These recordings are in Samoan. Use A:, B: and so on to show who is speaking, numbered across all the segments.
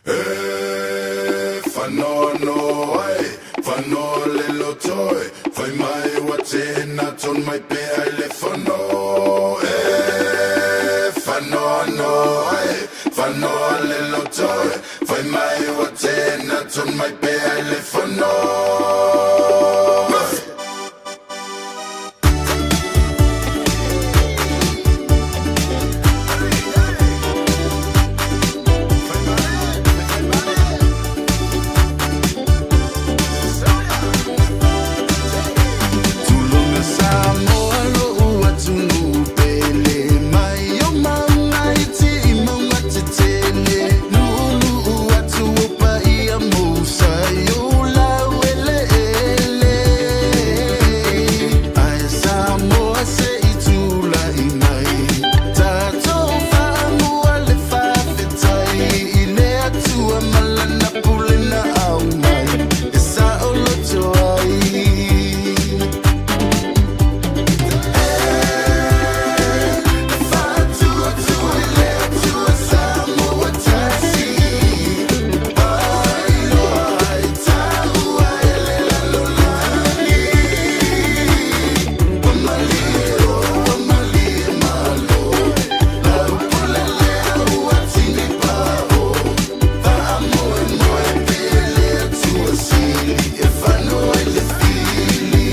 A: E whanoano ai, whanoa le lotoi, whai mai wa tēnā ton mai pe ai le whano. E whanoano ai, whanoa le lotoi, whai mai wa tēnā ton mai pe ai le whano. Tulona Samoa lo'u atunuu pele mai o mauga iti i mauga tetele luuluu atu o paia mousai o laueleele ae Samoa se i tulai mai tatou faamua le faafetai i le Atua ma lana pule na aumai e saoloto ai. Faatuatua i le Atua Samoa tasi ailoa ai taua e le lalolagi. Ua malie o, ua malie malo, lau pule lea ua tini pao. Faamoemoe pea i le Atua sili e fano ai le fili.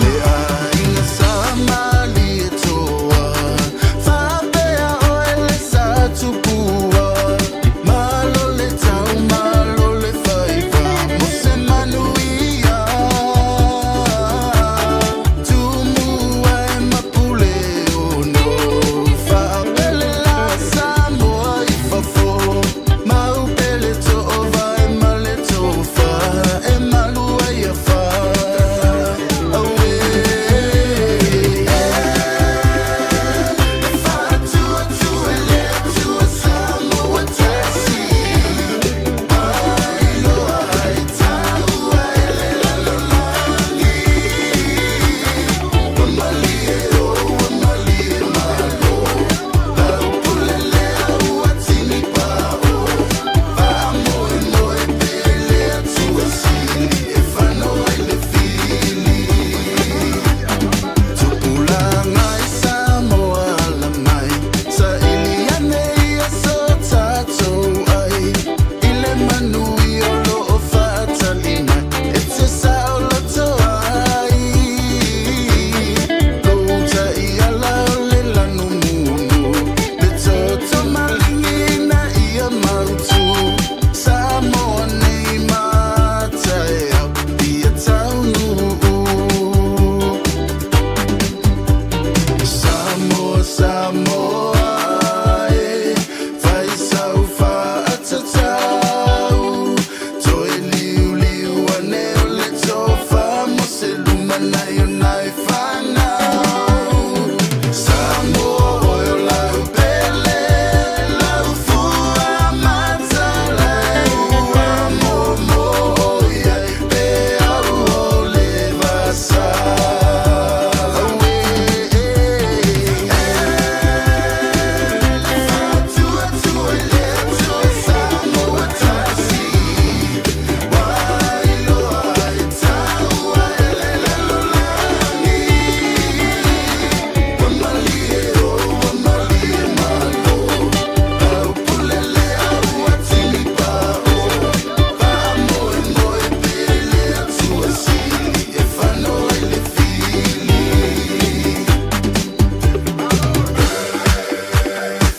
A: Le aiga sa Malietoa, faapea oe le sa Tupua, malo le tau, malo le faiva, mo se manuia. Tumua e mapule ono, faapele la Samoa i fafo, maupele toova e ma le tofa, e malu ai afa. Auē. Faatuatua i le Atua Samoa tasi, ailoa ai taua e le lalolagi. Ua malie o, ua malie malo, lau pule lea ua tini pao. Faamoemoe pea i le Atua sili e fano ai le fili. Tupulaga i Samoa ala mai, saili ane ia so tatou ai. I le manuia o loo faatali mai, e te saoloto ai. Lou taiala o le lanumunu, le toto maligi ia mautu. Samoa nei mataeao, ia taunuu. Samoa, Samoa, e, fai sau faatatau. Toe liuliu ane o le tofa mo se lumanai o nai fanau. Samoa oe o lau pele, lau fua matalai. Ua momo iai pe au o le vasa. Auē. Faatuatua i le Atua Samoa tasi, ailoa ai taua e le lalolagi. Ua malie o, ua malie malo, lau pule lea ua tini pao. Faamoemoe pea i le Atua sili e fano ai le fili.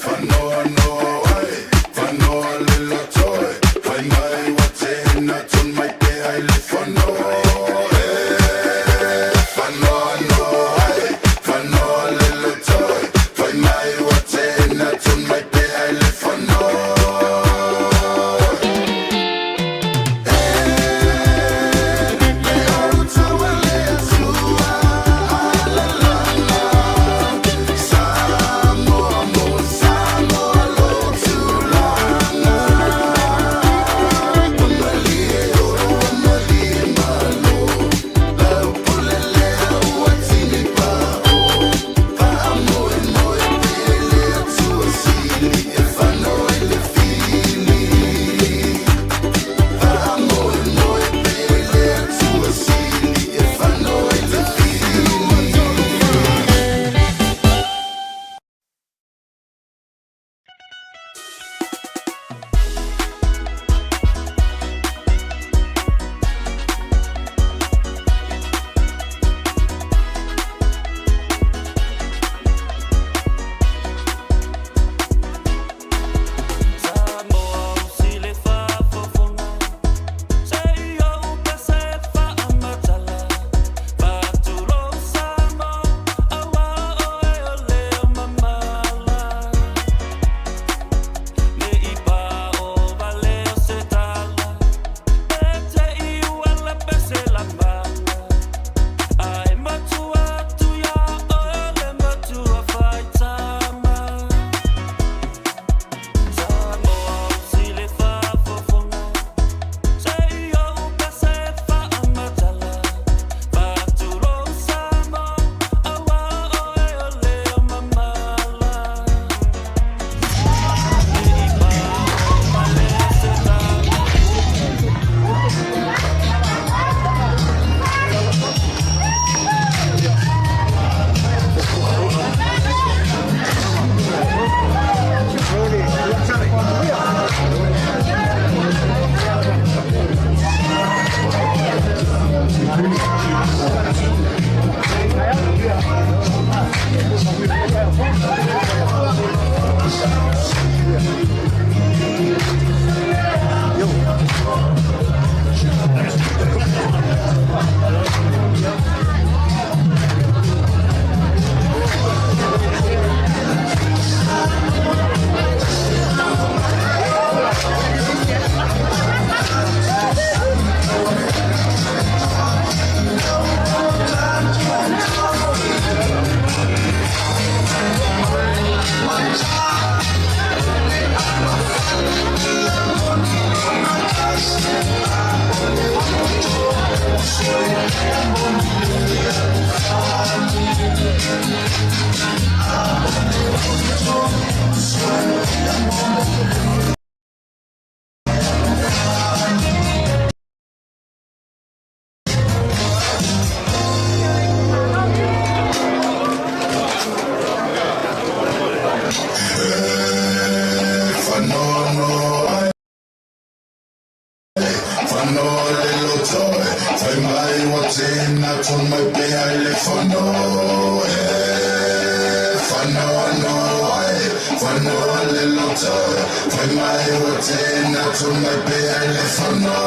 A: Whanoa ai, whanoa le lotoi, whai mai wa tēnā ton mai pe ai le whano. E, whanoa ai, whanoa le lotoi, whai mai wa tēnā ton mai pe ai le whano. Le au taua le Atua alalala, Samoa mo Samoa lo tulaga. Fanono ai, fano le lotoe, fai mai wa tena to mai pe ai le fano e, fanono ai, fano le lotoe, fai mai wa tena to mai pe ai le fano.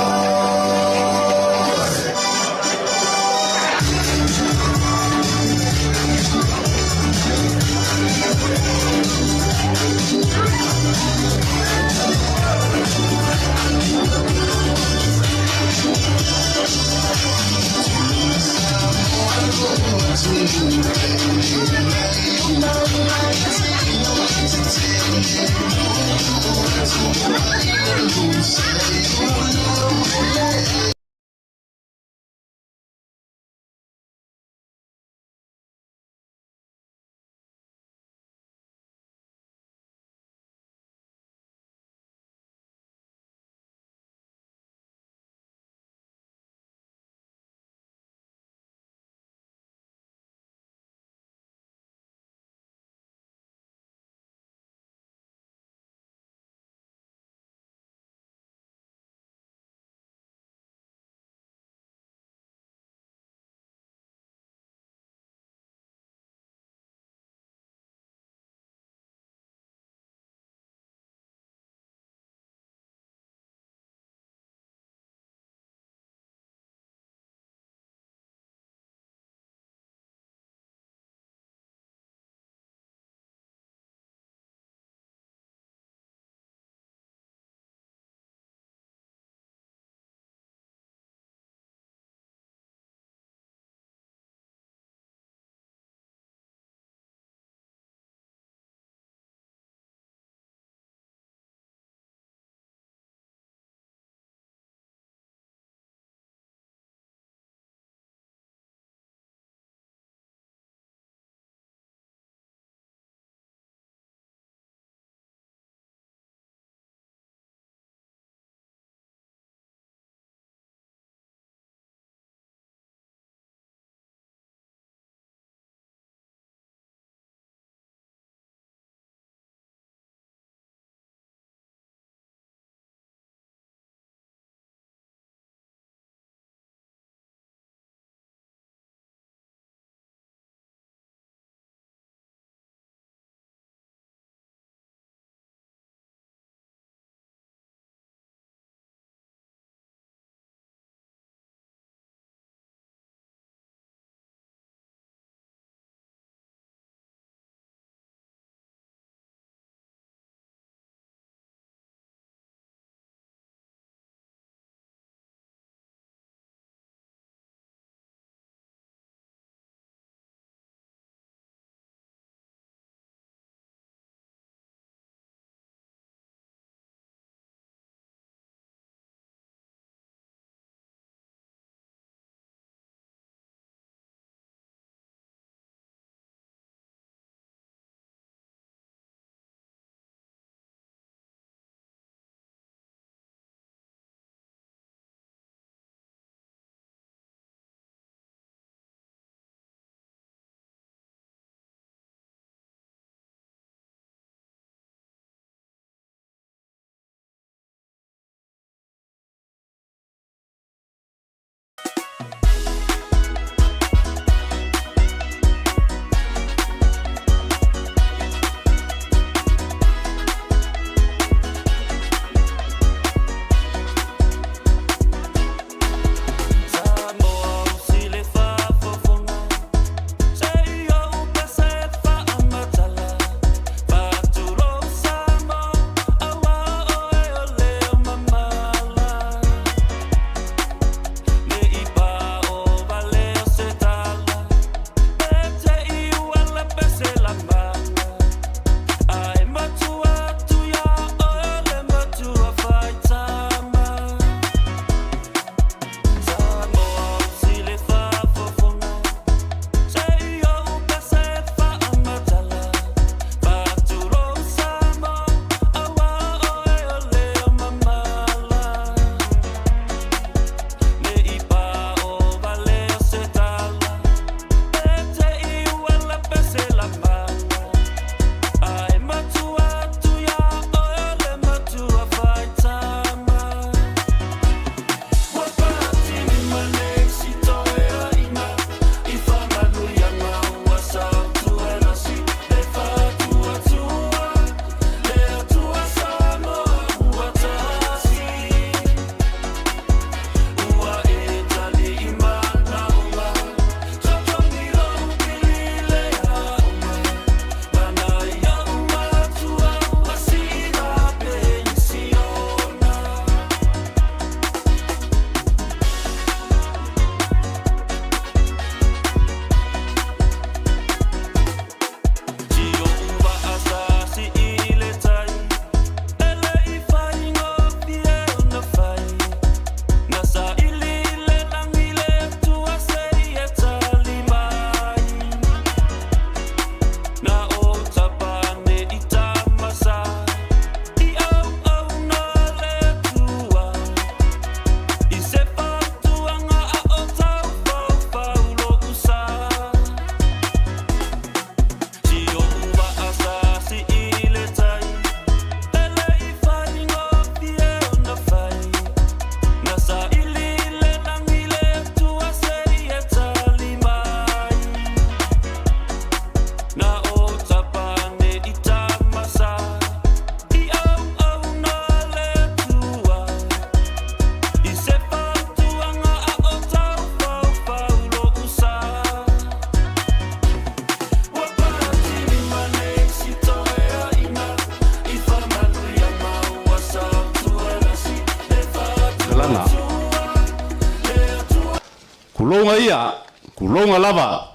B: Tulouna ia, tulouna lava.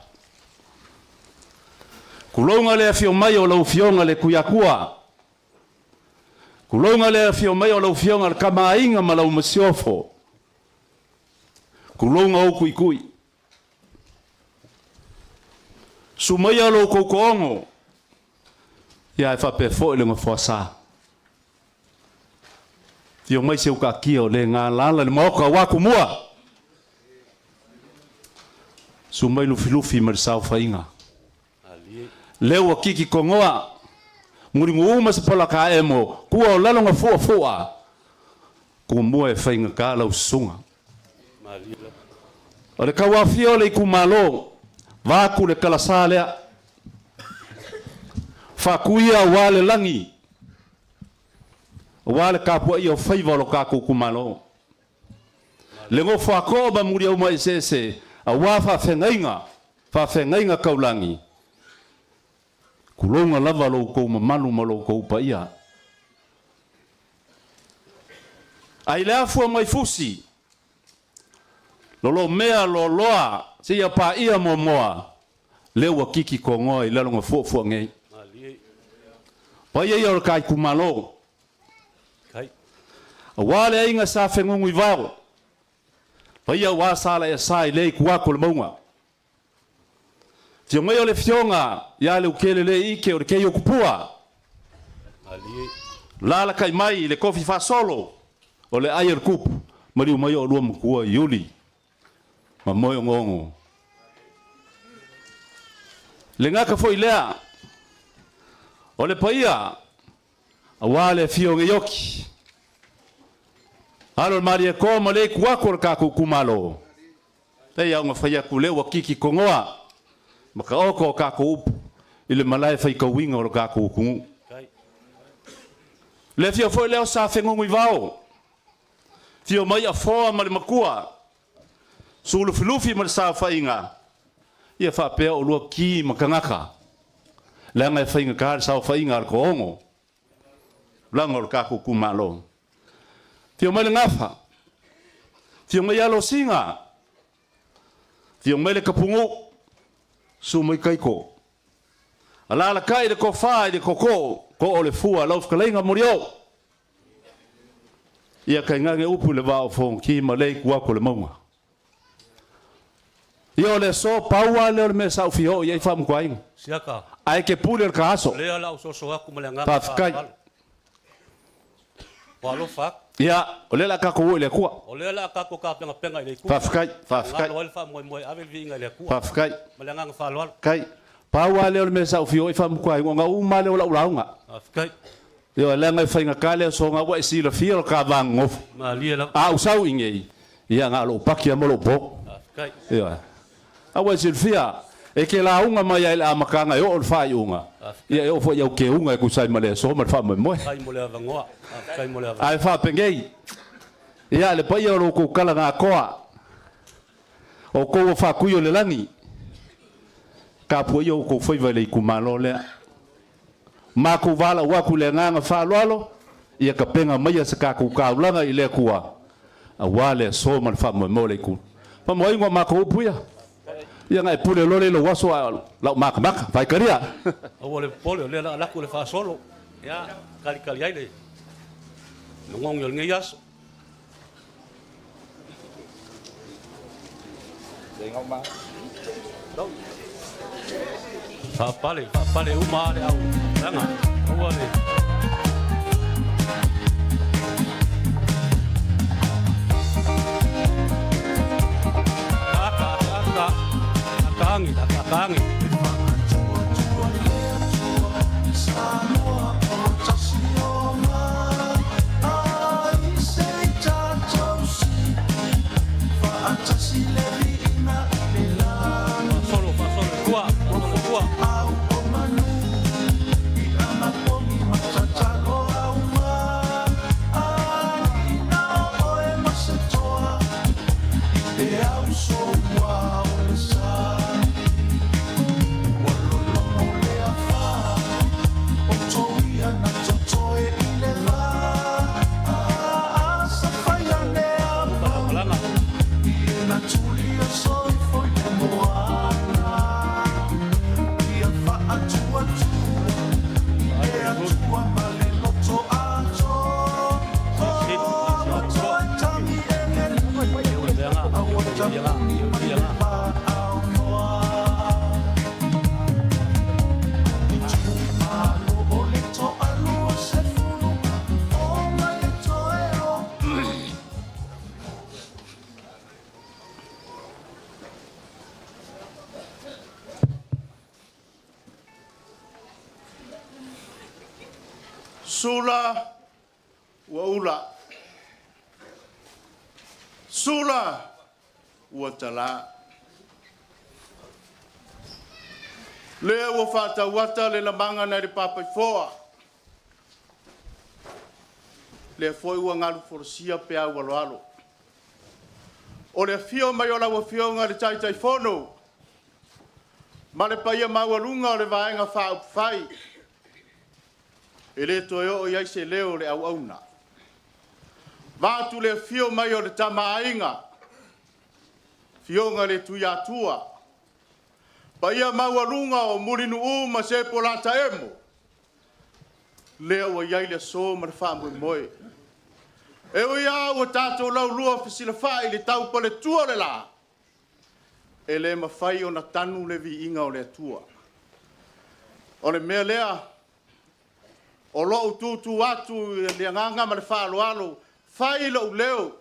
B: Tulouna le afio mai o lau Afioga le Tuiatua. Tulouna le afio mai o lau Afioga le Tama a Aiga ma lau Masiofo. Tulouna ou tuitui. Susu maia lo outou toaono, ia ae faapea foi le Nofoasa. Afio mai se utaatia o le galala i le maota aua Tumua. Susu mai Lufilufi ma le saofaiga. Lea ua tiki togoa, Mulinuu ma Sepolataemo, tua o lalo na fuafua, Tumua e faigata lau susuga. O le tauaofia o le itumalo, vaeatu le talasa lea, faatuia aua le lagi, aua le tapuaia o faiva o lo tatou itumalo. Le nofo a too ma muliauma eseese aua faafeagaiga, faafeagaiga taulagi, tulouna lava lo outou mamalu ma lo outou paia. Ai le afua mai fusi, lolomea loaloa seia paia muamoa, lea ua tiki togoa i lalo na fuafua nei. Paia ia o le ta itumalo, aua le aiga Sa Fenunuivao, paia aua Sa Laeasa i lea itu atu o le mauga. Afio mai o le afioga ia Leukelele Ike o le Keiokupua, lalakai mai i le tofi faasolo o le ai o le tupu, maliu mai oulua matua Iuli ma Moeogoogo. Le gata foi lea o le paia aua le afio o Neioki, alo o le Malietoa ma le itu atu o le tatou itumalo. E ia ona fai atu lea ua tiki togoa ma taoto a tatou upu i le malae faitauina o le tatou atunuu. Le afio foi lea o Sa Fenunuivao, afio mai Afoa ma le Matua, Sulufilufi ma le saofaiga, ia faapea oulua ki ma tagata, leaga e faigata le saofaiga a le toaono, laga o le tatou itumalo. Afio mai le Gafa, afio mai Alosina, afio mai le Tapunuu, susu mai Taiko. Alalatai le tofa i le tootoo, too o le fua, lau fetalaiga Molioo. Ia tainane upu i le vaa o Fonoti ma lea itu atu o le mauga. Ia o le aso, pau lava lea o le mea sa ou fia oo i ai faamutuaina.
C: Siaka.
B: Ae te pule o le ta aso.
C: O lea la ou soso atu ma le agaga
B: Faafetai.
C: faaaloalo. Ua alofa atu.
B: Ia, o lea o le a tatou o i le Atua.
C: O lea o le a tatou tapenapena i le Atua.
B: Faafetai, faafetai.
C: Galo ai le faamoemoe e ave le viiga i le Atua.
B: Faafetai.
C: Ma le agaga faaaloalo.
B: Faafetai. Pau lava lea o le mea sa ou fia oo i ai faamutuaina, ona uma lava lea o lau lauga.
C: Faafetai.
B: Ioe, leaga e faigata le aso ua e silafia lo ta va nonofo.
C: Malie lava.
B: A ou sau i inei, ia na o lou paki lava ma lou po.
C: Faafetai.
B: Ioe. A ua e silafia, e te lauga mai lava i le amataga e oo i le faaiuga, ia e oo foi i au keuga e tusa ai ma le aso ma le faamoemoe.
C: Faafetai mo le avanoa. Faafetai mo le avanoa.
B: Ae faapenei, ia le paia o lo outou tala na atoa, o outou o faatui o le lagi, tapuaia outou faiva i le itumalo lea. Matou valaau atu i le agaga faaaloalo, ia tapena maia se tatou taulaga i le Atua, aua le aso ma le faamoemoe o le Itu. Faamauina o matou upu ia, ia ona e pule loa lea i lou aso a o lau matamata. Faitalia!
C: Aua le popole, o lea o le a alu atu le faasolo, ia, talitali ai le logoni o lenei aso. Faapale, faapale uma lava le au leaga. Aua le. Aka, aka, aka agi, aka agi. Faasolo, faasolo i tua, faasolo i tua. Malaga. Ia la.
B: Sula ua ula, sula ua talā. Lea ua faatauata le lamaga nai le Papaifoa, lea foi ua galu folasia peau aloalo. O le afio mai o lau Afioga i le Taitaifono ma le paia maualuga o le Vaega Faaupufai, e le toe oo i ai se leo o le auauna. Vaeatu le afio mai o le Tama a Aiga, Afioga i le Tuiatua, paia maualuga o Mulinuu ma Sefo lea ua i ai le aso ma le faamoemoe. E ui lava ua tatou laulua fesilafai i le taupaletua o le la, e le mafai ona tanu le viiga o le Atua. O le mea lea, o lou tutu atu i le agaga ma le faaaloalo, fai lou leo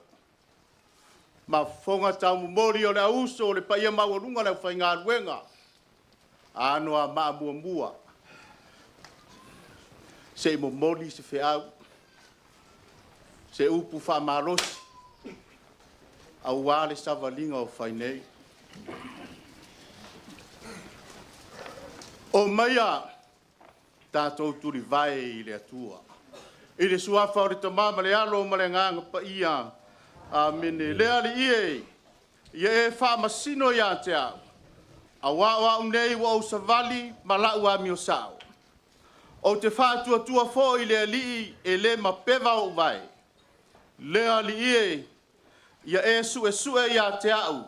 B: ma fofoga taumomoli o le auuso o le paia maualuga o le aufaigaluega, a Anoamaa 1, se i momoli se feau, se upu faamalosi aua le savaliga o fai nei. Omaia tatou tulivae i le Atua, i le suafa o le Tama ma le Alo ma le Agaga Paia. Amene. Le Alii e, ia e faamasino ia te au, aua o au nei ua ou savali ma lau amio sao. Ou te faatuatua foi i le Alii e le mapeva ou vae. Le Alii e, ia e suesue ia te au,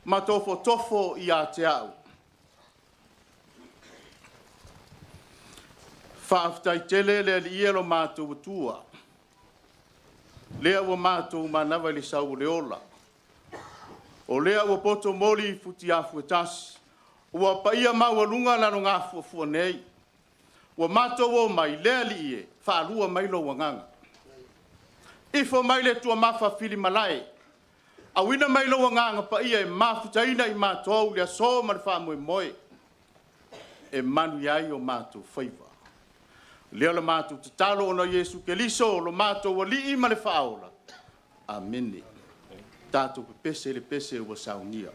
B: ma tofotofo ia te au. Faafetai tele le Alii e lo matou Atua, lea ua matou manava i le sau o le ola, o lea ua poto moli i futiafu e tasi, ua paia maualuga lalogafuafua nei, ua matou omai, le Alii e, faalua mai lou agaga. Ifo mai le tuamafa filimalae, auina mai lou agaga paia e mafutaina i matou le aso ma le faamoemoe, e manuia ai o matou faiva. Lea o le matou tatalo ona o Iesu Keriso lo matou Alii ma le Faaola. Amene. Tatou pepese le pese ua saunia.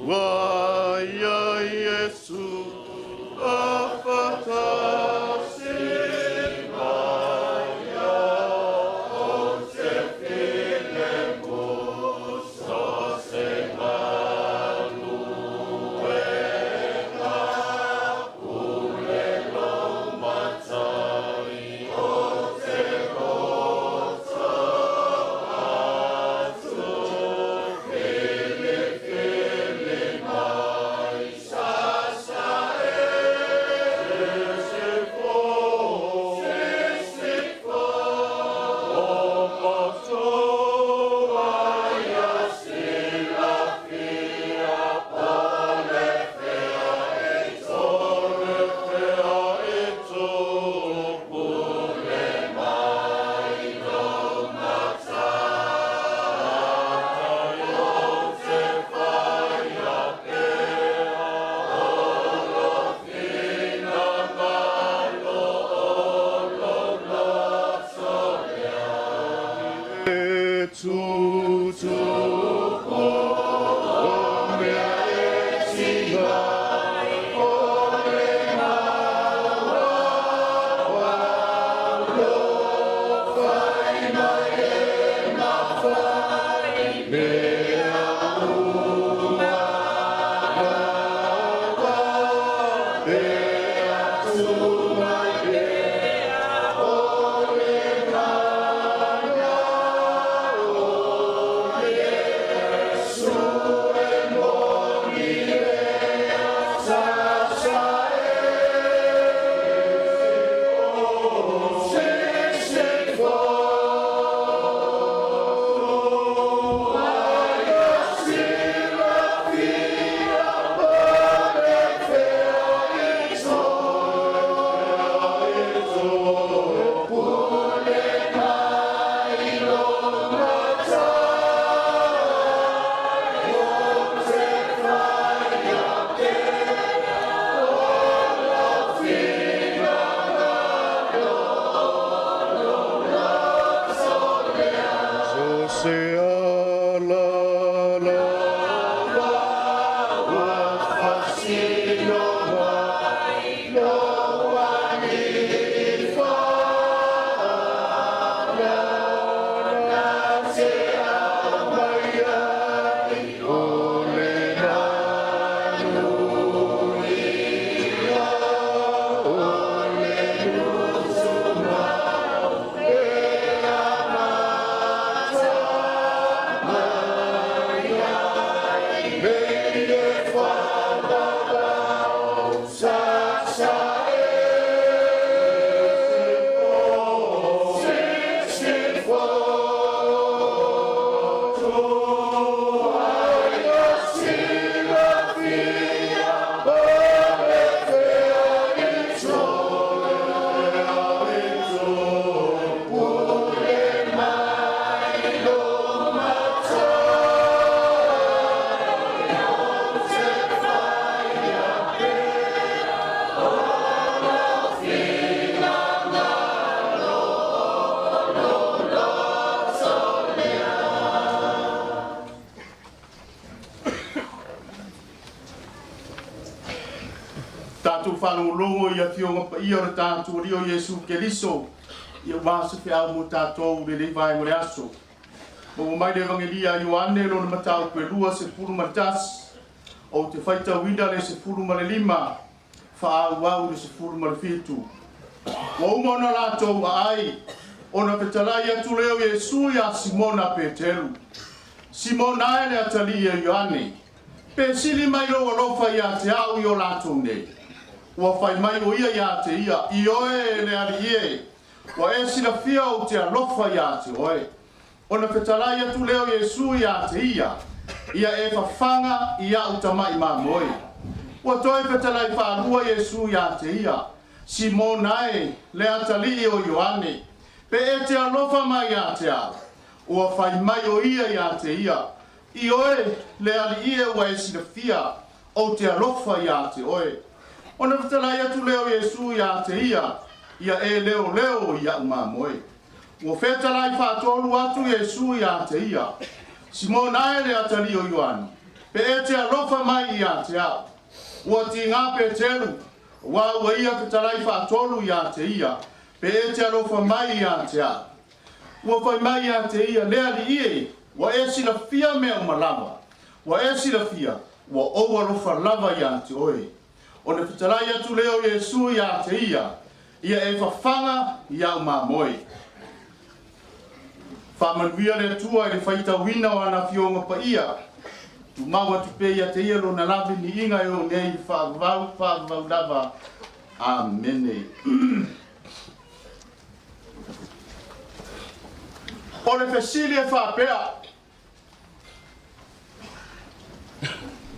B: Ua ia Iesu
D: faalogologo i Afioga Paia o le tatou Alii o Iesu Keriso, ia aua se feau mo tatou i lenei vaega o le aso. Maua mai le Evagelia a Ioane lona mataupu e 21, ou te faitauina le 15 faaauau i le 17. Ua uma ona latou aai, ona fetalai atu lea o Iesu ia Simona Peteru. Simona e le atalii e Ioane, pe sili mai lou alofa ia te au i o latou nei? Ua fai mai o ia ia te ia, Ioe le Alii e, ua e silafia ou te alofa ia te oe. Ona fetalai atu lea o Iesu ia te ia, Ia e fafaga i a'u tama'i mamoe. Ua toe fetalai faalua Iesu ia te ia, Simona e, le atalii o Ioane, pe e te alofa mai ia te au? Ua fai mai o ia ia te ia, Ioe, le Alii e ua e silafia, ou te alofa ia te oe. Ona fetalai atu lea o Iesu ia te ia, Ia e leoleo i a'u mamoe. Ua fetalai faatolu atu Iesu ia te ia, Simona e le atalii o Ioane, pe e te alofa mai ia te au. Ua tiga Peteru, aua ua ia fetalai faatolu ia te ia, pe e te alofa mai ia te au. Ua fai mai ia te ia, Le Alii e, ua e silafia mea uma lava, ua e silafia, ua ou alofa lava ia te oe. Ona fetalai atu lea o Iesu ia te ia, Ia e fafaga i a'u mamoe. Faamanuia le Atua i le faitauina o ana Afioga Paia. Tumau atu pea ia te ia lona laveniiga e oo nei i le faavavau, faavavau lava. Amene. O le fesili e faapea,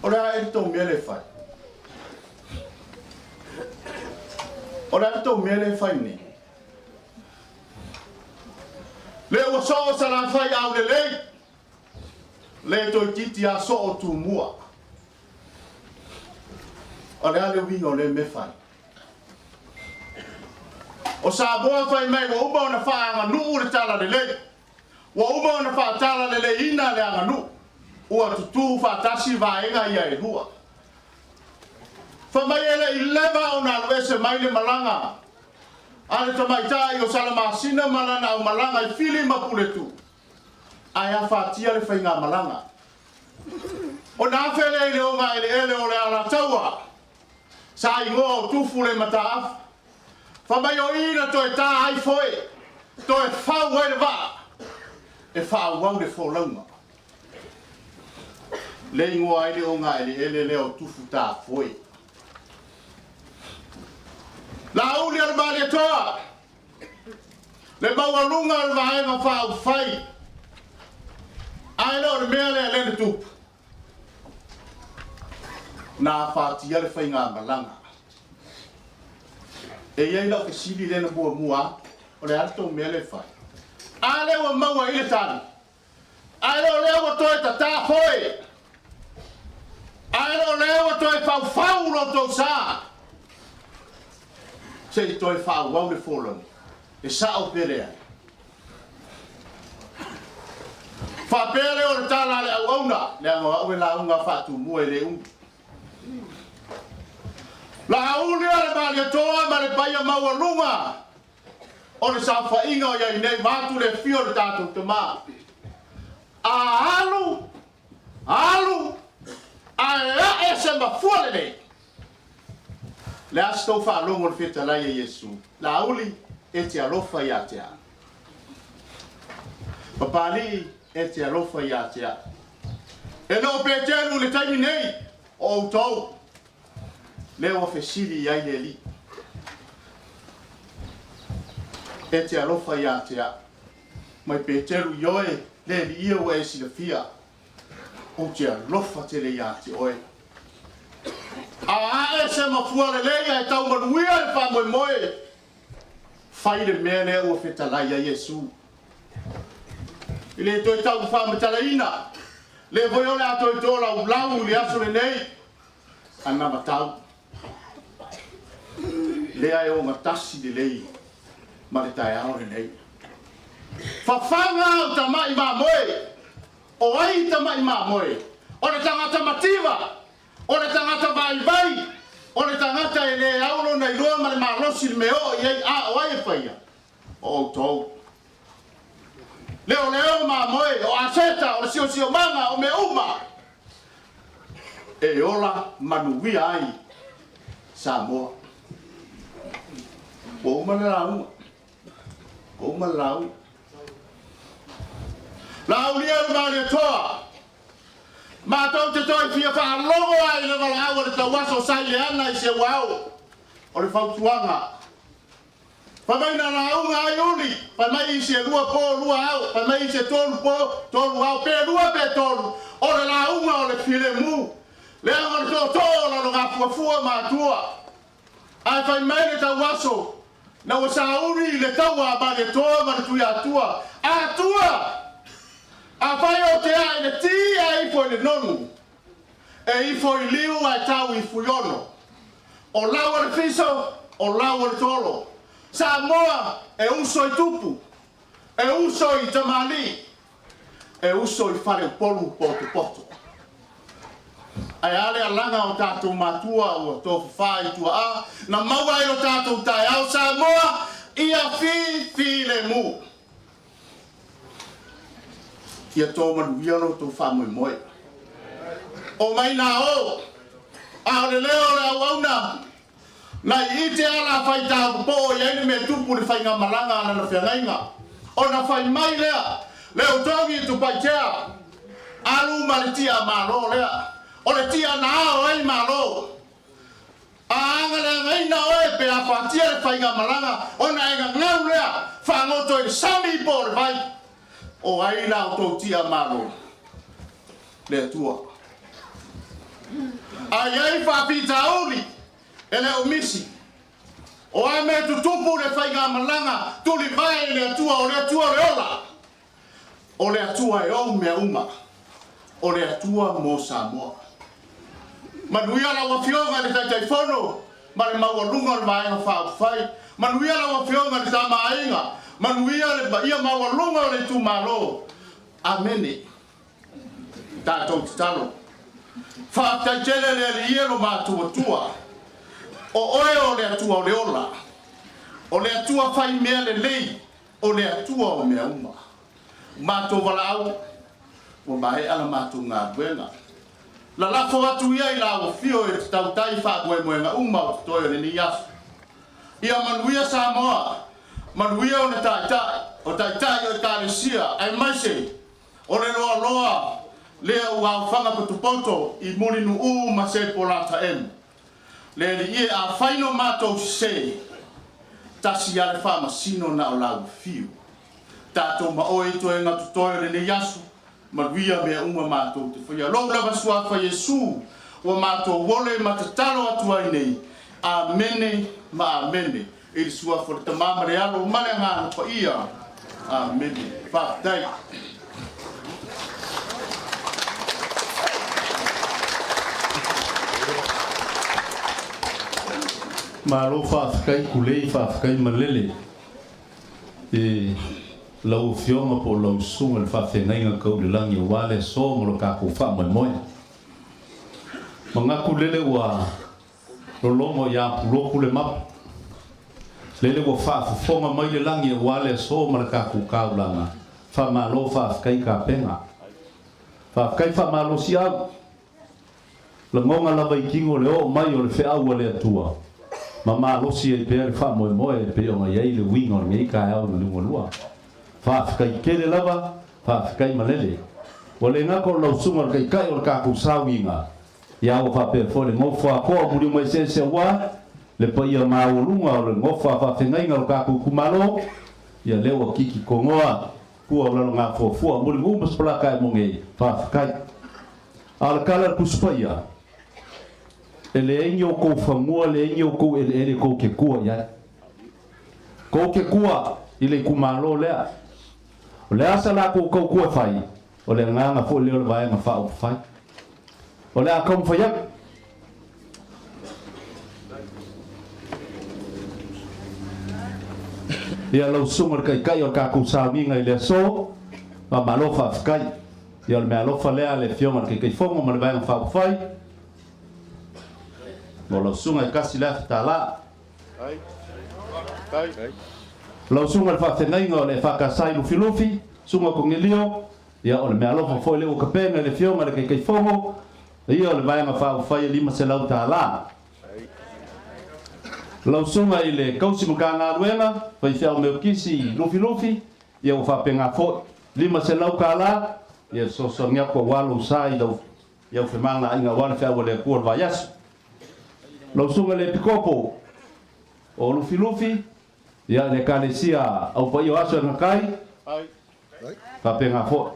D: O le a e le tou mea lea e fai? O le a le tou mea lea e fai nei? Le ua soo Salafai aulelei, le toeitiiti a soo Tumua. O le a le uiga o lea mea fai? O Samoa fai mai ua uma ona faaaganuu le talalelei. Ua uma ona faatalaleleiina le aganuu, ua tutū faatasi vaega ia e lua. Fai mai e le i leva ona alu ese mai le malaga a le tamaitai o Salamasina ma lana aumalaga i Fili ma Puletuu, ae afatia le faigamalaga. Ona afe lea i le ogaeleele o le Alataua, sa igoa o Tufu le Mataafa. Fai mai o i na toe tā ai foe, toe fau ai le vaa e faaauau le folauga. Le igoa ai le ogaeleele lea o Tufu Tā Foe. Laauli a le Malietoa, le maualuga o le Vaega Faaupufai, ae le o le mea lea lea na tupu. Na afatia le faigamalaga. E i ai lau fesili lea na muamua atu, o le a le tou mea lea e fai? A lea ua maua ai le tali, ae le o lea ua toe tatā foe, ae le o lea ua toe faufau lo outou sa, se i toe faaauau le folauga, e sao pe leai? Faapea lea o le tala a le auauna, leaga o au e lauga faatumua e le umi. Laauli a le Malietoa ma le paia maualuga o le saofaiga o i ai nei vaeatu le afio o le tatou tama. A alu, alu, ae ae se mafua lelei. Le a se tou faalogo i le fetalai a Iesu, Laauli, e te alofa ia te au. Papalii, e te alofa ia te au. E le o Peteru i le taimi nei, o outou. Lea ua fesili i ai le Alii. E te alofa ia te au. Mai Peteru, Ioe, le Alii ia ua e silafia. Ou te alofa tele ia te oe. A ae se mafua lelei ae tau manuia le faamoemoe, fai le mea lea ua fetalai ai Iesu. E le toe tau faamatalaina, lea foi o le a toe tolaulau i le aso lenei, anavatau. Lea e ogatasi lelei ma le taeao lenei. Fafaga au tama'i mamoe! O ai tama'i mamoe? O le tagata mativa! O le tagata vaivai! O le tagata e le au lona iloa ma le malosi i le mea oo i ai, a o ai e faia? O outou. Leoleo, mamoe, o aseta, o le siosiomaga, o mea uma e ola manuia ai Samoa. Ua uma le lauga. Ua uma le lauga. Laulia le Malietoa. Matou te toe fia faalogo ai i le valaau a le tauaso sa i le ana i Seuao. O le fautuaga. Fai mai na lauga ai uli, fai mai isi e lua po lua ao, fai mai isi e tolu po tolu ao, pe lua pe tolu, o le lauga o le filemu. Leaga o le tootoo o Lalogafuafua ma Atua. Ae fai mai le tauaso, na ua sauni i le taua a Malietoa ma le Tuiatua, Atua! Afai ou te aa i le ti ae ifo i le nonu, e ifo i liu ae tau i Fuiono. O lau o le fiso, o lau o le tolo. Samoa e uso i tupu, e uso i tamalii, e uso i faleupolu potopoto. Ae a le alaga o tatou matua ua tofafa i tuaa na maua ai lo tatou taeao Samoa ia fi fi le mu. Ia to manuia lo outou faamoemoe. Omai nā o, a o le leo o le auauna Na i ite ala fai tāu popoo i ai le mea tupu i le faigamalaga a lana feagaiga, ona fai mai lea, Leo togi i Tupaitea, alu ma le tia Malo lea, o le tia na ao ai Malo. A agaleagaina oe pe afatia le faigamalaga ona e gagau lea, faagoto i le sami po o le vai. O ai la outou tia Malo? Le Atua. A i ai faafitauli, e le o misi. O a mea tutupu le faigamalaga tulivae i le Atua, o le Atua o le ola. O le Atua e ou mea uma. O le Atua mo Samoa. Manuia lau Afioga i le Taitaifono ma le maualuga o le Vaega Faaupufai. Manuia lau Afioga i le Tama a Aiga. Manuia le paia maualuga o le itumalo. Amene. Tatou tatalo. Faafetai tele le Alii e lo matou Atua. O oe o le Atua o le ola. O le Atua fai mea lelei. O le Atua o mea uma. Matou valaau, ua maea la matou galuega. Lalafo atu ia i lau afio e te tautai faamoemoega uma o totoe o lenei aso. Ia manuia Samoa, manuia ona taitai, o taitai o Ekalesia, aemaise O le loaloa lea ua aofaga potopoto i Mulinuu ma Sepolata M. Le Alii e, afai no matou sese, tasi a le faamasino na o lau afio. Tatou ma oe i toega totoe o lenei aso, maluia mea uma matou te faia. Lou lava suafa Iesu, ua matou ole ma tatalo atu ai nei. Amene ma amene. I le suafa o le Tama ma le Alo ma le Agaga Paia. Amene. Faafetai.
B: Malo faafetai Kulei, faafetai Malele i lau Afioga po o lau Susuga i le Faafeagaiga Tau i le Lagi aua le aso ma lo tatou faamoemoe. Manatu lele ua Lologo ia Puloku le mapu. Lele ua faafofoga mai le lagi aua le aso ma le tatou taulaga. Faamalo faafetai Kapena. Faafetai faamalosiau. Lagoga lava i tino le oo mai o le feau a le Atua ma malosi ai pea le faamoemoe e pei ona i ai le uiga o lenei taeao na liugalua. Faafetai tele lava, faafetai malele. Ua le gata o lau susuga o le Taitai o le tatou sauniga, Ia ua faapea foi le nofo a toa o Muliumaeseese aua le paia maualuga o le nofo a faafeagaiga o lo tatou itumalo, ia lea ua kiki togoa tua o Lalogafuafua Mulinuu ma Sipalaka e mo nei, faafetai. A o le tala a le Tusi Paia, e leai ni outou fanua, leai ni outou eleele tou te tua i ai. Tou te tua i le itumalo lea. O le a sa latou tautua e fai, o le agaga foi lea o le Vaega Faaupufai. O le a taumafai atu. Ia lau susuga le Taitai o le tatou sauniga i le aso, faamalo faafetai. Ia o le meaalofa lea a le Afioga i le Taitaifono ma le Vaega Faaupufai. Mo lau susuga e $1,000. Lau susuga i le faafeagaiga o le EFKS i Lufilufi, Susuga Konelio, ia o le meaalofa foi lea ua tapena e le Afioga i le Taitaifono, ia o le Vaega Faaupufai e $500. Lau susuga i le Tausi Matagaluega, Faifeau Meotisi i Lufilufi, ia ua faapena foi, $500, ia fesoasoani atu aua lou sa i lau i au femalagaaiga aua le feau a le Atua o le vaiaso. Lau Susuga i le Epikopo o Lufilufi, ia le Ekalesia Au Paia o Aso e Gakai, faapena foi.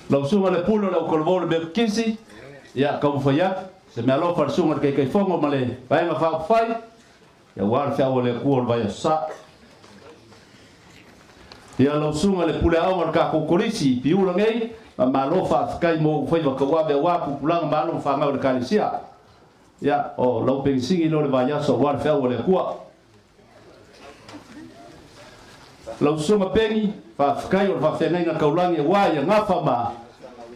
B: Lau Susuga i le Pule o le Autalavou o le Metotisi, ia taumafai atu se meaalofa i le Susuga i le Taitaifono ma le Vaega Faaupufai, ia aua le feau a le Atua o le vaiaso sa. Ia lau susuga i le pule aoga o le tatou Kolisi i Piula nei, faamalo faafetai mo ou faiva tauave aua pupulaga ma alo ma fanau i le Ekalesia. Ia, o lau penisini lea o le vaiaso aua le feau a le Atua. Lau susuga Peni, faafetai o le faafeagaiga taulagi aua ia gafa ma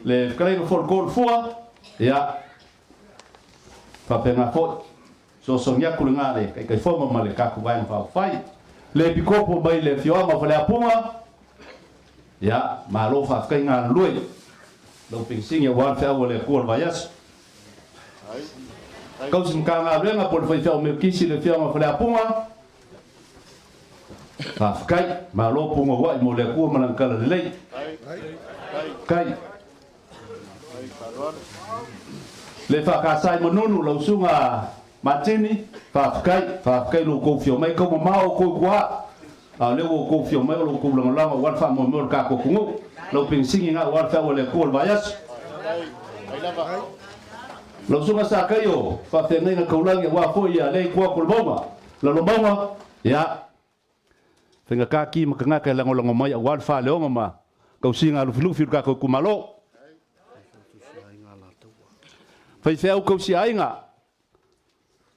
B: le fetalaiga foi o le Tolofua, ia, faapena foi. Fesoasoani atu lena le Taitaifono ma le tatou Vaega Faaupufai. Le Epikopo mai le afioaga o Faleapuga, ia, malo faafetai galulue lau penisini aua le feau a le Atua o le vaiaso. Tausi Matagaluega po o le faifeau Meotisi i le afioaga o Faleapuga, faafetai, malo punouai mo le Atua ma lana talalelei. Faafetai. Le faakasai manunu lau susuga Matini, faafetai, faafetai lo outou afio mai, tau mamao outou i tua, a o lea ua outou afio mai o lo outou lagolago aua le faamoemoe o le tatou atunuu, lau penisini na aua le feau a le Atua o le vaiaso. Lau susuga Sakaio, faafeagaiga taulagi aua foi ia lea itu atu o le mauga, Lalomauga, ia, Faigata ki ma tagata e lagolago mai aua le faaleoga ma tausiga lufilufi o le tatou itumalo. Faifeau tausiaiga,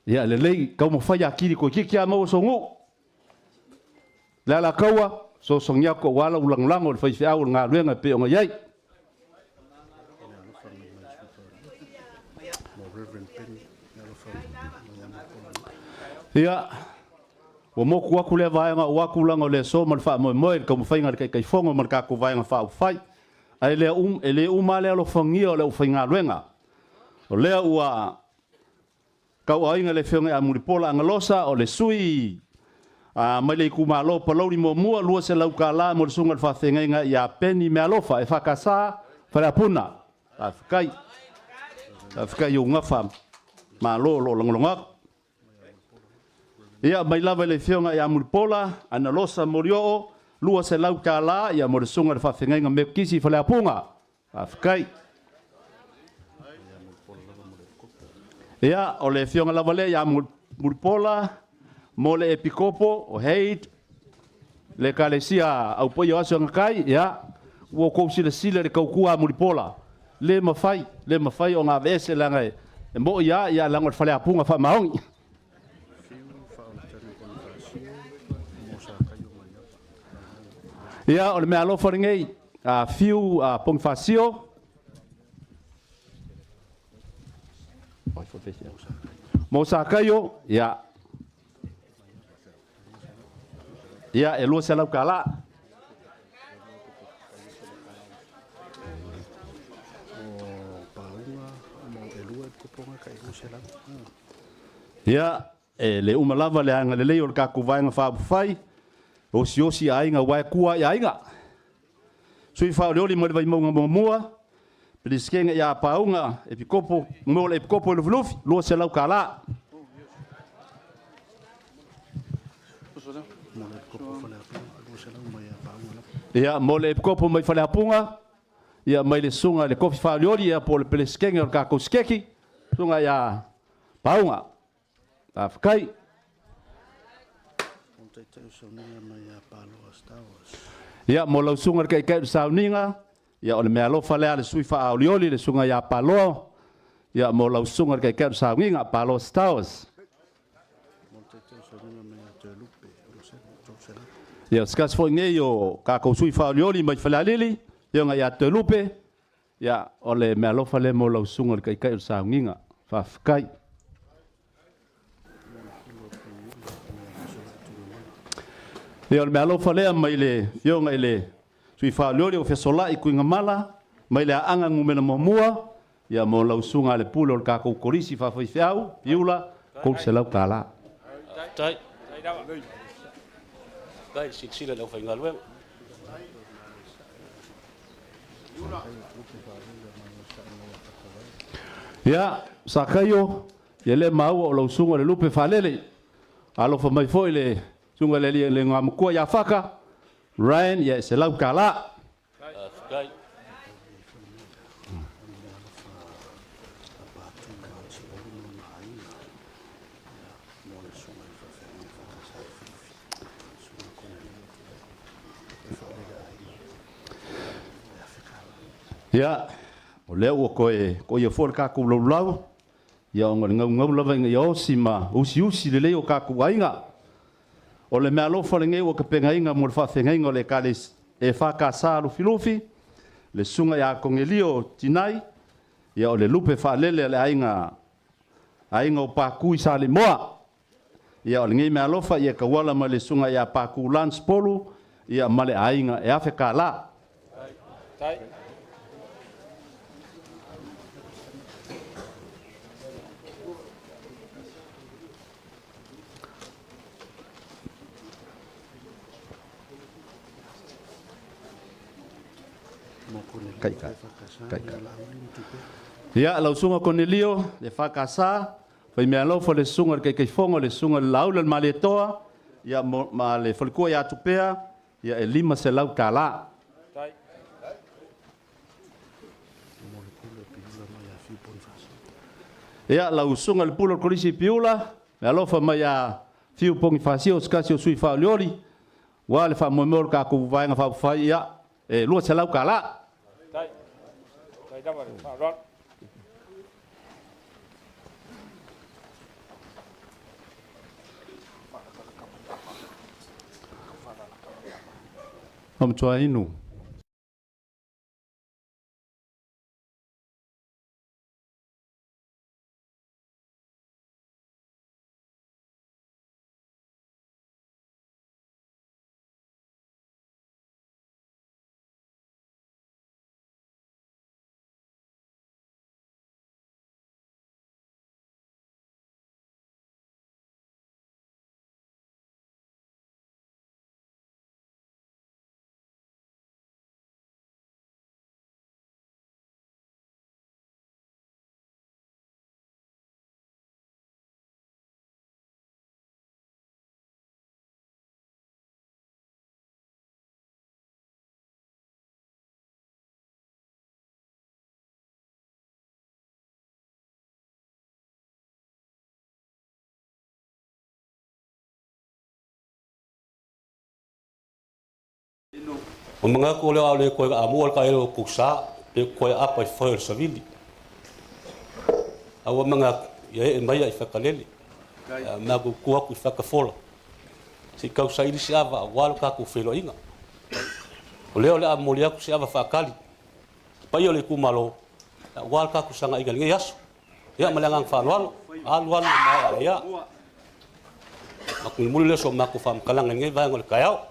B: ia lelei taumafai atili toeitiiti lava maua sou nuu. Le Alataua, fesoasoani atu aua lau lagolago i le faifeau o le galuega e pei ona i ai. Ia, ua motu atu lea vaega aua tulaga o le aso ma le faamoemoe i le taumafaiga a le Taitaifono ma le tatou Vaega Faaupufai. Ae le um, e le uma lava le alofagia o le aufaigaluega. O lea ua tauaaoina le Afioga ia Mulipola Agalosa, o le sui mai le itumalo o Palauli Muamua, $200 mo le susuga i le faafeagaiga ia Peni Mealofa, EFKS, Faleapuna. Faafetai. Faafetai i ou gafa malo o lo o lagolago atu. Ia, mai lava i le Afioga ia Mulipola Analosa Molioo, $200 ia mo le susuga i le faafeagaiga Metotisi i Faleapuga. Faafetai. Ia, o le afioga lava lea ia Mulipola mo le Epikopo o Haid, le Ekalesia Au Paia o Aso e Agakai, ia, ua outou silasila i le tautua a Mulipola. Le mafai, le mafai ona aveese leaga e moi lava, ia, leaga o le faleapuga faamaoni. Ia, o le meaalofa lenei, a Fiu a Ponifasio. Mo Sakaio, ia, ia e $200. Ia, e le uma lava le agalelei o le tatou Vaega Faaupufai, e osiosi aiga aua e tua i aiga. Sui faaolioli mai le Vaimauga muamua, Peresetene ia Pauga, Epikopo, mo le Epikopo i Lufilufi, $200. Ia, mo le Epikopo mai Faleapuga, ia mai le susuga i le Kofi Faaolioli, ia po o le Peresetene o le tatou Siketi, susuga ia Pauga. Faafetai. Ia, mo lau susuga i le Taitai o le Sauniga, ia o le meaalofa lea a le sui faaolioli le susuga ia Paloa, ia mo lau susuga i le Taitai o le Sauniga, Paloa Stowers. Ia, o se tasi foi nei o tatou sui faaolioli mai Falealili, Afioga ia Toelupe. Ia, o le meaalofa lea mo lau susuga i le Taitai o le Sauniga. Faafetai. Ia, o le meaalofa lea mai le Afioga i le Sui Faaolioli o Fesolai Tuigamala mai le Aana Numera Muamua, ia mo lau susuga a le Pule o le tatou Kolisi Faafaifeau, Piula, $300.
C: Faafetai. Faafetai i le silasila i le aufaigaluega.
B: Ia, Sakaio, ia lea maua o lau susuga le Lupe Faalele. Alofa mai foi le susuga i le alii le Igoamatua ia Faka, Ryan, ia e $100.
C: Faafetai.
B: Ia, o lea ua toe toia foi le tatou laulau, ia ona o le naunau lava ina ia osi ma usiusi lelei o tatou aiga. O le meaalofa lenei ua tapenaina mo le faafeagaiga o le Ekalesia EFKS Lufilufi, le Susuga ia Konelio Tinai, ia o le lupe faalele a le aiga aiga o Patu i Saleimoa. Ia o lenei meaalofa ia e tauala mai le Susuga ia Patu Lance Polu ia ma le aiga e $1,000. Ia, lau Susuga Konelio, le EFKS, Faimeaalofa le Susuga i le Taitaifono, le Susuga i le Laauli o le Malietoa, ia ma le faletua ia Tupea, ia e $500. Ia, lau Susuga i le Pule o le Kolisi i Piula, meaalofa mai ia Fiu Ponifasio, o se tasi o sui faaolioli, aua le faamoemoe o le tatou Vaega Faaupufai, ia, e $200. Matua inu.
C: Ua manatu o lea a le toe amua le taele o Kusa pe toe aapa i foe o le savili. A ua manatu ia ee mai ia i Fakalele. A matou tu atu i Fakafola se i tau saili se ava aua lo tatou feiloaiga. O lea o le a momoli atu se ava faatali i le paia o le itumalo aua le tatou sagaiga i lenei aso. Ia ma le agaga faaaloalo, alu alu ua maea ia. Matou mulimuli lea o so matou faamatalaga i lenei vaega o le taeao.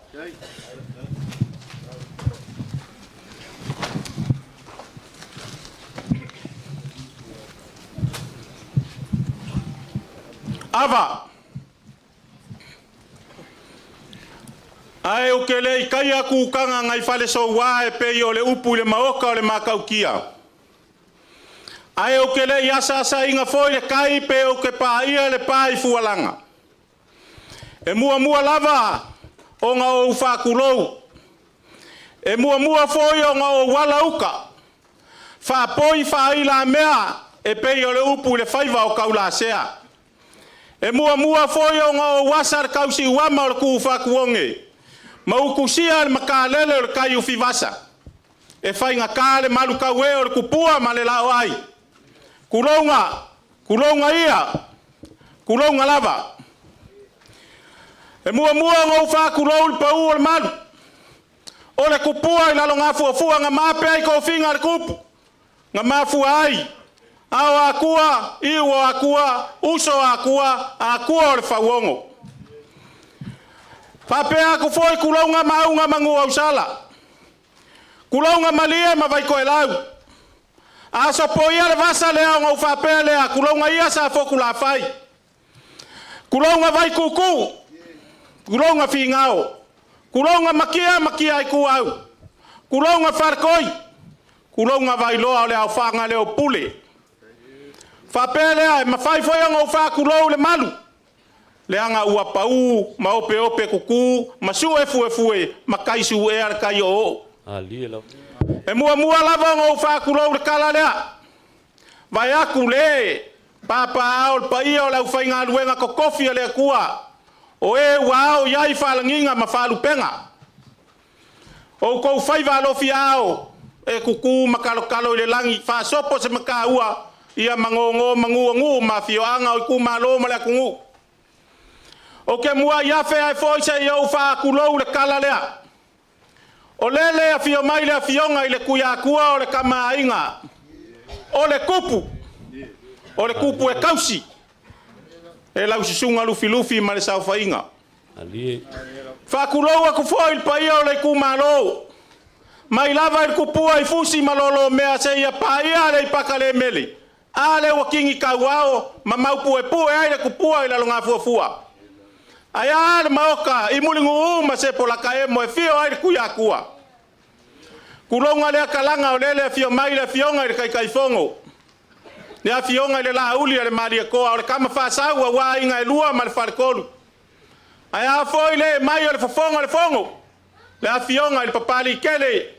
D: Ava! Ae ou te le i taia kukaga nai Falesoua e pei o le upu i le maota o le Matautia. Ae ou te le i asaasaina foi le tai pe ou te paia le pa i Fualaga. E muamua lava ona ou faatulou. E muamua foi ona ou ala uta, faapoi faailamea e pei o le upu i le faiva o Taulasea. E muamua foi ona ou asa le tausiuama o le tuufatuoge ma utusia le makalele o le tai ufivasa. E faigata le malutauē o le tupua ma le laoai. Tulouna, tulouna ia, tulouna lava. E muamua ona ou faatulou le pau o le malu, o le tupua i lalogafuafua na maape ai tofiga a le tupu. Na mafua ai, ao akua, iu o akua, uso o akua, akua o le fauogo. Faapea aku foi tulouga maauga ma Nuuausala, tulouga Malie ma Vaitoelau. A sopoia le vasa lea ona ou faapea lea, tulouga ia sa Fotulafai, tulouga Vaituutuu, tulouga Finao, tulouga Makia Makia Ituau, tulouga Faletoi, tulouga Vailoa o le aofaga lea o Pule. Faapea lea, e mafai foi ona ou faatulou le malu, leaga ua pau ma opeope kuku ma sue fuefue ma kai suea le tai o'oo'o.
C: Alie lava.
D: E muamua lava ona ou faatulou le kala lea, vaeatu le papaao le paia o le aufaigaluega totofi a le Atua, o e ua ao i ai faalagiga ma faalupega. Outou faiva alofiaao e tutu ma talotalo i le lagi, faasopo se mataua ia magogo manuanuu ma afioaga o itumalo ma le atunuu. Ou te muai afe ae foi seia ou faatulou le kala lea. O lele afio mai le afioga i le Tuiatua o le Tama a Aiga, o le Tupu, o le Tupu e tausi e lau susuga Lufilufi ma le saofaiga.
C: Alie.
D: Faatulou atu foi le paia o le itumalo, mai lava i le tupua i Fusi ma Lolomea seia paia Aleipata le mele, a lea ua kini tauao ma maupuepue ai le tupua i Lalogafuafua. Ae a le maoka i Mulinuu ma Sepolataemo e fio ai le Tuiatua. Tulouga lea talaga o lele afio mai le afioga i le Taitaifono, le afioga i le Laauli a le Malietoa, o le tama faasau aua aiga e lua ma le faletolu. Ae a foi le mai o le fofoga o le fono, le afioga i le Papaliitele,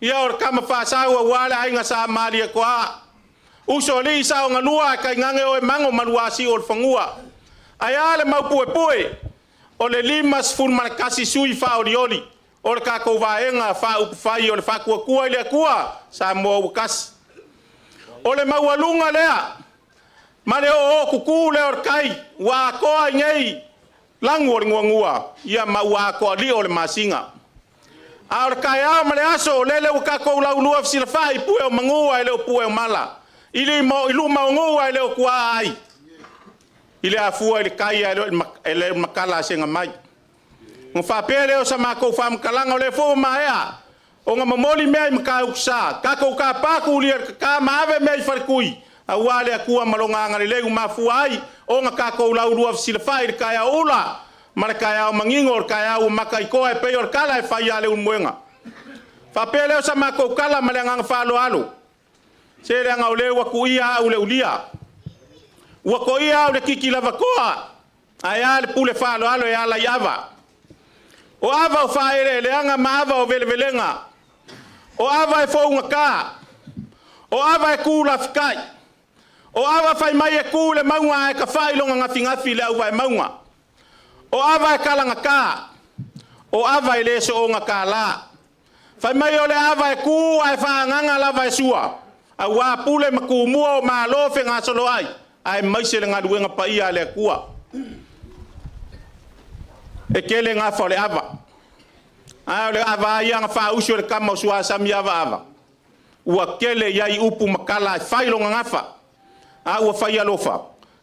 D: ia o le tama faasau aua le aiga sa Malietoa. Usoalii saogalua ae tainane oe mago ma luasiu o le fanua. Ae a le maupuepue o le 51 sui faaolioli o le tatou Vaega Faaupufai o le Faatuatua i le Atua Samoa ua Tasi. O le maualuga lea ma le ooootutu lea o le tai ua atoa ai nei lagu o le nuanua, ia ma ua atoa lio le masina. A o le taeao ma le aso, o lele ua tatou laulua fesilafai i pue o manu ae le o pue o mala, i luma o nuu ae le o tuaa ai, i le afua i le tai ae le o le matala a sega mai. Ona faapea lea o sa matou faamatalaga, o lea foi ua maea ona momoli mea i Matautusa, tatou tapa tuli le kaka ma ave mea i faletui, aua le Atua ma lona agalelei ua mafua ai ona tatou laulua fesilafai i le taeao ula ma le taeao manino, o le taeao ua mataitoa e pei o le tala e fai a le Ulumoega. Faapea lea o sa matou tala ma le agaga faaaloalo, se leaga o lea ua tuia au le ulia, ua toia au le titi lavatoa, ae a le pule faaaloalo e ala i ava. O ava o faaeleeleaga ma ava o velevelega, o ava e fougata, o ava e tu lafitai, o ava fai mai e tu le mauga ae tafai lona gafigafi i le auvae mauga, o ava e kalagata, o ava e le soona kālā. Fai mai o le ava e tu ae faaagaga lava e sua, auā pule ma tumua o Malo fegasoloai, aemaise le galuega paia a le Atua. E tele gafa o le ava, ae o le ava lava ia na faausu e le tama o Suasami avaava, ua tele i ai upu ma tala e fai lona gafa, a ua fai alofa,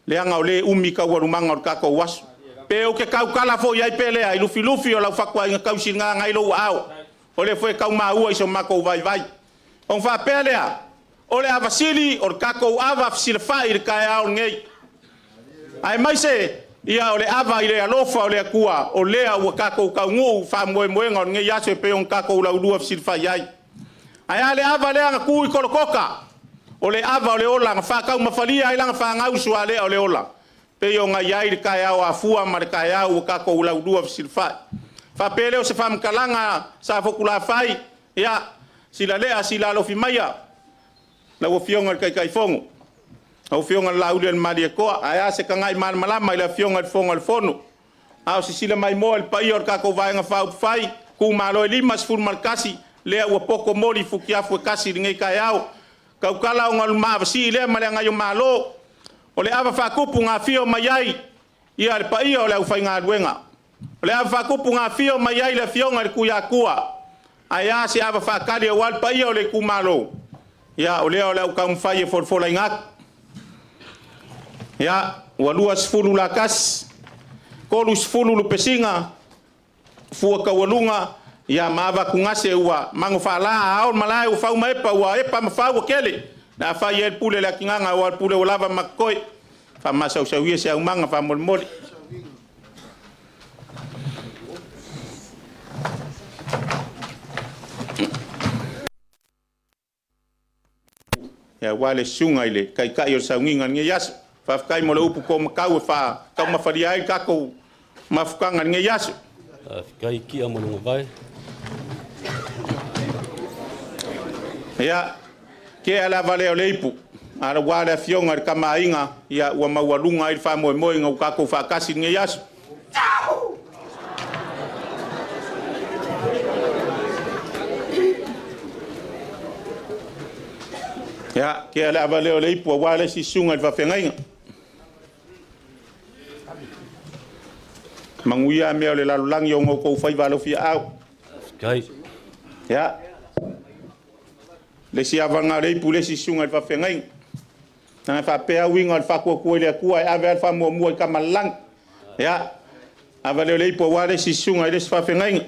D: leaga o lē umi taualumaga o le tatou aso. Pe ou te tautala foi i ai pe leai, Lufilufi o lau fatuaiga tausi lena i lou aao, o lea foi e tau maua i so matou vaivai. Ona faapea lea, o le ava sili o le tatou ava fesilafai i le taeao lenei, aemaise ia o le ava i le alofa o le Atua, o lea ua tatou taunuu faamoemoega o lenei aso e pei ona tatou laulua fesilafai ai. Ae a le ava lea na tu i Kolokoka, o le ava o le ola na faataumafalia ai lana fanau sualea o le ola, pei ona i ai le taeao afua ma le taeao ua tatou laulua fesilafai. Faapea lea o se faamatalaga sa Fotulafai, ia sila lea sila alofi maia lau Afioga i le Taitaifono, lau Afioga i le Laauli o le Malietoa, ae a se tagai malamalama i le Afioga i le Fofoga o le Fono, a o sisila maimoa i le paia o le tatou Vaega Faaupufai, itumalo e 51, lea ua poto moli futiafu e tasi i lenei taeao. Tautala ona o le maavasii lea ma le agaio Malo, o le ava faatupu na afio mai ai ia le paia o le aufaigaluega, o le ava faatupu na afio mai ai le Afioga i le Tuiatua, ae a se ava faatali aua le paia o le itumalo.
E: Ia, o lea o le a ou taumafai e folafolaina atu. Ia, ua 20 latasi, 30 lupesina, fua taualuga, ia ma ava atugase ua mago faala a ao le malae ua fau ma epa, ua epa ma fau ua tele. Le a fai ai le pule a le atinaga aua o le pule ua lava ma totoe. Faamasausau ia se aumaga faamolemole. Aua le susuga i le Taitai o le sauniga i lenei aso. Faafetai mo le upu taumatau e faataumafalia ai le tatou mafutaga i lenei aso.
C: Faafetai kia ma luga vae.
E: Ia, tea lava lea o le ipu, aua le afioga i le Tama a Aiga, ia ua maualuga ai le faamoemoe ina ua tatou faatasi i lenei aso. Ia, tea le ava lea o le ipu aua le isi susuga i le faafeagaiga. Manuia mea o le lalolagi ona o outou faiva alofiaau.
C: Faafetai.
E: Ia, le isi avaga o le ipu i le isi susuga i le faafeagaiga. Leaga e faapea uiga o le faatuatua i le Atua e ave lava le faamuamua i tama a le lagi. Ia, ava lea o le ipu aua le isi susuga i le isi faafeagaiga.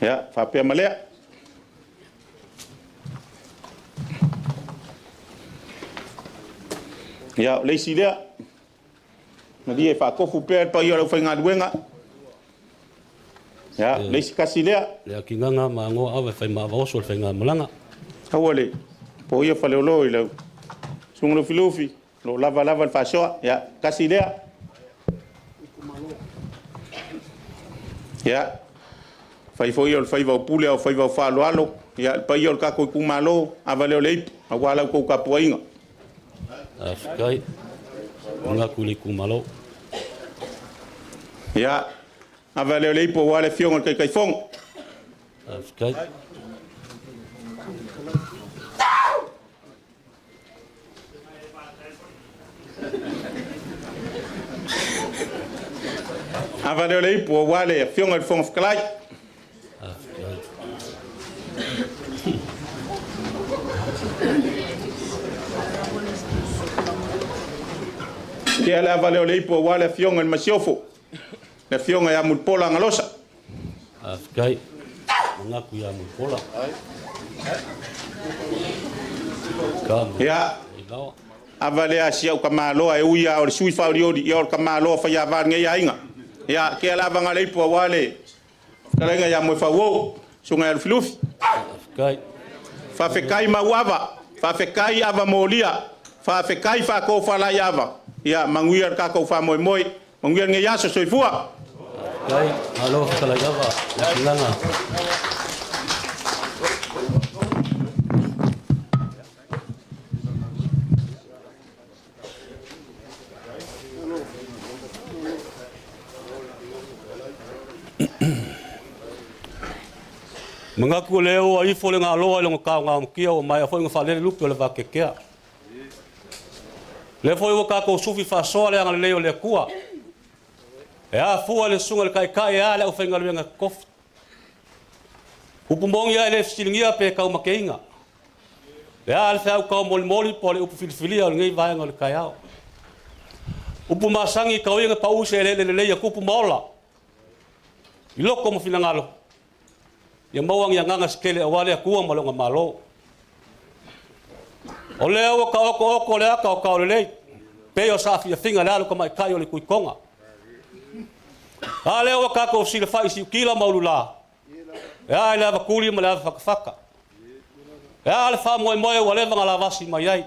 E: Ia, faapea ma lea. Ia, o le isi lea. Malie e faatofu pea le paia o le aufaigaluega. Ia, le isi tasi lea.
C: Le akinaga ma agoa ava e fai ma ava oso le faigamalaga.
E: Aua le poia faleolo i lau susuga Lufilufi, o lo o lava lava le faasoa. Ia, tasi lea. Ia, fai foi o le faiva o pule a o faiva o faaaloalo. Ia, le paia o le tatou itumalo, ava lea o le ipu, aua la outou tapuaiga.
C: Faafetai. Manatu i le itumalo.
E: Ia, ava lea o le ipu aua le afioga i le Taitaifono.
C: Faafetai.
E: Ava lea o le ipu aua le afioga i le Fofoga Fetalai.
C: Faafetai.
E: Ia le ava lea o le ipu aua le afioga i le Masiofo, le afioga ia Mulipola Galosa.
C: Faafetai. Manatu ia Mulipola. Ka
E: Ia,
C: ilaoa.
E: ava lea si au tamaloa e ui lava o le sui faaolioli, ia o le tamaloa faiava lenei aiga. Ia, tea le avaga le ipu aua le fetalaiga ia Moefauou, susuga ia Lufilufi.
C: Faafetai.
E: Faafetai mauava, faafetai ava molia, faafetai faatofalai ava. Ia, manuia le tatou faamoemoe, manuia lenei aso, soifua.
C: Faafetai. Malo fetalai ava. Le akinaga. Manatu o lea ua ifo le galoa i lona taogamutia ua maea foi ona faalele lupe o le vateatea. Lea foi ua tatou sufi faasoa le agalelei o le Atua. E afua i le susuga i le Taitai e a le aufaigaluega totofi. Upu moni lava e le fesiligia pe taumateina. E a le feau taumolimoli po o le upu filifilia o lenei vaega o le taeao. Upu masani i tauiga pau se eleele lelei a tupu ma ola. I loko ma finagalo, ia maua ni agaga se tele aua le Atua ma lona Malo. O lea ua taotooto le ata o taolelei, pei o saafiafiga le alu tamaitai o le Tuitoga. A lea ua tatou silafai i siutila ma ulula, e a i le avatuli ma le avafatafata. E a le faamoemoe ua leva na lavasi mai ai.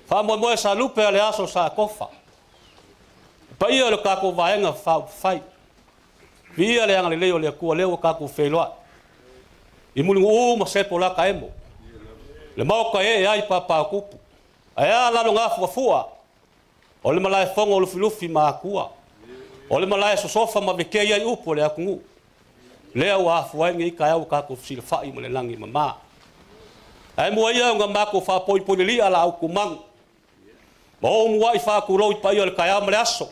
C: Faamoemoe sa lupe a le aso sa tofa. Paia o le tatou vaega faaupufai. Viia le agalelei o le Atua lea ua tatou feiloai. I Mulinuu ma Sepo lata emo. Le maota e ee ai papa o tupu. Ae a lalo gafuafua. O le malae fono o Lufilufi ma Atua. O le malae sosofa ma vetei ai upu o le atunuu. Lea ua afua ai lenei taeao ua tatou fesilafai ma le lagi e mama. Ae mua ia ona matou faapoipoilili'a la outou manu ma ou mua'i faatulou i paia o le taeao ma le aso.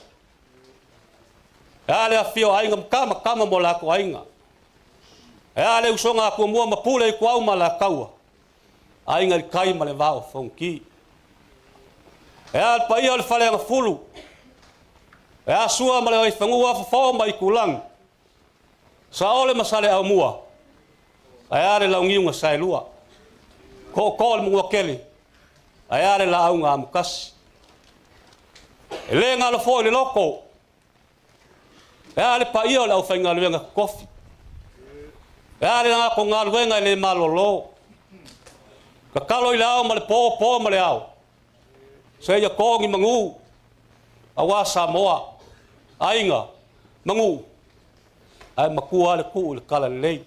C: E a le afio o aiga ma tama, tama mo latou aiga. Ae a le usoga a Kuamua ma Pule i Kuau ma Alataua, Aiga i le Tai ma le Vaa o Fonoti. Ae a le paia o le Faleagafulu, ae a Sua ma le Vaifanua, Fofo ma Aitulagi, Saole ma Saleaaumua, ae a le Launiu na Saelua, Tootoo o le Manuatele, ae a le Laau na Amotasi. E le galo foi le loto, e a le paia o le aufaigaluega totofi, e a le latou galuega e le malolo, tatalo i le ao ma le po, po ma le ao, seia to ni manu aua Samoa, aiga, manu, ae matua lava le tuu i le talalelei.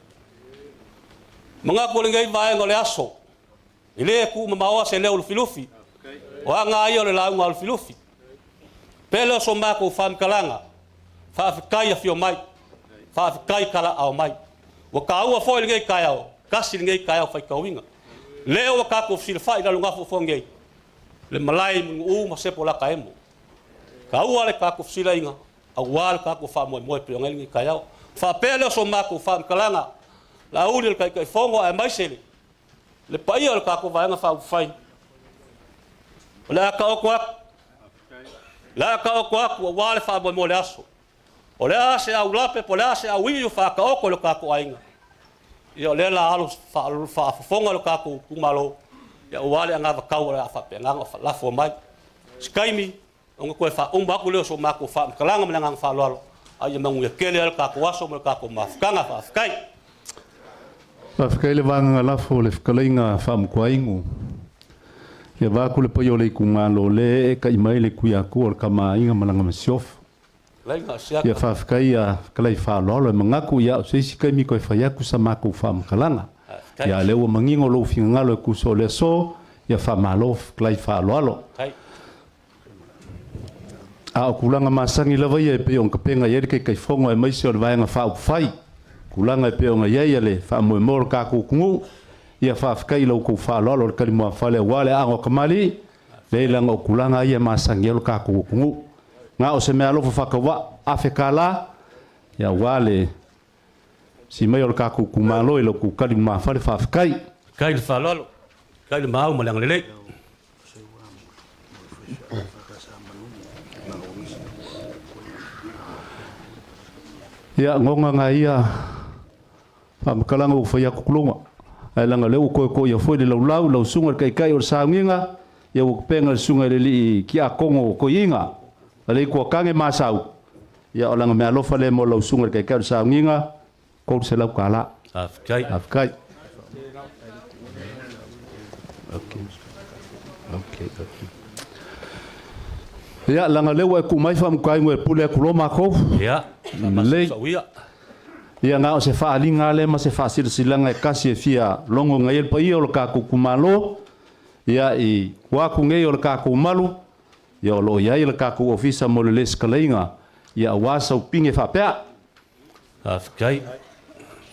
C: Manatu o lenei vaega o le aso, E le tuumamaoa se leo o Lufilufi, o aga lava ia o le lauga a Lufilufi. Pele o so matou faamatalaga, faafetai afio mai, faafetai talaaao mai. Ua taua foi lenei taeao, tasi lenei taeao faitauina. Lea ua tatou fesilafai i Lalogafu o nei, le malae i Mulinuu ma Sepo Lataemo. Taua le tatou fesilaiga aua le tatou faamoemoe pei ona i ai lenei taeao. Faapea lea o so matou faamatalaga, Laauli o le Taitaifono aemaise le Le paia o le tatou Vaega Faaupufai, o le a taoto atu, o le a taoto atu aua le faamoemoe o le aso. O le a se aulape po o le a se auivi ua faataoto i lo tatou aiga, ia o lea o le a alo faafofoga lo tatou itumalo aua le anavatau o le a faapena ona lafo mai. Se taimi ona toe faauma atu lea o so matou faamatalaga ma le agaga faaaloalo, a ia manuia tele ai le tatou aso ma le tatou mafutaga. Faafetai.
B: Faafetai le vagaga lafo o le fetalaiga faamutuainu. Ia vaeatu le paia o le itumalo o lea e eetai mai le Tuiatua o le Tama a Aiga ma lana Masiofo. Ia faafetai ia fetalai faaaloalo e manatu ia o se isi taimi toe fai atu sa matou faamatalaga. Ia a lea ua manino lou finagalo e tusa o le aso, ia faamalo fetalai faaaloalo. A o tulaga masani lava ia e pei ona tapena i ai le Taitaifono aemaise o le Vaega Faaupufai, tulaga e pei ona i ai le faamoemoe o le tatou atunuu, ia faafetai i la outou faaaloalo i le talimuafale aua le aano a tamalii, leai leaga o tulaga lava ia e masani ai lo tatou atunuu. Na o se meaalofa faatauvaa $1000 ia aua le si mai o le tatou itumalo i la outou talimuafale, faafetai.
C: Faafetai le faaaloalo, faafetai le maau ma le agalelei.
B: Ia, goga nga ia faamatalaga ua fai atu kuloga. Ae leaga o lea ua toetoia foi le laulau, lau susuga i le Taitai o le Sauniga, ia ua pega le susuga i le Alii Tiakono Toeaina, a le Ituatage Masau, ia o lana meaalofa lea mo lau susuga i le Taitai o le Sauniga, $300.
C: Faafetai.
B: Faafetai. Ia, leaga o lea ua e tuu mai faamuta e pule atu loa matou.
C: Ia,
B: Lelei.
C: Sauia.
B: Ia, na o se faaaliga lava lea ma se faasilasilaga e tasi e fia logo ai le paia o le tatou itumalo. Ia, i tua atu nei o le tatou malu, ia o lo o i ai le tatou ofisa mo le lesitalaina, ia aua sau pine faapea.
C: Faafetai.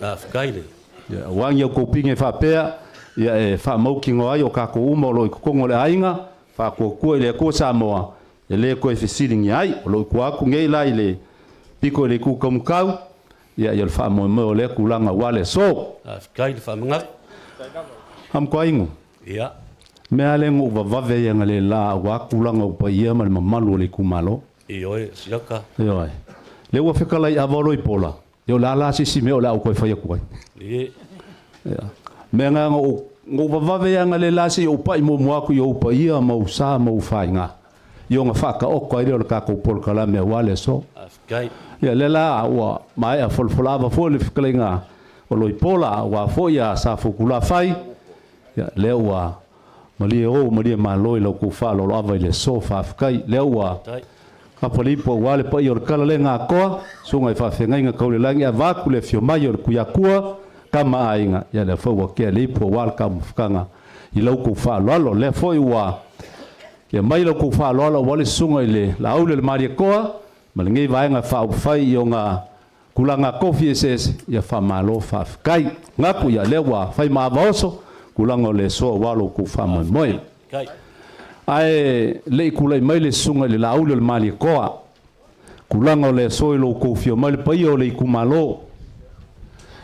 C: Faafetai le.
B: Ia, aua ni outou pine faapea, ia e faamautinoa ai o tatou uma o lo o i totonu o le aiga, faatuatua i le Atua Samoa, e le toe fesiligia ai. O lo o i tua atu nei la i le pito i le itu taumatau, ia, ia o le faamoemoe o lea tulaga aua le aso.
C: Faafetai le faamanatu.
B: Amutoaigu.
C: Ia.
B: Mea lea na ou vavave ai analeila aua tulaga o paia ma le mamalu o le itumalo.
C: Ioe, siaka.
B: Ioe. Lea ua fetalai ava o Loipola, ia o le a la se isi mea o le a ou toe fai atu ai.
C: Ie.
B: Ia. Mea na ou vavave ai analeila se i ou pai muamua atu i ou paia ma ou sa ma ou faiga. I ona faataoto ai lea o le tatou polokalame aua le aso.
C: Faafetai.
B: Ia lea la ua maea folafola ava foi le fetalaiga o Loipola aua foi a sa Foutulafai. Ia lea ua malie ou malie malo i lau tou faaaloalo ava i le aso. Faafetai. Lea ua kapalipo aua le paia o le kala le gatoa, susuga i faafeagaiga tau le lagi avatu le afio mai o le Tuiatua, tama aiga, ia lea foi ua tea le ipu aua le taumafataga i lau tou faaaloalo. Lea foi ua tea mai lau tou faaaloalo aua le susuga i le Laauli o le Malietoa ma lenei vaega faaupufai i ona tulaga tofi eseese, ia faamalo faafetai. Manatu ia lea ua fai ma ava oso tulaga o le aso aua lo outou faamoemoe. Ae le i tulai mai le susuga i le Laauli o le Malietoa, tulaga o le aso i lo outou afio mai le paia o le itumalo.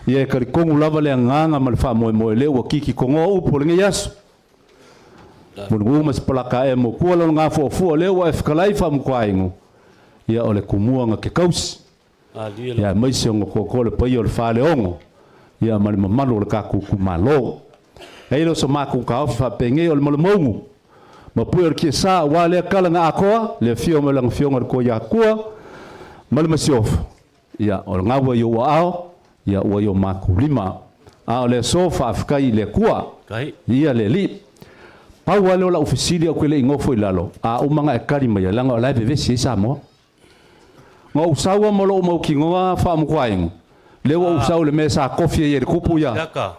B: Ia e talitonu lava le agaga ma le faamoemoe lea ua kikikogoa upu o lenei aso. Mulimumu ma Sipalaka e mokua lona gafuafua lea ua e fetalai faamutuainu, ia o le tumua na te tausi, ia aemaise ona toatoa le paia o le Faleono, ia ma le mamalu o le tatou itumalo. E i ai lea o so matou taofi faapenei o le malumaunu ma pue o le tiasa aua lea tala na atoa, le afio mai o lana Afioga i le Tuaiatua ma le Masiofo, Ia, o lena ua i ou aao, ia ua i o matou lima. A o le aso, faafetai i le Atua. Ia le Alii. Pau lava lea o lau fesili ou te le i nofo i lalo, a uma ona e tali maia, leaga o la e vevesi ai Samoa. Na ou sau lava ma lou mautinoa faamutuainu, lea ua ou sau i le mea sa tofi ai e le tupu ia.
C: Siaka,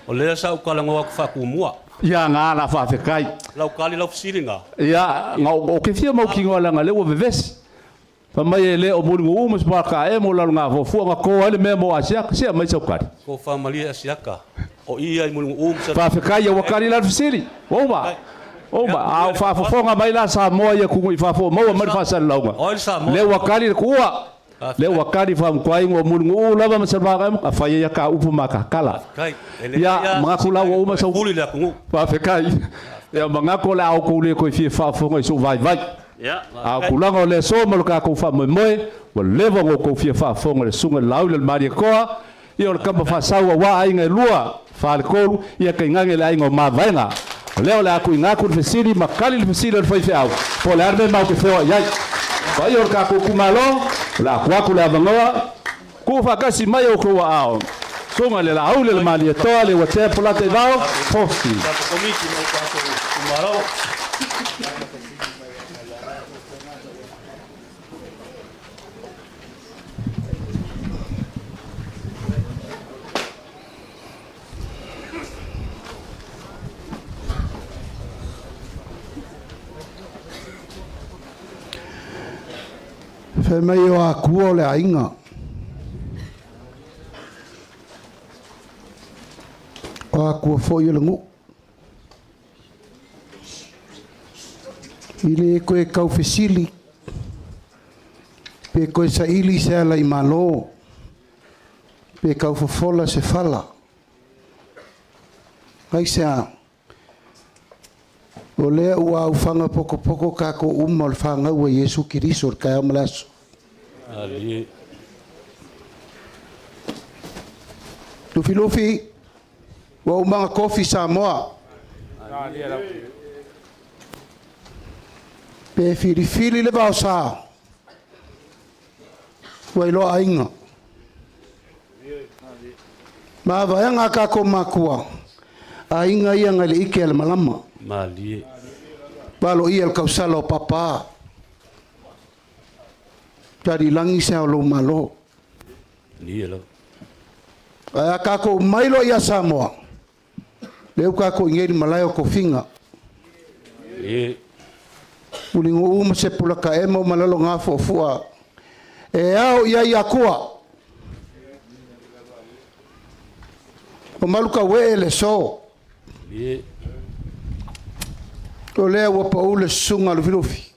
C: o lea sa ou talanoa atu faatumua.
B: Ia, na ala, faafetai.
C: Lau tali lau fesili na.
B: Ia, na ou te fia mautinoa leaga o lea ua vevesi. Fai mai e le o Mulinuu ma Sipalakae mo Lalogafuafua na to ai le mea mo Asiata. Se aumai sau tali.
C: Tofa malie Asiata, o i ai Mulinuu ma Sipalakae.
B: Faafetai ia ua tali la le fesili. Ua uma? Ua uma. A o faafofoga mai la Samoa i atunuu i fafo ua maua mai le faasalalauga. Lea ua tali le tuua. Lea ua tali faamutuai o Mulinuu lava ma Sipalakae na fai ai aka upu ma aka tala. Ia manatu la ua uma sau. Faafetai. Ia manatu o le a outou le toe fia faafofoga i sou vaivai. A o tulaga o le aso ma lo tatou faamoemoe, ua leva ona outou fia faafofoga i le Susuga i le Laauli o le Malietoa, ia o le tama faasau aua aiga e lua, faletolu, ia tainane le aiga o Mavaega. O lea o le a tuuina atu le fesili ma tali le fesili a le faifeau, po o le a le mea matou te feoai ai. Paia o le tatou itumalo, o le a tuu atu le avanoa, tuu faatasi mai outou aao, Susuga i le Laauli o le Malietoa, Leuatea Polataivao, Fosi.
A: Fai mai o Akua o le aiga. O Akua foi o le nuu. I le toe tau fesili pe toe saili se ala i Malo pe tau fofola se fala. Aisea? O lea ua aufaga potopoto tatou uma o le fanau a Iesu Keriso i le taeao ma le aso. Lufilufi, ua uma ona tofi Samoa. Pe filifili le vaosa, ua iloa aiga. Mavaega a tatou makua, aiga ia nai le ike a le malama. Valoia le tausala o papa. Talilagi se ao lou Malo. Ae a tatou mai loa ia Samoa, lea ua tatou i inei i le malae o tofiga. Mulinuu ma Sepulataemo ma Lalogafuafua e ao i ai Atua. O Malutauee le so. O lea ua pau le susuga a Lufilufi.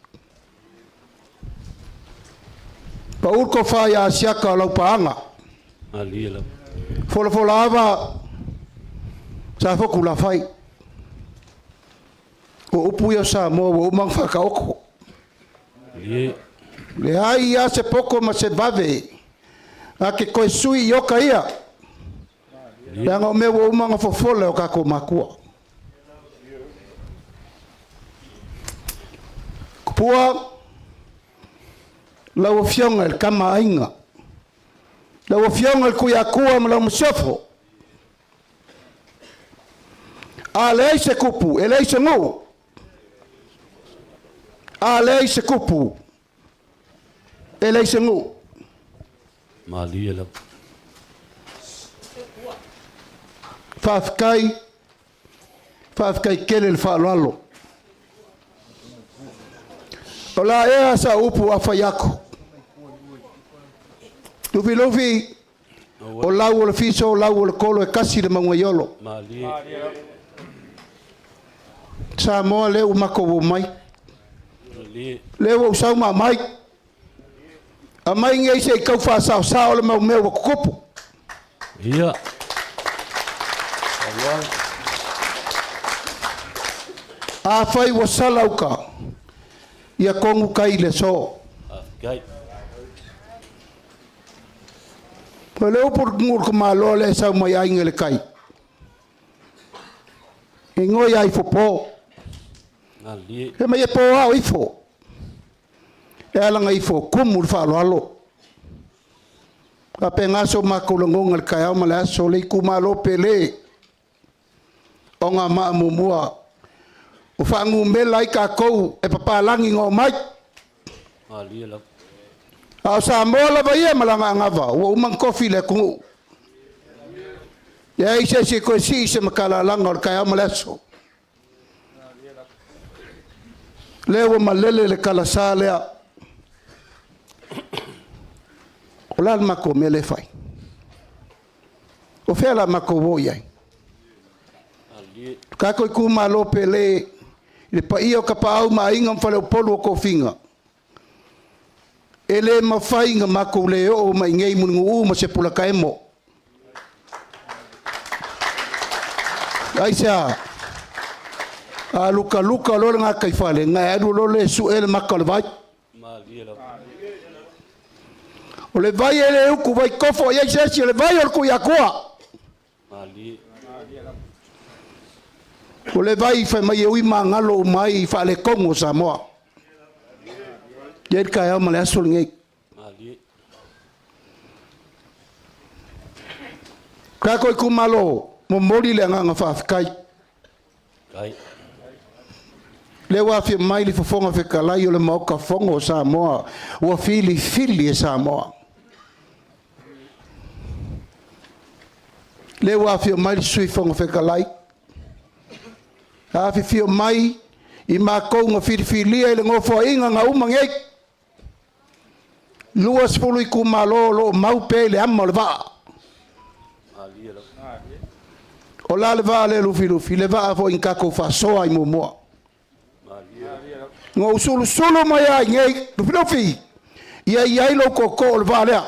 A: Pau le tofa ia Asiata o Laupaaga. Folafola ava Safotu Lafai. O upu ia o Samoa ua uma ona faataoto. Leai lava se poto ma se vave a te toe sui i oka ia, leaga o mea ua uma ona fofola e o tatou matua. Tupua, lau Afioga i le Tama a Aiga, lau Afioga i le Tuiatua ma lau Masiofo, a leai se tupu, e leai se nuu. A leai se tupu, e leai se nuu.
C: Malie lava.
A: Faafetai, faafetai tele le faaaloalo. O la ea sa upu a fai atu. Lufilufi, O lau o le fiso, o lau o le kolo e kasi le mauga i Olo. Samoa lea ua matou omai. Lea ua ou sau ma aumai. Aumai nei se i tau faasaosao le mau mea ua tutupu.
C: Ia. Saunoaga.
F: Afai ua sala uka, ia kogu kai i le aso.
C: Faafetai.
F: O le upu o le tamaloa lea e sau mai aiga i le tai. E goi lava ifo po.
C: Malie.
F: Fai mai e po ao ifo. E ala ifo kumu le faaaloalo. Faapena so matou lagona i le taeao ma le aso, le itumalo pele o Anoamaa 1 ua faanumera ai tatou e papalagi na omai.
C: Malie lava.
F: A o Samoa lava ia ma lana anava ua uma ona tofi i le atunuu. E leai se isi e toe sii se matalalaga o le taeao ma le aso. Lea ua malele le talasa lea. O le a le matou mea lea e fai? O fea la matou o i ai?
C: Malie.
F: Tatou itumalo pele i le paia o Tapaau ma Aiga ma Faleupolu o Tofiga, e le mafai ona matou le oo mai i inei i Mulinuu ma Sepolataemo. Aisea? A lukaluka loa le gataifale, ona e alu loa lea e sue le mata o le vai.
C: Malie lava.
F: O le vai e le utu vai tofo i ai se esi, o le vai o le Tuiatua.
C: Malie.
F: O le vai fai mai e ui magalo uma ai i faaletonu o Samoa. E i ai le taeao ma le aso lenei.
C: Malie.
F: Tatou itumalo, momoli le agaga faafetai.
C: Kai.
F: Lea ua afio mai le Fofoga Fetalai o le Maota Fono o Samoa, ua filifili e Samoa. Lea ua afio mai le Sui Fofoga Fetalai, afifio mai i matou na filifilia i le nofoaiga na uma nei. 20 itumalo o lo o mau pea i le ama o le vaa.
C: Malie lava.
F: O la le vaa lea Lufilufi, le vaa foi na tatou faasoa i muamua.
C: Malie.
F: Na ou sulusulu mai ai nei, Lufilufi, ia i ai lou tootoo o le vaa lea.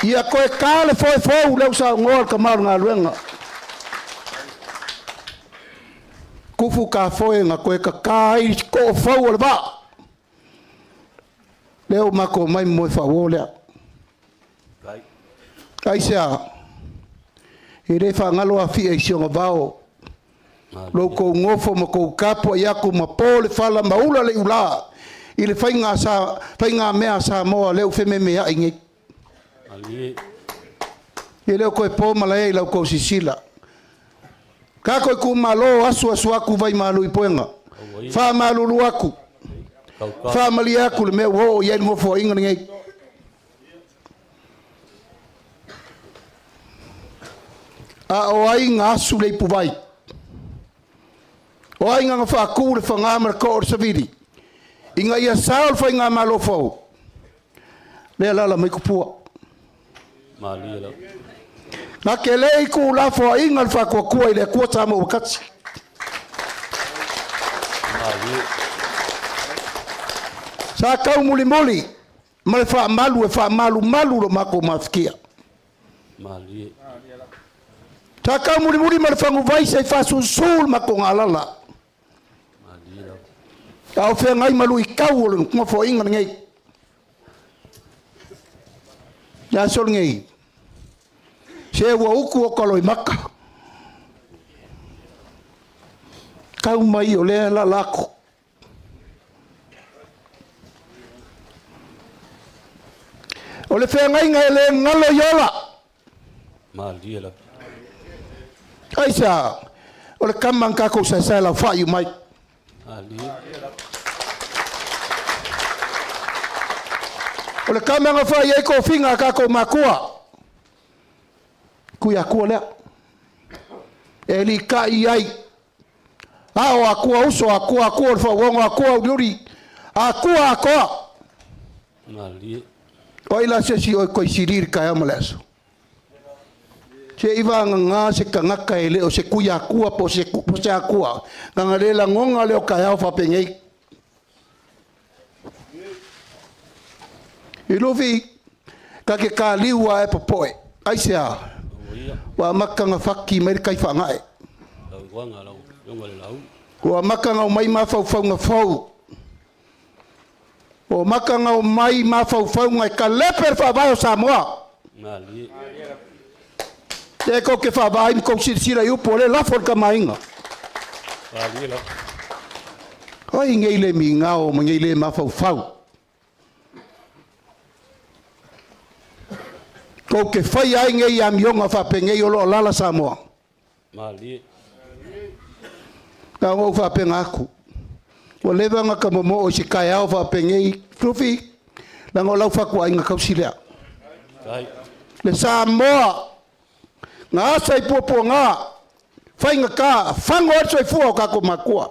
F: Ia toe ta le foe fou lea ua saunoa le tama o le galuega. Tufu tafoe na toe tata ai too fou o le vaa. Lea ua matou omai moe faauo lea.
C: Kai.
F: Aisea, e le faagalo afia i si ona vao. Lo
C: Malie.
F: kou nofo ma kou tapuai atu ma po le fala ma ula le iulā i le faiga, sa, faiga mea a Samoa lea ua fememeai nei.
C: Malie.
F: E le o toe po malae i lau tou sisila. Tatou itumalo asu asu atu vai malu i puega.
C: Aua ia.
F: Faamalulu atu,
C: Kauka.
F: faamalie atu le mea ua oo i ai le nofoaiga lenei. A o ai na asu le ipuvai? O ai na faatu le fagā ma le too o le savili? Ina ia sao le faigamalo fou. Lea lala mai kupua.
C: Malie lava.
F: Na te le i tuulafoaiga le Faatuatua i le Atua Samoa ua tasi.
C: Malie.
F: Sa taumulimuli ma le faamalu e faamalumalu lo matou mafikia.
C: Malie.
F: Sa taumulimuli ma le faguvai se i faasusu le matou galala.
C: Malie lava.
F: A o feagai ma luitau o le nofoaiga lenei. Le aso lenei, se ua utu o kaloimaka. Tau mai o lea lala atu. O le feagaiga e le galo i ola.
C: Malie lava.
F: Aisea, o le kama na tatou saesae laufai mai.
C: Malie.
F: O le kama na fai ai tofiga a tatou makua. Tuiatua lea. E likai ai. Ao akua uso, akua akua o le fauogo, akua uliuli, akua akoa.
C: Malie.
F: O ai la se isi o e toe sili i le taeao ma le aso. Se i vagagā se tagata e le o se Tuiatua po o se, po se Akua, leaga le lagona lea o taeao faapenei. I Lufi, Ka ke kaliu a e popoe. Aisea? Ua amata ona fati mai le tai faagae. Ua amata ona omai mafaufauga fou. Ua amata ona omai mafaufauga e kalepe le faavae o Samoa. Lea tou te faavaai ma tou silasila i upu o lea e lafo i le Tama a Aiga. O ai nei le migao ma nei le mafaufau? Tou te faia ai nei amioga faapenei o lo o alaala Samoa. Na ona ou faapena atu, ua leva ona ta momoo i se taeao faapenei, Lufilufi, leaga o lau fatuaiga tausi lea. Le Samoa na asa i puapuaga, faigata, fago ai le soifua o tatou matua.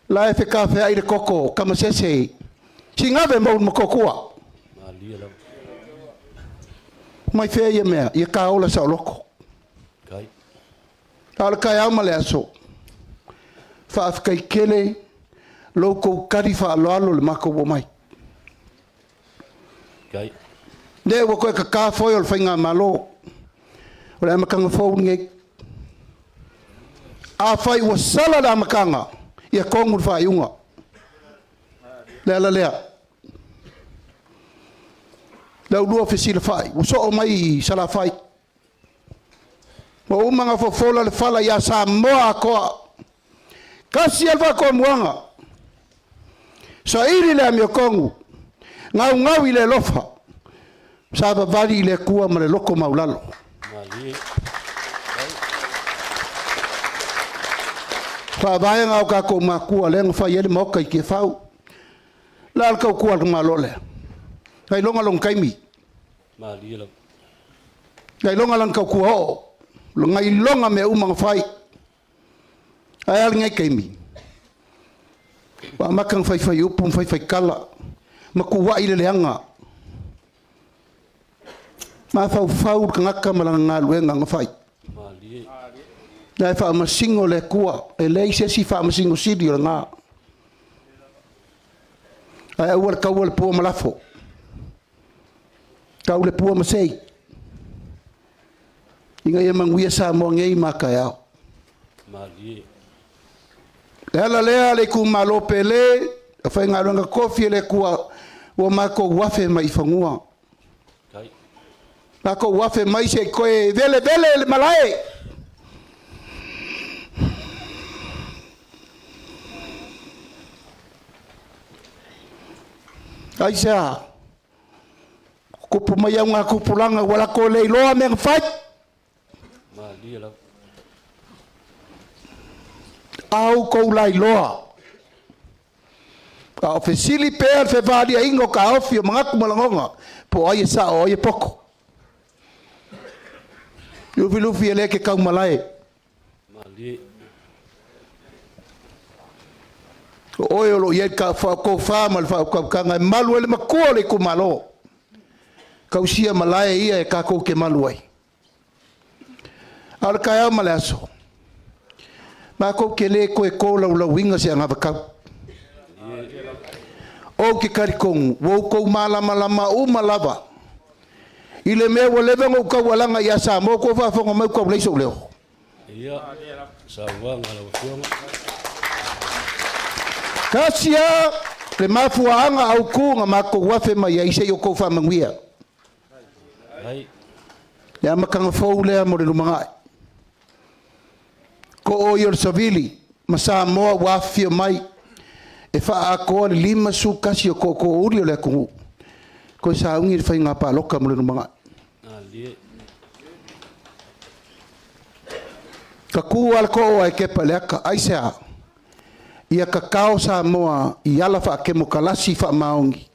F: La e fetafeai le toto o tamasese, sigave ma Ulumotootua. Mai fea ia mea? Ia ta ola saoloto. A o le taeao ma le aso, faafetai tele lo outou tali faaaloalo i le matou omai. Lea ua toe tata foe o le faigamalo, o le amataga fou lenei. Afai ua sala le amataga, ia tonu le faaiuga. Le ala lea, le aulua fesilafai, ua soo mai i Salafai, ua uma ona fofola le fala ia Samoa atoa. Tasi lava le faatomuaga, saili le amiotonu, gaugau i le alofa, savavali i le Atua ma le loto maualalo. Faavaega o tatou matua lea na fai ai le maota i Tiafau. O le a le tautua a le tamaloa lea? Na iloga lona taimi. Na iloga lana tautua oo. Na iloga mea uma na fai. Ae a lenei taimi? Ua amata ona faifai upu ma faifai tala ma tuuai le leaga. Mafaufau le tagata ma lana galuega na fai. La e faamasino le Atua, e leai se isi faamasino sili o lena. Ae aua le taua le pua ma lafo. Tau le pua ma sei. Ina ia manuia Samoa nei ma a taeao. Le ala lea le itumalo pele, a faigaluega tofi e le Atua, ua matou afe mai i fanua. Matou afe mai se i toe velevele le malae. Aisea? Tupu mai au tupulaga ua latou le iloa mea na fai. A outou lailoa, a o fesili pea le fevaliaiga o taofi o manatu ma lagona, po o ai e sao o ai e poto. Lufilufi e le ke taumalae. O oe o lo o i ai le tofa ma le faautautaga e malu ai le matua o le itumalo. Tausia malae ia e tatou te malu ai. A o le taeao ma le aso, matou te le toe tolaulauina se anavatau. Ou te talitonu, ua outou malamalama uma lava i le mea ua leva ona ou taualaga ia Samoa, ua outou faafofoga mai ua tau leai sou leo.
C: Ia, saunoaga a lau Afioga.
F: Tasi lava le mafuaaga autu na matou afe mai ai se i outou faamanuia. Le amataga fou lea mo le lumanai. Too ia o le savili ma Samoa ua afifio mai e faaatoa le 51 o tootoouli o le atunuu toe sauni le faiga palota mo le lumanai. Tatu lava le too ae tepa i le ata. Aisea? Ia tatao Samoa i ala faatemokalasi faamaoni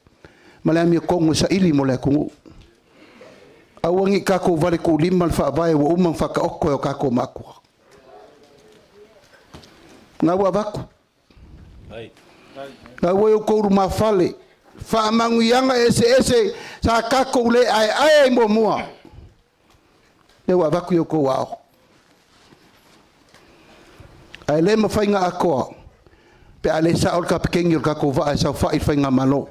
F: ma le amiotonu e saili mo le atunuu. Aua ne i tatou vale tuulima le faavae ua uma ona faataoto e o tatou matua. Na ua avatu. Na ua i outou lumafale faamanuiaga eseese sa tatou le aeae ai muamua. Lea ua avatu i outou aao. Ae le mafai ona atoa pe a le sao le kapeteni o le tatou vaa e saofai i le faigamalo.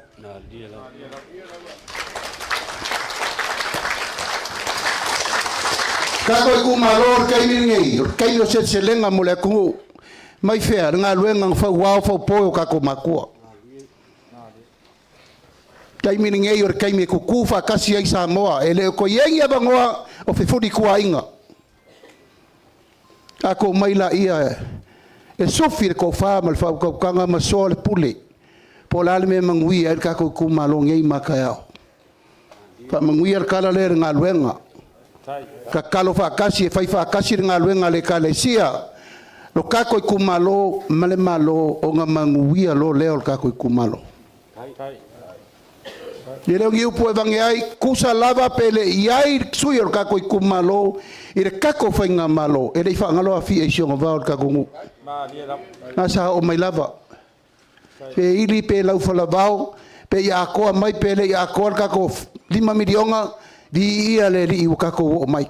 F: Tatou itumalo o le taimi lenei, o le taimi o seleselega mo le atunuu. Mai fea? Le galuega na fauao faupo e o tatou matua. Taimi lenei o le taimi e tutu faatasi ai Samoa, e le o toe i ai ni avanoa o fefulituaaiga. Tatou omai laia e sufi le tofa ma le faautautaga ma soa le pule, po o le a le mea e manuia ai le tatou itumalo nei ma a taeao. Faamanuia le tala lea i le galuega. Tatalo faatasi e fai faatasi le galuega a le Ekalesia, lo tatou itumalo ma le Malo, ona manuia loa lea o le tatou itumalo. E le o ni upu e avane ai, tusa lava pe le i ai le sui o le tatou itumalo i le tatou faigamalo, e le i faagalo Afia i si ona vao i le tatou nuu. Na sa oo mai lava, pe ili pe laufalavao, pe i atoa mai pe le i atoa le tatou $5 miliona, viia le Alii ua tatou oo mai.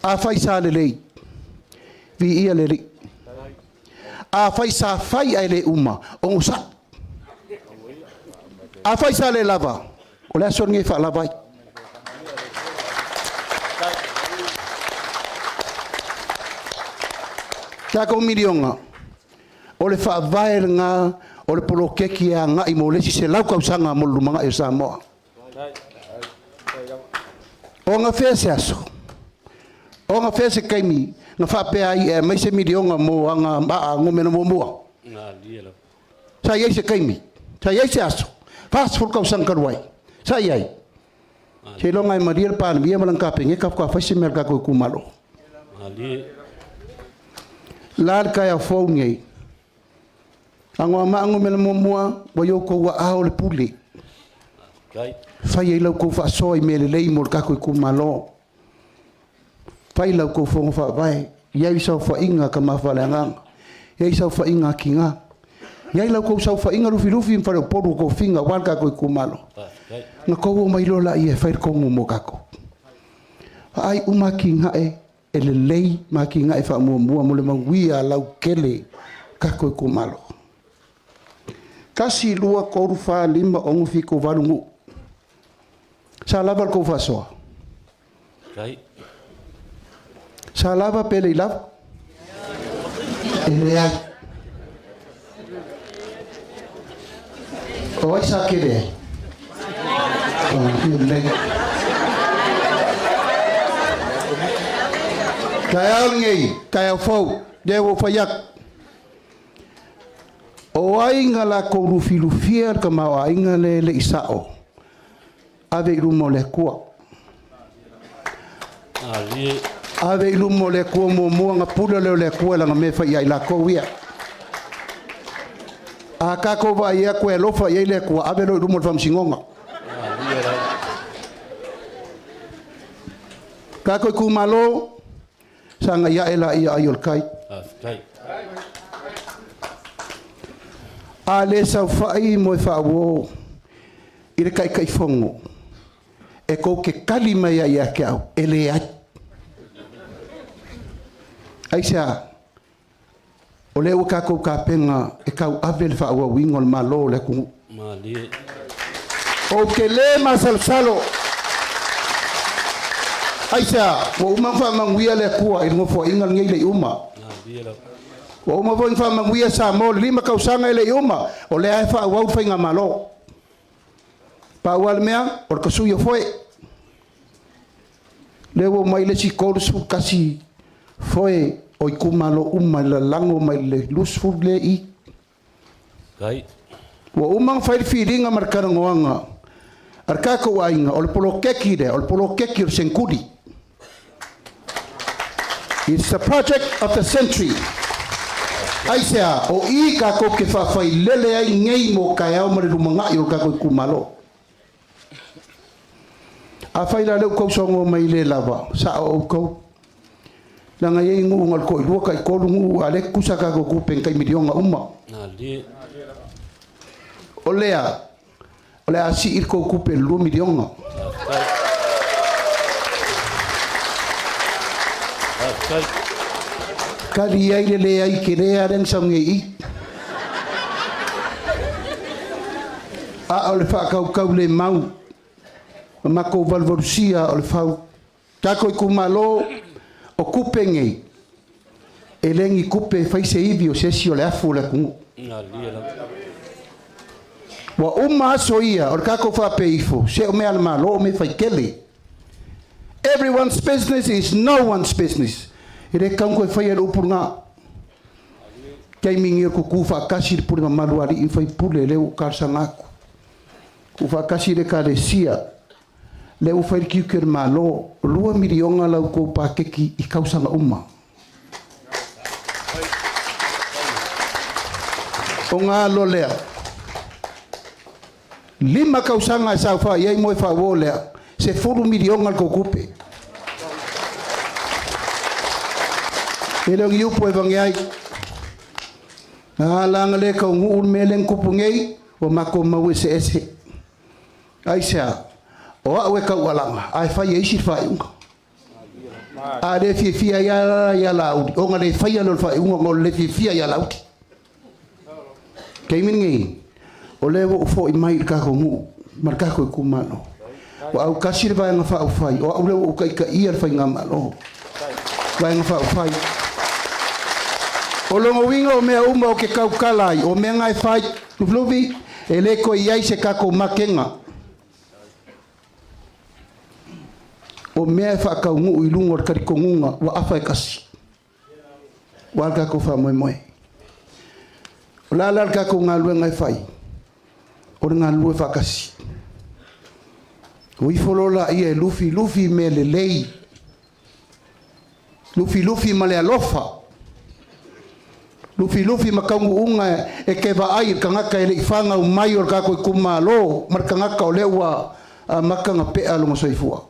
F: Afai sa lelei, viia le Alii. Afai sa fai ae le uma, onosai. Afai sa le lava, o le aso lenei e faalava ai. Tatou miliona, o le faavae lena o le poloketi e agai mo le isi 100 tausaga mo le lumanai o Samoa. O gafea se aso, o gafea se taimi na faapea ai e aumai se miliona mo Anoamaa Nu.1? Sa i ai se taimi, sa i ai se aso, 40 tausaga talu ai, sa i ai? Seiloga e malie le Palemia ma lana Kapeneta faatoa fai se mea a le tatou itumalo. La le taeao fou lenei, Anoamaa Nu.1, ua i outou aao le pule. Fai ai la outou faasoa i mea lelei mo le tatou itumalo. Fai la outou fono faavae, i ai saofaiga a tama faaleagaga, i ai saofaiga a tina, i ai la outou saofaiga Lufilufi ma Faleupolu o tofiga aua le tatou itumalo. Ona outou omai loa lea e fai le tonu mo tatou. Vaai uma atinae e lelei ma atinae faamuamua mo le manuia lautele o tatou itumalo. 1, 2, 3, 4, 5, 6, 7, 8 nuu. Sa lava la outou faasoa? Sa lava pe le i lava? E leai. O ai sa kele ai? O lelei. Taeao lenei, taeao fou, lea ua ou fai atu. O ai na latou lufilufia le tamaoaiga lea e le i sao, ave i luma o le Atua. Ave i luma o le Atua muamua ona pule lea o le Atua i lana mea e fai ia i latou ia. A tatou vaai atu e alofa i ai le Atua, ave loa i luma o le Faamasinoga. Tatou itumalo, sagai ae laia ai o le tai. A le saofai moe faauo i le Taitaifono, e tou te tali mai ai ia te au, e leai. Aisea? O lea ua tatou tapena e tauave le faaauauina o le Malo o le atunuu. Ou te le masalosalo. Aisea? Ua uma ona faamanuia le Atua i le Nofoaiga lenei le i uma. Ua uma foi ona faamanuia Samoa i le 5 tausaga e le i uma, o lea e faaauau le faigamalo. Pau lava le mea, o le tasui o foe. Lea ua omai le isi 31 foe o itumalo uma e lalago mai le 20 lea i. Ua uma ona fai le filiga ma le talanoaga a le tatou aiga, o le poloketi lea, o le poloketi o le seneturi. It's the project of the century. Aisea? O i tatou te faafailele ai nei mo taeao ma le lumanai o le tatou itumalo. Afai la lea ua tau mai le lava, sao outou. Leaga e i ai nuu na o le toalua, taitolu nuu, a o lea e tutusa tatou tupe i tai miliona uma. O lea, o le a sii le tou tupe i le $2 miliona. Tali ai le leai tele lea na sau nei i i. A o le faatautau le mau. Ma makou valuvalusia o le fau. Takou itumalo o kupe nei, e le ni kupe e fai se ivi o se isi o le afu o le atunuu. Ua uma aso ia o le tatou faapea ifo, se o mea a le Malo o mea faitele. Everyone's business is no one's business. E le tatau ona toe faia le upu lena. Taimi nei o le tutu faatasi le pule mamalu a alii ma faipule lea ua ou talosaga atu. Tuu faatasi le Ekalesia lea ua fai le tiute o le Malo, $2 miliona la outou paketi i tausaga uma. Ona alo lea, 5 tausaga e saofai ai Moefauo lea, $10 miliona le tou tupe. E le o ni upu e avane ai. A la ona le taunuu le mea lea na tupu nei, ua matou mau eseese. Aisea? O au e taualaga ae fai e isi le faaiuga. A le fiafia ai lava la ia Laauli, ona le faia lea o le faaiuga ona o le le fiafia ia Laauli. O le taimi lenei, o lea ua ou foi mai i le tatou nuu ma le tatou itumalo. Ua autasi le Vaega Faaupufai, o au lea ua ou taitaia le Faigamalo. Vaega Faaupufai. O lona uiga o mea uma ou te tautala ai, o mea na e fai, Lufilufi, e le toe i ai se tatou makega. O mea e faataunuu i luga o le talitonuga ua afa e tasi. Ua le tatou faamoemoe. O le a la le tatou galuega e fai? O le galulue faatasi. O ifo loa laia e lufilufi mea lelei, lufilufi ma le alofa, lufilufi ma taunuuga e te vaai i le tagata e le i fanau mai o le tatou itumalo ma le tagata o lea ua amata ona pea lona soifua.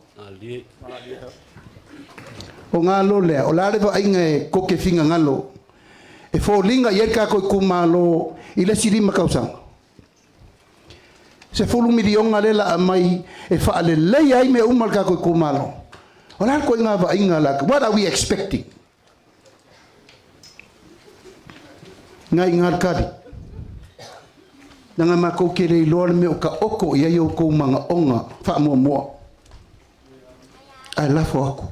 F: O galo lea, o le a le vaaiga e koke finagalo e foliga i ai le tatou itumalo i le isi 5 tausaga? $10 miliona lea la aumai e faaleleia ai mea uma o le tatou itumalo. O le a le ituaiga vaaiga la, what are we expecting? Ngai Ngalkali, leaga matou te le iloa le mea o taoto i ai outou manaoga faamuamua. Ae lafo atu.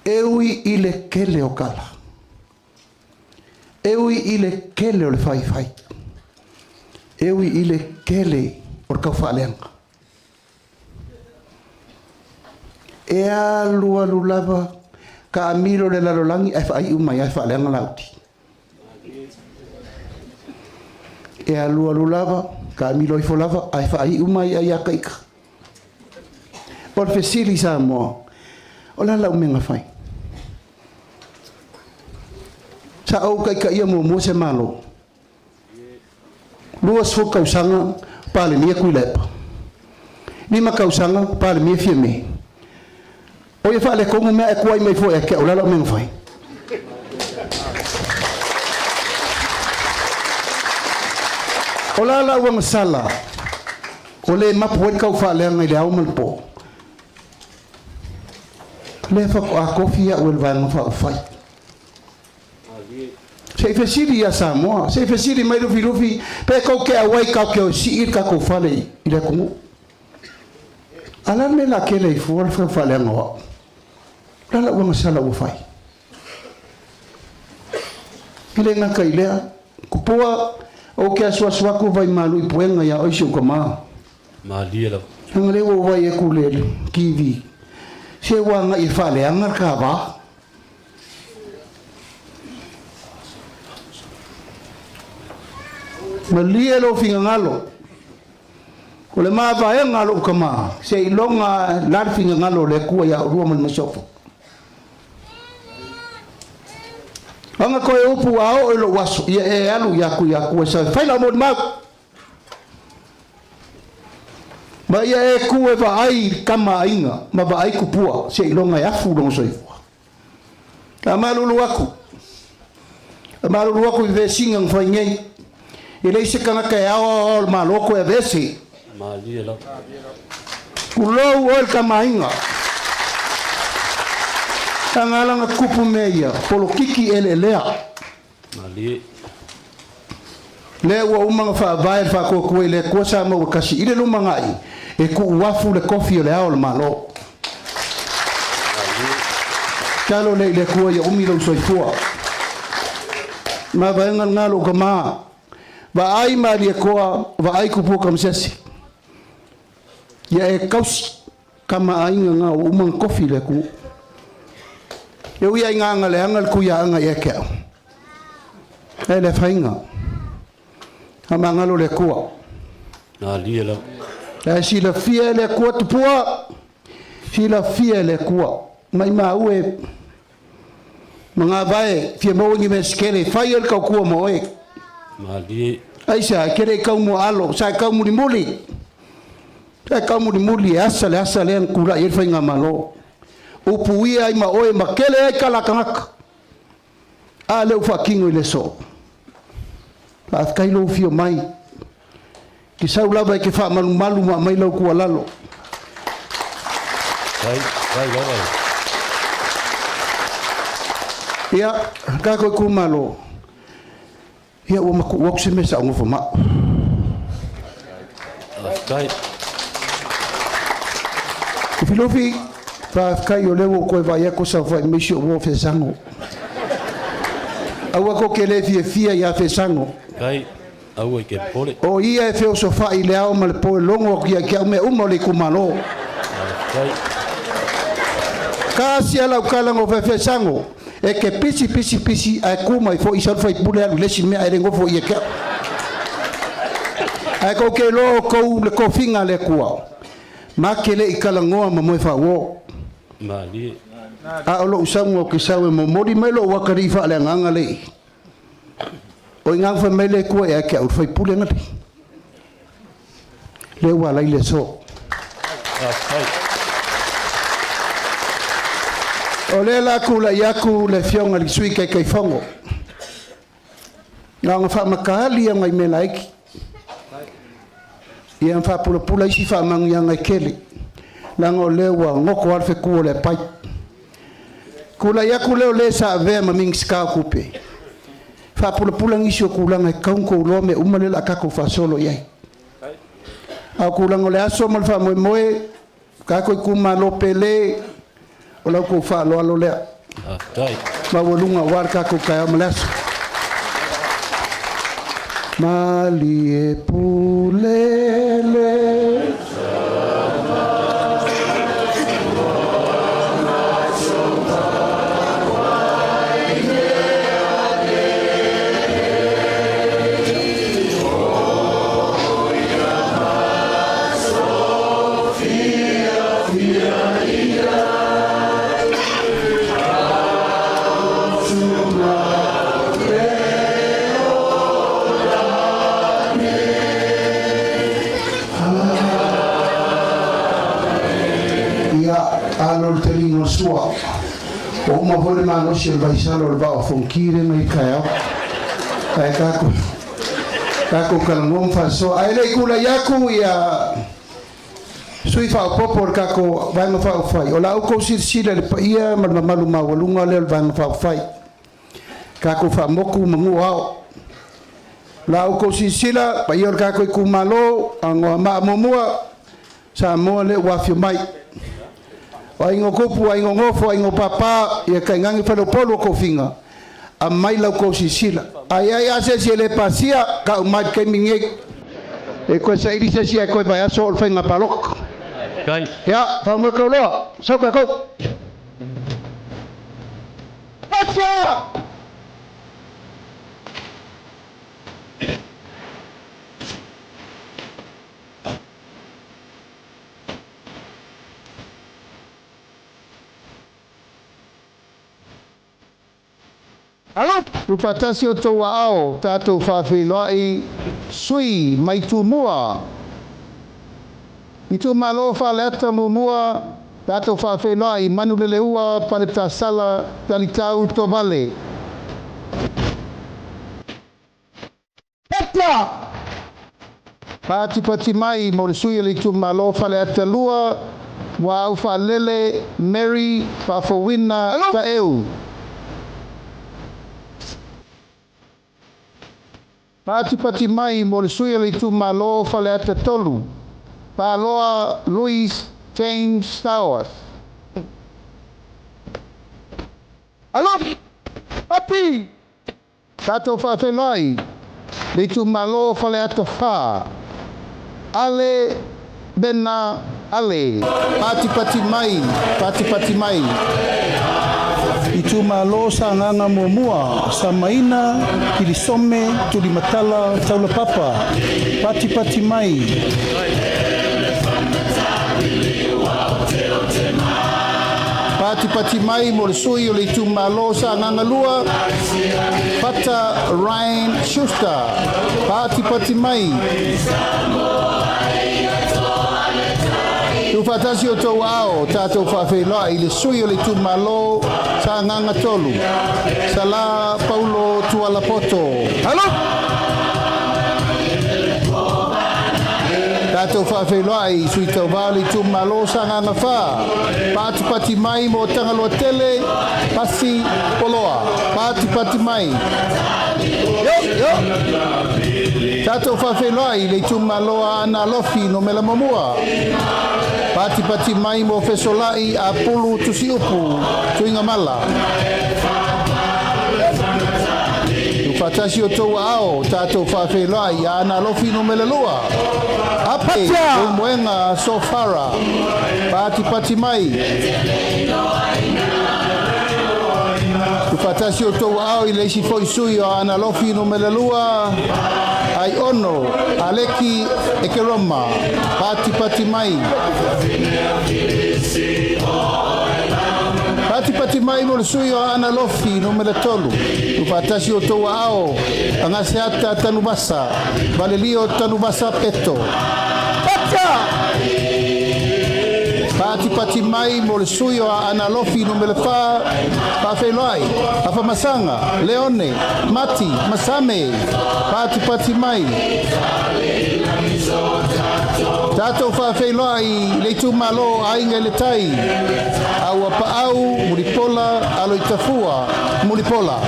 F: E ui i le tele o tala, e ui i le tele o le faifai, e ui i le tele o le taufaaleaga, e alualu lava taamilo le lalolagi ae faaiu mai lava e faaleaga Lauti. E alualu lava taamilo ifo lava ae faaiu mai ai ia ita. O le fesili Samoa, o le a lau mea na fai? Sa ou taitaia muamua se Malo. 20 tausaga Palemia Tuilaepa. 5 tausaga Palemia Fiame. O ia faaletonu mea ae tuai mai foi ia te au, o le a lau mea na fai? O le a lau agasala o le mapu ai le taufaaleaga i le ao ma le po? Lea faatoa tofi au e le Vaega Faaupufai. Se i fesili ia Samoa, se i fesili mai Lufilufi pe tou te auai tatou te o e sii le tatou fale i le atunuu. A o le a le mea o le a tele ai fua le taufaaleaga o au? O le a lau agasala ua fai? E le gata i lea, Kupua, ou te asuasu atu vaimalu i puega ia oe si ou tama.
C: Malie lava.
F: Leaga lea ua ou vaai atu i le TV, se ua agai e faaleaga le ta va. Malie lou finagalo, o le mavaega a lou tama, seiloga la le finagalo o le Atua ia oulua ma le masiofo. Aga koe upu a oo i lou aso, ia e alu ia Tuiatua e sau e fai lau molimau. Ma ia e ku e vaai i le tama aiga ma vaai kupua seiloga e afu lona soifua. A malulu aku, a malulu aku i vesiga na fai nei, e leai se tagata e ao ao ao le Malo koe aveese.
C: Malie lava.
F: Tulou oe le tama aiga. Leaga ala na tupu mea ia, polokiki eleelea.
C: Malie.
F: Lea ua uma ona faavae le Faatuatua i le Atua Samoa ua Tasi i le lumanai e tuuafu le tofi o le Ao o le Malo. Tatalo lea i le Atua ia umi lou soifua. Mavaega lena lou tama. Vaai Malietoa, vaai Tupua Tamasese. Ia e tausi tama aiga na ua uma ona tofi i le atunuu. E ui lava ina agaleaga le tuiaaga ia te au, ae le afaina. Faamagalo le Atua.
C: Malie lava.
F: Ae silafia e le Atua Tupua, silafia e le Atua. Maimau e magavae fia maua ni mea se tele e fai ai le tautua ma oe.
C: Malie.
F: Aisea, e te le i tau muaalo, sa e tau mulimuli. Sa e tau mulimuli e asa le asa lea na tulai ai le faigamalo. Upuia ai ma oe ma tele ai tala a tagata. A lea ua faatino i le aso. Faafetai lou afio mai. Te sau lava e te faamalumalu ma aumai lau tuualalo.
C: Fai, fai lava.
F: Ia, tatou itumalo, ia ua matuu atu se mea sa ou nofo ma au.
C: Faafetai.
F: Lufilufi, faafetai o lea ua ou toe vaai atu o saofai mai si ou uo Fesago. Aua tou te le fiafia ia Fesago.
C: Kai, aua i ke popole.
F: O ia e feosofai i le ao ma le po e logo atu ia te au mea uma o le itumalo.
C: Faafetai.
F: Tasi a lau tala na ou fai Fesago, e te pisi pisi pisi ae tu mai foi sau le faipule alu i le isi mea ae le nofo ia te au. Ae tou te iloa outou le tofiga a le Atua, ma te le i talanoa ma moe faauo.
C: Malie.
F: A o lou sauga ou te sau e momoli mai lou atalii faaleagaga lea i. O i ina na fai mai le Atua ia te au, le faipule na lea ua ala ai le aso.
C: Faafetai.
F: O lea la tulai atu le afioga i le Sui Taitaifono, na ona faamataali ia nai mea laiti, ia ma faapulapula isi faamanuiaga e tele, leaga o lea ua goto lava le fetu o le apai. Tulai atu lea o le sa avea ma Minisita o Tupe, faapulapula nisi o tulaga e tatau ona outou iloa mea uma lea o le a tatou faasolo i ai. A o tulaga o le aso ma le faamoemoe, tatou itumalo pele, o la outou faaaloalo lea.
C: Faafetai.
F: Maualuga aua le tatou taeao ma le aso. Malie pule le. Ia, alo le taliga o le sua. Ua uma foi le malosi o le vaisala o le vaa o Fonoti lea na i taeao. Ae tatou tatou talanoa ma faasoa. Ae le i tulai atu ia sui faaopoopo o le tatou Vaega Faaupufai, o la outou silasila i le paia ma le mamalu maualuga lea o le Vaega Faaupufai. Tatou faamotu manu o ao. La outou silasila, paia o le tatou itumalo, Anoamaa muamua, Samoa lea ua afio mai. O aiga o Tupu, aiga o Nofo, aiga o Papa, ia tainane faleupolu o tofiga, aumai la outou silasila. A i ai lava se isi e le pasia, tau mai i le taimi lenei. E toe saili se isi ae toe vaiaso oo i le faiga palota.
C: Kai.
F: Ia, faamoe tauloa, sau tatou. Pasia!
G: Tuufaatasi outou aao, tatou faafeiloai sui mai Tumua. Itumalo Faleata muamua, tatou faafeiloai Manuleleua Paletasala Talitau Tovale. Patipati mai mo le sui o le itumalo Faleata 2, Muaau Faalele Mary Faafouina Taeu. Patipati mai mo le sui o le itumalo Faleata 3, Paloa Louis James Towers. Alofi! Api! Tatou faafeiloai le itumalo Faleata 4, Ale Bena Ale. Patipati mai, patipati mai. Itumalo Sagaga 1, Samaina, Kilisome, Tulimatala, Taulapapa. Patipati mai. Patipati mai mo le sui o le itumalo Sagaga 2, Fata Ryan Schuster. Patipati mai. Tuufaatasi o tou aao, tatou faafeiloai i le sui o le itumalo Sagaga 3, Sala Paulo Tualapoto. Alo! Tatou faafeiloai i sui tauvā o le itumalo Sagaga 4, patipati mai mo Tagaloa Tele, Pasi Poloa. Patipati mai. Yo, yo! Tatou faafeiloai i le itumalo Aana Alofi Numera 1. Patipati mai mo Fesola'i Apulu Tusi'upu Tuigamala. Tuufaatasi o tou aao, tatou faafeiloai i Aana Alofi Numera 2. Ape Moemoega Sofara. Patipati mai. Tuufaatasi o tou aao i le isi foi sui o Aana Alofi Numera 2, Aiono Aleki Ekeroma. Patipati mai. Patipati mai mo le sui o Aana Alofi Numera 3. Tuufaatasi o tou aao, Agaseata Tanuvasa, Valelio Tanuvasa Peto. Patipati mai mo le sui o Aana Alofi Numera 4, Faafeiloai, Afamasaga, Leone, Mati, Masame. Patipati mai. Tatou faafeiloai le itumalo Aiga i le Tai, Auapaau, Mulipola, Aloitafua, Mulipola.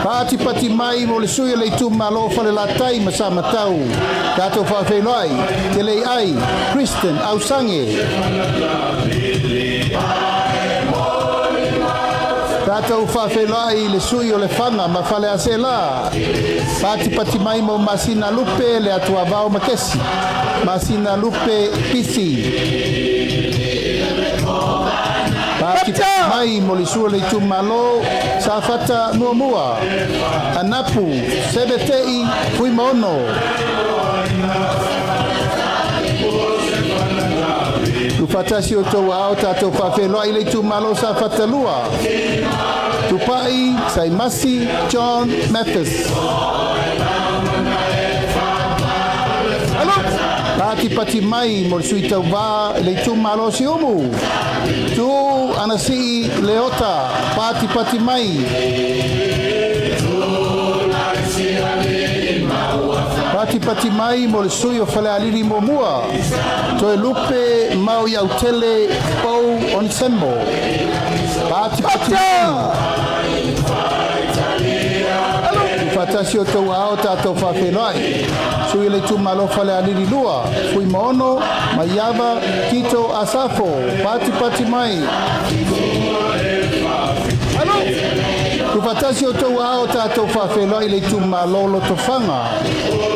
G: Patipati mai mo le sui o le itumalo Falelatai ma Samatau. Tatou faafeiloai, Teleiai, Kristen Ausange. Tatou faafeiloai le sui o Lefaga ma Faleaseela. Patipati mai mo Masina Lupe le Atuavao Makesi. Masina Lupe Pisi. Patipati mai mo le sui o le itumalo Safata 1, Anapu Sebete'i Fuimaono. Tuufaatasi o tou aao, tatou faafeiloai le itumalo Safata 2, Tupa'i Saimasi John Mathis. Patipati mai mo le sui tauvā le itumalo Siumu, Tu'u Anasi'i Leota. Patipati mai. Patipati mai mo le sui o Falealili 1, Toelupe Mau Iautele Pou Onisemo. Patipati mai. Tuufaatasi o tou aao, tatou faafeiloai sui o le itumalo Falealili 2, Fuimaono Maiava Tito Asafo. Patipati mai. Tuufaatasi o tou aao, tatou faafeiloai le itumalo Lotofaga,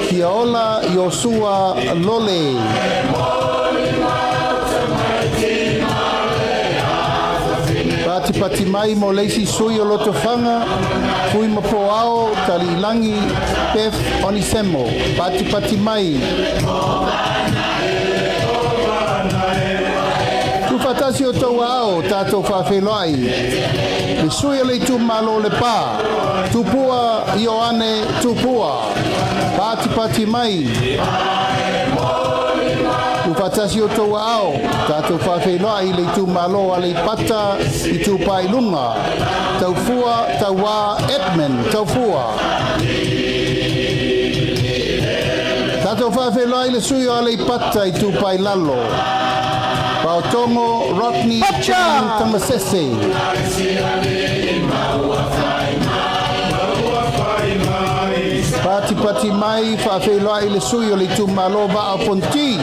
G: Fiaola Iosua Lole. Patipati mai mo le isi sui o Lotofaga, Fuimapoao Tali'ilagi Beth Onisemo. Patipati mai. Tuufaatasi o tou aao, tatou faafeiloai le sui o le itumalo Lepa, Tupua Ioane Tupua. Patipati mai. Tuufaatasi o tou aao, tatou faafeiloai le itumalo Aleipata Itupa i Luga, Taufua Tauā Edmund Taufua. Tatou faafeiloai le sui o Aleipata Itupa i Lalo, Paotogo Rodney Jane Tamasese. Patipati mai faafeiloai le sui o le itumalo Vaa o Fonoti,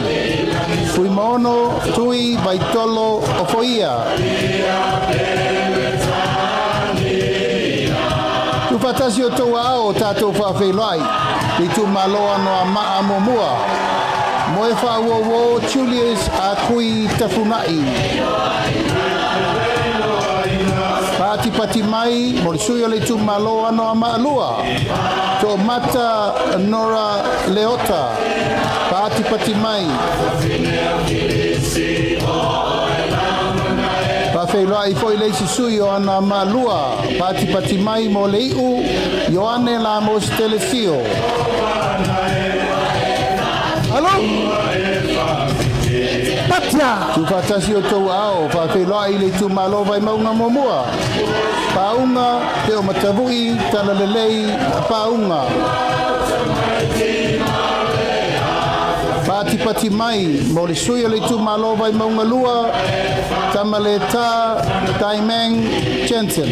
G: Fuimaono Tui Vaitolo Ofoia. Tuufaatasi o outou aao o tatou faafeiloai le itumalo Anoamaa Muamua. Moe faauouo Julius Akui Tafunai. Patipati mai mo le sui o le itumalo Anoamaa 2, Toomata Nora Leota. Patipati mai. Faafeiloai foi le isi sui o Anoamaa 2, patipati mai mo le iu Ioane Lamos Telesio.
F: Alo! Patia!
G: Tuufaatasi o outou aao faafeiloai le itumalo Vaimauga Muamua. Pauga Te o Matavui Talalelei Pauga. Patipati mai mo le sui o le itumalo Vaimauga 2, Tamaleta Taimeng Jensen.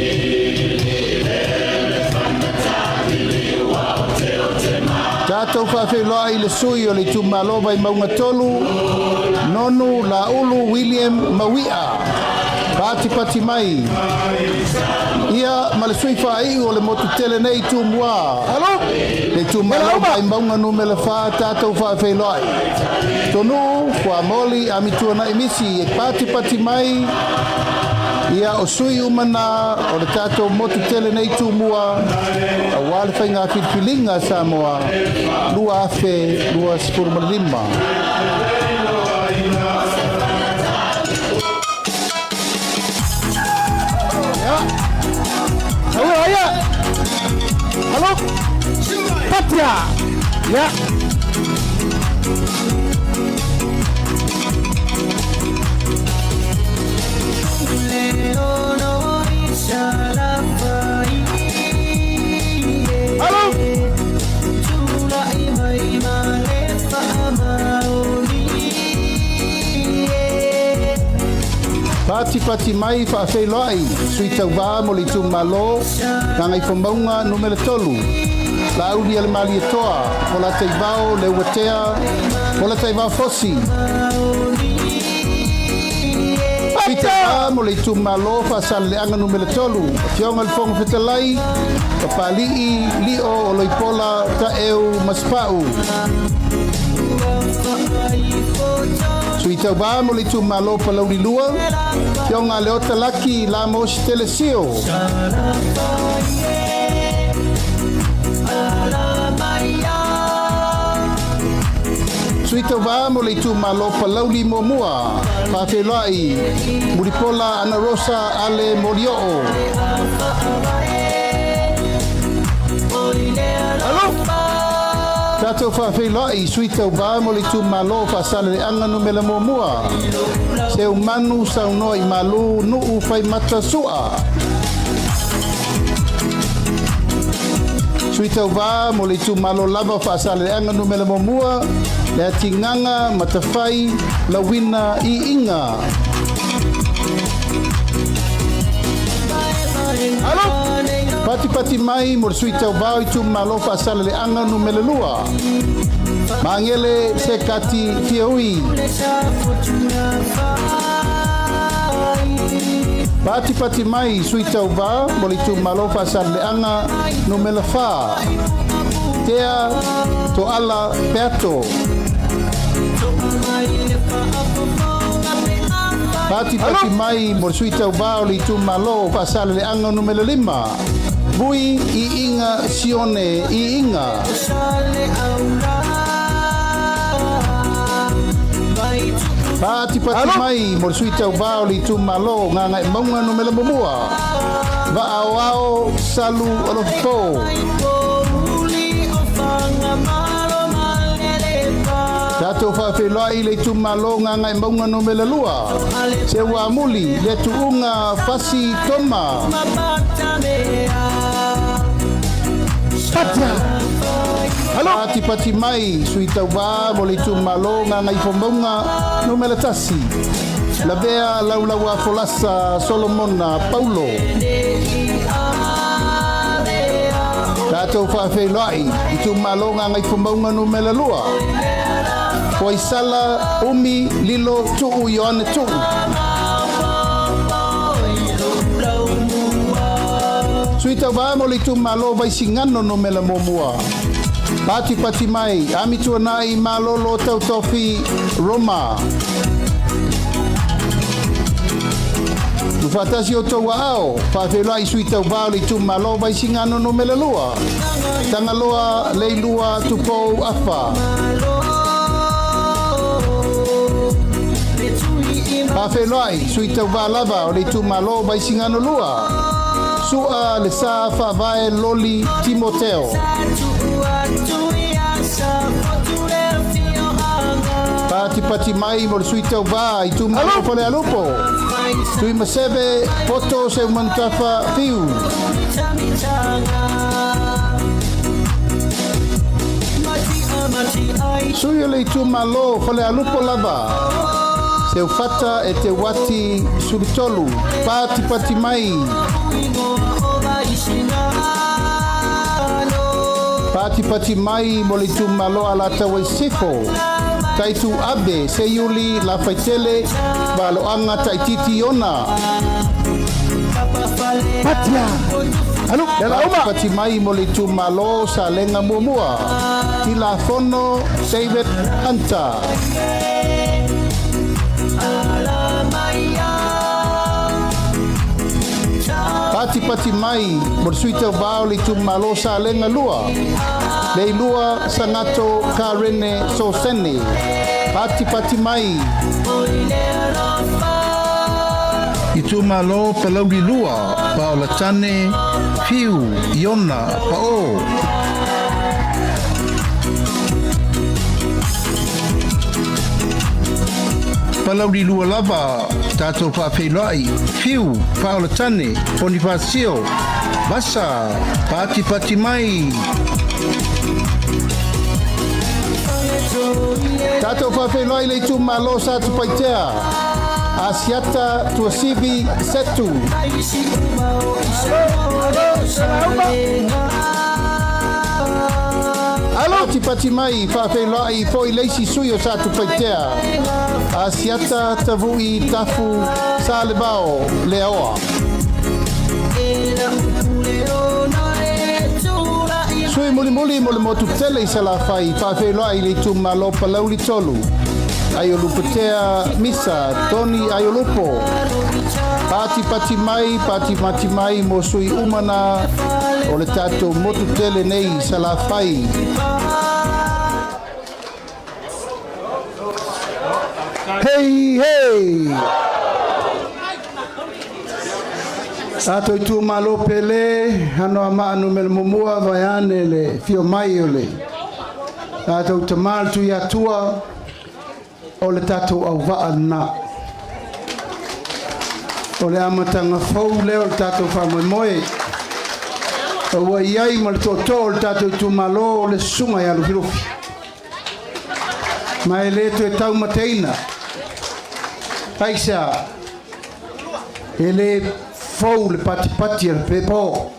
G: Tatou faafeiloai le sui o le itumalo Vaimauga 3, Nonu Laulu William Mauia. Patipati mai. Ia ma le sui faaiu o le motu tele nei Tumua.
F: Alo!
G: Le itumalo Vaimauga numera 4 tatou faafeiloai. Tonu Fuamoli Amituanai Misi e patipati mai. Ia o sui umana o le tatou motu tele nei Tumua auā le faiga filifiliga Samoa 2025.
F: Ia! Aua ia! Alo! Patia! Ia! Alo!
G: Patipati mai faafeiloai sui tauvā mo le itumalo Gagaifomauga numera 3. Lauli ale Malietoa, Polataivao Leuatea, Polataivao Fosi. Sui tauvā mo le itumalo Faasaleleaga numera 3, Afioga i le Fofoga Fetalai, Papali'i Lio Oloipola Taeu Masepau. Sui tauvā mo le itumalo Palauli 2, Afioga Leota Laki Lamos Telesio. Sui tauvā mo le itumalo Palauli Muamua, faafeiloai Mulipola Ana Rosa Ale Molioo.
F: Alo!
G: Tatou faafeiloai sui tauvā mo le itumalo Faasaleleaga numera 1, Seumanu Saunoa i Malu Nuu Faimata Sua. Sui tauvā mo le itumalo lava Faasaleleaga numera 1, le Atigagaga Matafai Lauina Iiga.
F: Alo!
G: Patipati mai mo le sui tauvā o itumalo Faasaleleaga numera 2, Magele Sekati Fiaui. Patipati mai sui tauvā mo le itumalo Faasaleleaga numera 4, Tea Toala Peato. Patipati mai mo le sui tauvā o le itumalo Faasaleleaga numera 5, Vui Iiga Sione Iiga. Patipati mai mo le sui tauvā o le itumalo Gagaemauga numera 1, Vaaoao Salu Olofofo. Tatou faafeiloai le itumalo Gagaemauga numera 2, Seuamuli le Tuuga Fasi Toma.
F: Patia! Alo!
G: Patipati mai sui tauvā mo le itumalo Gagaifomauga numera 1, Lavea Laulaua Folasa Solomona Paulo. Tatou Tatou faafeiloai, Itumalo Gagaifomauga Numera 2, Foaisala Umi Lilo Tuu Ioane Tuu. Sui Tauva mo le Itumalo Vaisigano Numera 1, Patipati mai, Amituanai Malolo Tautofi Roma. Tuufaatasi outou aao, faafeiloai Sui Tauva o le Itumalo Vaisigano Numera 2, Tagaloa Leilua Tupou Afa. Faafeiloai Sui Tauva lava o le Itumalo Vaisigano 2, Su'a Lesa Faavae Loli Timoteo. Patipati mai mo le Sui Tauva Itumalo Falealupo, Tuimaseve Poto Seumanutafa Fiu. Sui o le Itumalo Falealupo lava, Seufata e Te Wati Sulutolu, patipati mai. Patipati mai mo le Itumalo Alataua i Sisifo, Taitu Abe Seiuli Lafaitele Valoaga Taititi Iona.
F: Patia. Alu, le lauma.
G: Patipati mai mo le Itumalo Salega Muamua, Tilafono David Hunter. Patipati mai mo le Sui Tauva o le Itumalo Salega 2, Leilua Sagato Karene Sosene. Patipati mai.
F: Itumalo Palauli 2, Paolatane Fiu Iona Pa'o. Palauli 2 lava, tatou faafeiloai, Fiu Paolatane Ponifasio Vasa, patipati mai.
G: Tatou faafeiloai le Itumalo Satupaitea, Asiata Tuasivi Setu. Patipati mai, faafeiloai foi le isi sui o Satupaitea, Asiata Tavu'i Tafu Salevao Leaoa. Sui mulimuli mo le motu tele i Salafai, faafeiloai le Itumalo Palauli 3, Aiolupotea Misa Tony Aiolupo. Patipati mai, patipati mai mo sui uma na o le tatou motu tele nei i Salafai.
F: Hei, hei! Tatou itumalo pele, Anoamaa Numera 1, vaeane le fio mai o le tatou tama le Tuiatua, o le tatou auvaa lena. O le amataga fou lea o le tatou faamoemoe. Ua i ai ma le tootoo o le tatou itumalo o le susuga ia Lufilufi. Ma e le toe taumateina. Aisea, e le fou le patipati a le pepo.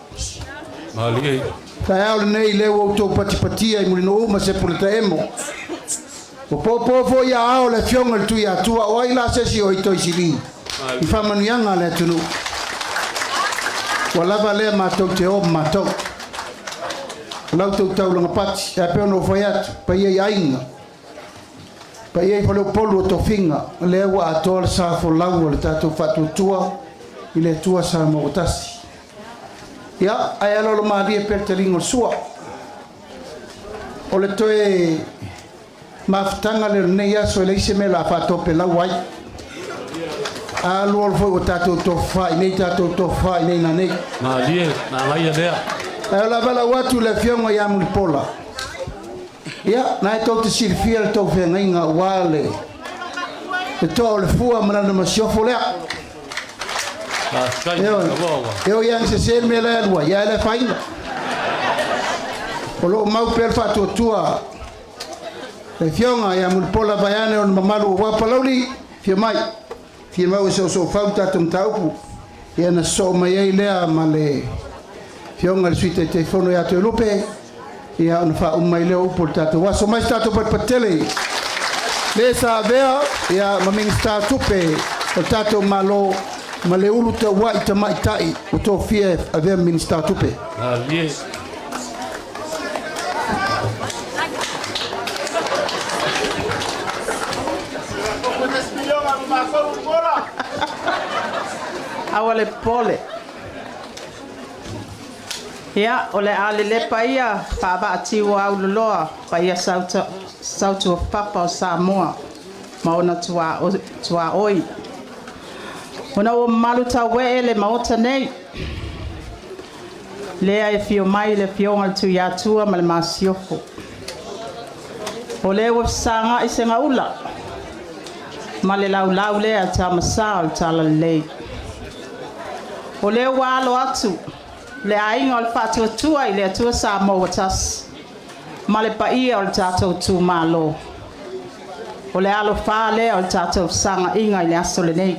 C: Malie.
F: Taeao lenei lea ua outou patipatia i Mulinuu ma Sepulataemo. Ua popo foi a ao le afioga i le Tuiatua, o ai la se isi o i toe sili i faamanuiaga a le atunuu. Ua lava lea matou te o ma matou. O la outou taulaga pati, ae pei ona ou fai atu, paia i aiga, paia i faleupolu o tofiga, lea ua atoa le sa folau o le tatou faatuatua i le Atua Samoa ua tasi. Ia, ae aloalo malie pea le taliga o le sua. O le toe mafutaga lea o lenei aso e leai se mea o le a faatopelau ai. Alualu foi ua tatou tofafa i nei, tatou tofafa i nei nanei.
C: Malie, manaia lea.
F: Ae o le a valaau atu i le afioga ia Mulipola. Ia, na e tou te silafia le tou feagaiga aua le le toa o le fua ma lana masiofo lea.
C: Faafetai,
F: Ioe,
C: aloa ua.
F: e oi lava ina sese le mea la e alu ai, ae le afaina. O lo o mau pea le faatuatua le afioga ia Mulipola vaeane ona mamalu aua Palauli, fia mai, fia mau e soosoofau le tatou mataupu. Ia na sosoo mai ai lea ma le Afioga i le Sui Taitaifono ia Toelupe, ia ona faauma ai lea o upu o le tatou aso. Mai se tatou patupatele le sa avea ia ma Minisita o Tupe o le tatou Malo ma le ulu tauai tamaitai ua tofia e avea ma Minisita o Tupe.
C: Malie.
H: Aua le popole. Ia, o le a lelepa ia faavaa-tiuauloloa paia sautuapapa o Samoa ma ona tuaoi. Ona ua mamalu tauee le Maota nei, lea e afio mai le Afioga i le Tuiatua ma le Masiofo. O lea ua fesagai segaula ma le laulau lea a Tamasa o le Talalelei. O lea ua alo atu le aiga o le Faatuatua i le Atua Samoa ua tasi ma le paia o le tatou itumalo. O le alofā lea o le tatou fesagaiga i le aso lenei.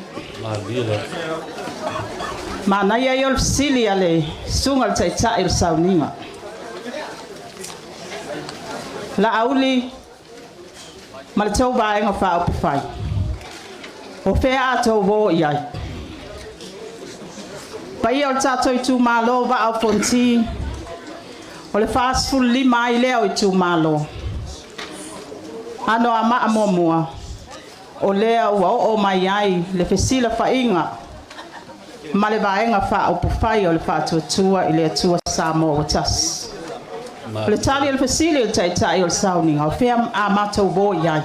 H: Manaia ia o le fesili a le susuga i le Taitai o le Sauniga. Laauli ma le tou Vaega Faaupufai, o fea a outou o i ai? Paia o le tatou itumalo Vaa o Fonoti, o le 45 ai lea o itumalo. Anoamaa 1, o lea ua oo mai ai le fesilafaiga ma le Vaega Faaupufai o le Faatuatua i le Atua Samoa ua tasi. O le tali o le fesili o le Taitai o le Sauniga, o fea a matou o i ai?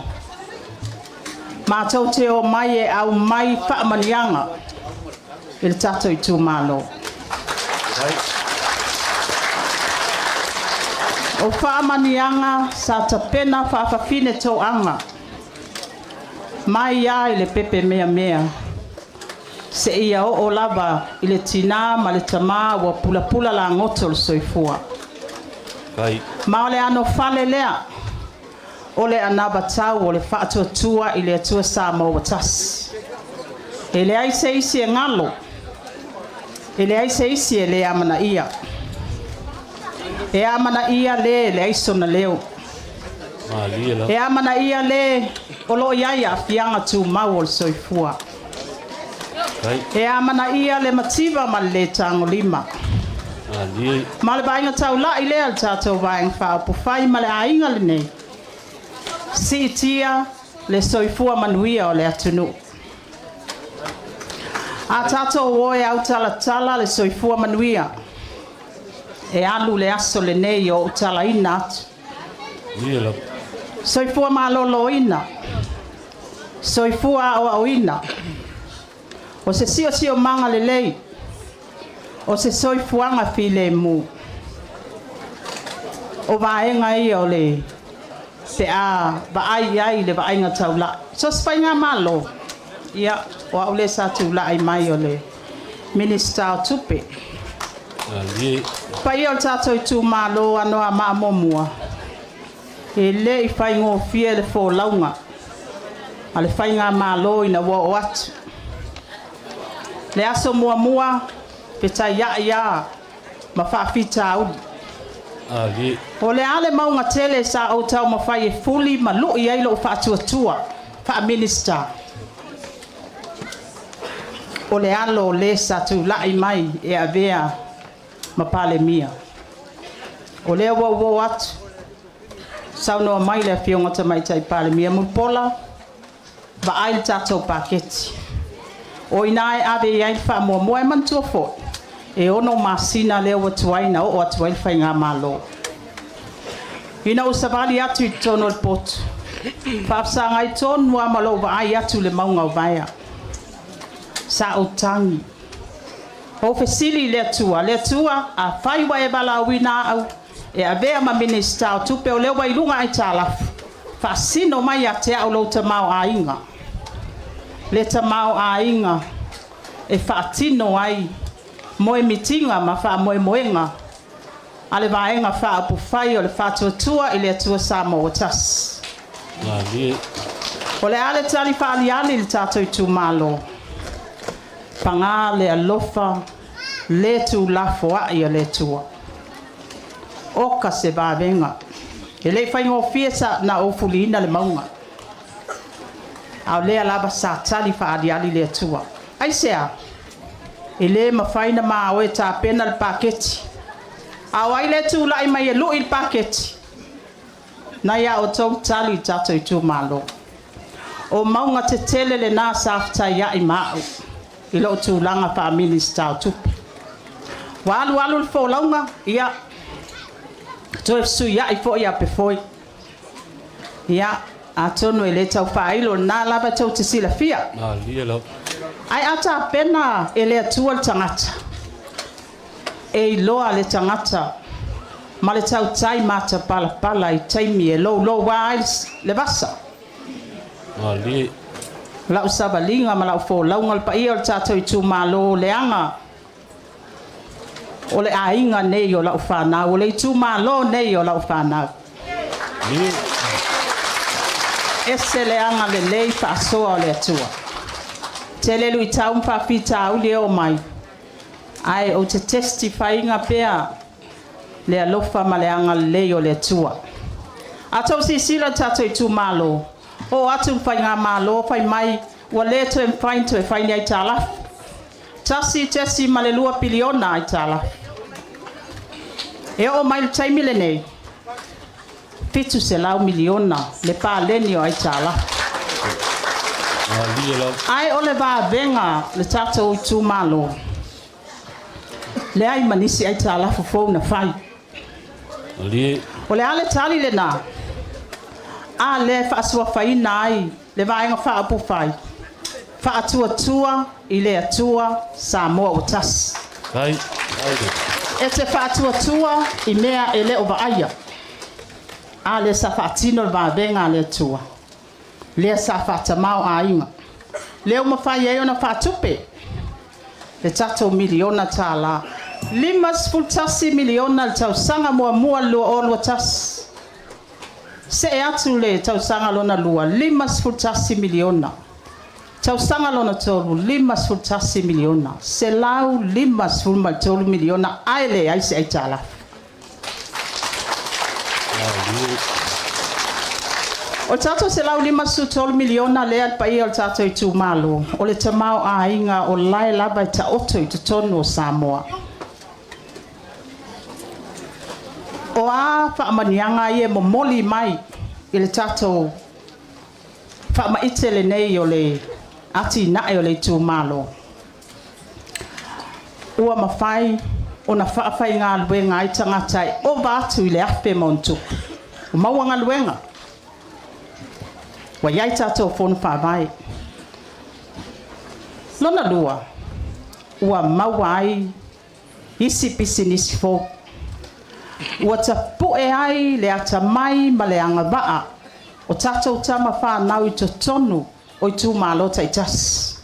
H: Matou te o mai e aumai faamanuiaga i le tatou itumalo. O faamanuiaga sa tapena faafafine toaga mai lava i le pepe meamea seia oo lava i le tinā ma le tamā ua pulapula lagoto le soifua. Ma o le anofale lea o le anavatau o le Faatuatua i le Atua Samoa ua tasi. E leai se isi e galo, e leai se isi e le amanaia. E amanaia le e leai sona leo. E amanaia le o lo o i ai aafiaga tumau o le soifua. E amanaia le mativa ma le lē tagolima. Ma o le vaaiga taulai lea a le tatou Vaega Faaupufai ma le aiga lenei, siitia le soifua manuia o le atunuu. A tatou o e autalatala le soifua manuia, e alu le aso lenei o ou talaina atu. Soifua maloloina, soifua aoaoina, o se siosiomaga lelei, o se soifuaga filemu. O vaega ia o le pe a vaai i ai i le vaaiga taulai. So o se faigamalo, ia, o au lea sa tulai mai o le Minisita o Tupe. Paia o le tatou itumalo Anoamaa 1, e le i faigofie le folauga a le faigamalo ina ua oo atu. Le aso muamua, fetaiai lava ma faafitauli. O le a le mauga tele sa ou taumafai e fuli ma lui ai lou faatuatua faa-Minisita? O le alo o le sa tulai mai e avea ma Palemia. O lea ua ou oo atu, saunoa mai le Afioga Tamaitai Palemia, Mulipola, vaai le tatou paketi. O i ina e ave i ai le faamuamua. E manatua foi, e 6 masina lea ua tuai na oo atu ai le faigamalo. Ina ua savali atu i totonu o le potu, faafesagai tonu lava ma lou vaai atu i le mauga o Vaea. Sa ou tagi. Ou fesili i le Atua, Le Atua, afai ua e valaauina au e avea ma Minisita o Tupe, o lea ua i luga aitalafu, faasino mai ia te au lou tamaoaiga, le tamaoaiga e faatino ai moemitiga ma faamoemoega a le Vaega Faaupufai o le Faatuatua i le Atua Samoa ua tasi. O le a le tali faaaliali i le tatou itumalo? Paga le alofa. Le tuulafoa'i a le Atua. Oka se vavega. E le i faigofie sa na ou fuliina le mauga. A o lea lava sa tali faaaliali le Atua. Aisea? E le mafai ona ma o e tapena le paketi. A o ai lea e tulai mai e lui le paketi? Na ia outou tali i tatou itumalo. O mauga tetele lena sa fetaiai ma au i lou tulaga faa-Minisita o Tupe. Ua alu alu le folauga, ia, toe fesuiai foi apefoe. Ia, atonu e le tau faailo, o lena lava tou te silafia. Ae a tapena e le Atua le tagata, e iloa le tagata ma le tautai matapalapala i taimi e louloua ai le vasa. Lau savaliga ma lau folauga, le paia o le tatou itumalo, leaga o le aiga nei o lau fanau, o le itumalo nei o lau fanau. Ese le agalelei faasoa o le Atua. Tele luitau ma faafitauli e oo mai, ae ou te testify ina pea le alofa ma le agalelei o le Atua. A tou silasila i le tatou itumalo, oo atu le faigamalo fai mai ua le toe mafai ona toe fai ni aitalafu. 1.2 piliona aitalafu. E oo mai le taimi lenei, 700 miliona le paleni o aitalafu. Ae o le vavega le tatou itumalo, leai ma nisi aitalafu fou na fai. O le a le tali lena? A lea e faasuafaina ai le Vaega Faaupufai, Faatuatua i le Atua Samoa ua tasi. E te faatuatua i mea e le o vaaia. A lea sa faatino le vavega a le Atua, lea sa faatamao aiga. Lea ua mafai ai ona faatupe le tatou miliona tala. 51 miliona le tausaga muamua 2021. See atu le tausaga lona lua, 51 miliona. Tausaga lona tolu, 51 miliona. 153 miliona, ae leai se aitalafu. O le tatou 153 miliona lea, le paia o le tatou itumalo, o le tamaoaiga o lae lava e taoto i totonu o Samoa. O a faamaniaga ia e momoli mai i le tatou faamaite lenei o le atinae o le itumalo, ua mafai ona faafaigaluega ai tagata e ova atu i le 1,000+. Ua maua galuega, ua i ai tatou fono faavae. Lona lua, ua maua ai isi pisinisi fou. Ua tapue ai le atamai ma le agavaa o tatou tama whānau i totonu o itumalo taitasi.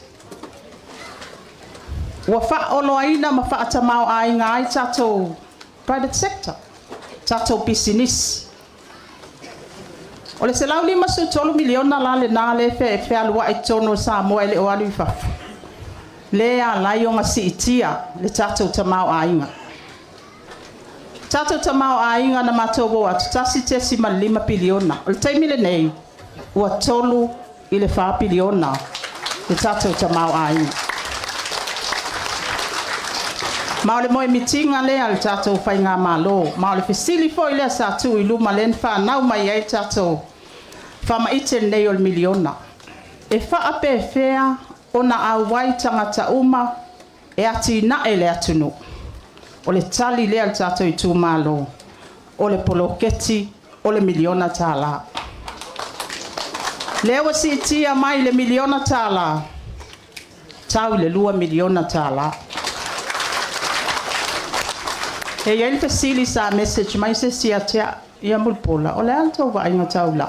H: Ua faaoloaina ma faatamaoaiga ai tatou private sector, tatou pisinisi. O le 153 miliona la lena le fealuai totonu o Samoa e le o alu i fafo. Le alai o siitia le tatou tamaoaiga. Tatou tamaoaiga na matou o atu 1.5 piliona. O le taimi lenei, ua 3 i le 4 piliona le tatou tamaoaiga. Ma o le moemitiga lea le tatou faigamalo, ma o le fesili foi lea sa tuu i luma lea na whanau mai ai tatou faamaite lenei o le miliona. E faapefea ona auai tagata uma e atinae le atunuu. O le tali lea le tatou itumalo, o le poloketi o le miliona tala. Lea ua siitia mai le miliona tala, tau i le 2 miliona tala. E i ai le fesili sa message mai se isi ia te au, ia Mulipola, o le a le tou vaaiga taulai?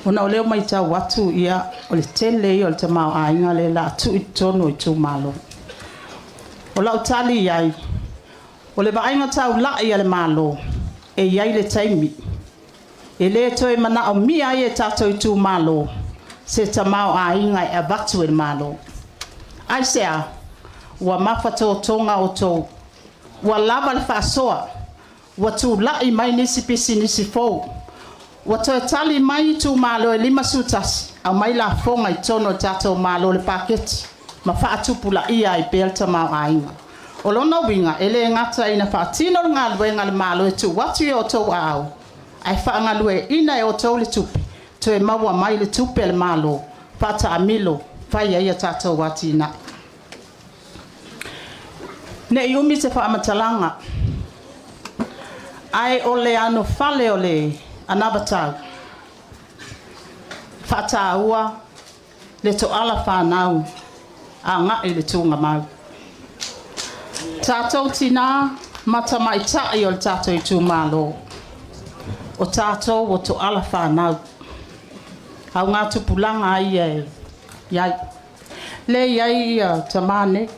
H: Ona o lea ua matau atu ia, o le tele ia o le tamaoaiga lea o le a tuu i totonu o itumalo. O lau tali i ai, o le vaaiga taulai a le Malo, e i ai le taimi e le toe manaomia ai e tatou itumalo se tamaoaiga e avatu e le Malo. Aisea? Ua mafatotoga outou, ua lava le faasoa, ua tula'i mai nisi pisinisi fou, ua toe tali mai itumalo e 51, aumai lafoga i totonu o le tatou Malo i le paketi ma faatupulaia ai pea le tamaoaiga. O lona uiga, e le gata ina faatino le galuega a le Malo e tuu atu i o outou aao, ae faagalueaiina e outou le tupe, toe maua mai le tupe a le Malo, faataamilo, fai ai a tatou atinae. Ne i umi se faamatalaga, ae o le anofale o le anavatau, faataua le toala fanau agai le tugamau. Tatou tinā ma tamaitai o le tatou itumalo, o tatou o toala fanau. Augatupulaga a ia e i ai. Lea e i ai ia tamā nei.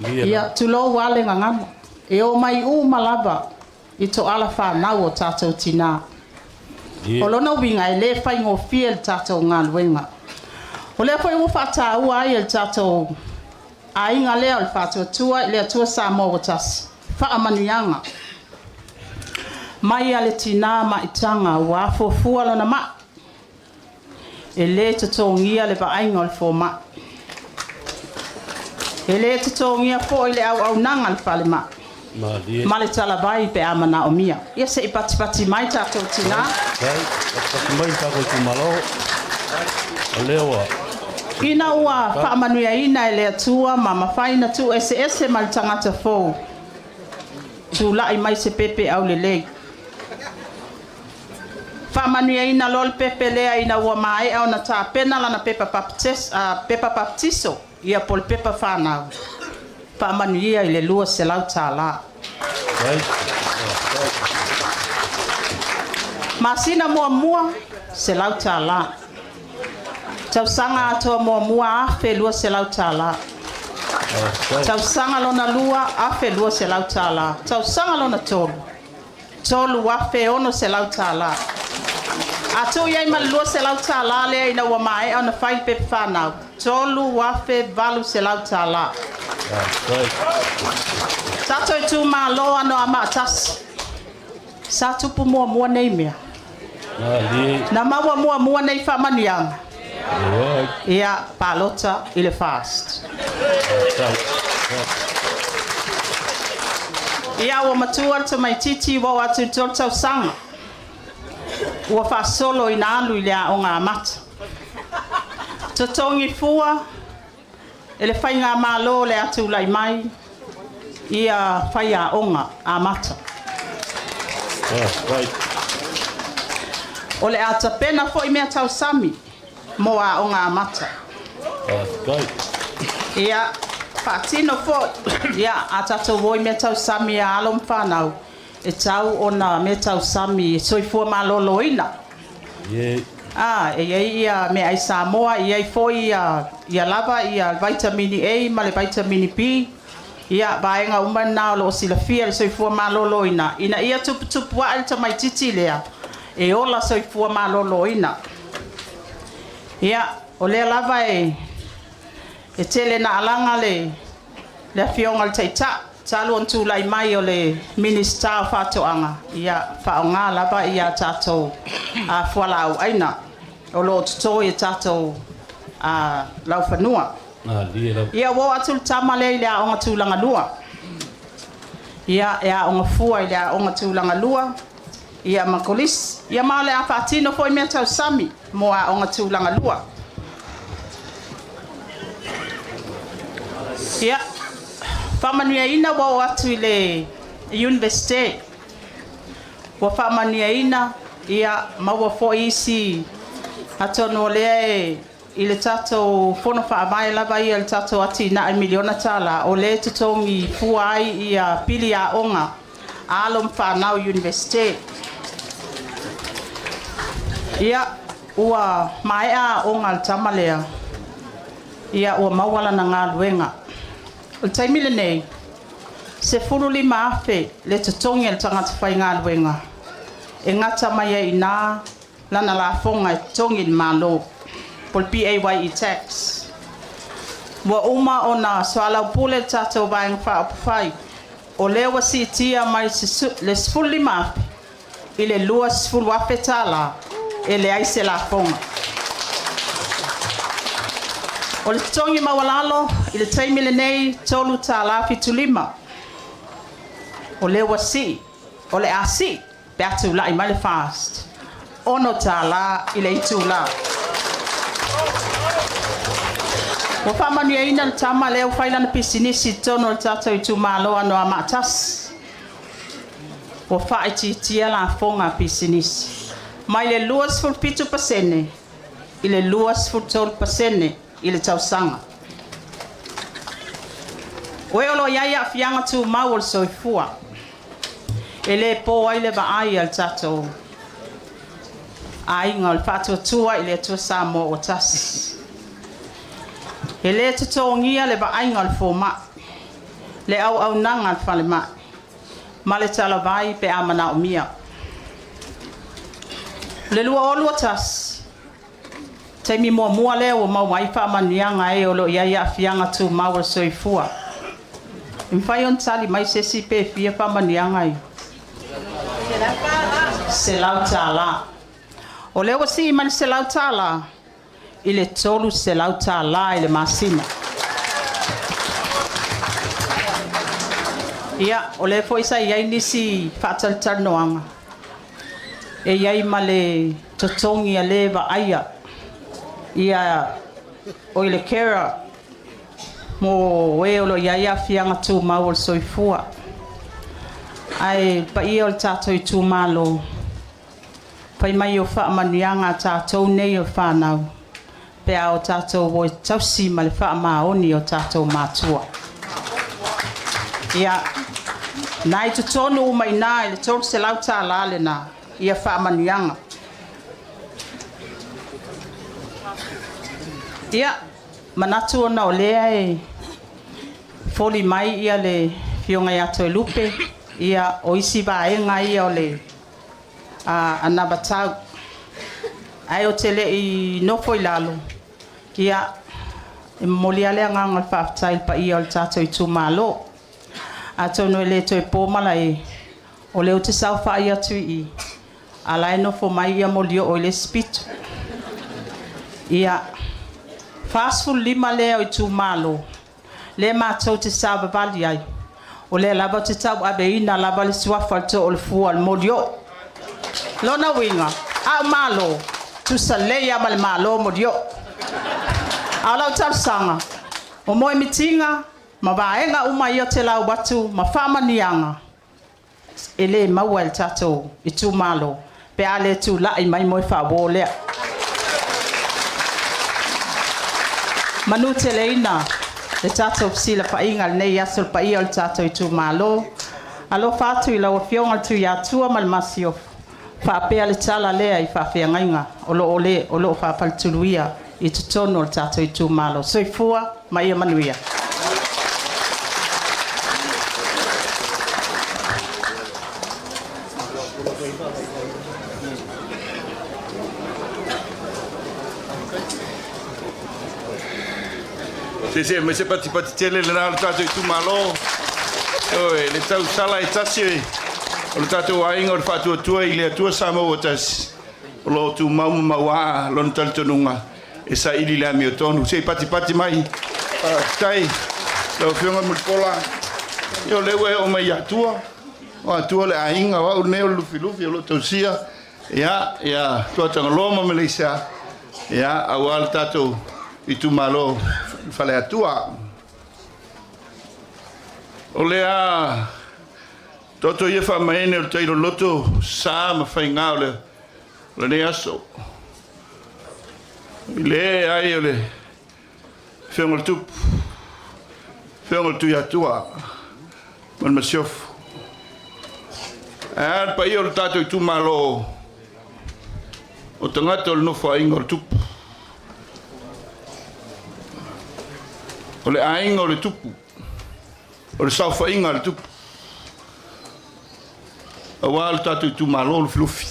H: Ia, tulou lava le gagana, e omai uma lava i toala fanau o tatou tinā. O lona uiga e le faigofie le tatou galuega. O lea foi ua faataua ai e le tatou aiga lea o le Faatuatua i le Atua Samoa ua Tasi, faamanuiaga mai a le tinā maitaga ua afuafua lona mai, e le totogia le vaaiga o le fomai, e le totogia foi le auaunaga a le falemai ma le talavai pe a manaomia. Ia se i patipati mai tatou tinā.
C: Patipati mai le tatou itumalo. O lea ua.
H: Ina ua faamanuiaina e le Atua ma mafai ona tuueseese ma le tagata fou, tulai mai se pepe aulelei. Faamanuiaina loa le pepe lea ina ua maea ona tapena lana pepa pepa papatiso, ia po o le pepa fanau, faamanuia i le $200. Masina muamua, $100. Tausaga atoa muamua, $1,200. Tausaga lona lua, $1,200. Tausaga lona tolu, $3,600. A tuu i ai ma le $200 lea ina ua maea ona fai le pepa fanau, $3,800. Tatou itumalo Anoamaa 1, sa tupu muamua nei mea? Na maua muamua nei faamanuiaga? Ia, palota i le FAST. Ia, ua matua le tamaitiiti ua oo atu i le 3 tausaga, ua faasolo ina alu i le aoga amata. Totogi fua e le faigamalo le atulai mai ia faiaoga amata. O le a tapena foi mea tausami mo aoga amata. Ia, faatino foi, ia, a tatou o i mea tausami a alo ma fanau, e tau ona mea tausami soifua maloloina. Ah, e i ai ia meaai Samoa, e i ai foi ia, ia lava ia vitamini A ma le vitamini B. Ia, vaega uma na o lo o silafia le soifua maloloina, ina ia tuputupu ae le tamaitiiti lea, e ola soifua maloloina. Ia, o lea lava e tele na alaga le afioga i le Taitai, talu ona tulai mai o le Minisita o Faatoaga, ia faaaoga lava ia tatou fualaau aina o lo o toto i tatou laufanua. Ia, ua oo atu le tama lea i le aoga tulaga lua. Ia, e aoga fua i le aoga tulaga lua, ia ma kolisi. Ia ma o le a faatino foi mea tausami mo aoga tulaga lua. Ia, faamanuiaina ua oo atu i le Universite. Ua faamanuiaina, ia maua foi isi atonu o lea e i le tatou fono faavae lava ia le tatou atinae $1 miliona, o lea e totogi fua ai ia pili aoga a alo ma fanau Universite. Ia, ua maea aoga a le tama lea, ia ua maua lana galuega. O le taimi lenei, 15,000 le totogi a le tagata faigaluega, e gata mai ai i ina lana lafoga e totogi i le Malo, po o le PAYE tax. Ua uma ona soalaupule le tatou Vaega Faaupufai, o lea ua siitia mai le $15,000 i le $20,000 e leai se lafoga. O le totogi maualalo i le taimi lenei $3.75. O lea ua sii, o le a sii pe a tulai mai le FAST, $6 i le itula. Ua faamanuiaina le tama lea ua fai lana pisinisi i totonu o le tatou itumalo o Anoamaa 1. Ua faaitiitia lafoga a pisinisi mai le 27% i le 23% i le tausaga. O e o lo o i ai aafiaga tumau o le soifua, e le po ai le vaai a le tatou aiga o le Faatuatua i le Atua Samoa ua Tasi. E le totogia le vaaiga a le fomai, le auaunaga a le falemai, ma le talavai pe a manaomia. O le 2021, taimi muamua lea ua maua ai faamanuiaga a e o lo o i ai aafiaga tumau o le soifua. E mafai ona tali mai se isi pe fia faamanuiaga ia? $100. O lea ua sii mai le $100 i le $300 i le masina. Ia, o lea foi sa i ai nisi faatalatalanoaga, e i ai ma le totogi a le vaaia ia o i le carer mo e o lo o i ai aafiaga tumau o le soifua. Ae le paia o le tatou itumalo, fai mai o faamanuiaga a tatou nei o fanau pe a o tatou o e tausi ma le faamaoni o tatou matua. Ia, na i totonu uma i ina i le $300 lena ia faamanuiaga. Ia, manatu ona o lea e foli mai ia le Afioga ia Toelupe, ia o isi vaega ia o le anavatau. Ae ou te le i nofo i lalo, ia, e momoli lava le agaga o le faafetai i le paia o le tatou itumalo. Atonu e le toe po malae, o lea ou te saofai atu i i, a o la e nofo mai Molioo i le isi pito. Ia, 45 lea o itumalo lea matou te savavali ai, o lea lava ou te tauaveina lava le suafa o le Too o le Fua o le Molioo. Lona uiga, a ou malo, tusa lelei lava ma le malo Molioo. A o lau talosaga, o moemitiga ma vaega uma ia ou te lau atu ma faamanuiaga, e le maua e le tatou itumalo pe a le tulai mai moe faauo lea. Manuteleina le tatou fesilafaiga i lenei aso i le paia o le tatou itumalo. Alofa atu i lau Afioga i le Tuiatua ma le Masiofo, faapea le tala lea i faafeagaiga o lo o faafaletuluia i totonu o le tatou itumalo. Soifua ma ia manuia.
E: Se se mai se patipati tele lena o le tatou itumalo. Ioe, le tausala e tasi o le tatou aiga o le faatuatua i le Atua Samoa ua tasi, o lo o tumau ma mauā lona talitonuga e saili le amiotonu. Se i patipati mai. Faafetai lau Afioga Mulipola. Ia o lea ua e oo mai ia Atua. O Atua le aiga, o au lenei o le Lufilufi o lo o tausia ia, ia Tuatagaloa ma Maleisia, ia, aua le tatou itumalo Faleatua. O lea toto ia faamaene o le tailoloto sa ma faiga o lenei aso. I le ai o le Afioga o le Tupu, Afioga o le Tuiatua ma le Masiofo. Ae a le paia o le tatou itumalo o tagata o le nofoaiga o le Tupu. O le aiga o le Tupu, o le saofaiga a le Tupu, aua le tatou itumalo Lufilufi.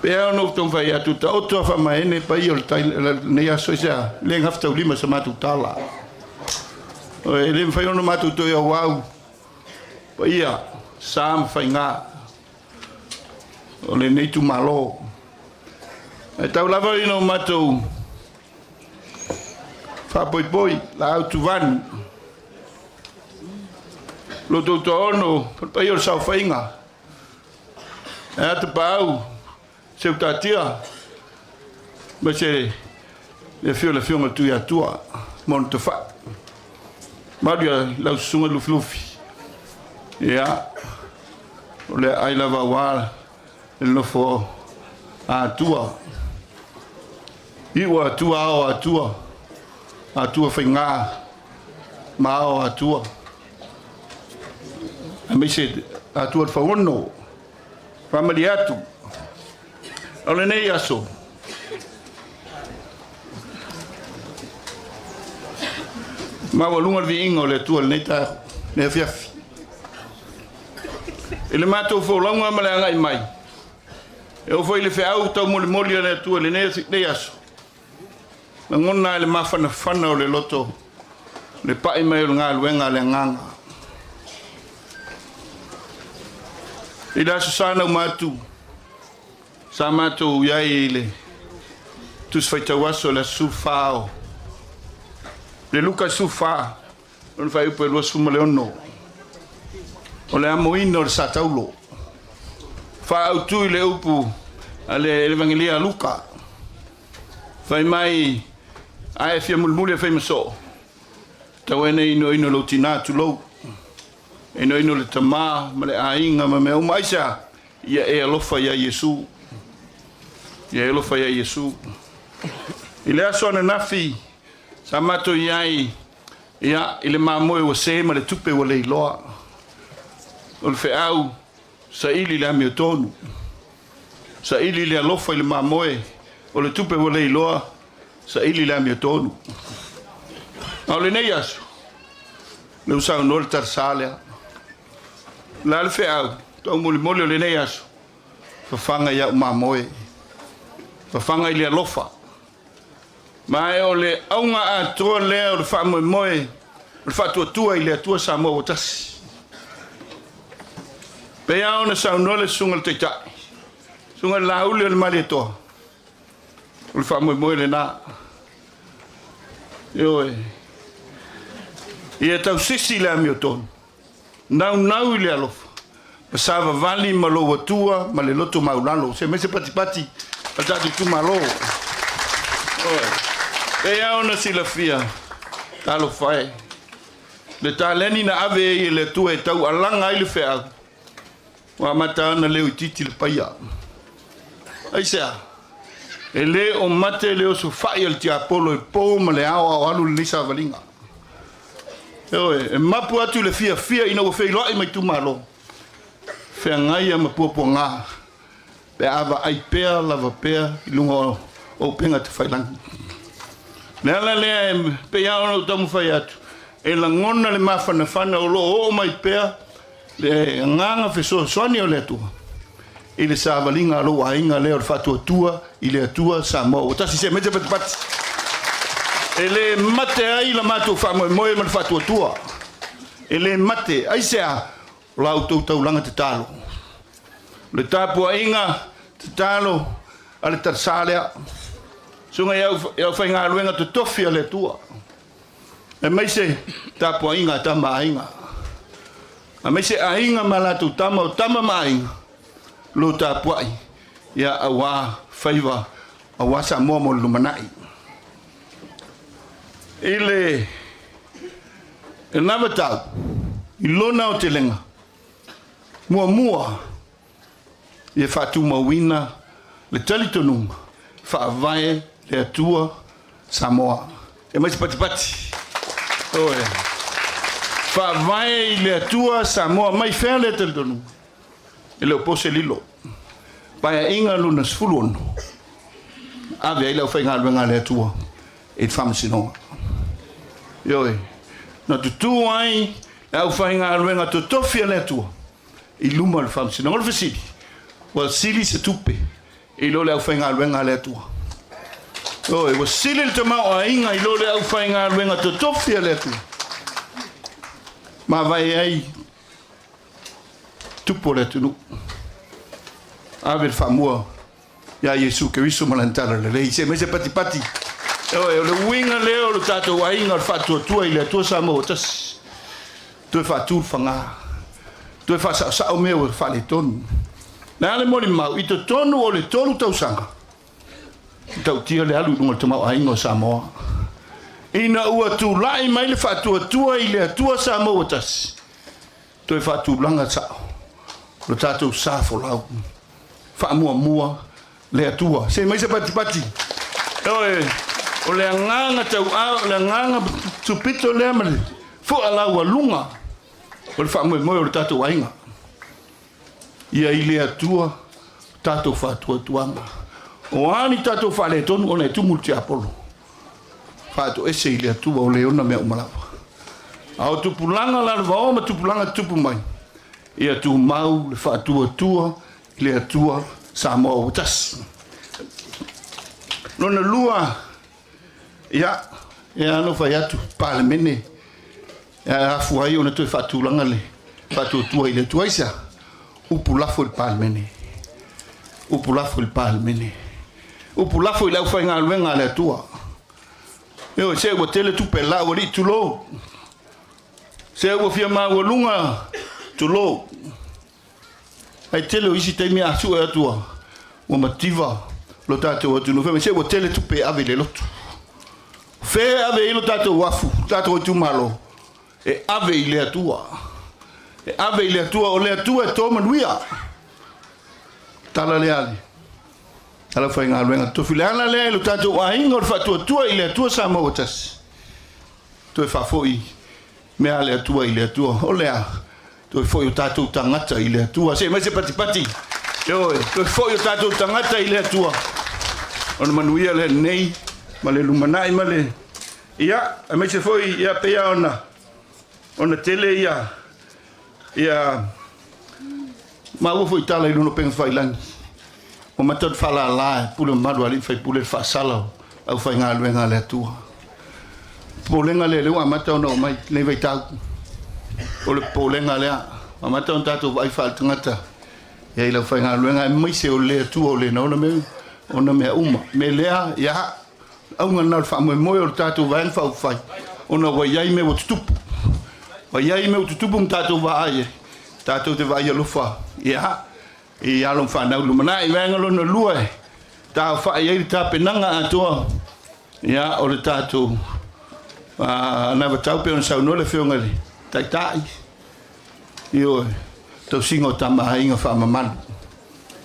I: Pei lava ona ou taumafai atu, taoto a faamaene paia o lenei aso i se a le gafataulima i sa matou tala. E le mafai ona matou toe auau paia, sa ma faiga o lenei itumalo. Ae tau lava ina o matou faapoipoi laau tuvanu lo outou toaono, le paia o le saofaiga, e a tapaau Seutatia, aemaise le afio o le Afioga i le Tuiatua ma ona tafai. Malu ia lau susuga Lufilufi. Ia, o le aai lava aua le nofo a Atua. Iu a Atua, ao a Atua, Atua faiga ma ao a Atua. Aemaise Atua le Fauono. Faamalie atu, o lenei aso, maualuga le viiga o le Atua i lenei taeao, lenei afiafi. I le matou folauga ma le agai mai, e oo foi i le feau taumolimoli a le Atua i lenei aso, lagona ai le mafanafana o le loto, le pai mai o le galuega a le Agaga. I le Aso Sa na uma atu, sa matou i ai i le Tusi Faitau Aso i le aso 14 o le Luka 14, lona faaiupu e 26, o le amoina o le sa taulo. Faaautu i le upu a le Evagelia a Luka, fai mai, Ae fia mulimuli e fai ma soo, tau ene inoino lou tinā, tulou, inoino le tamā ma le aiga ma mea uma. Aisea? Ia e alofa iā Iesu. Ia e alofa iā Iesu. I le aso ananafi, sa matou i ai, ia, i le mamoe ua se ma le tupe ua leiloa. O le feau, saili le amiotonu. Saili le alofa i le mamoe, o le tupe ua leiloa, saili le amiotonu. A o lenei aso, lea ua saunoa le talasa lea. O le a le feau taumolimoli o lenei aso? Fafaga i au mamoe. Fafaga i le alofa. Ma e o le auga atoa lea o le faamoemoe o le faatuatua i le Atua Samoa ua tasi. Pei lava ona saunoa le Susuga i le Taitai, Susuga i le Laauli o le Malietoa, o le faamoemoe lena. Ioe. Ia tausisi le amiotonu. Naunau i le alofa, ma savavali ma lou Atua ma le loto maulalo. Se mai se patipati a le tatou itumalo. Ioe. Pei lava ona silafia, talofa e, le taleni na ave ai e le Atua e taualaga ai le feau, ua amata ona leo itiiti le paia. Aisea? E le o mate le osofai a le tiapolo i po ma le ao a o alu lenei savaliga. Ioe, e mapu atu i le fiafia ina ua feiloai ma itumalo, feagaia ma puapuaga pe a vaai pea lava pea i luga o upega tafailagi. O le ala lea e pei lava ona ou taumafai atu, e lagona le mafanafana o lo o oo mai pea le agaga fesoasoani o le Atua i le savaliga a lou aiga lea o le faatuatua i le Atua Samoa ua tasi se mete patipati e le mate ai la matou faamoemoe ma le faatuatua e le mate aisea o la outou taulaga tatalo le tapuaiga tatalo a le talsa lea susuga i aufaigaluega totofi a le Atua Aemaise tapuaiga a tama a aiga. Aemaise aiga ma latou tama, o tama ma aiga, lo tapuai, ia auā faiva, auā Samoa mo le lumanai. I le lena vatau, i lona aotelega, muamua, ia faatumauina le talitonuga faavae le Atua Samoa. E mai se patipati. Oe. Faavae i le Atua Samoa. Mai fea lea talitonuga? E le o po se lilo. Paeaiga lona 16, ave ai le aufaigaluega a le Atua i le faamasinoga. Ioe. Na tutū ai le aufaigaluega totofi a le Atua i luma o le Faamasinoga. O le fesili, ua sili se tupe i lo le aufaigaluega a le Atua. Ioe, ua sili le tamaoaiga i lo le aufaigaluega totofi a le Atua. Mavae ai tupu o le atunuu. Ave le faamua ia Iesu Keriso ma lana talalelei. Se aemaise patipati. Ioe, o le uiga lea o le tatou aiga o le faatuatua i le Atua Samoa ua tasi. Toe faatu le fagā. Toe faasaosao mea ua faaletonu. Le a le molimau i totonu o le 3 tausaga, tautia le alu i luga o le tamaoaiga o Samoa. Ina ua tulai mai le faatuatua i le Atua Samoa ua tasi, toe faatulaga sao lo tatou sa folau. Faamuamua le Atua. Se mai se patipati. Ioe, o le agaga tauau, o le agaga tupito lea ma le fua laualuga o le faamoemoe o le tatou aiga. Ia i le Atua tatou faatuatuaga. O a ni tatou faaletonu ona e tumu le tiapolo. Faatoese i le Atua o le ona mea uma lava. A o tupulaga lalovaoa ma tupulaga tutupu mai, ia tumau le faatuatua i le Atua Samoa ua tasi. Lona lua, ia, e ano fai atu, Palemene, e afua ai ona toe faatulaga le faatuatua i le Atua. Aisea? Upu lafo i le Palemene. Upu lafo i le Palemene. Upu lafo i le aufaigaluega a le Atua. Ioe, se ua tele tupe lau alii, tulou. Se ua fia maualuga, tulou. Ai tele o isi taimi a sue atu ua mativa lo tatou atunuu. Fai mai, se ua tele tupe e ave i le lotu. Fe ave i lo tatou afu, tatou itumalo, e ave i le Atua. E ave i le Atua, o le Atua e tō manuia. Tala lea ale. Ala faigaluega tofi. Le ala lea i lo tatou aiga o le faatuatua i le Atua Samoa ua tasi. Toe faafoi mea a le Atua i le Atua. O le a? Toe foi o tatou tagata i le Atua. Se mai se patipati. Ioe, toe foi o tatou tagata i le Atua. Ona manuia lea nei ma le lumanai ma le... Ia, aemaise foi, ia, pei ona tele ia, ia, maua foi tala i luna o pega failagi. Ua mata le faalala e pule mamalu a alii faipule le faasala o aufaigaluega a le Atua. Popolega lea, lea ua amata ona oo mai lenei vaitau. O le popolega lea, ua amata ona tatou vaai faaletagata ia i le aufaigaluega, aemaise o le Atua o le na ona mea uma. Me lea, ia, auga lena o le faamoemoe o le tatou Vaega Faaupufai, ona ua i ai mea ua tutupu. Ua i ai mea ua tutupu ma tatou vaai ai. Tatou te vaai alofa, ia, i alo ma fanau lumanai. Vaega lona lua e taofai ai le tapenaga atoa, ia, o le tatou anavatau pe ona saunoa le Afioga i le Taitai, ioe, tausiga o tama aiga faamamalu,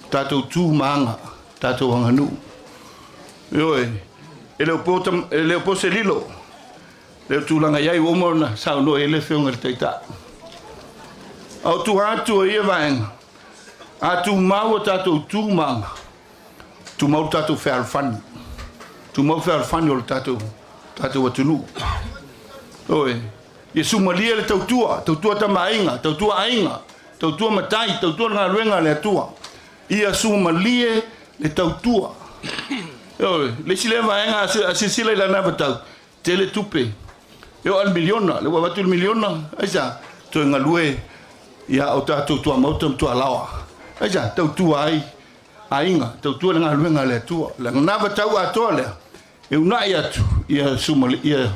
I: tatou tu ma aga, tatou aganuu. Ioe, e le o po se lilo, le o tulaga i ai ua uma ona saunoa i ai le Afioga i le Taitai. A o tua atu o ia vaega, a tumau a tatou tu ma aga, tumau le tatou fealofani, tumau fealofani o le tatou atunuu. Ioe, ia sumalie le tautua, tautua tamaaiga, tautua aiga, tautua matai, tautua le galuega a le Atua. Ia sumalie le tautua. Ioe, le isi lea vaega a silasila i lana vatau, tele tupe. E oo a le miliona, le ua avatu le miliona, aisa, toe galue ia o tatou tuamaota ma tualaoa. Aisa, tautua ai aiga, tautua le galuega a le Atua. Le anavatau atoa lea, e unai atu ia sumali, ia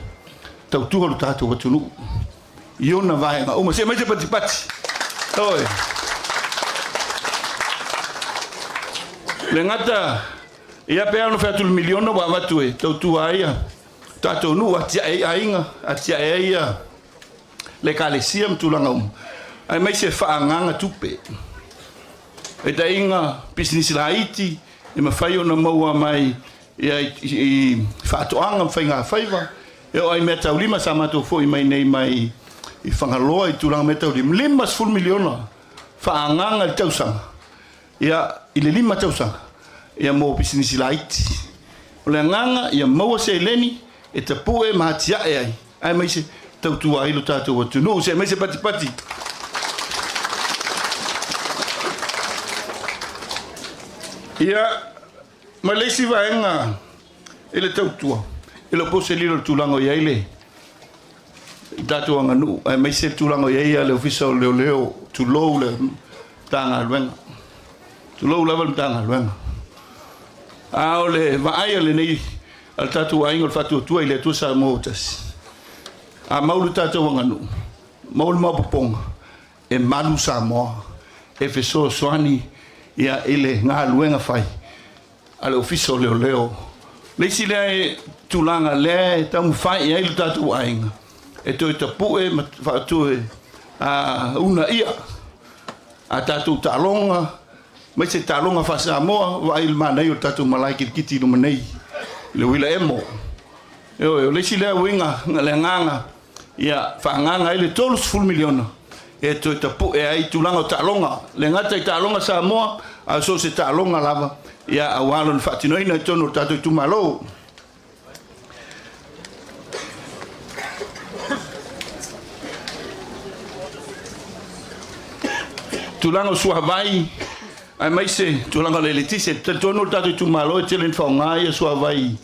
I: tautua lo tatou atunuu i ona vaega uma. Se mai se patipati. Oi. Le gata, ia pe ana fai atu le miliona ua avatu e tautua ai ia tatou nuu, atiae ai aiga, atiae ai ia le ekalesia ma tulaga uma, aemaise faaagaga tupe. Taitaiga pisinisi laiti e mafai ona maua mai ia i faatoaga ma faigafaiva, e oo ai mea taulima sa matou foi mai nei mai i Fagaloa i tulaga mea taulima, 50 miliona faaagaga i le tausaga, ia i le 5 tausaga ia mo pisinisi laiti. O le agaga ia maua seleni e tapue ma atiae ai, aemaise tautua ai lo tatou atunuu. Se aemaise patipati. Ia, Ma le isi vaega i le tautua, e le o po se lilo i le tulaga o i ai le tatou aganuu, aemaise le tulaga o i ai le Ofisa o Leoleo, tulou le Matagaluega, tulou lava le Matagaluega. A o le vaai a lenei a le tatou aiga o le Faatuatua i le Atua Samoa ua Tasi, a mau le tatou aganuu, maua le maopoopoga, e malu Samoa, e fesoasoani ia i le galuega fai a le Ofisa o Leoleo. Le isi lea tulaga lea e taumafai i ai le tatou aiga, e toe tapue ma faatoe uunaia a tatou taaloga, aemaise taaloga faa-Samoa. Vaai i le manaia o le tatou malae kilikiti i luma nei i le uila emo. Ioe, o le isi lea uiga, le agaga ia faaagaaga ai le $30 miliona e toe tapue ai tulaga o taaloga, le gata i taaloga Samoa, a o so o se taaloga lava, ia aua lona faatinoina i totonu o le tatou itumalo. Tulaga o suavai aemaise tulaga o le eletise, e talitonu le tatou itumalo e tele ina faaaoga ia suavai,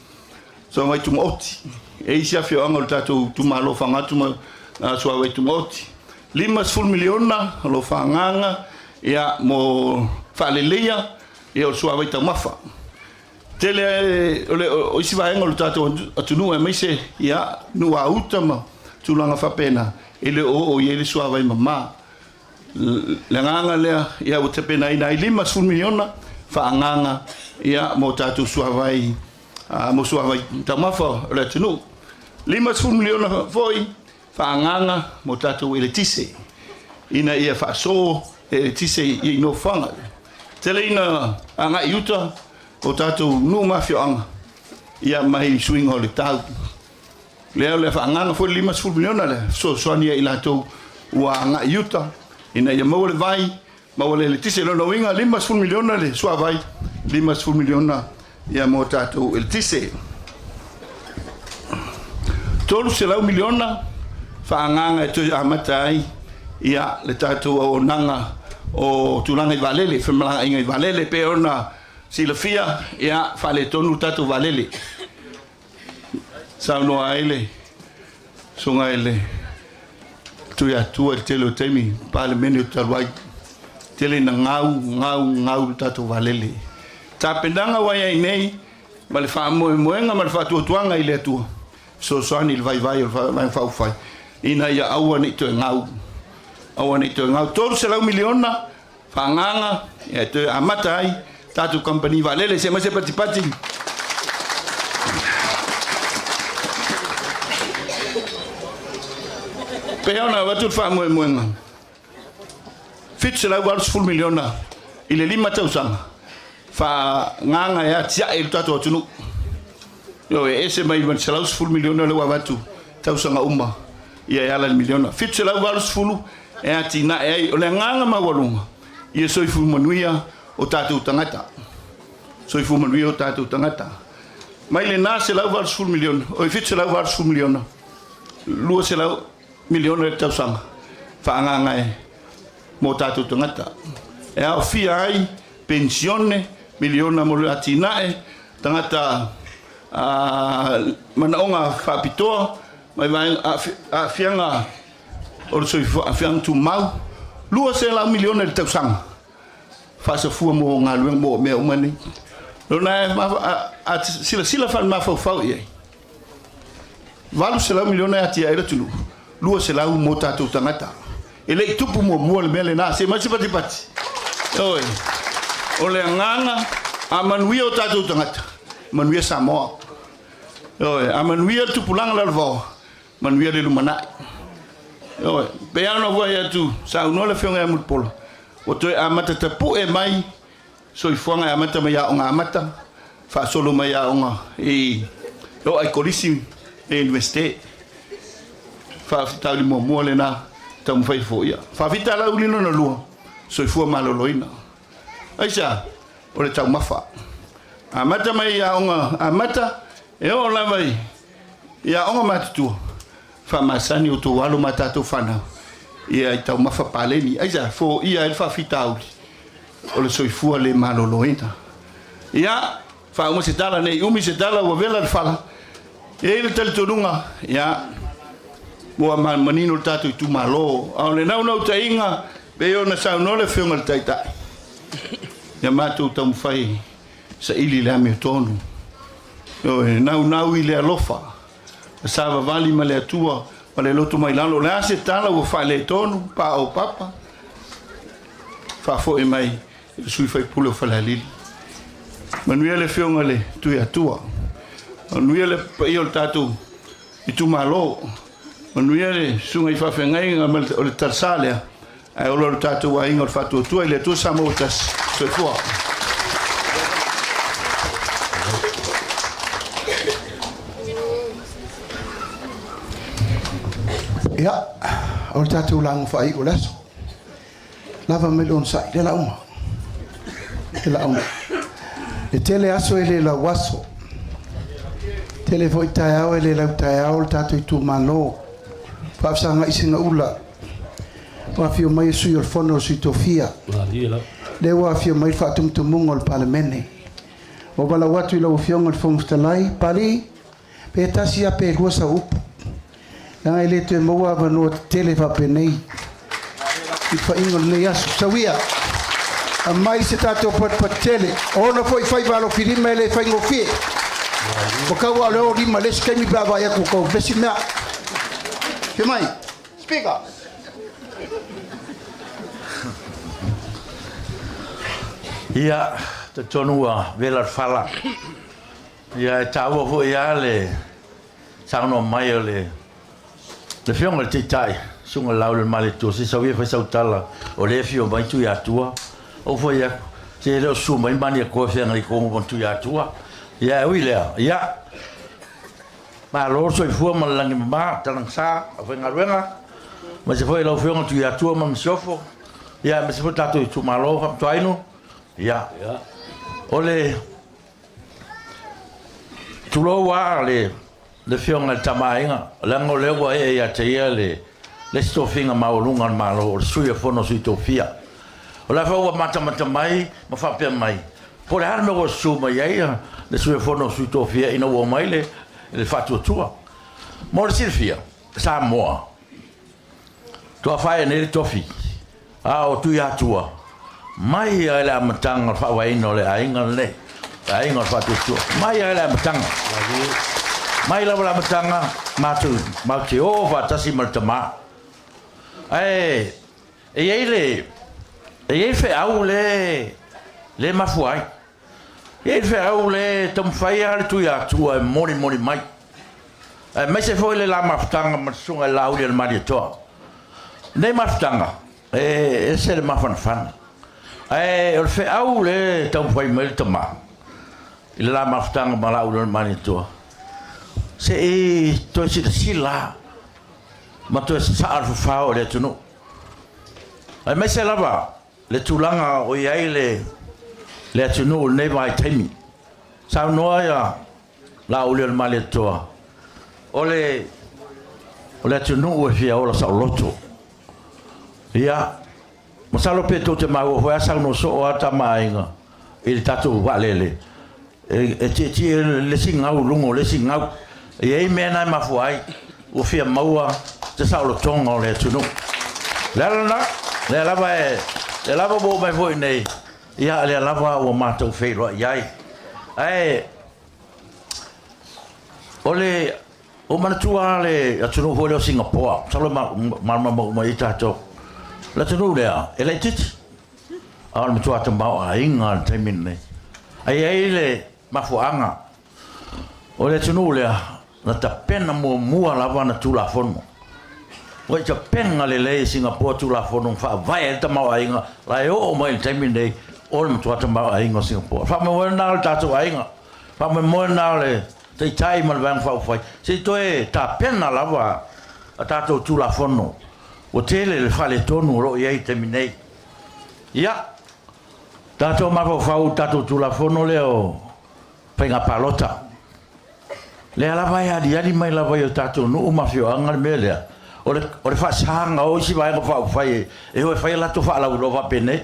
I: suavai tumaoti. E i ai isi afioaga o le tatou itumalo faaaoga tuma, suavai tumaoti. $50 miliona o lo o faaagaaga ia mo faaleleia ia o le suavai taumafa. Tele o le o isi vaega o le tatou atunuu aemaise ia nuu a uta ma tulaga faapena e le o oo i ai le suavai mama. Le agaga lea ia ua tapenaina ai $50 miliona faaagaaga ia mo tatou suavai, mo suavai taumafa o le atunuu. $50 miliona foi faaagaaga mo tatou eletise ina ia faaso le eletise i nofoaga. Tele ina agai i uta o tatou nuu ma afioaga ia mai suiga o le tau. Lea o le faaagaaga foi le $50 miliona lea fesoasoani ai i latou ua agai i uta ina ia maua le vai, maua le eletise. Lona uiga $50 miliona le suavai, $50 miliona ia mo tatou eletise. $300 miliona faaagaaga e toe amata ai ia le tatou auaunaga o tulaga i vaalele, femalagaaiga i vaalele. Pei ona silafia, ia faaletonu le tatou vaalele. Saunoa ai le susuga i le Tuiatua i le tele o taimi Palemene o talu ai, tele ina gau, gau, gau le tatou vaalele. Tapenaga ua i ai nei ma le faamoemoega ma le faatuatuaga i le Atua, fesoasoani i le vaivai o le Vaega Faaupufai ina ia aua ne i toe gau, aua ne i toe gau. $300 miliona faaagaaga e toe amata ai tatou kamupani vaalele. Se aumai se patipati. Pehea ona avatu le faamoemoega $780 miliona i le 5 tausaga faaagaaga e atiae i le tatou atunuu. Ioe, e ese mai ma le $110 miliona lea ua avatu tausaga uma ia e ala i le miliona. 780 e atinae ai. O le agaga maualuga, ia soifua manuia o tatou tagata. Soifua manuia o tatou tagata. Mai lena $180 miliona, oi $780 miliona, $200 miliona i le tausaga faaagaaga e mo tatou tagata. E aofia ai penisione, miliona mo le atinae, tagata manaoga faapitoa mai vaega aafiaga o le soifua, aafiaga tumau, $200 miliona i le tausaga faasafua mo galuega mo mea uma nei. Lona a silasila faale-mafaufau i ai, $800 miliona e atiae ai le atunuu, 200 mo tatou tagata. E le i tupu muamua le mea lena, se mai se patipati. Oi, o le agaga, a manuia o tatou tagata, manuia Samoa. Oi, a manuia le tupulaga lalovaoa, manuia le lumanai. Oi, pei lava ona ou fai atu, saunoa le Afioga ia Mulipola, ua toe amata tapue mai soifuaga e amata mai aoga amata, faasolo mai aoga i oo i kolisi e Iunivesite. Faafitauli muamua lena taumafai e foia. Faafita lauli lona lua, soifua maloloina. Aisea? O le taumafa. Amata mai aoga amata e oo lava i aoga matutua, faamasani outou alo ma tatou fanau ia i taumafa paleni. Aisea? Foia ai le faafitauli o le soifua le maloloina. Ia. Faauma se tala, ne i umi se tala ua vela le fala. E i ai le talitonuga, ia, ua manino le tatou itumalo. A o le naunautaiga, pei ona saunoa le Afioga i le Taitai, ia matou taumafai e saili le amiotonu. Ioe, naunau i le alofa, ma savavali ma le Atua ma le loto mailalo. O le a se tala ua faaletonu, paopapa, faafoi mai i le sui usufono o Falealili. Manuia le Afioga i le Tuiatua, manuia le paia o le tatou itumalo, manuia le susuga i faafeagaiga o le talesa lea, ae ola lo tatou aiga o le Faatuatua i le Atua Samoa ua tasi. Soifua.
F: Ia, o le tatou lauga faaiu o le aso. Lava mai le onosai, le lauga. Le lauga. E tele aso e le lau aso. Tele foi taeao e le lau taeao le tatou itumalo. Faafesagai Sinaula. Ua afio mai le Sui o le Fono o Sui Tofia. Lea ua afio mai le faatumutumuga o le Palemene. Ua valaau atu i lau Afioga i le Fofoga Fetalai, Papalii, pe tasi lava pe lua sau upu, leaga e le toe maua avanoa tetele faapenei i le faiga o lenei aso. Sau ia, aumai se tatou patupatu tele, o ona foi faiva alofilima e le faigofie. Ua tau lava o le o lima i le isi taimi pe a vaai atu ua tau vevesi mea. Fia mai, Speaker.
J: Ia, talitonu ua vela le fala. Ia, e taua foi lava le saunoa mai o le Afioga i le Taitai, Susuga i le Laaulialemalietoa, se sau ia e fai sau tala, o lea e afio mai Tuiatua. Ou fai atu, se e le o susu mai Malietoa e feagai tonu ma Tuiatua. Ia, ae ui i lea, ia, malo le soifua ma le lagi e mama, talagasa, aufaigaluega, aemaise foi lau Afioga Tuiatua ma le Masiofo, ia, aemaise foi le tatou itumalo Faamatuainu. Ia, o le Tulou lava le Afioga i le Tama a Aiga, leaga o lea ua ee ia te ia le isi tofiga maualuga a le Malo, o le Sui o le Fono a Sui Tofia. O la foi ua matamata mai ma faapea mai, po o le a le mea ua susu mai ai le Sui o le Fono a Sui Tofia ina ua omai le faatuatua. Mo le silafia, Samoa, Tuafaia nei le tofi, a o Tuiatua, mai lava i le amataga o le faavaeina o le aiga lenei, le aiga o le Faatuatua, mai lava i le amataga. Mai lava i le amataga, matou, matou te o faatasi ma le tama. Ae e i ai le, e i ai feau le, le mafua ai. E i ai le feau le taumafai lava le Tuiatua e molimoli mai, aemaise foi le la mafutaga ma le Susuga i le Laauli a le Malietoa. Lenei mafutaga, e ese le mafanafana. Ae o le feau le taumafai mai le tama i le la mafutaga ma Laauli a le Malietoa, se i toe silasila ma toe sasaa le fafao o le atunuu. Aemaise lava le tulaga o i ai le atunuu i lenei vaitaimi. Saunoa ia Laaulialemalietoa, o le o le atunuu e fia ola saoloto. Ia, masalo pe tou te maua foi a saunoa soo lava Tama a Aiga i le tatou vaalele, e tietie le isi gau i luga o le isi gau. E i ai mea na e mafua ai ua fia maua se saolotoga o le atunuu. O le ala lena, lea lava e, lea lava ua oo mai foi nei, ia lea lava ua matou feiloai ai. Ae o le ua manatua lava le atunuu foi lea o Singapoa, masalo e malamalama uma i ai tatou. O le atunuu lea, e laitiiti, a o le matua tamaoaiga i le taimi lenei. Ae i ai le mafuaaga o le atunuu lea na tapena muamua lava ana Tulafono. Ua i tapena lelei e Singapoa Tulafono na faavae ai le tamaoaiga la e oo mai i le taimi lenei o le matua tamaoaiga o Singapoa. O le faamoemoe lena o le tatou aiga, faamoemoe lena o le Taitai ma le Vaega Faaupufai, se i toe tapena lava a tatou Tulafono. Ua tele le faaletonu o lo o i ai i le taimi nei. Ia, tatou mafaufau i le tatou Tulafono lea o Faiga Palota. Lea lava e aliali mai lava i o tatou nuu ma afioaga le mea lea, o le, o le faasaga o isi Vaega Faaupufai e o e fai a latou faalauiloa faapenei.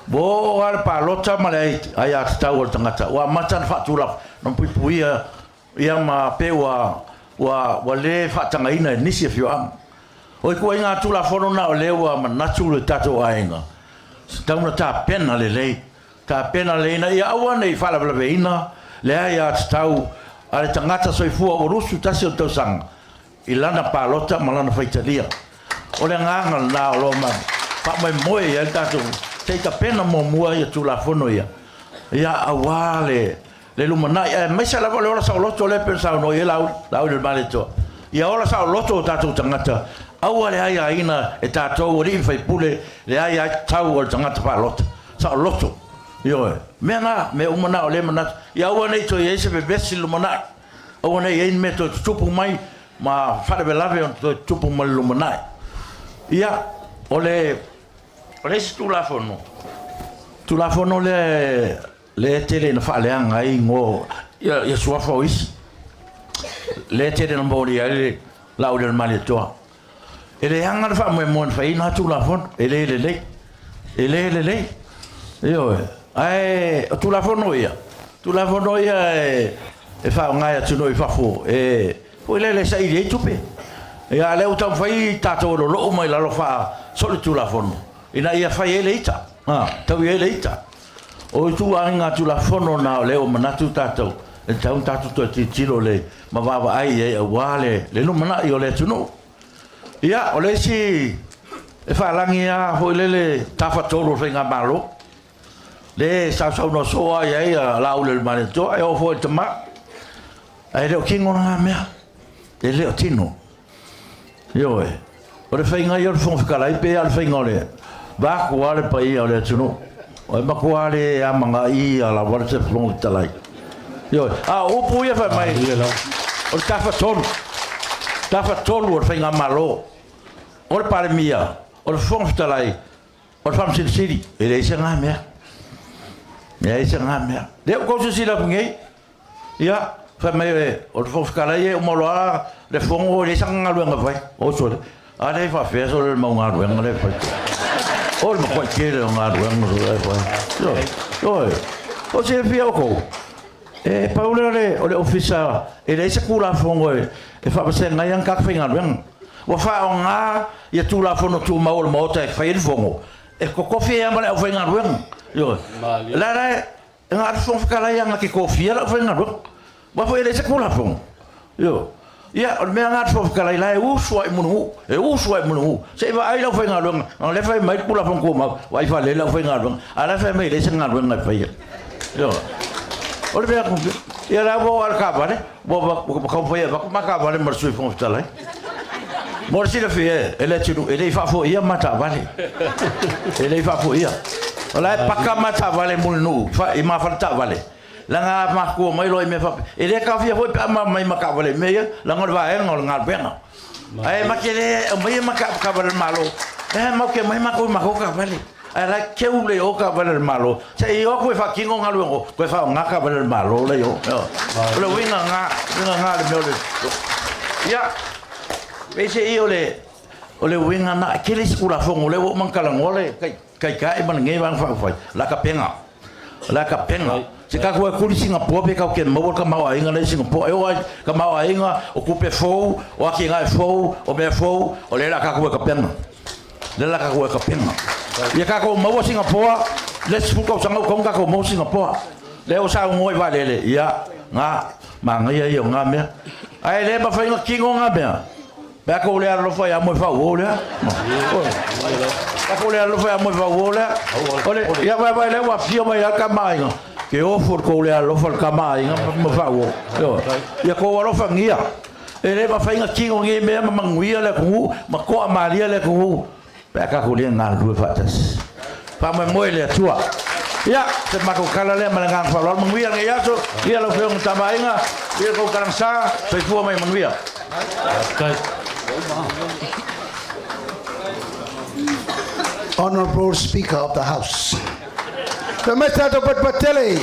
J: Ua oo lava le palota ma le aiatatau a le tagata ua amata ona faatulafono puipuia ia ma pei ua ua ua le faatagaina e nisi afioaga. O ituaiga Tulafono na o lea ua manatu le tatou aiga, e tatau ona tapena lelei, tapena lelei ina ia aua ne i faalavelaveina le aiatatau a le tagata soifua ua 21 ona tausaga i lana palota ma lana faitalia. O le agaga lena o lo o faamoemoe i ai le tatou, se i tapena muamua ia Tulafono ia, ia aua le le lumanai, aemaise lava o le ola saoloto lea pei ona saunoa i ai Laauli, Laaulialemalietoa. Ia ola saoloto o tatou tagata, aua le aiaina e tatou alii ma faipule le aiatatau a le tagata palota. Saoloto. Ioe. Mea na, mea uma na o lea e manatu, ia aua ne i toe i ai se vevesi i le lumanai. Aua ne i i ai ni mea toe tutupu mai ma faalavelave ona toe tutupu mai i le lumanai. Ia, o le, o le isi Tulafono, Tulafono lea lea e tele ina faaleaga ai igoa ia, ia suafa o isi, lea e tele ina molia ai le Laaulialemalietoa. E leaga le faamoemoe na fai ai na Tulafono, e le lelei, e le lelei. Ioe, ae o Tulafono ia, Tulafono ia e, e faaaoga e atunuu i fafo, e foi lele e saili ai tupe. Ia, a o lea ua taumafai tatou e lolou mai lalo faa-solitulafono, ina ia fai ai le ita, a, taui ai le ita. O ituaiga Tulafono na o lea ua manatu tatou e tatau ona tatou toe tilotilo lelei ma vaavaai i ai aua le lumanai o le atunuu. Ia, o le isi e faalagi lava foi lele tafatolu o le faigamalo, lea e sausaunoa soo lava i ai a Laaulialemalietoa, e oo foi i le tama, ae le o tino lena mea, e le o tino. Ioe. O le faiga ia o le Fofoga Fetalai pei lava o le faiga o le vaeatu lava le paia o le atunuu. E matua le amanaia lava le Fofoga Fetalai. Ioe. A o upu ia fai mai, o le tafatolu, tafatolu o le faigamalo, o le Palemia, o le Fofoga Fetalai, o le Faamasino Sili. E leai se na mea. E leai se na mea. Lea ua outou silasila atu nei, Ia, fai mai o le Fofoga Fetalai e uma loa le fono e leai sana galuega e fai. O sole, a lea e faapefea sole le mau galuega lea e fai. O le matuai tele o galuega sole e fai. Ioe, o silafia outou, e pau lea o le Ofisa e leai se Tulafono e faavasega ai ana tagata faigaluega. Ua faaaoga ia Tulafono Tumau o le Maota e fai ai le fono, e totofi ai lava ma le aufaigaluega. Ioe, o le a la E na o le Fofoga Fetalai lava na te tofia le aufaigaluega. Aua foi e leai se Tulafono. Ioe. Ia, o le mea lena a le Fofoga Fetalai, la e usu lava i Mulinuu, e usu lava i Mulinuu. Se i vaai le aufaigaluega, leaga o lea e fai mai le Tulafono Tumau, vaai faalelei le aufaigaluega, a o la e fai mai e leai se galuega e faia. Ioe. O le mea, ia la ua oo lava i le taavale, ua taumafai e avatu ma taavale ma le Sui Fofoga Fetalai. Mo le silafia e le atunuu, e le i faafoia ma taavale. E le i faafoia. O la e paka ma taavale i Mulinuu, i ma faletaavale. Leaga a mafua mai loa i mea faapea, e le taofia foi pe a ma omai ma taavale i mea ia, leaga o le vaega o le galuega. Ae ma te le aumaia ma taavale a le Malo, e matou te omai matou i matou taavale. Ae la e teu lelei i o taavale a le Malo. Se i o atu e faatino galuega o, toe faaaoga taavale a le Malo la i o. O le uiga lena, uiga lena o le mea o le... Ia, peiseai o le, o le uiga lena, e tele isi Tulafono o lea ua uma ona talanoa le Taitai ma lenei Vaega Faaupufai, o le a tapena, o le a tapena. Se tatou o e tuli Singapore pe tatou te maua le tamaoaiga lea i Singapore. E oo lava i tamaoaiga, o tupe fou, o atinae fou, o mea fou, o lea o le a tatou o e tapena. Lea la tatou e tapena. Ia tatou maua Singapore, le isi 10 tausaga ua tatau ona tatou maua Singapore. Lea ua saunoa i vaalele, ia, na, manaia ia o na mea. Ae le mafai ona tino na mea, pe a tou le alolofa ia Moefauo lea. Tatou le alolofa ia Moefauo lea. O le, ia vaai lea ua afio mai lava le Tama a Aiga. Ke ofo le tou le alolofa i le Tama a Aiga ma Moefauo. Ia tou alofagia. E le mafai ona tino nei mea ma manuia le atunuu ma toamalie le atunuu pe a tatou le galulue faatasi. Faamoemoe i le Atua. Ia, se matou tala lea ma le agaga faaaloalo. Manuia lenei aso. Ia lau Afioga i le Tama a Aiga, ia tou talagasa, soifua ma ia manuia.
F: Honourable Speaker of the House. Fai mai se tatou patupatutele.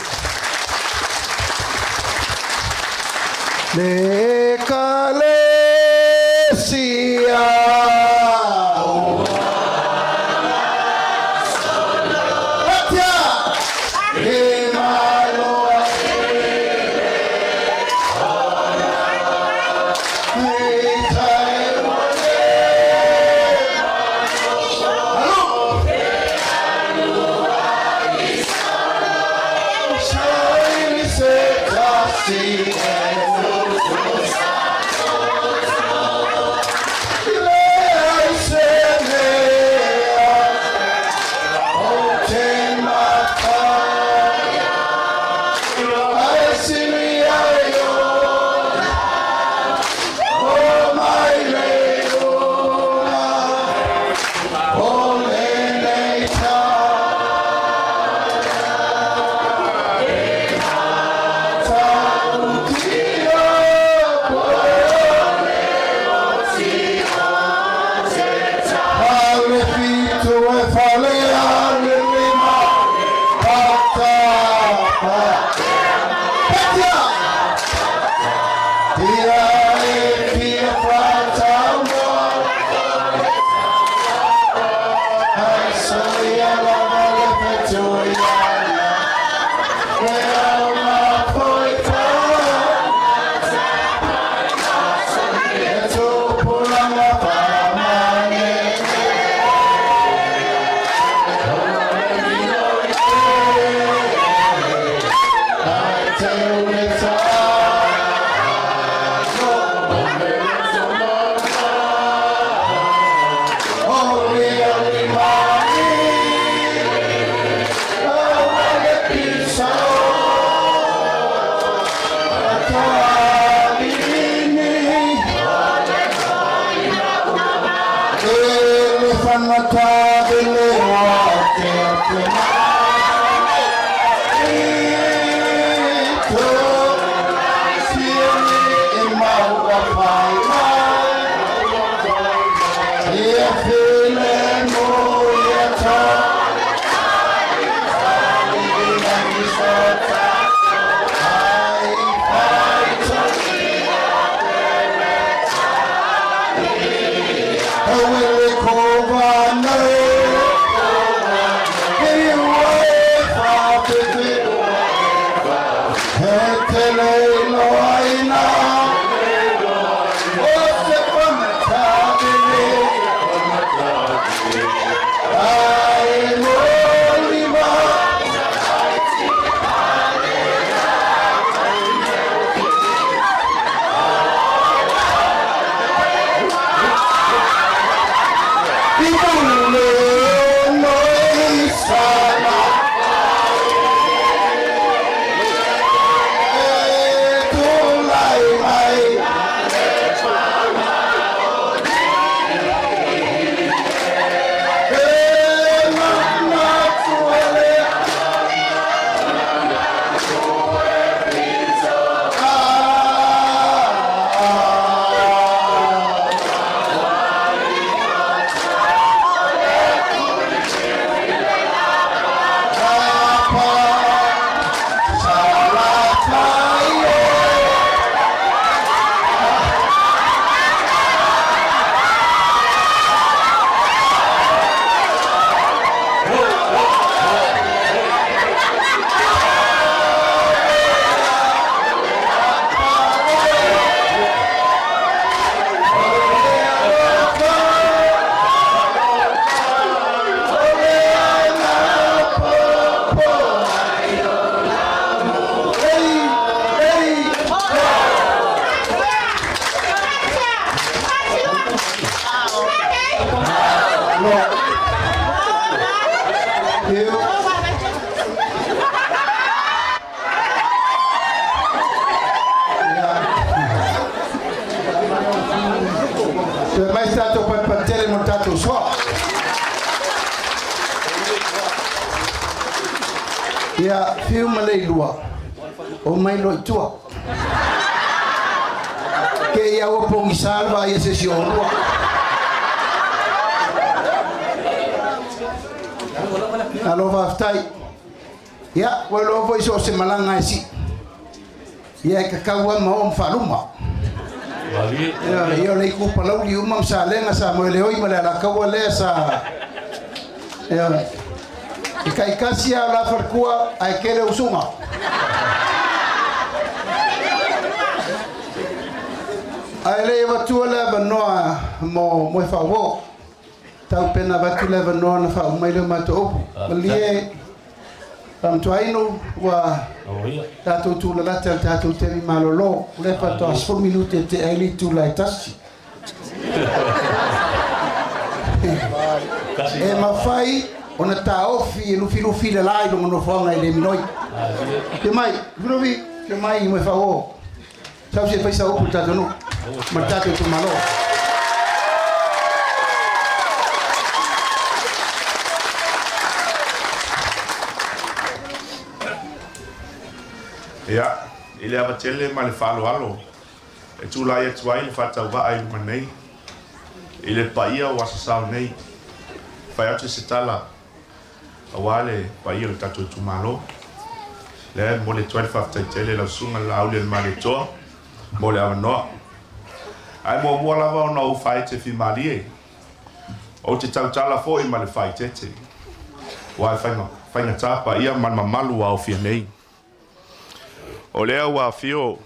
F: Le Ekalesia. Toe mai se tatou patupatutele mo le tatou soa. Ia, fiu ma Leilua, omai loa i tua. Ke ia ua pogisa le vaai a se isi o oulua. Malo faafetai. Ia, ua iloa foi so o se malaga e sii. Ia e kakau lava ma oo ma faaluma. Ia o le itu Palauli uma ma Salega, Samoeleoi ma le Alataua lea sa ioe. E taitasi lava o la faletua ae tele usuga. Ae le i avatua le avanoa mo Moefaauo, tau pe na avatu le avanoa ona faauma ai lea o matou upu. Malie. Faamatuainu ua tatou tulalata i le tatou taimi malolo, o lea faatoa 10 minute e tea ai le itula e 1. E mafai ona taofi e Lufilufi le la i lona nofoaga e le minoi. Fia mai, Lufilufi, fia mai Moefauo. Sau se i fai sau upu i le tatou nuu ma le tatou itumalo.
K: Ia, i le ava tele ma le faaaloalo e tulai atu ai le faatauvaa i luma nei, i le paia o Asasao nei, e fai atu se tala aua le paia o le tatou itumalo. Lea e momoli atu ai le faafetai tele i lau Susuga i le Laauli o le Malietoa mo le avanoa. Ae muamua lava ona ou faaetefimalie, ou te tautala foi ma le faaeteete, aua e faigata paia ma le mamalu ua aofia nei. O lea ua afio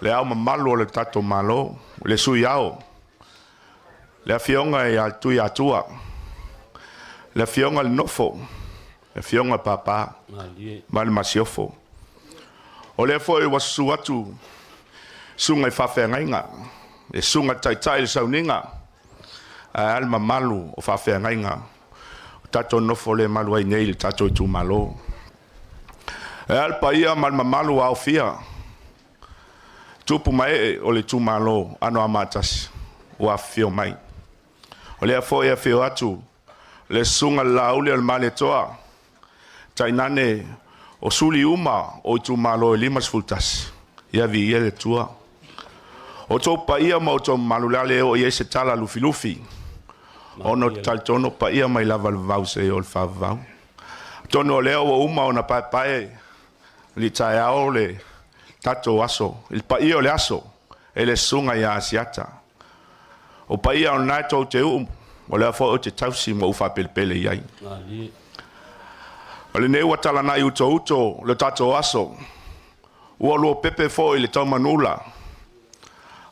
K: le Ao Mamalu o le tatou Malo, le Sui Ao, le Afioga ia Tuiatua, le Afioga i le Nofo, le Afioga i Papa ma le Masiofo. O lea foi ua susu atu susuga i faafeagaiga, le susuga i le Taitai o le Sauniga, ae a le mamalu o faafeagaiga o tatou nofo le malu ai nei i le tatou itumalo. Ae a le paia ma le mamalu ua aofia tupu ma ee o le itumalo Anoamaa 1 ua afifio mai. O lea foi e afio atu le Susuga i le Laauli o le Malietoa, tainane o suli uma o itumalo e 51, ia viia le Atua. O outou paia ma outou mamalu, o le a le oo i ai se tala lufilufi, ona ou te talitonu o paia mai lava i le vavau seia oo i le faavavau. Atonu o lea ua uma ona paepae le taeao le tatou aso, i le paia o le aso e le Susuga ia Asiata. O paia o lena e tou te uu, o lea foi ou te tausi ma ou faapelepele i ai. O lenei ua talanai utouto le tatou aso, ua luapepe foi le taumanula,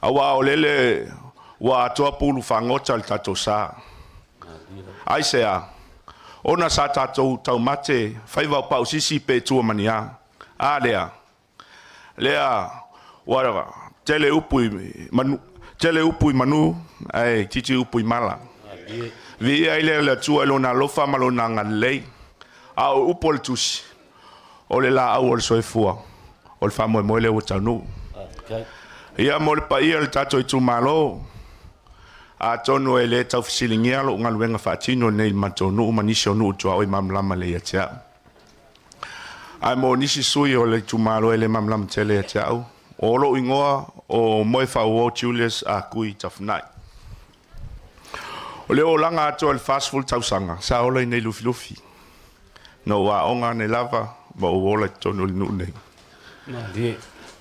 K: aua o lele ua atoa pulu fagota le tatou sa. Aisea? Ona sa tatou taumate faiva o pausisi pe tua ma ni a. A lea? Lea ua tele upu i manu, tele upu i manu ae itiiti upu i mala. Viia ai lea o le Atua i Lona alofa ma Lona agalelei. A o upu a le Tusi, o le laau o le soifua, o le faamoemoe lea ua taunuu. Ia mo le paia o le tatou itumalo, atonu e le tau fesiligia lou galuega faatino nei i le matou nuu ma nisi o nuu tuaoi malamalama lelei ia te au. Ae mo nisi sui o le itumalo e le malamalama tele ia te au, o lou igoa o Moefauo Julius Akui Tafunai. O le olaga atoa i le 40 tausaga, sa ola i nei Lufilufi. Na ou aoga ane lava ma ou ola i totonu o le nuu nei.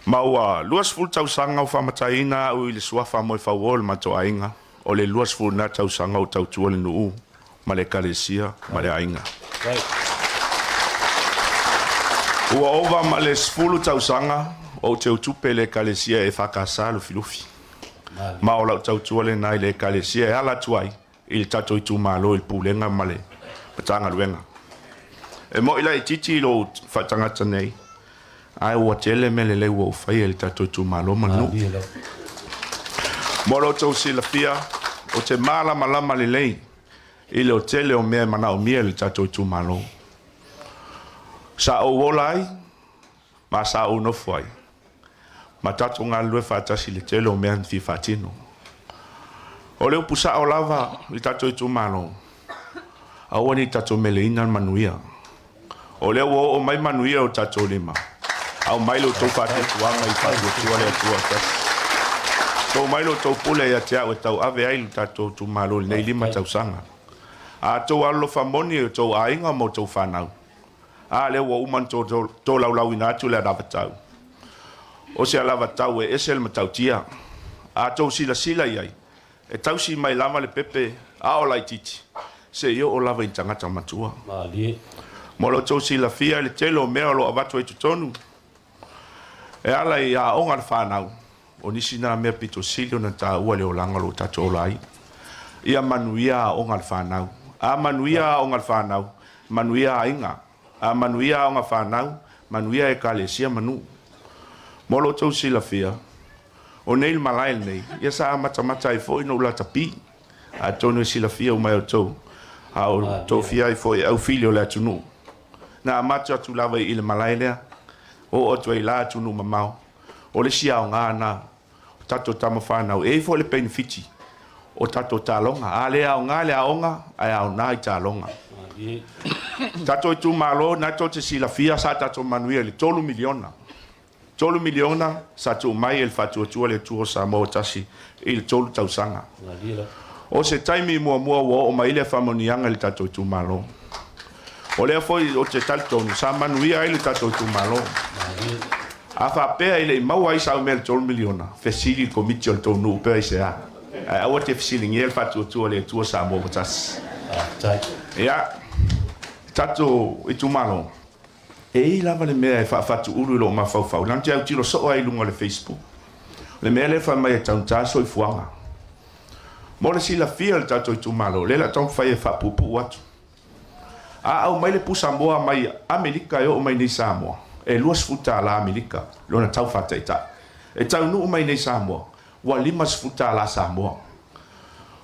K: Ma ua 20 tausaga o faamataiina au i le suafa Moefauo i le matou aiga, o le 20 lena tausaga o tautua le nuu ma le ekalesia ma le aiga. Ua ova ma le 10 tausaga o ou teutupe i le ekalesia EFKS Lufilufi. Ma o lau tautua lena i le ekalesia e ala atu ai i le tatou itumalo i le pulega ma le Matagaluega. E moi laitiiti lou faatagata nei, ae ua tele mea lelei ua ou faia i le tatou itumalo ma le nuu. Mo lo outou silafia, ou te malamalama lelei i le tele o mea e manaomia i le tatou itumalo. Sa ou ola ai ma sa ou nofo ai, ma tatou galulue faatasi i le tele o mea na fia faatino. O le upu sao lava i le tatou itumalo, aua ne i tatou meleina le manuia. O lea ua oo mai manuia i o tatou lima, aumai lo outou faatuatuaga i faatuatua le Atua tasi. Tou mai lo outou pule ia te au e tauave ai lo tatou itumalo i lenei 5 tausaga. A outou alolofa moni i outou aiga ma outou fanau, A lea ua uma ona tolaulauina atu le anavatau. O se alavatau e ese le matautia. A tou silasila i ai, e tausi mai lava le pepe a o laitiiti, seia oo lava i tagata matua. Mo lo outou silafia i le tele o mea o lo o avatu ai totonu, e ala i aoga a le fanau, o nisi na mea pito sili ona taua i le olaga o lo o tatou ola ai. Ia manuia aoga a le fanau. A manuia aoga a le fanau, manuia aiga. A manuia aoga fanau, manuia Ekalesia ma nuu. Mo lo outou silafia, o nei le malae lenei, ia sa amatamata ai foi ona ou latapi. Atonu e silafia uma e outou, a o tofia ai foi e aufili o le atunuu. Na amata atu lava i le malae lea, oo atu ai i la atunuu mamao. O le isi aoga na o tatou tama fanau, e i ai foi le penefiti o tatou taaloga. A le aoga le aoga, ae aoga i taaloga. Tatou itumalo, na tou te silafia sa tatou manuia i le $3 miliona. $3 miliona sa tuu mai e le Faatuatua le Atua o Samoa ua tasi i le 3 tausaga. O se taimi muamua ua oo mai lea faamanuiaga i le tatou itumalo. O lea foi ou te talitonu sa manuia ai le tatou itumalo. A faapea e le i maua ai sau mea i le $3 miliona, fesili i le komiti o le tou nuu pe aisea. Ae aua te fesiligia le Faatuatua le Atua Samoa ua tasi. Ia, tatou itumalo, e i ai lava le mea e faafatuulu i lou mafaufau, leaga ou te autilo soo lava i luga o le Facebook. O le mea lea e fai mai e taugata le soifuaga. Mo le silafia e le tatou itumalo, o lea o le a taumafai e faapuupuu atu. A aumai le pusamoa mai Amerika e oo mai nei i Samoa, e $20 Amerika lona tau faataitai. E taunuu mai nei i Samoa, ua $50 Samoa.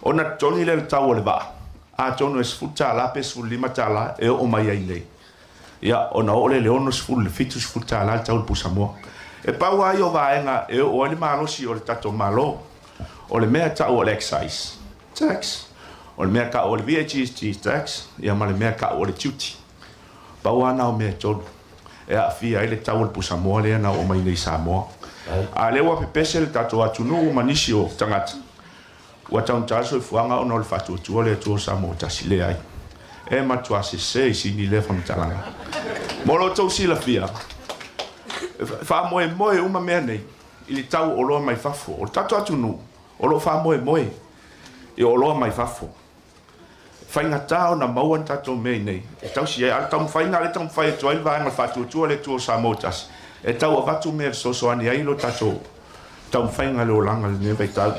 K: Ona totogi lea o le tau o le vaa, atonu e $10 pe $15 e oo mai ai nei. Ia, ona oo lea i le $60 i le $70 le tau o le pusamoa. E pau lava ia o vaega e oo ai le malosi o le tatou Malo. O le mea e tau o le excise tax, o le mea e tau o le VAGST tax, ia ma le mea e tau o le duty. Pau lava na o mea e tolu e aafia ai le tau o le pusamoa lea na oo mai nei i Samoa. A o lea ua pepese le tatou atunuu ma nisi o tagata, ua taugata le soifuaga ona o le faatuatua o le Atua o Samoa tasi. Leai. E matua sese i sini lea faamatalaga. Mo lo outou silafia, e faamoemoe uma mea nei i le tau o oloa mai fafo. O le tatou atunuu o lo o faamoemoe i oloa mai fafo. E faigata ona maua ni tatou mea i inei e tausi ai. A o le taumafaiga lea e taumafai atu ai le vaega o le faatuatua le Atua o Samoa tasi, e tau avatu mea e fesoasoani ai lo tatou taumafaiga i le olaga i lenei vaitau.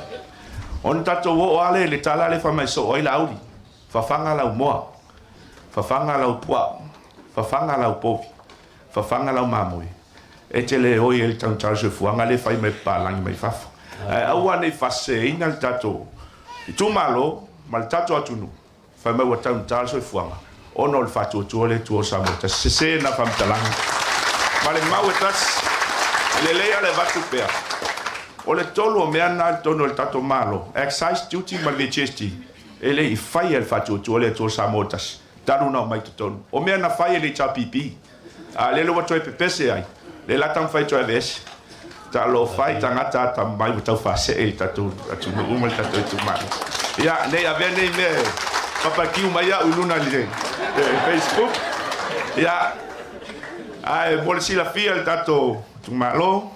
K: Ona tatou oo lava lea i le tala lea e fai mai soo ai Laauli, fafaga lau moa, fafaga lau puaa, fafaga lau povi, fafaga lau mamoe. E te le oi ai le taugata o le soifuaga lea e fai mai e papalagi mai fafo. Ae aua ne i faaseseina le tatou itumalo ma le tatou atunuu fai mai ua taugata le soifuaga ona o le faatuatua o le Atua o Samoa tasi. Sese na faamatalaga ma le mau e tasi. E lelei lava le avatu pea. O le tolu o mea na i totonu o le tatou Malo, excise duty ma le VGST, e le i faia e le faatuatua o le Atua o Samoa tasi talu ona omai i totonu. O mea na fai e le HRPP. A lele ua toe pepese ai, lea la taumafai e toe aveese. Talofa i tagata atamamai ua tau faasee i le tatou atunuu ma le tatou itumalo. Ia, nei avea nei mea e papakiu mai au i luna i le Facebook. Ia, ae mo le silafia e le tatou itumalo,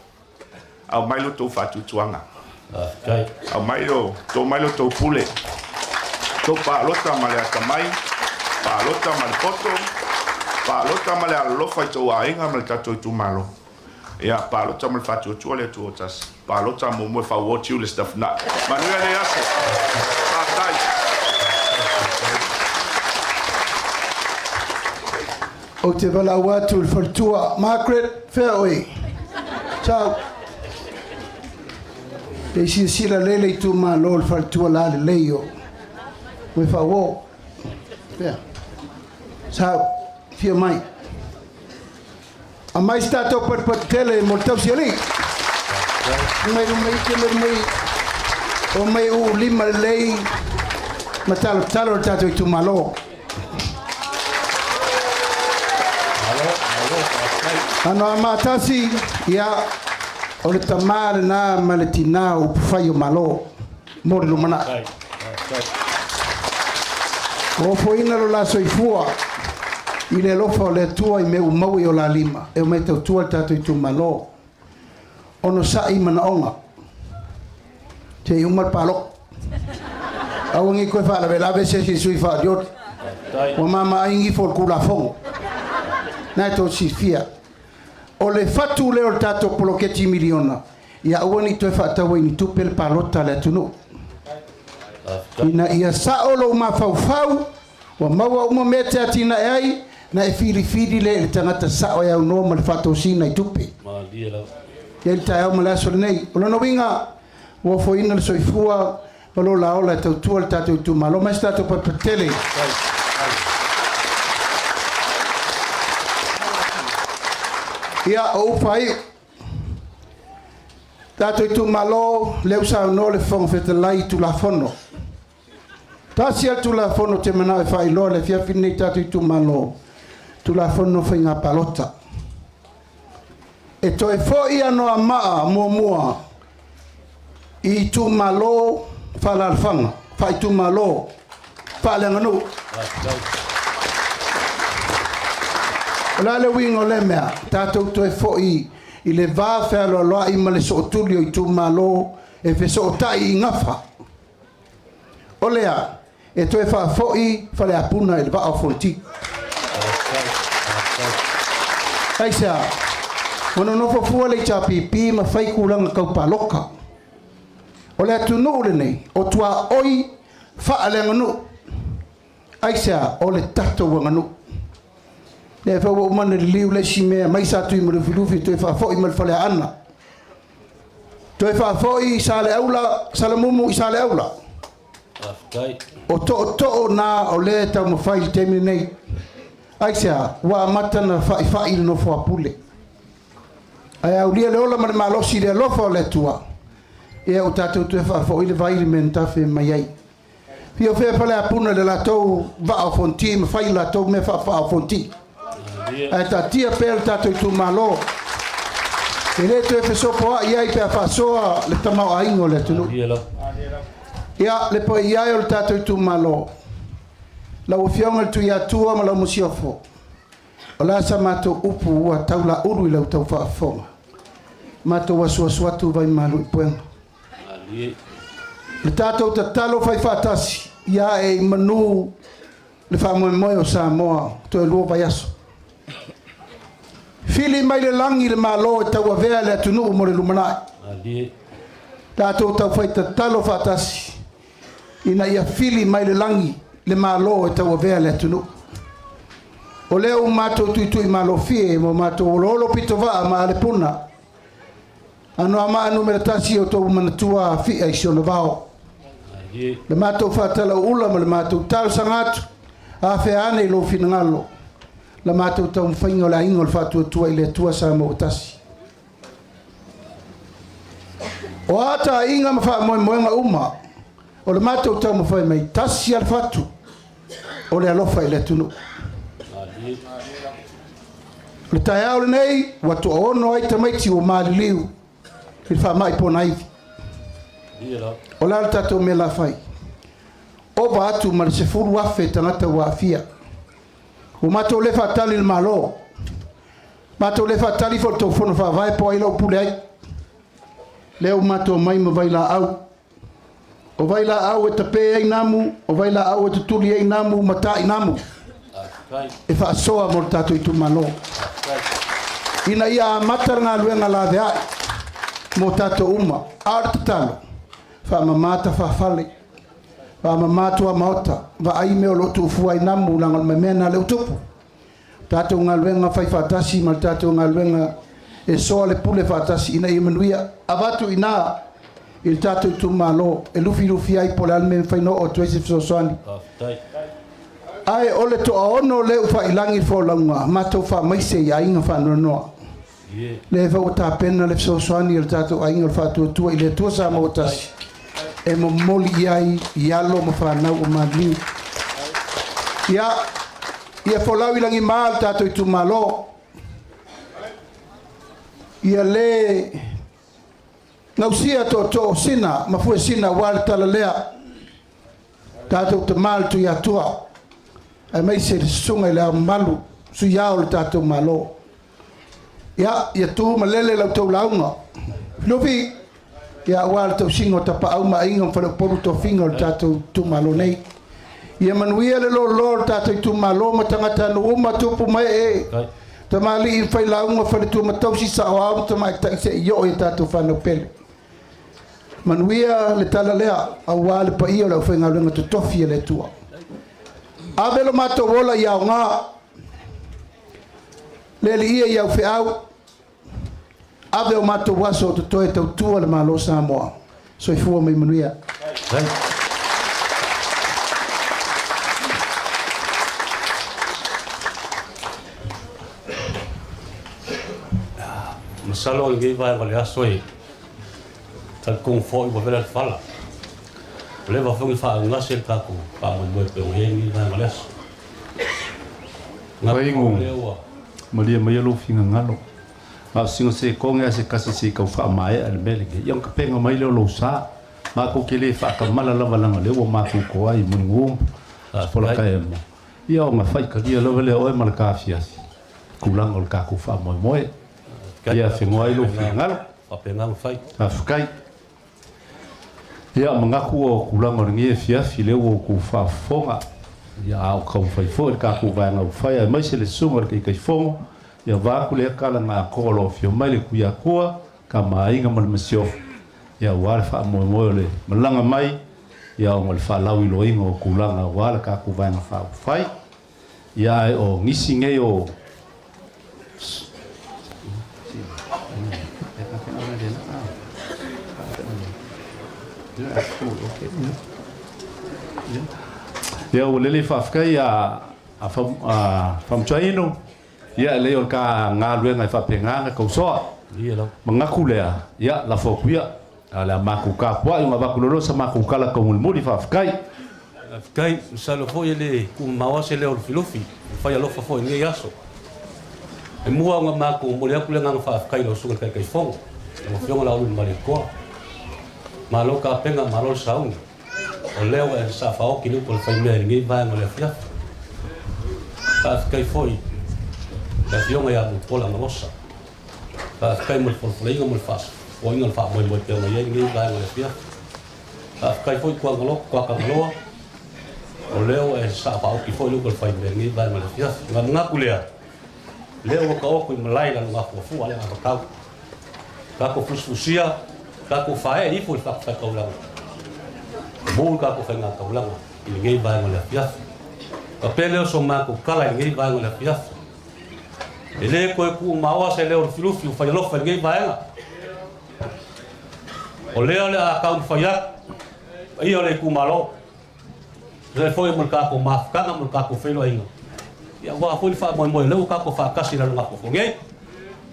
K: Aumai lo outou faatuatuaga. Aumai lo, to mai lo tou pule. Tou palota ma le atamai, palota ma le poto, palota ma le alolofa i tou aiga ma le tatou itumalo. Ia, palota ma le faatuatua le Atua o tasi. Palota muamua e fauo tiu le stuff na. Manuia lenei aso. Faafetai.
F: Ou te valaau atu i le faletua, Margaret, fea oe? Ciao. Pe i silasila lelei le itumalo i le faletua lalelei o Moefauo. Fea? Ciao. Fia mai. Aumai se tatou patupatu tele mo le tausialii. Mai luma iti, mai luma i. O mai uu lima lelei ma talotalo le tatou itumalo. Anoamaa 1, ia, o le tamā lenā ma le tinā o upufai o Malo mo le lumanai. Ua ofoina lo la soifua i le alofa o le Atua i mea ua maua i o la lima e omai e tautua le tatou itumalo. Onosai manaoga. Se i uma le palota. Aua ne i toe faalavelave se isi i le sui faaolioli. Ua mama ai gifo o le Tulafono. Na e tou silafia. O le fatu lea o le tatou poloketi miliona, ia aua ne i toe faatau ai ni tupe le palota a le atunuu. Ina ia sao lou mafaufau, ua maua uma mea e te atinae ai, Na e filifili lea i le tagata sa'o e aunoa ma le faatosina i tupe. Ia i le taeao ma le aso lenei. O lona uiga, ua ofoina le soifua ma lo la ola e tautua le tatou itumalo. Mai se tatou patele. Ia, o upa ai. Tatou itumalo, lea ua saunoa le Fofoga Fetalai i Tulafono. Tasi a le Tulafono te manao e faailoa le afiafi lenei tatou itumalo, Tulafono Faiga Palota. E toe foi Anoamaa muamua i itumalo faaalaalafaga, faaitumalo, faaleaganuu. O le a le uiga o lea mea? Tatou toe foi i le va fealoaloai ma le sootuli o itumalo e fesootai i gafa. O lea, e toe faafoi Faleapuna i le Vaa o Fonoti. Aisea? Ua nonofo fua le HRPP ma fai tulaga tau paloka. O le atunuu lenei, o tuaoi faaleaganuu. Aisea? O le tatou aganuu. Lea foi ua uma ona liliu le isi mea mai sa tui ma Lufilufi toe faafoi mai le Faleaana. Toe faafoi i Saleaula, Salamumu i Saleaula. O tootoo na o lea e taumafai i le taimi lenei. Aisea? Ua amata ona faifai le nofo a pule. Ae aulia le ola ma le malosi i le alofa o le Atua, ia ua tatou toe faafoi le vai i le mea na tafe mai ai. Fia fea Faleapuna i le latou vaa o Fonoti ma fai latou mea faafaa o Fonoti. Ae taatia pea le tatou itumalo. E le toe fesopoai ai pe a faasoa le tamaoaiga o le atunuu. Ia, le paia e o le tatou itumalo, lau Afioga i le Tuiatua ma lau Masiofo, o le a sa matou upu ua taulaulu i lau tau faafofoga. Matou asuasu atu vai malu i puega. Le tatou tatalo fai faatasi, ia ae i manu le faamoemoe o Samoa toe 2 vaiaso. Fili mai le lagi le Malo e tauavea le atunuu mo le lumanai. Tatou taufai tatalo faatasi ina ia fili mai le lagi le Malo e tauavea le atunuu. O lea ua matou tuitui malofie ma matou oloholo pitovaa ma alepuna. Anoamaa Nu.1 o outou manatua afia i si ona vao. Le matou faatalauula ma le matou talosaga atu, afea ane i lou finagalo la matou taumafaiga o le aiga o le Faatuatua i le Atua Samoa ua tasi. O a taaiga ma faamoemoega uma o le matou taumafai mai, tasi a le fatu o le alofa i le atunuu. O le taeao lenei ua toaono ai tamaiti ua maliliu i le faamai ponaivi. O le a le tatou mea la fai? Ova atu ma le 10,000 tagata ua aafia. Ua matou le faatali i le Malo. Matou le faatali foi i le tou fono faavae po o ai la ua pule ai. Lea ua matou omai ma vailaau. O vailaau e tape ai namu, o vailaau e tutuli ai namu ma ta'i namu. E faasoa mo le tatou itumalo. Ina ia amata le galuega laveai mo tatou uma. A o le tatalo, faamama tafafale, faamama tuamaota, vaai mea o lo o tuufua ai namu, leaga o le memea lena lea ua tupu. Tatou galuega fai faatasi ma le tatou galuega e soa le pule faatasi ina ia manuia. Avatu i ina i le tatou itumalo e lufilufi ai po o le a le mea e mafai ona oo atu ai se fesoasoani. Ae o le toaono lea ua faailagi le folauga, matou faamaise i aiga faanoanoa. Lea foi ua tapena le fesoasoani a le tatou aiga o le Faatuatua i le Atua Samoa tasi e momoli i ai i alo ma fanau o maliliu. Ia, ia folau i lagima le tatou itumalo. Ia le gausia tootoo o Sina ma Fuesina aua le tala lea. Tatou tama le Tuiatua, aemaise le susuga i le Ao Mamalu, Sui Ao o le tatou Malo. Ia, ia tu ma lele la outou lauga. Lufi, ia aua le tausiga o tapaau ma aiga ma faleupolu tofiga o le tatou itumalo nei. Ia manuia le lolo o le tatou itumalo ma tagatanuu uma, tupu ma ee, tamalii ma failauga, faletua ma tausi, saoao ma tamaitai seia oo i a tatou fanau pele. Manuia le tala lea aua le paia o le aufaigaluega totofi a le Atua. Ave lo matou ola i aoga. Le Alii e i au feau, ave o matou aso o totoe e tautua le Malo o Samoa. Soifua ma ia manuia.
C: Masalo o lenei vaega o le aso e talitonu foi ua vela le fala. Ua leva foi ona faaugase le tatou faamoemoe pei ona i ai lenei vaega o le aso.
B: Faigu, malie maia lou finagalo. Na o sina sekone lava se tasi se i tau faamaea le mea lenei, ia ona tapena mai lea o lou sa. Matou te le faatamala lava leaga o lea ua matou toai i Mulinuu ma Sifolakaemo, ia ona faitalia lava lea o oe ma le ta afiafi i tulaga o le tatou faamoemoe. Ia afenoa ai lou finagalo. Faafetai. Ia, manatu o tulaga o lenei afiafi lea ua outou faafofoga, ia, a o taumafai foi le tatou vaega upufai aemaise le susuga i le Taitaifono, ia vaeatu lea tala na atoa o lo o afio mai le Tuiatua, Tama a Aiga ma le Masiofo, ia, aua le faamoemoe o le malaga mai, ia, ona o le faalauiloaina o tulaga aua le tatou vaega faaupufai. Ia, ae o nisi nei o Ia ua lelei faafetai a Famutuaino. Ia e lei o le ka galuega e faapena ona tausoa. Manatu lea, ia lafo atu ia. A o le a matou tapuai ona avatu loa sa matou tala taumulimuli. Faafetai.
C: Faafetai. Masalo foi e le tuumamao lava se leo o Lufilufi e fai alofa foi i lenei aso. E mua ona matou momoli atu le agaga faafetai i lau Susuga i le Taitaifono, lau Afioga Laululi Malietoa. Malo tapena, malo le sauni. O lea ua e saafaoki le upu a le faimea i lenei vaega o le afiafi. Faafetai foi i le Afioga ia Mulipola Anarosa. Faafetai mo le folafolaina ma le faafoeina o le faamoemoe pei ona i ai lenei vaega o le afiafi. Faafetai foi Tuatagaloa, o lea ua e saafaaoki foi le upu a le faimea i lenei vaega o le afiafi. Ona manatu lea, lea ua taoto i malae i lalogafuafua le anavatau. Tatou fusifusia, tatou faaee ifo i le fatafaitaulaga, mu le tatou faigataulaga i lenei vaega o le afiafi. Faapea lea o so matou tala i lenei vaega o le afiafi. E le toe tuumaoa se leo lufilufi ua fai alofa i lenei vaega. O lea o le a taumafai atu, paia o le itumalo, e foi mo le tatou mafutaga ma le tatou feiloaiga, ia aua foi le faamoemoe o lea ua tatou faatasi i lalo gafoafo nei.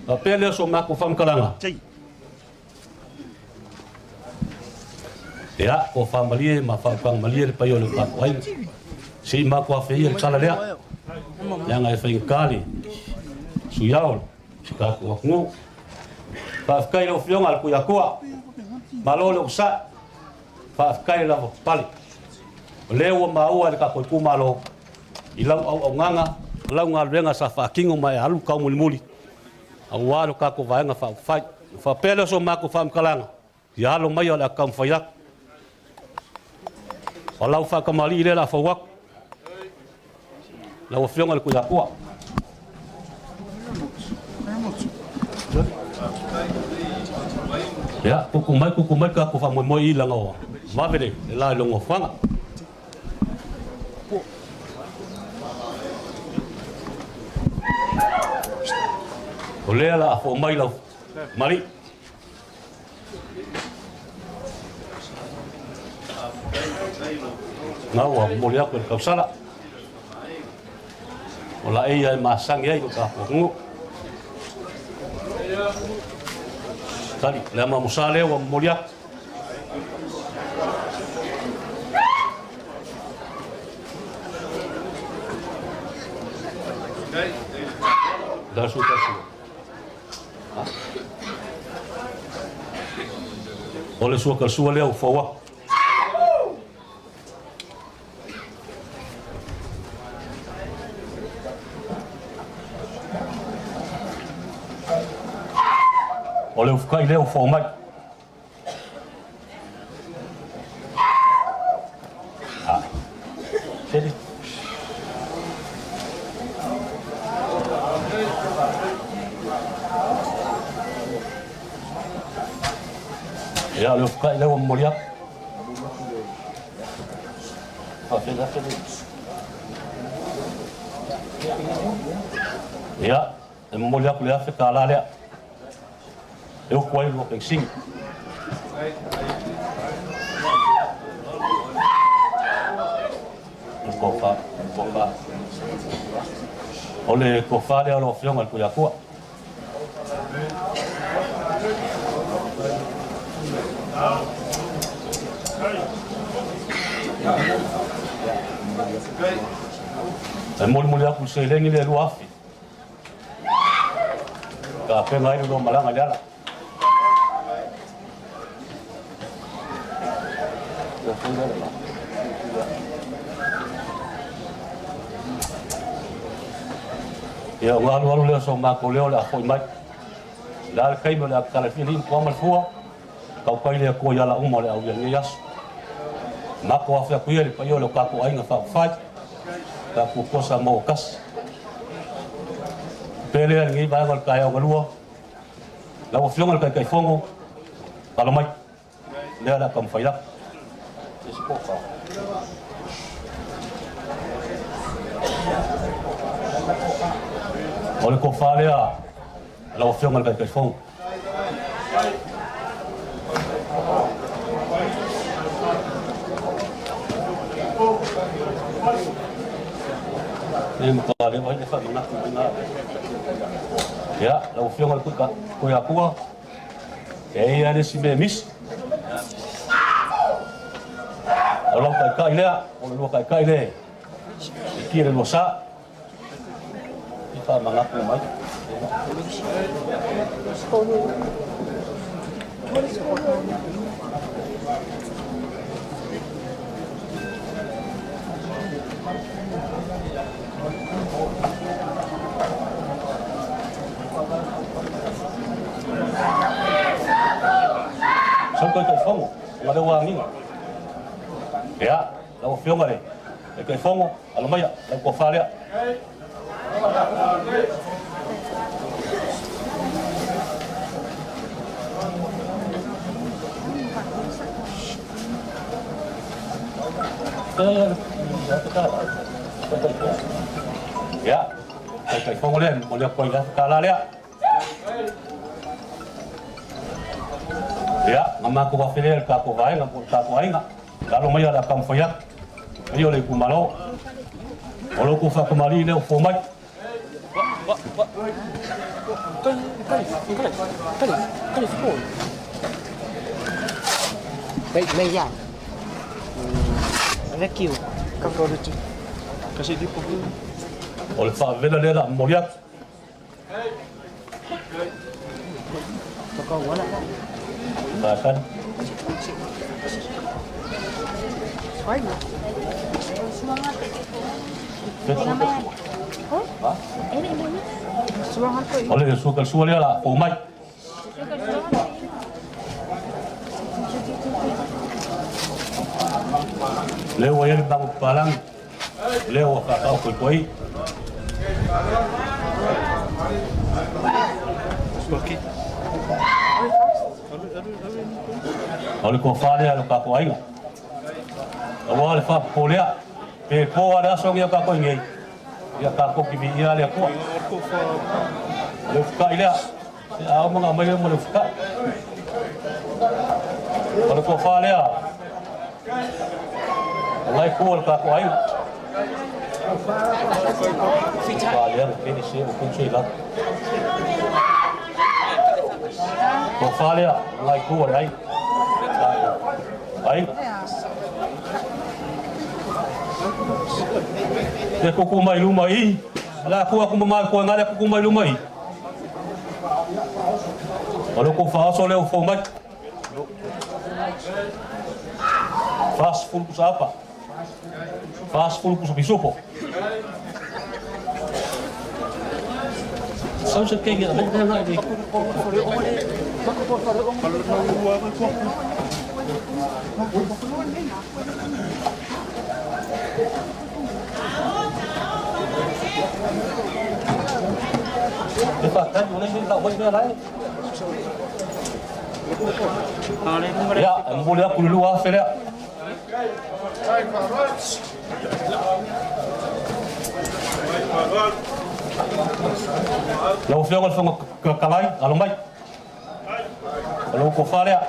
C: Faapea lea o so matou faamatalaga. Ia, tofa malie ma faautaga malie le paia o le tatou aiga. Se i matou afea ia le tala lea, leaga e faigata le suiao o si tatou atunuu. Faafetai i lau Afioga i le Tuiatua, malo le onosai, faafetai le lavapapale. O lea ua maua e le tatou itumalo i lau auaunaga, lau galuega sa faatino ma e alu taumulimuli aua lo tatou Vaega Faaupufai. Ona faapea lea o so matou faamatalaga, ia alo maia o le a taumafai atu. O lau faatamalii lea o le a fou atu. Lau Afioga i le Tuiatua. Ia, tutu mai, tutu mai tatou faamoemoe i lana ua vave le la i lona ofaga. O lea la a fou mai lau mali. Na ua momoli atu e le tausala. O la eia e masani ai lo tatou atunuu. Tali, le ama mosa lea ua momoli atu. Dasu dasu. O le sua sua lea ua fou atu. O le ufukai lea ua fou mai. Seli. Ia, o le ufukai lea ua momoli atu. Ia. E momoli atu le $1,000 lea e utu ai lua penisini. O le tofa, tofa. O le tofa lea o lau Afioga i le Tuiatua. E molimoli atu le seleni lea 2,000. Tapena ai le lua malaga i le ala. Ia, ona alualu lea o so matou leo o le a foi mai. O le a le taimi o le a tatala ai alii ma tua ma le fua, tautai le Atua i ala uma o le aulia i lenei aso. Matou afe atu ia i le paia o le tatou aiga faaupufai, tatou toa Samoa ua tasi. Pea lea i lenei vaega o le taeao galua, lau Afioga i le Taitaifono, alo mai, lea o le a taumafai atu. O le tofa lea lau Afioga i le Taitaifono. E matua leva ai le faamanatu mai na. Ia, lau Afioga i le Tuiatua, e i ai le isi mea e misi. O lau taitai lea, o le lua taitai lea e tia le lua sa. I faamanatu mai. Sau Taitaifono, ona lea ua agiga. Ia, lau Afioga i le Taitaifono, alo maia, lau tofa lea. Ia, Taitaifono lea, momoli atu ai le $1,000 lea. Ia, na matou afe lea i le tatou vaega po o le tatou aiga. Lalo mai o le a taumafai atu. Paia o le itumalo. O lo outou faatamalii lea ua fou mai. O le faavela lea o le a momoli atu. O le sua ka sua lea la fou mai. Lea ua i ai le mago papalangi. Lea ua faataoto i tua i. O le tofa lea a lo tatou aiga. Aua le faapopolea, pe po lava le aso ia tatou i nei, ia tatou te viia le Atua. O le ufutai lea, a uma ona aumai lea ma le ufutai. O le tofa lea, o la e tua le tatou aiga. Tofa lea, le pele se o kou se i lalo. Tofa lea, o la e tua le aiga. Aiga. Te kuku mai luma i, la kua kuma mai kua ngale kuku mai luma i. O le kou faaoso lea ua fou mai. 40 pusa apa. 40 pusa pisupo. Sau se kenge a mea ngai ni. E whakatali o nei lau mai mea lai. Ia, e momoli atu le 2,000 lea. Lau Afioga i le Fofoga Fetalai, alo mai. O lou tofa lea.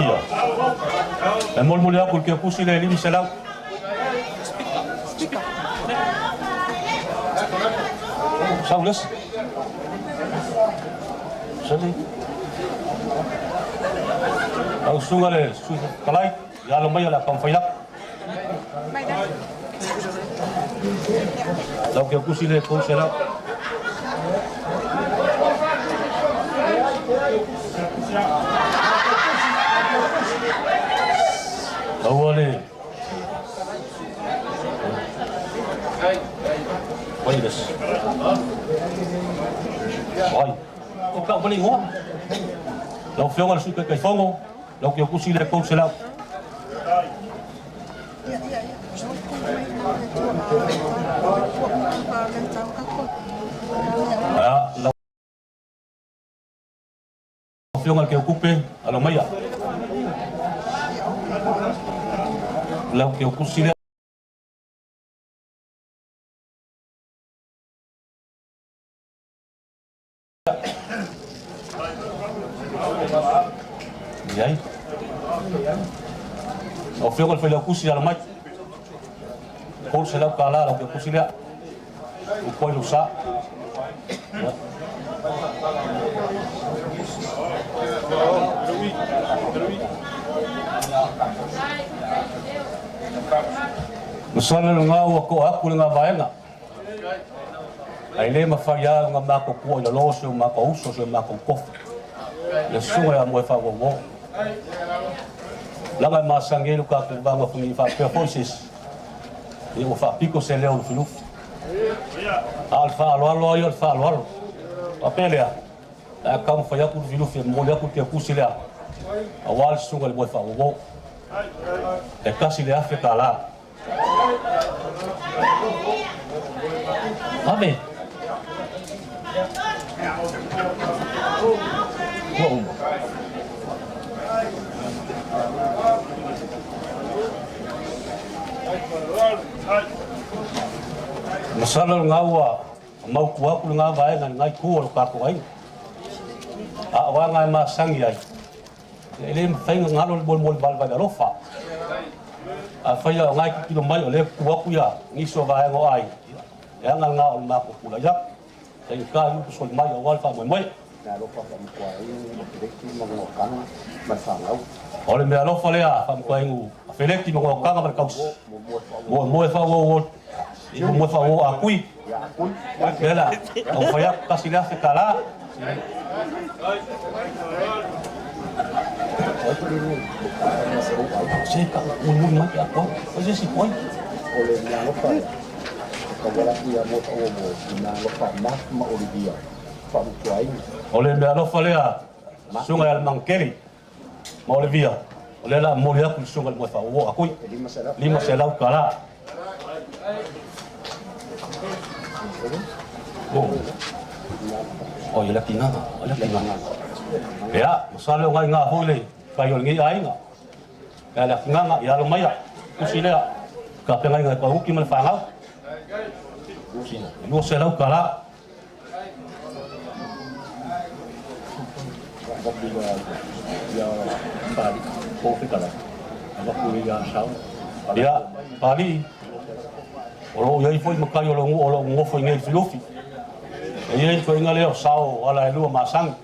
C: Ia. E molimoli atu i le Keokusi le 500. Sau le isi. Sali. Lau susuga le Sui Fetalai, ia alo mai o le a taumafai atu. Lau Keokusi le 300. Aua le Pai les. Ai. O ka pali ngoa. Lau Afioga i le Sui Taitaifono, lau Keokusi le 300. Ia, lau Afioga i le Keokupe, alo maia. Lau Keokusi lea. Leai. Lau Afioga i le Failautusi, alo mai. $300 lau Keokusi lea. Upu ai lou sa. Ia. Masalo lena ua to'a atu lena vaega. Ae le mafai lava ona matou tua i lalo si o matou uso, si o matou tofi, le susuga ia Moefaauouo. Leaga e masani ai lo tatou vaga funi faapea foi se isi, ia ua faapito se leo lufilufi. A o le faaaloalo lava ia o le faaaloalo. Faapea lea, o le a taumafai atu Lufilufi e momoli atu le tiakusi lea aua le susuga i le Moefaauouo. E $1,000. Ave. Ua uma. Masalo lena ua mautu atu lena vaega i lena itu o le tatou aiga. A o aga e masani ai, E le mafai ona galo le molimoli valevale alofa. Afai o lena e tilotilo mai o lea e tutu atu ia nisi o vaega o aiga, e aga lena o le matou tulai atu. Faigata i upu soli mai aua le faamoemoe. O le meaalofa lea faamutuainu a Feleti ma Goakaga ma le tausi. Moemoe faaouou moemoe faaouou a Kui. Lea la, taumafai atu $1,000. Se ka mulimuli mai pe a koe. Oi se isi koe.
L: O le mea alofa lea, e tauala atu ia Moefaauouo i mea alofa a Mark ma Olivia Faamutuaina.
C: O le mea alofa lea, susuga ia Lemanukeli ma Olivia, o lea la momoli atu i le susuga i le Moefaauouo a Kui. $500. Oi, o le atigaga, o le atigaga. Ia, masalo o ngai ngā foi le kai o lenei aiga. Ia le atigaga, ia alo maia, tusi lea, ka pengaiga e pauki ma le whanau. $200. Ia, Pali, o lo o i ai foi matai o lo o nonofo i inei i Lufilufi. E i ai le toeaina lea o Sao ala e lua masani.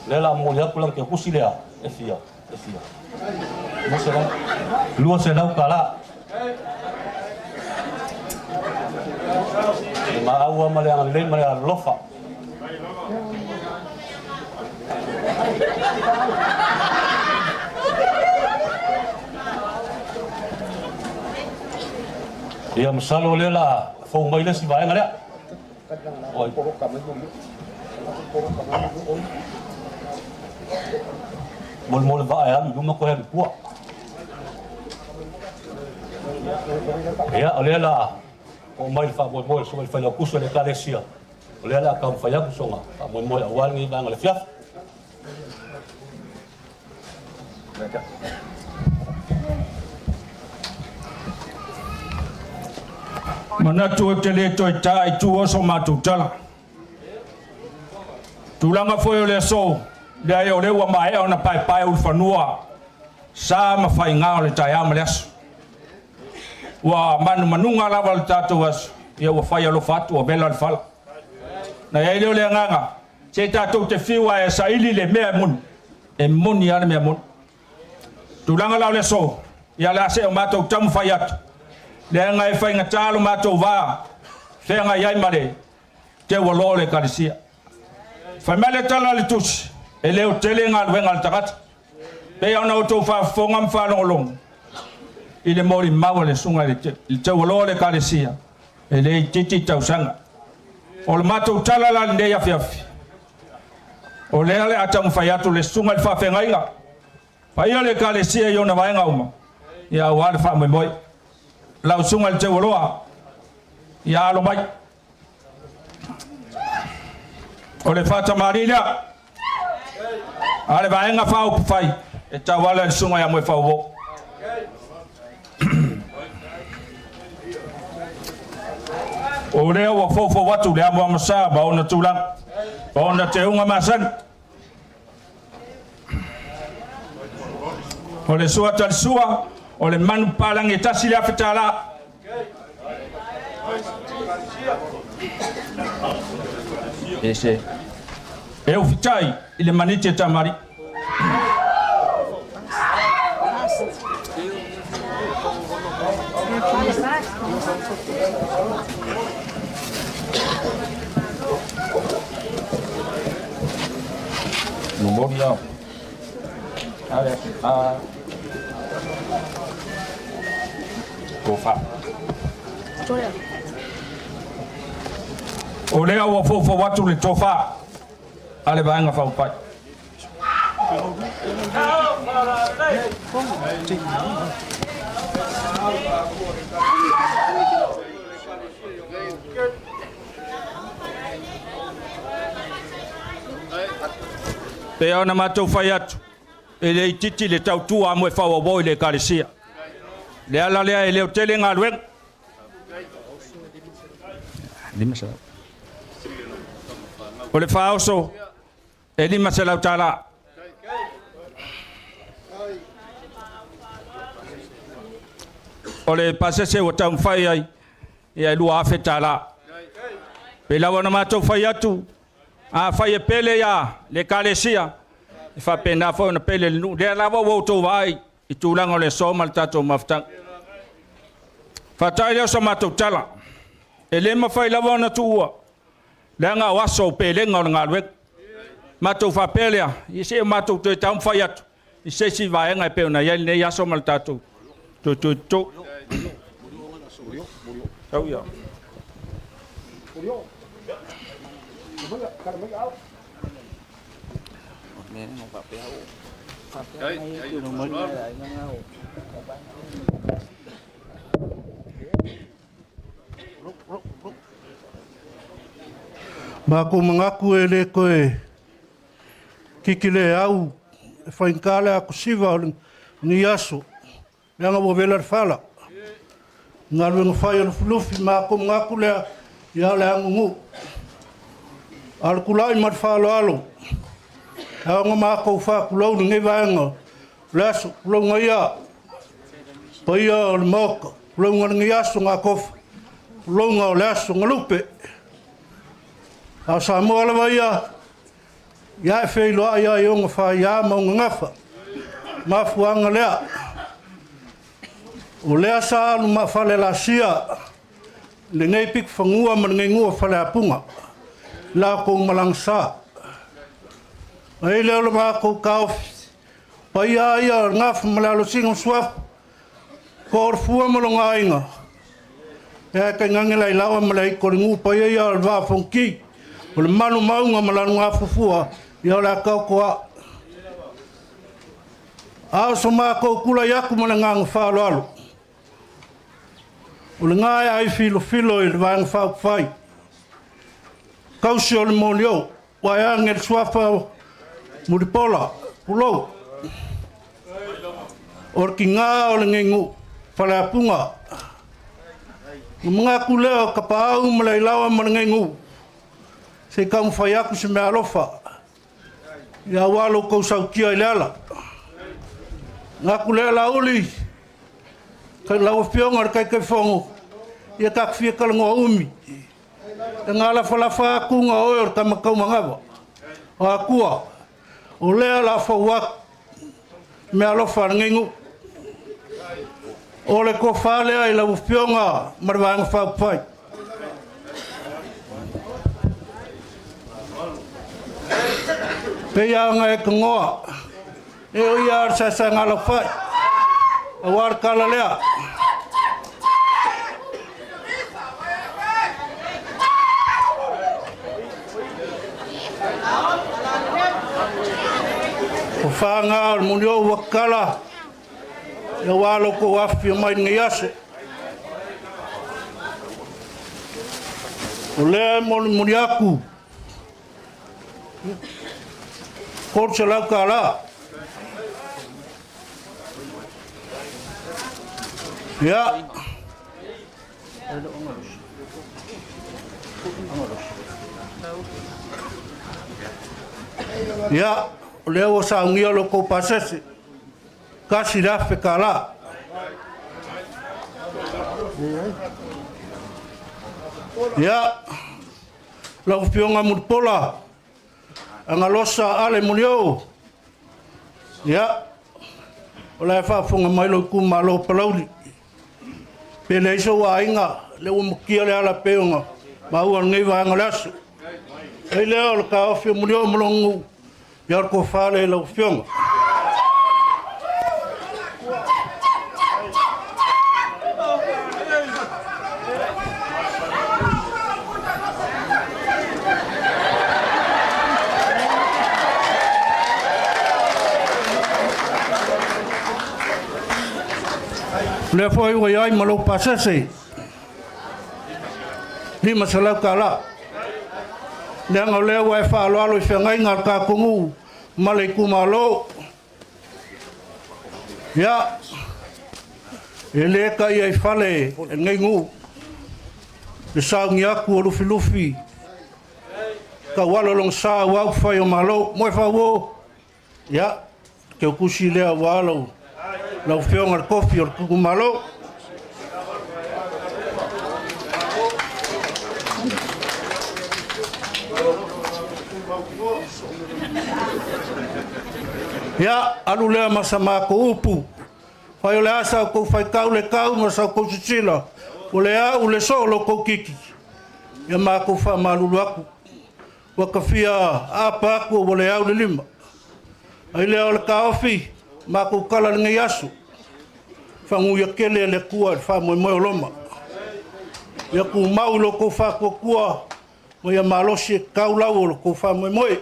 C: O lea o le a momoli atu lana tiakusi lea, e fia, e fia. $200. $200. Le maau lava ma le agalelei ma le alolofa. Ia masalo o lea la fou mai le isi vaega lea. Oi. Mo le vaa e alu i luma koe alu i tua. Ia, o lea la oo mai le faamoemoe o le Susuga i le Failautusi o le Ekalesia, o lea o le a taumafai atu sona faamoemoe aua lenei vaega o le afiafi.
M: Manatu ou te le toe ta i tua o so matou tala. Tulaga foi o le aso, leai o lea ua maea ona paepae ulufanua sa ma faiga o le taeao ma le aso. Ua manumanuga lava le tatou aso, ia ua fai alofa atu ua vela le fala. Na i ai lea o le agaga, se tatou te fiu lava e saili le mea e moni, e moni lava le mea moni. Tulaga la o le aso, ia o le a see o matou taumafai atu, leaga e faigata lo matou va feagai ai ma le teualoa o le Ekalesia. Fai mai le tala a le Tusi, e le o tele galuega a le tagata. Pei ona outou faafofoga ma faalogologo i le molimau a le susuga i le teualoa o le Ekalesia, e le itiiti tausaga. O le matou tala la i lenei afiafi, o lea o le a taumafai atu le susuga i le faafeagaiga paia o le Ekalesia i ona vaega uma, ia aua le faamoemoe. Lau susuga i le teualoa, ia alo mai. O le faatamalii lea a le Vaega Faaupufai e tauala i le susuga ia Moefauo. O lea ua foufou atu le amoamosa ma ona tulaga, ma ona teuga masani. O le sua talisua, o le manu papalagi e $1,000 tala. Ese. E ufitai i le maniti e tamari. Momoli ao. A tofa. O lea ua foufou atu le tofa a le Vaega Faaupufai. Pei ona matou fai atu, e le itiiti le tautua a Moefauauo i le Ekalesia. Le ala lea e leo tele galuega. 500. O le faaoso e $500 tala. O le pasese ua taumafai ai, ia e $2,000 tala. Pei lava ona matou fai atu, afai e pele ia le Ekalesia, e faapena foi ona pele le nuu. Lea lava ua outou vaai i tulaga o le aso ma le tatou mafutaga. Faata'i lea o sa matou tala, e le mafai lava ona tuua, leaga o aso o pelega o le galuega. Matou faapea lea, ia se i matou toe taumafai atu i se isi vaega e pei ona i ai lenei aso ma le tatou toe toe toto. Tau ia.
I: Matou manatu e le toe kiki le au e faigata le atosiva o lenei aso, leaga ua vela le fala. I galuega fai a Lufilufi, matou manatu lea, ia o le a nunuu. A o le tulai ma le faaaloalo, e ao ona matou faatulou lenei vaega o le aso, tulouna ia paia o le Maota, tulouna lenei aso na tofi, tulouna o le aso na lupe. A o Samoa lava ia, ia e feiloai ai i ona faia ma ona gafa. Mafuaaga lea, o lea sa alu maafale laasia lenei pitofanua ma lenei nuu o Faleapuga, la outou malaga sa. Ai lea o le matou taofi, paia ia o le gafa ma le alosina o Suafa, toa o le fua ma lona aiga, e ae tainane le ailaoa ma le aito o le nuu, paia ia o le Vaa o Fonoti, o le malu mauga ma lana afufua, ia o le a taoto a.
N: A o so makou tulai atu ma le agaga faaaloalo, o lena e ai filofilo i le Vaega Faaupufai, tausi o le molioo, vaeane le suafa o Mulipola, tulou, o le tiga o lenei nuu, Faleapuga. Ona manatu lea o Tapaau ma le Ailaoa ma lenei nuu, se i taumafai atu se meaalofa ia aua lo outou sautia i le ala. Manatu lea Laauli, lau Afioga i le Taitaifono, ia tatou fia talanoa umi, e galafalafa atu o oe o le tama taumanava o Atua, o lea o le a fou atu meaalofa a lenei nuu. O le tofa lea i lau Afioga ma le Vaega Faaupufai. Pei lava ona e tanoa, e o ia lava o le saesaegalaufai, aua le tala lea. O fāgā o le moliō ua tatala, aua lo outou afifio mai i lenei aso. O lea e molimoli atu $300. Ia. Ia, o lea ua saunia lo outou pasese, $1,000. Ia, lau Afioga Mulipola, Agalosa Ale Molioo, ia, o la e faafofoga mai lou itumalo o Palauli. Pe leai sou aiga, lea ua mutia le ala pei ona maua i lenei vaega o le aso. Ai lea o le taofi o Molioo ma lona nuu, ia o le tofa lea i lau Afioga. O lea foi ua i ai ma lou pasese, $500. Leaga o lea ua e faaaloalo i feagaiga a le tatou nuu ma le itumalo. Ia, e le taia i fale e lenei nuu le sauni atu o Lufilufi tauala lona sa aua upufai o Malo. Moefaauo, ia, teutusi lea aua lau Afioga i le tofi o le itumalo. Ia, alu lea ma sa matou upu, fai o le a sa outou faitau le tau ma sa outou sisila, ua le au le soo lo outou titi, ia matou faamalulu atu, ua ta fia aapa atu ua le au le lima. Ai lea o le taofi, matou tala i lenei aso, faguia tele e le Atua i le faamoemoe o Roma. Ia tumau i lo outou faatuatua ma ia malosi e tatau lau o lo outou faamoemoe.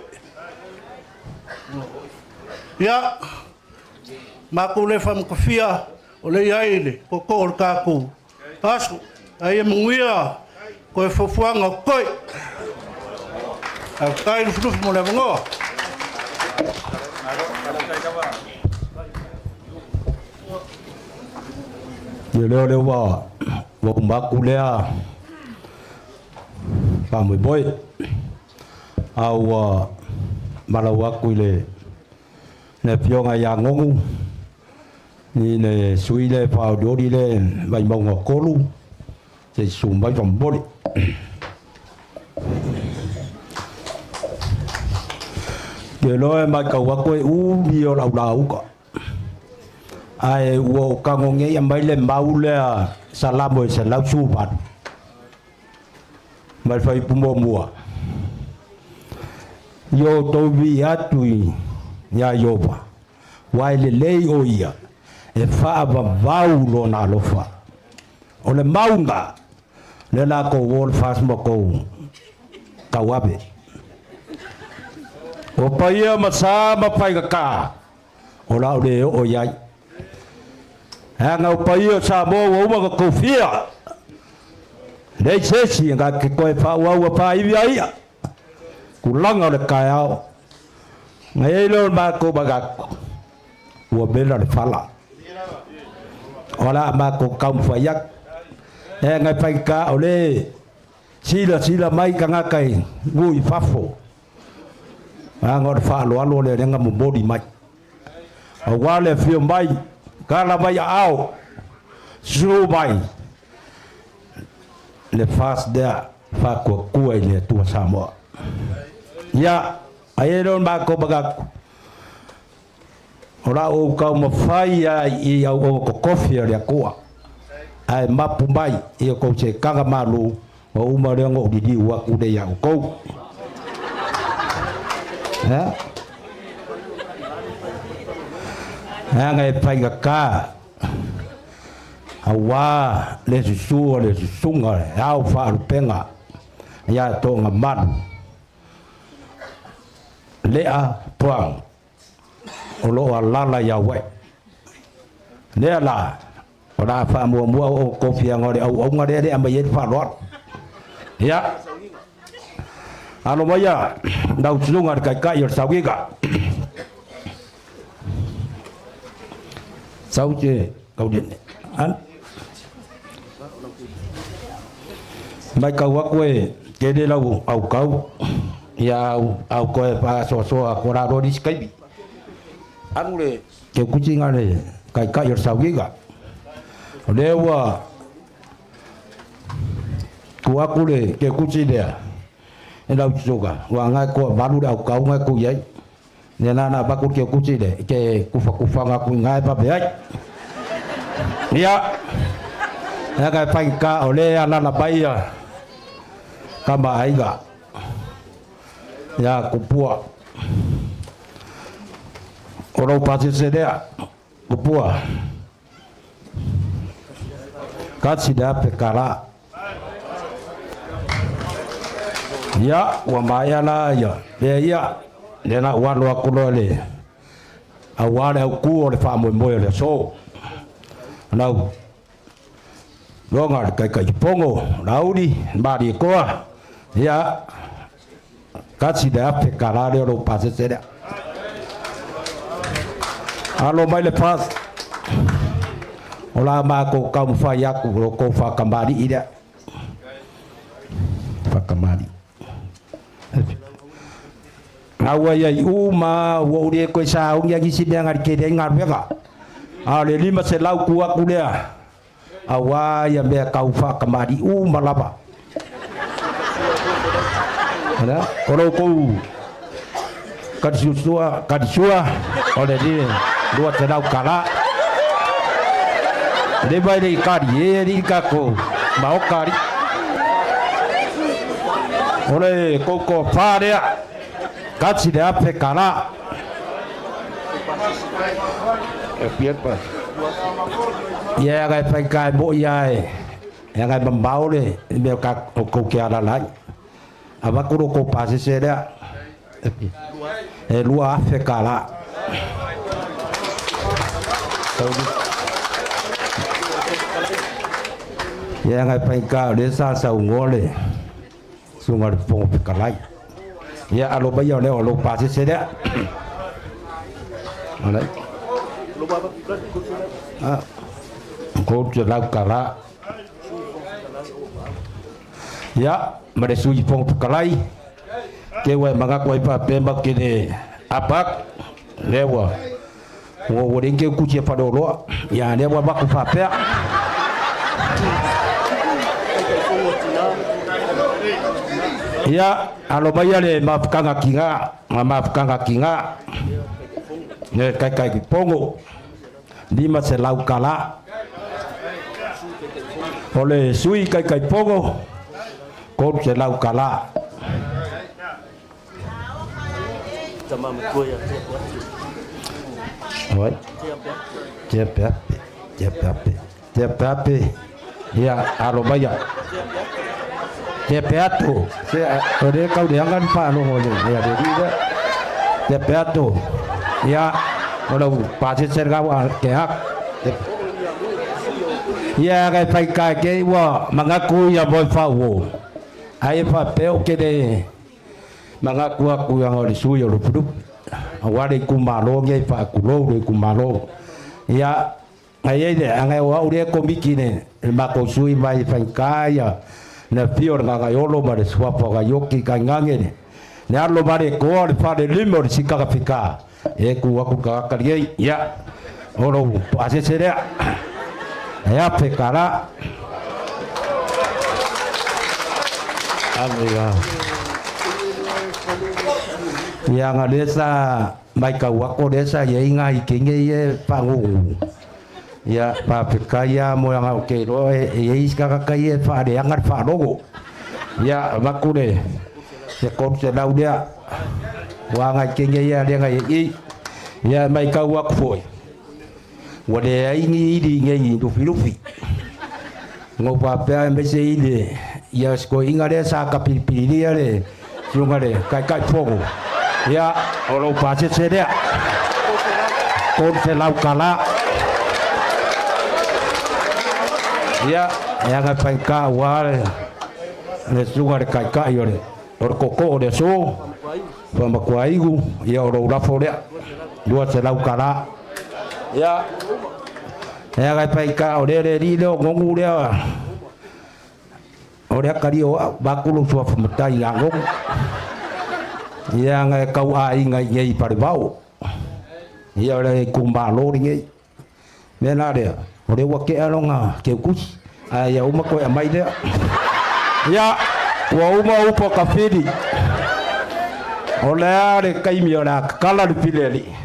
N: Ia, matou le faamatafia, o lea e i ai le tootoo o le tatou aso. Ae ia manuia toe fuafuaga o totoe. Faafetai Lufilufi mo le avanoa.
O: Ia lea o lea ua uma atu lea faamoemoe, a ua malau atu i le Afioga ia Gogu i le sui lea faaolioli le Vaimauga 3, se i susu mai faamolemole. Ou te iloa e matau atu e umi o lau lauga, ae ua ou tago nei aumai le mau lea Salamo e 118 ma le fuaiupu muamua. Ia outou viia atu iā Ieova, aua e lelei o ia, e faavavau lona alofa. O le mauga, lea la tou o le FAST ma tou tauave. O paia ma sa ma faigata. O la o le oo i ai. Aga o paia o Samoa ua uma ona kofia. Leai se isi e ke koe faaauau a fāivi ai ia. Tulaga o le taeao. Na i ai lea o le matou manatu, ua mela le fala. O le a matou taumafai atu. E aga e faigata o le silasila mai tagata i nuu i fafo. Aga o le faaaloalo lea lea na momoli mai. Aua le afio mai, tala mai aao, susu mai le FAST lea faatuatua i le Atua Samoa. Ia, ai ai lea o le matou manatu, o la ou taumafai lava i auauna totofi a le Atua, ae mapu mai i o tou setaga malu, ua uma lea ona ou liliu atu lea ia outou. Ia, leaga e faigata aua le susu o le susuga e ao faalupega ia Toogamalu Lea Puang o lo o alaala i Aua'i. Lea la, o le a faamuamua o tofiaga o le auauga lea e le aumai ai le faaaloalo. Ia, alo maia lau susuga i le Taitai o le Sauiga. Sau te kaulene. An. Mai kau aku e tele lau au kau. Ia au, au koe whaasoasoa ko rā rori skaibi. Anu le ke kuti ngā le kai kai o saugiga. O lea ua ku aku le ke kuti lea e lau tsuga. Ua ngai koa malu le au kau ngai ku iai. Lea la na avatu le keukuti le ke kufakufaga aku i gae vave ai. Ia, lea ka e faigata o lea e alala mai ia tama aiga ia Kupua. O lou pasese lea, Kupua. Kasi le afe kala. Ia, ua maea la ia, lea ia, lea la ua alo atu loa le, aua le autū o le faamoemoe o le aso. Lau loga le Taitaifono, Laauli, Malietoa, ia, kasi le $1,000 lea o lou pasese lea. Alo mai le FAST, o la matou taumafai atu o lo outou faatamalii lea. Faatamalii. Gaua ia i uma, ua ou le toe sauni ai nisi mea na tele ai galuega. A o le 500 tu atu lea, aua ia mea tau faatamalii uma lava. O lo outou kalisusua, kalisua, o le $200. Leva e le i kali e alii tatou maota alii. O le tou toafa lea, kasi le $1,000. Ia e faigata e moi lava e leaga e mamao le mea o tou te alaala ai. Avatu lo tou pasese lea e $2,000. Ia leaga e faigata o lea sa saunoa le susuga i le Fofoga Fetalai. Ia alo maia lea o lou pasese lea. Alai. Ah. $300. Ia, ma le Sui Fofoga Fetalai, te ua e manatu ai faapea matou te le apa atu, lea ua ua ua leai ni keukuti a Faleoloa, ia lea ua avatu faapea. Ia, alo maia le mafutaga tiga, ma mafutaga tiga, le Taitaifono, $500. O le Sui Taitaifono, $300. Oi. Tia Peape, Tia Peape, Tia Peape, ia, alo maia. Tia Peato, se, o lea tau leaga le faalogo i le alii lea. Tia Peato, ia. O lau pasese lena ua ke aku. Ia aga e faigata ke ua manatu ia moe faauo ai e faapea ou te le manatu atu aga o le sui o Lufilufi aua le itumalo nei faatulou le itumalo. Ia ae i ai le aga o au lea e komiti le matou sui ma e faigata ia le afio o le Gagaiolo ma le suafa o Gaioti tainane le le alo ma le toa o le falelima o le Sikagafika e tu atu le tagata lenei. Ia o lou pasese lea e $1,000. Ia aga lea sa matau atu o lea sa i ai nai teine ia e faagugu. Ia faafetai lava mo aga ou te iloa e i ai isi tagata ia e faaleaga le faalogo. Ia avatu le 300 lea aua nai teine ia lea na i ai i. Ia e matau atu foi ua leai ni ili i nei Lufilufi. Na ou faapea aemaise i le ia si toeaina lea sa tapilipililia le susuga i le Taitaifono, ia o lou pasese lea, $300. Ia, e aga e faigata aua le susuga i le Taitai o le tootoo o le aso, Faamatuaigu, ia o lou lafo lea, $200. Ia, e aga e faigata o lea le alii lea o Nonu lea, o le atalii o au, vaeatu lou suafa matai ia Nonu. Ia aga e tau aiga i inei i Falevao. Ia o le itumalo lenei. Mea la lea, o lea ua tea lona teutusi, ae ia uma toe aumai lea. Ia, ua uma upu a Tafili. O le a le taimi o le a tatala le pile alii.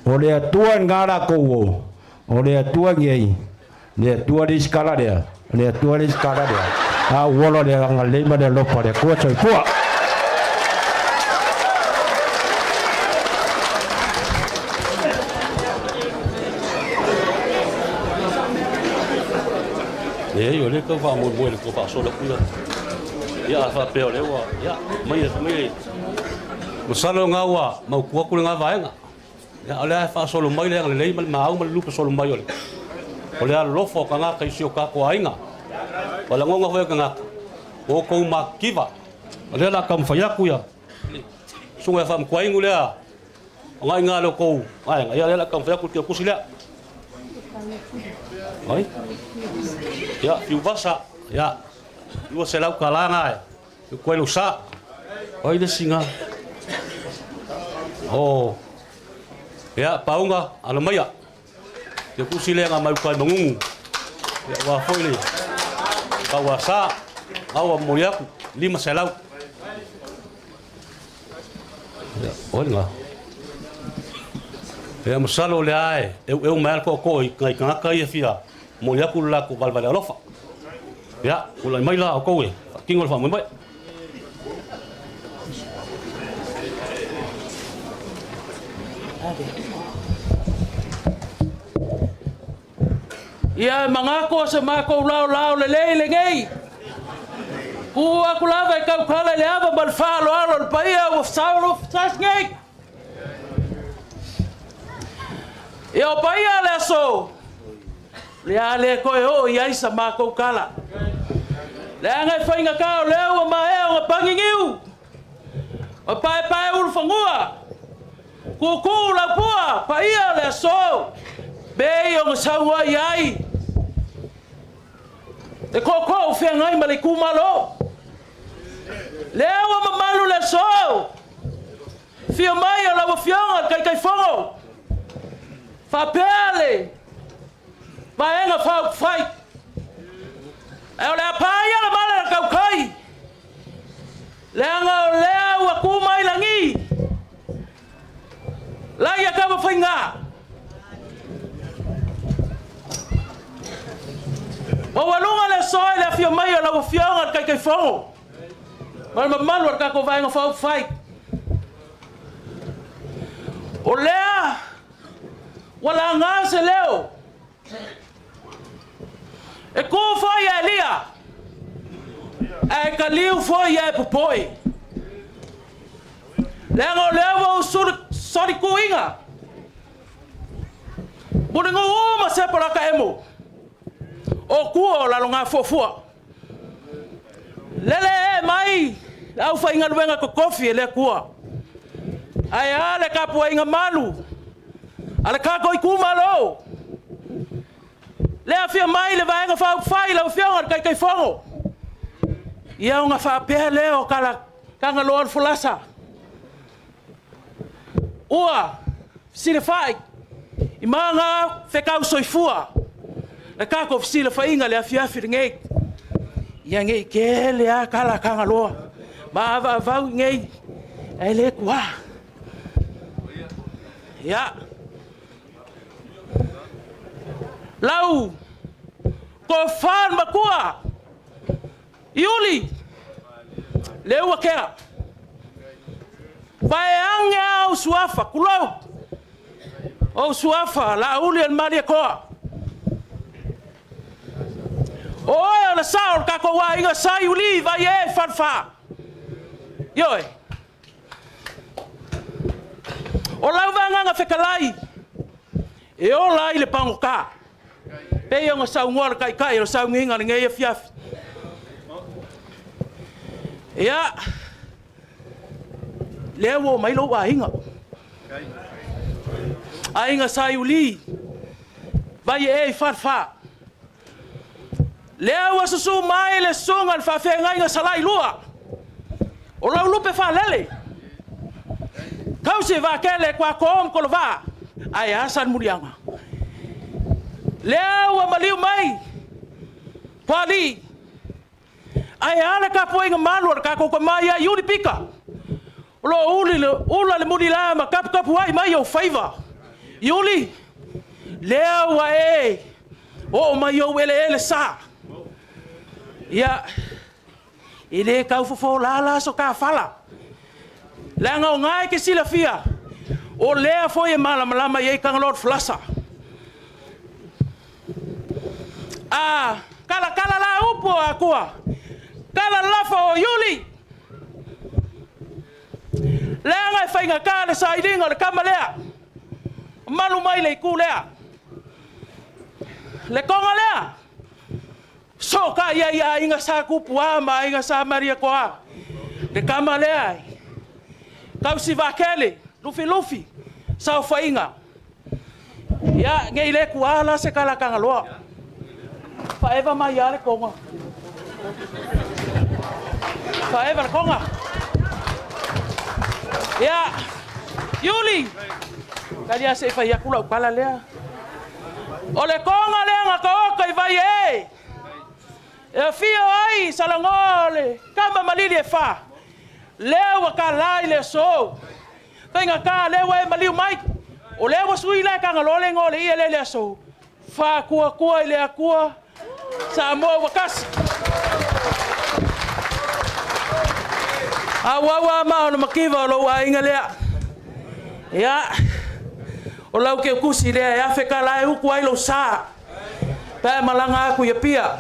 O: O le Atua lena latou o, o le Atua nei, le Atua le isi tala lea, le Atua le isi tala lea. A ua ola le agalelei ma le alofa o le Atua. Soifua.
C: Leai, o lea e tau faamoemoe i le tua faasolo atu ia. Ia a faapea o lea ua, ia, mai mai masalo lena ua mautu atu lena vaega. Ia, o lea e faasolo mai le agalelei ma le maau ma le lupe solo mai o le o le alolofa o tagata i si o tatou aiga. O lagona foi o tagata, o outou matitiva. O lea o le a taumafai atu ia le susuga ia Faamatuainu lea o na i ina le outou vaega, ia lea o le a taumafai atu le teutusi lea. Ai? Ia, Fiuvasa, ia, $200 na e uku ai lou sa. O ai le isi na? O, ia, Pauga, alo maia. Teutusi lea na mai uka i Magugu. Ia, ua foi le tauasa, au a momoli atu, $500. Ia, o ai lena? Ia, masalo o lea e eueu mai lava le tootoo i nai tagata ia e fia momoli atu le latou valevale alofa. Ia, tulai mai la outou e faatino le faamoemoe.
P: Ia e manatu o se matou laolao lelei lenei. Tuu atu lava e tautala i le ava ma le faaaloalo o le paia ua saolofasasi nei. Ia o paia le aso, le a le toe oo i ai sa matou tala. Leaga e faigata o lea ua maea ona paginiu, ma paepae ulufanua, Kūkū laupua, paia o le aso, pei ona saunoa i ai le tootoo feagai ma le itumalo. Lea ua mamalu le aso, afio mai o lau Afioga le Taitaifono, faapea le Vaega Faaupufai. Ae o le a paia le mala i le tautai. Leaga o lea ua tu mai lagi, lai a Tauafaiga. Maualuga le aso i le afio mai o lau Afioga i le Taitaifono ma le mamalu o le tatou Vaega Faaupufai. O lea ua laga se leo E kū foi a Elia, ae kaliu foi ae popoe. Leaga o lea ua ou solikuina Mulinu'u ma Sepolataemo o tua o lalogafuafua. Lele ee mai le aufaigaluega totofi e le Atua. Ae a le tapuaiga malu a le tatou itumalo. Le afio mai le Vaega Faaupufai lau Afioga i le Taitaifono. Ia ona faapea lea o Tagaloa o le folasa, ua fesilafai i magafetau soifua le tatou fesilafaiga i le afiafi lenei. Ia ne i tele lava tala a Tagaloa ma avaavau i inei, ae le tuua. Ia, lau tofa le matua, Iuli, Leuatea, vaeane lava ou suafa, tulou, ou suafa Laauli o le Malietoa. O oe o le sao o le tatou aiga sa Iuli Vaiee Falefa. Ioe. O lau vagaga fetalai, e ola ai le pagota, pei ona saunoa le Taitai o le sauniga i lenei afiafi. Ia, lea ua omai lou aiga, aiga sa Iuli, Vaiee i Falefa. Lea ua susu mai le susuga i le faafeagaiga Salailua, o lau lupe faalele, tausi vaatele Tuato ma Kolovaa, ae a Salemuliaga. Lea ua maliu mai Toalii, ae a le tapuaiga malu a le tatou tama ia Iuli Pita, o lo o ula le mulila ma taputapuai mai ou faiva. Iuli, lea ua e oo mai ou eleele sa. Ia, e le tau fofola la so ta fala, leaga o na e te silafia, o lea foi e malamalama i ai Tagaloa o le Falasa. A talatala la upu o Atua, tala lafo o Iuli, leaga e faigata le sailiga o le tama lea, malu mai le itu lea. Le toga lea, soka ia i aiga sa Tupua ma aiga sa Malietoa. Le tama lea, tausi vaatele, lufilufi, saofaiga. Ia, nei le tuā la se tala Tagaloa. Faeva mai a le toga. Faeva le toga. Ia, Iuli, tali a se i fai atu lau tala lea. O le toga lea na taoto i vai e. E afio ai Salanoa o le tama malili e fa. Lea ua tala i le aso. Faigata lea ua e maliu mai. O lea ua sui la e Tagaloa le igoa o le ia lea i le aso. Faakuakua i le Atua, Samoa ua tasi. Auau a ma o le mativa o lou aiga lea. Ia, o lau keukusi lea e afe tala e utu ai lou sa. Pe a e malaga atu i Apia.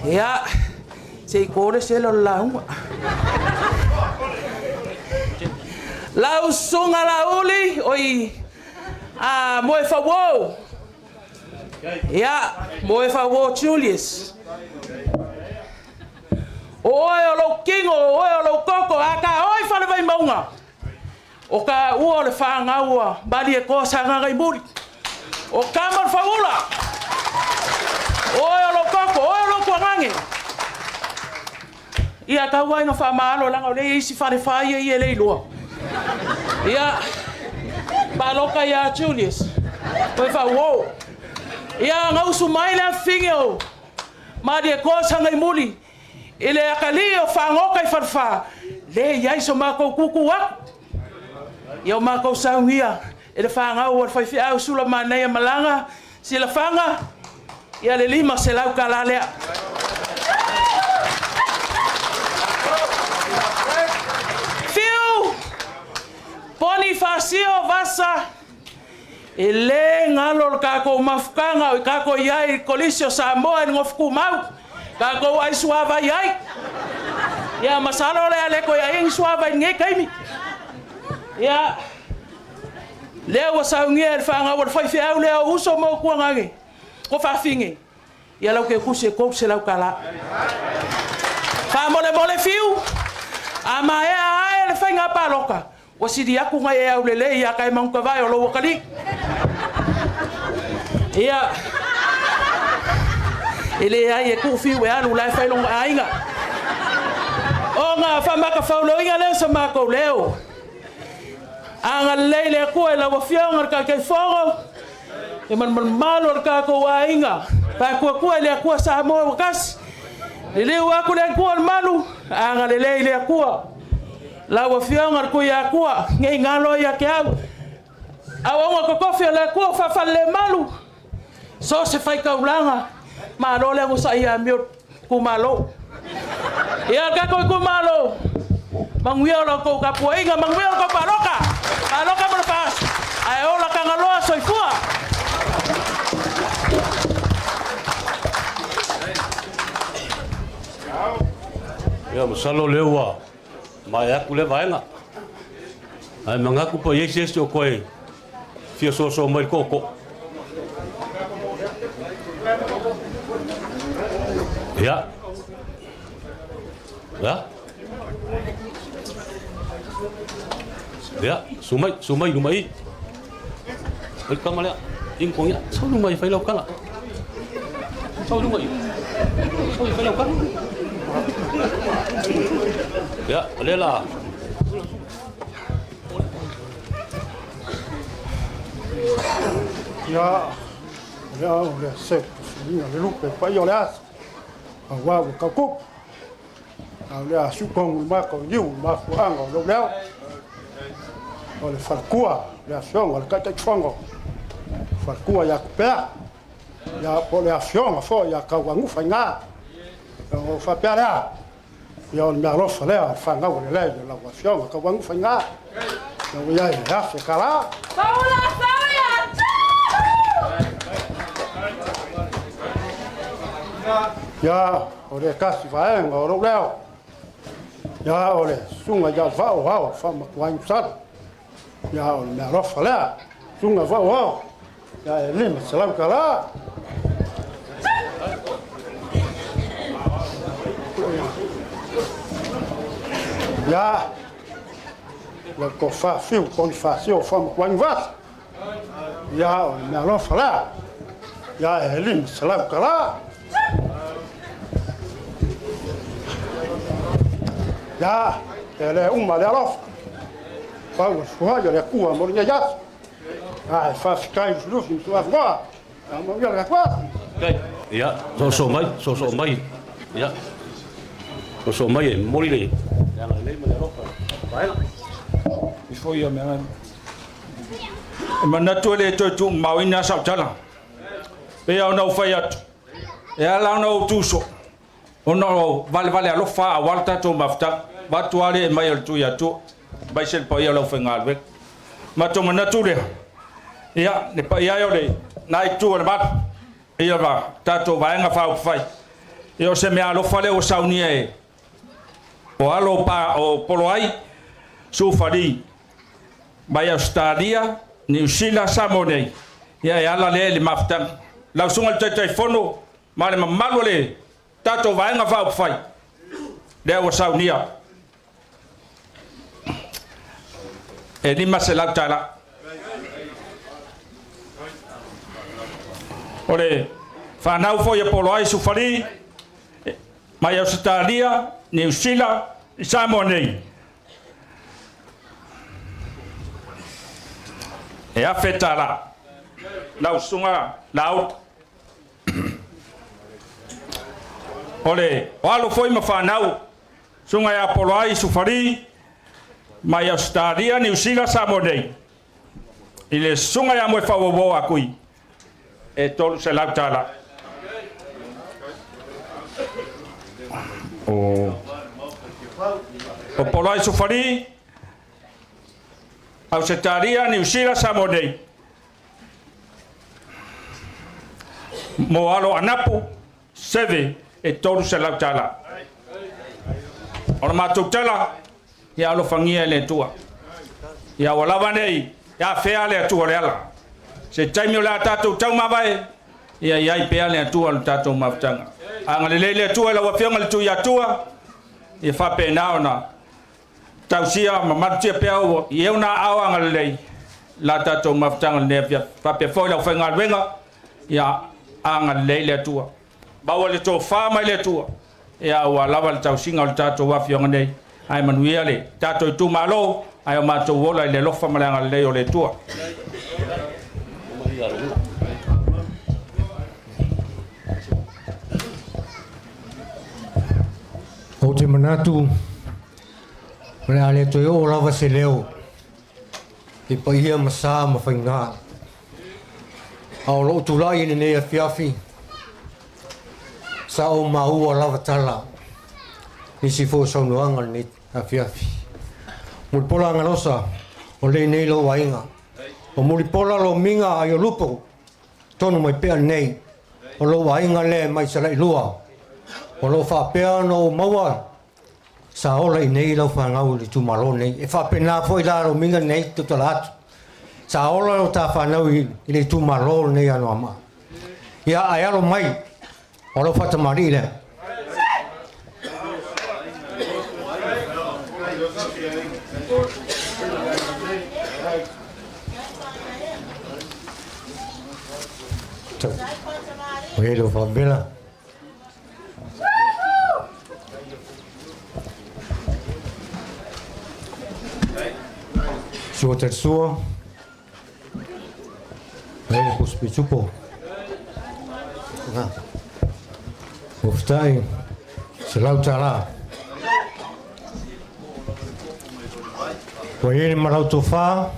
P: Ia, se i ko le sela o le lauga. Lau susuga Laauli, oi a Moefauo. Ia, Moefauo Julius. O oe o lou kino, o oe o lou toto, a ka oi fale Vaimauga. O ka ua o le whāngau a Malietoa Sagaga i muri. O kama o le whaula. Oe o lou koko, oe o lou tuagange. Ia tau ai nga whaamaalo langa o le isi whare whaia i e leiloa. Ia, paloka ia Julius. Oe whauo. Ia, ngausu mai le awhinge o Malietoa Sagaimuli. I le akali o whangoka i wharewha. Le iai so mākou kuku aku. Ia o mākou saungia. E le whangau o le whaiwhiau sula mānei a malanga. Si la whanga. Ia le lima se lau ka la lea. Whiu! Ponifasio Vasa. E le ngalo le kākou mafukanga o i kākou i ai i Kolisi o Samoa i le ngofuku mau. Kākou ai suava i ai. Ia masalo le ale ko ia ingi suava i nge kaimi. Ia. Lea ua saunia e le fanau a le faifeau lea o uso ma ukuagage o faafine ia lau ke tusi e $300. Faamolemole fiu, a maea ae le faiga palota, ua sili atu nai e aulelei ia kae manutavae o lou atalii. Ia, e leai e tuu fiu e alu la e fai lona aiga. Ona faamakafauloina lea o se matou leo. Agalelei le Atua i lau Afioga i le Taitaifono, e malumalumalu o le tatou aiga. Faatuatua i le Atua Samoa ua tasi. Liliu atu le Atua o le malu, agalelei le Atua. Lau Afioga i le Tuiatua, nei galo ia te au. Auauna totofi o le Atua o faafalelemalu, so se faitaulaga, malo le onosai ia amio itumalo. Ia le tatou itumalo, manuia o la outou tapuaiga, manuia o la outou palota, palota ma le faaso, ae ola Tagaloa, soifua.
C: Ia, masalo o lea ua maea atu lea vaega. Ae manatu po o i ai se isi o toe fia soasoa mai i le tootoo. Ia. Ia. Ia, su mai, su mai luma i. Oi kama lea. Ing kong ia. Sau luma i fai lau kala. Sau luma i. Sau i fai lau kala. Ia, o lea la.
N: Ia, o lea o lea se suiga le lupe paia o le aso. Auā ua tautupu. A o lea siutogu i matou i niu i mafuaaga o lou leo. O le faletua, le afioga le Taitaifono, faletua ia Tupea, ia po o le afioga foi ia Tauanufa i ina. Ona ou faapea lea, ia o le meaalofa lea o le fanau a le Leai o lau afioga Tauanufa i ina. Ia ua i ai le $1,000.
Q: Paula Sauia!
N: Ia, o le tasi vaega o lou leo. Ia, o le susuga ia Vao Ao Faamatuainusala. Ia, o le meaalofa lea. Susuga Vao Ao. Ia, e $500. Ia, le tofa fiu Ponifasio Faamatuainuvasa. Ia, o le meaalofa lea. Ia, e $500. Ia, e le uma le alofa. Pau o le fuai o le Atua mo lenei aso. Ae faafetai Lufilufi ma Tuafoa. Ia manuia le tatou aso.
C: Ia, soosoo mai, soosoo mai. Ia, soosoo mai e momoli le agalelei ma le alofa i le vaega.
M: Ifo ia mea E manatu e le toe tuumaoina sau tala. Pei ona ou fai atu, e ala ona ou tuso, ona o valevale alofa aua le tatou mafutaga. Vaeatu lava le mai o le Tuiatua, aemaise le paia o le aufaigaluega. Matou manatu lea, ia, le paia e o lena itu o le malu, ia ma tatou Vaega Faaupufai, ia o se meaalofa lea ua saunia e o alo o Poloai, Sufali, mai Ausetalia, Niu Sila, Samoa nei, ia e ala lea i le mafutaga. Lau Susuga i le Taitaifono ma le mamalu o le tatou Vaega Faaupufai, lea ua saunia e $500. O le fanau foi a Poloai Sufali mai Ausetalia, Niu Sila, i Samoa nei, e $1,000. Lau Susuga Laulu. O le o alo foi ma fanau, Susuga ia Poloai Sufali mai Ausetalia, Niu Sila, Samoa nei, i le Susuga ia Moefauauo Akui, e $300. O Poloai Sufali, Ausetalia, Niu Sila, Samoa nei, mo alo Anapu, Seve, e $300. O le matou tala, ia alofagia e le Atua. Ia ua lava nei. E afea le Atua o le ala. Se taimi o le a tatou taumavae, ia i ai pea le Atua o le tatou mafutaga. Agalelei le Atua i lau Afioga i le Tuiatua, ia faapena ona tausia ma malutia pea i ona aao agalelei la tatou mafutaga i lenei afiafi. Faapea foi le aufaigaluega, ia agalelei le Atua. Maua le tofa mai le Atua, ia aua lava le tausiga o le tatou afioaga nei. Ae manuia le tatou itumalo, ae o matou ola i le alofa ma le agalelei o le Atua.
Q: Ou te manatu o le a le toe oo lava se leo i paia ma sa ma faiga. A o lou tulai i lenei afiafi, sa ou maua lava tala nisi foi o saunoaga i lenei afiafi. Mulipola Agalosa, o lei nei lou aiga. O Mulipola Lomiga Aiolupo, tonu mai pea lenei, o lou aiga lea mai Salailua. O lo o faapea ona ou maua sa ola i nei lau fanau i le itumalo nei. E faapena foi la Lomiga nei tautala atu. Sa ola lo ta fanau i le itumalo lenei Anoamaa. Ia ae alo mai, o lau faatamalii lea. O e leo faapela. Sua te sua. Ai le pusi pitupo. Na. Uftai. Se lau tala. Ua i le malau tofa.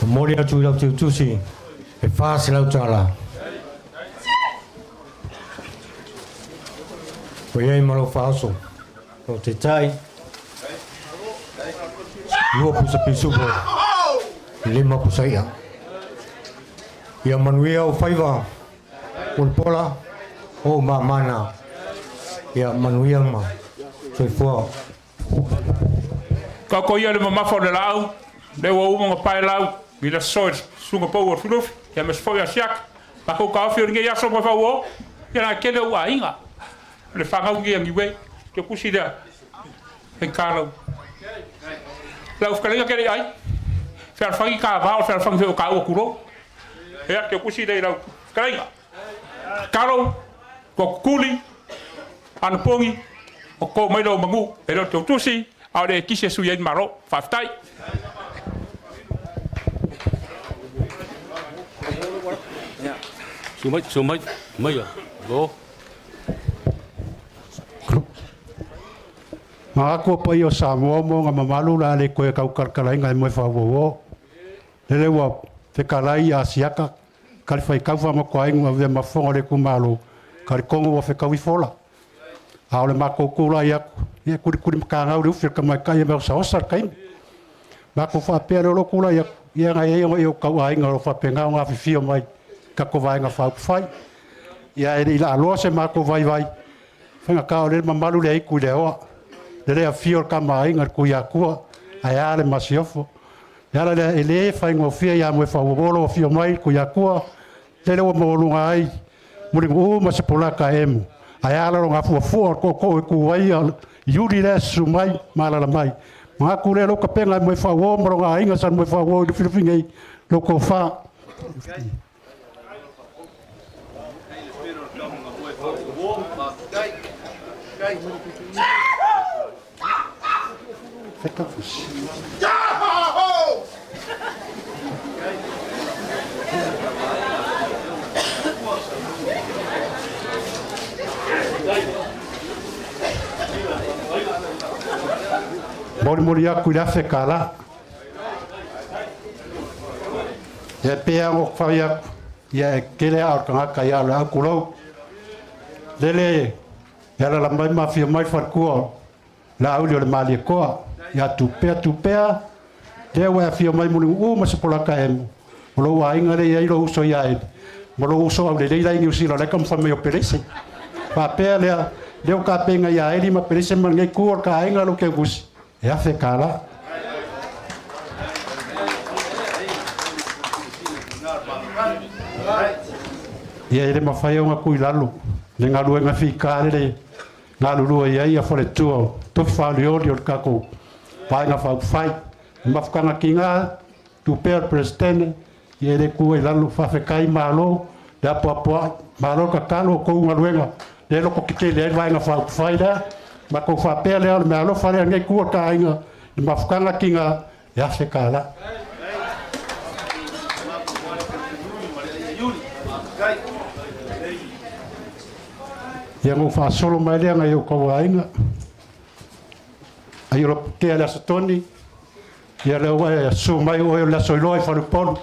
Q: Momoli atu i lau teutusi e $400. Ua i ai ma lou faaoso, lou taitai, 2 pusa pisupo, 5 pusa i'a. Ia manuia ou faiva, Mulipola, o ou mamana. Ia manuia ma soifua.
M: Taoto ia le mamafa o le laau, lea ua uma ona paelau i le aso e le susuga pau o Lufilufi, aemaise foi o Asiata. Matou taofi o lenei aso ma fauo, ia na tele ou aiga. O le fanau lenei a Niue, te tusi lea, faigata lau. Lau fetalaiga ke le ai, fealofani ta va o le fealofani foi o taua tulou. Ia, te tusi lea i lau fetalaiga. Tatalo, toatutuli, anapogi, o to mai lou manu, e le o te tusi, a o le ekisi e sui ai le Malo. Faafetai.
C: Susu mai, susu mai, mai ia. Lo.
R: Magaku o paia o Samoa ma ona mamalu o le a le toe taukalatalaina e moe faauauo. Lele ua fetalai ia Asiata, talifaitau faamatuainu avea ma fofoga o le itumalo, talitonu ua fetaui fola. A o le matou tulai atu, ia e kulikuli matagau le ufi a le tamaitai e maosaosa le taimi. Matou faapea lea o lou tulai atu, ia na i ai ona i ou tauaiga o lo o faapena ona afifio mai tatou Vaega Faaupufai. Ia e le i laaloa se matou vaivai, faigata o lea e mamalu le aitu i le aoa, lele afio le Tama a Aiga le Tuiatua, ae a le Masiofo. Le ala lea e le faigofie ia Moefaauouo lou afio mai le Tuiatua, lele ua maualuga ai Mulinuu ma Sepolata emu, ae a lalo gafuafua o le tootoo e tu ai Iuli lea susu mai ma alaala mai. Manatu lea lou tapena e Moefaauo ma lona aiga sa Moefaauo i Lufilufi nei, lou tofa. Molimoli aku i le $1,000. Ia e pei lava ona ou fai atu, ia e tele aa o le tagata ia o le au tulou. Lele e alaala mai ma afio mai le faletua o Laauli o le Malietoa. Ia Tupea Tupea, lea ua e afio mai Mulimu'u ma Sepolata Emu, o lou aiga lea e i ai lou uso ia Eli, ma lou uso aulelei la e i Niu Sila o la e taumafai mai o Pelese. Faapea lea, lea ua tapena ia Eli ma Pelese ma lenei itu o le ta aiga lou teutusi, e $1,000. Ia e le mafai ona tuu i lalo le galuega fita lele galulue i ai ia faletua o tofi faolioli o le tatou Vaega Faaupufai. Le mafutaga tiga, tuu pea le Peresetene, ia e le tuua i lalo. Faafetai malo le apoapoai, malo le tatalo, o tou galuega lea e lototetele ai le Vaega Faaupufai lea. Matou faapea lea, o le meaalofa lea a lenei itu o le ta aiga, le mafutaga tiga e $1,000. Ia ona ou faasolo mai lea nai ou tauaiga. Ai o Loputea le Aso Toni, ia lea ua e susu mai oe o le Aso Iloa i Faleupolu.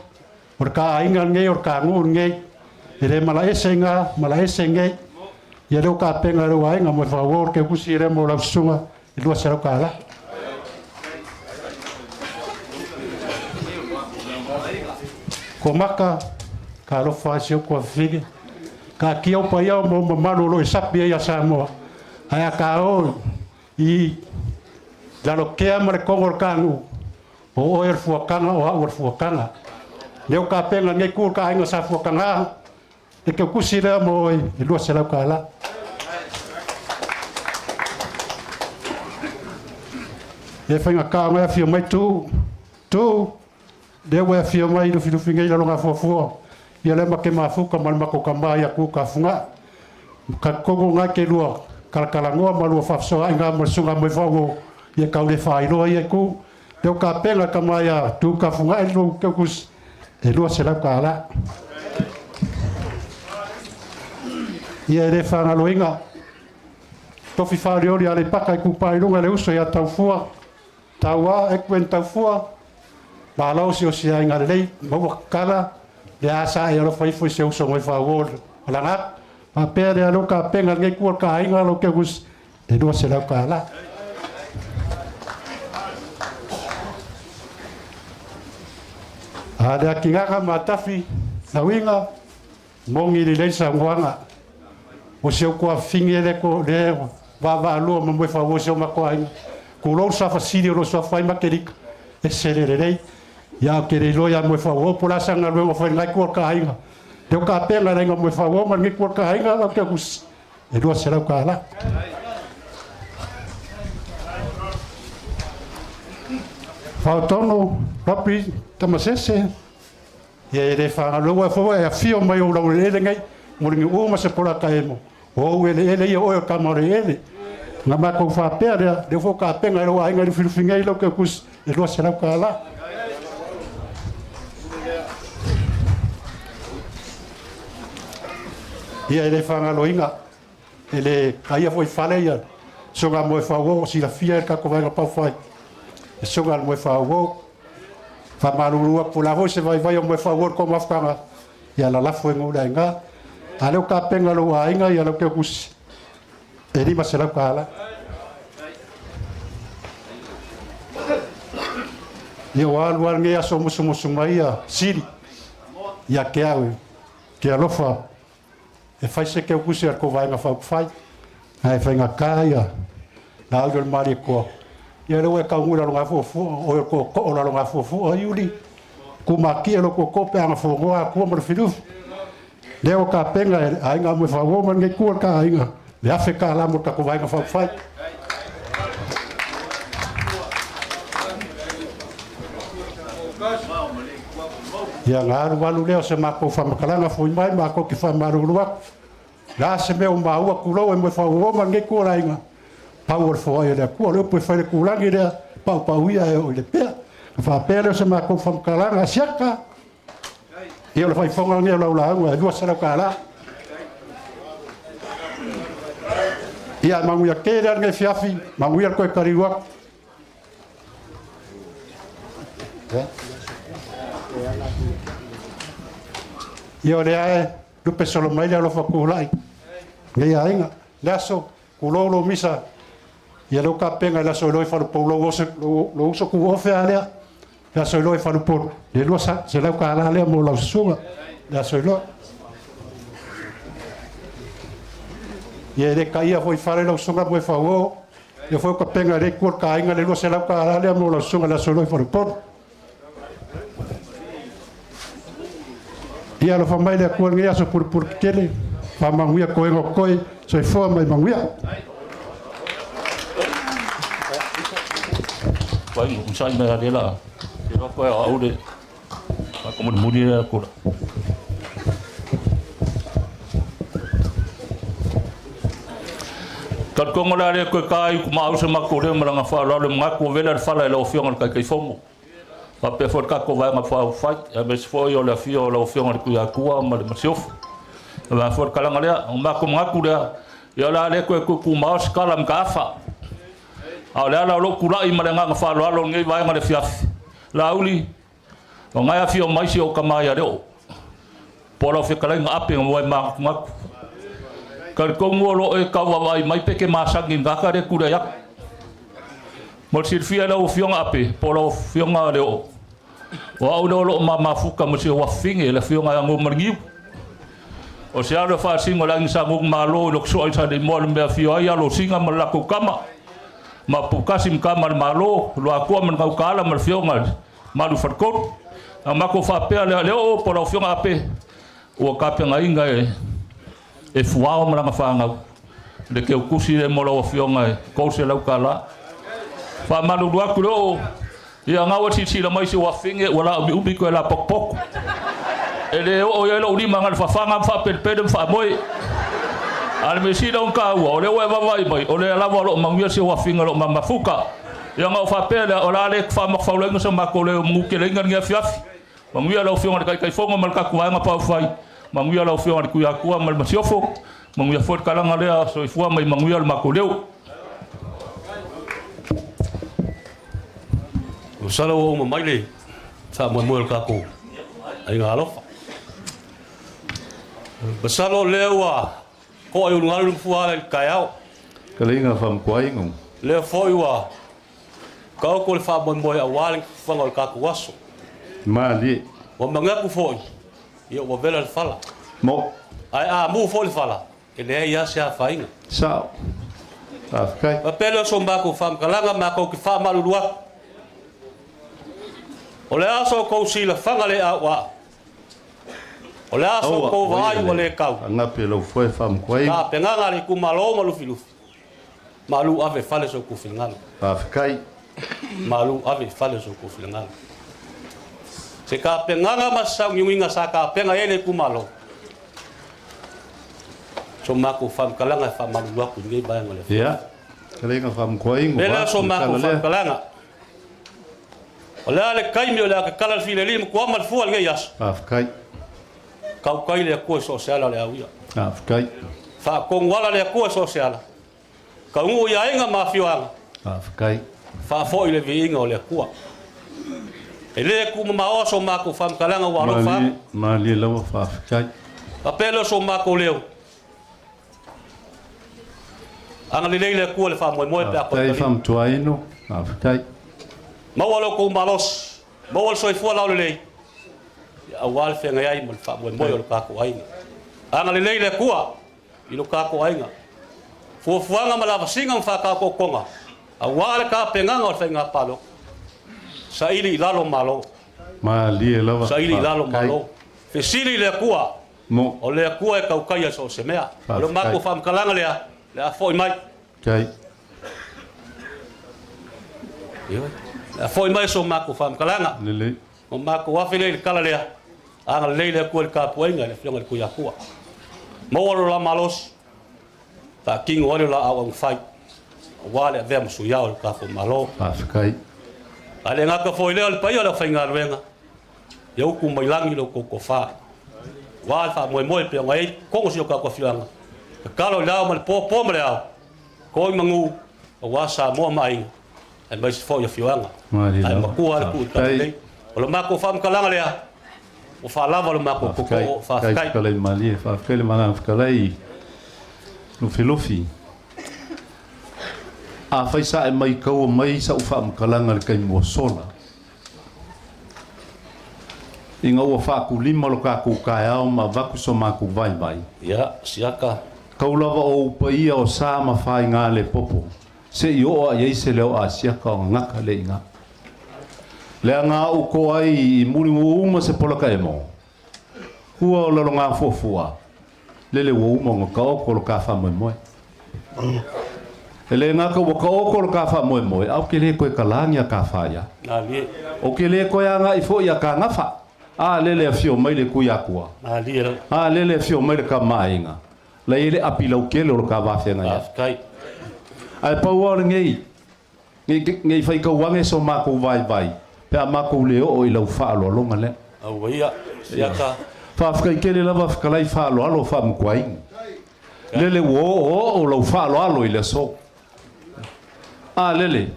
R: O le ta aiga lenei, o le ta nuu lenei, e le malaese gā, malaese nei. Ia lea ua tapena e lou aiga mo le faaauau o le teutusi lea mo lau susuga i $200. Komaka, talofa i si ou tuafafine, taatia ou paia ma ou mamalu o lo o e sapi ai ia Samoa, ae a ta o i Lalotea ma le togo o le ta nuu, o oe o le fuataga o au o le fuataga. Lea ua tapena lenei itu o le ta aiga sa fuataga, le teutusi lea mo oe e $200. E faigata ona e afio mai Tu, Tu, lea ua e afio mai Lufilufi nei lalogafuafua, ia lea ma te mafuta ma le matou tama ia Tu Tafuga'i. Talitonu na e te lua talatalanoa ma lua faafesoaai ma le susuga Moefauo, ia tau le faailoa ia itu. Lea ua tapena le tama ia Tu Tafuga'i lou teutusi e $200. Ia e le faagaloina tofi faolioli a Aleipata Itupa i Luga le uso ia Taufua Tauā Edwin Taufua, malo osiosi aiga lelei, maua tatala le asa e alofa ifo i se uso mai faauo o laga atu. Faapea lea lou tapena lenei tua o le ta aiga lou teutusi e $200. A le atinaga ma tafi lauiga moni lelei saunoaga o si ou tuafafine le ko le vaavaalua ma Moefauo si o matou aiga. Tulou le suafa sili o lo o suafa ai Matelika, e sele lelei. Ia ou te le iloa ia Moefauo po o le a sana galuega o fai i lena itu o le ta aiga. Lea ua tapena e le aiga Moefauo ma lenei itu o le ta aiga lau teutusi e $200. Faotono, Robbie, Tamasese, ia e le faagaloa foi e afio mai ou laueleele nei, mo le niuu ma se polata emo. O ou eleele ia o oe o tama o le eleele. Na matou faapea lea, lea foi tapena e lou aiga i Lufilufi nei lau teutusi e $200. Ia e le faagaloina, e le taia foi fale ia susuga Moefauo, o silafia e le tatou Vaega Faaupufai, le susuga i le Moefauo. Faamalulu atu po o le a foi se vaivai o Moefauo i le tou mafutaga, ia lalafo e nuu le aiga. A lea ua tapena e lou aiga ia lau teutusi e $500. Ia ua alu lava lenei aso o musumusu mai ia Sili ia te au e te alofa e fai se teutusi a le tou Vaega Faaupufai, ae faigata ia Laauli o le Malietoa. Ia lea ua e taunuu i Lalogafuafua, o oe o le tootoo o Lalogafuafua, Iuli, tumatie lou tootoo pe a na fonoa Atua ma Lufilufi. Lea ua tapena e le aiga a Moefauo ma lenei itu o le ta aiga le $1,000 mo le tatou Vaega Faaupufai. Ia na alualu lea o se matou faamatalaga foi mai matou te faamalulu atu. Le a se mea ua maua tulou e Moefauo ma lenei itu o le aiga, pau o le foai a le Atua, o le upu e fai i le tulagi lea, paupau ia e oo i le pea. Na faapea lea o se matou faamatalaga siaka. Ia o le faifoga lenei o lau lauga e $200. Ia manuia tele lenei afiafi, manuia le toe taliu atu. Ia o lea e lupe solo mai le alofa tulai nei aiga. Le aso, tulou lou misa. Ia lou kapenga i le aso iloa i Falepolu lou oso lou uso kuofe a lea. Le aso iloa i Falepolu le $200 lea mo lau susuga le aso iloa. Ia e le kaia foi fale lau susuga mo e fauo. Ia foi o kapenga le kua kainga le $200 lea mo lau susuga le aso iloa i Falepolu. Ia alofa mai le Atua i lenei aso pulupulu tetele, faamanuia toega o totoe, soifua ma ia manuia.
C: Vai sai mai ale la. Te roa koe au le. Whakamuri le kura. Talitonga la le koe ka ai ku maau se mako leo malanga wha le mga ku vela le whala i lau afioga le kaikai fongo. Faapea foi le tatou vaega faaupufai, aemaise foi o le afio o lau Afioga i le Tuiatua ma le Masiofo. E vaea foi le kalaga lea, o matou manatu lea, ia o le a le toe tuutumao se tala mataafa. A o le ala o lou tulai ma le agaga faaaloalo i lenei vaega i le afiafi, Laauli, o na e afio mai si ou tama ia Leo, po o lau fetalaiga Ape na muai manatunatu. Talitonu o lo o e tau vaavaai mai pe e te masani i le tagata lea e tulai atu. Mo le silafia e lau Afioga Ape, po o lau Afioga Leo, o au lea o lo o mamafuta ma si ou afafine, le Afioga ia Nuumaliniu. O se alo e faasino i le aiga sa Nuumalo i Lotosoa i Saleimoa i le mea e afio ai Alosina ma le latou tama, ma Putasi ma tama a le Malo, Luatua ma le Gautaala ma le Afioga i le Malu Faletolu. Na matou faapea lea, Leo, po o lau Afioga Ape, ua tapenaina e Fuao ma lana fanau le teutusi lea mo lau Afioga e $300. Faamalulu atu le oo, ia na ua silasila mai si ou afafine ua laaumiumi toe lapotopoto. E le oo i ai lou lima na o le fafaga ma faapelepele ma faamoe. A o le mea sili ona taua, o lea ua e vaavaai mai, o lea lava o lo o manuia si ou afafine o lo o mamafuta. Ia ona ou faapea lea, o le a le faamatafaulaina so matou leo manuteleina lenei afiafi. Manuia lau Afioga i le Taitaifono ma le tatou Vaega Faaupufai, manuia lau Afioga i le Tuiatua ma le Masiofo, manuia foi le kalaga lea, soifua ma ia manuia le matou leo. Masalo ua uma mai le faamoemoe o le tatou aiga alofa. Masalo o lea ua to'a i ulugalu le mafua ala i le taeao.
I: Kaleiga faamatuaiga.
C: Lea foi ua taoto le faamoemoe aua le fuaga o le tatou aso.
I: Malie.
C: Ua manatu foi, ia ua vela le fala.
I: Mo.
C: Ae a mu foi le fala, e leai lava se afaina.
I: Sao. Faafetai.
C: Faapea lea o so matou faamatalaga, matou te faamalulu atu. O le a so tou silafaga le auaa? O le a so tou vaai ua le kau?
I: Agape lau foe faamatuaiga.
C: Tapenaga a le itumalo ma Lufilufi. Malu ave i fale so outou finagalo.
I: Faafetai.
C: Malu ave i fale so outou finagalo. Se tapenaga ma se sauniuniga sa tapena i ai le itumalo, so matou faamatalaga e faamalulu atu i lenei vaega o le afiafi.
I: Ia, kaleiga faamatuaiga.
C: Le lea so matou faamatalaga. O le a le taimi o le a tatala le fileli ma tuama le fua i lenei aso.
I: Faafetai.
C: Tautai le Atua i so o se ala o le auia.
I: Faafetai.
C: Faatonu ala le Atua i so o se ala. Taunuu i aiga ma afioaga.
I: Faafetai.
C: Faafoi le viiga o le Atua. E le tuumamaoa so matou faamatalaga ua alofa atu.
I: Malie lava faafetai.
C: Faapea lea o so matou leo. Agalelei le Atua i le faamoemoe pe a
I: Faafetai
C: toe
I: faamatuaino. Faafetai.
C: Maua lo outou malosi, maua le soifua laulelei, aua le feagai ai ma le faamoemoe o le tatou aiga. Agalelei le Atua i lo tatou aiga. Fuafuaga ma lavasiga ma faataotootoga, aua le tapenaga o le faiga palota. Saili i lalo Malo.
I: Malie lava.
C: Saili i lalo Malo. Fesili i le Atua.
I: Mo.
C: O le Atua e tautaia so o se mea. O le matou faamatalaga lea, le a foi mai.
I: Faafetai.
C: Ioe. Le a foi mai so matou faamatalaga.
I: Lelei.
C: O matou afe lea i le tala lea, agalelei le Atua i le tapuaiga i le Afioga i le Tuiatua. Maua lo la malosi, faatino ai le la auauna fai, aua le avea ma sui ao o le tatou Malo.
I: Faafetai.
C: Ae le gata foi lea o le paia o le aufaigaluega, Ia utu mai lagi lo outou tofa, aua le faamoemoe pei ona i ai totonu o si o tatou afioaga. Tatalo i le ao ma le po, po ma le ao, toi manu, aua Samoa ma aiga, aemaise foi afioaga. Ae matua lava le tuu i le talalelei. O le matou faamatalaga lea, ua faalava le matou tootoo.
I: Faafetai.
C: Faafetai.
I: Fetalai malie, faafetai le Malaga Fetalai Lufilufi.
B: Afai sa e maikaua mai sa'u faamatalaga i le taimi ua sola, ina ua faakulima lo tatou taeao ma avatu so matou vaivai.
C: Ia, siaka.
B: Tau lava o ou paia o sa ma faiga le popo, se'i oo a'i ai se leo Asiaka o gagata le iga. Leaga ou toa ai i muligu uma se polaka emo, hua o lalogafuafua, lele ua uma ona taoto lo ta faamoemoe. E le gata ua taoto lo ta faamoemoe, ae ou te le toe talagi a ta faia. Ou te le toe aga'i foi a ta gafa. A lele afio mai le Tuiatua. A lele afio mai le Tama a Aiga. La i ai le api lautele o lo ta va feagai ai. Ae pau lava o lenei, ne i faitau ane so matou vaivai pe a matou le oo i lau faaaloaloga lea.
C: Auaia, siaka.
B: Faafetai tele lava fetalai faaaloalo faamutuaina. Lele ua oooo lau faaaloalo i le aso. A lele,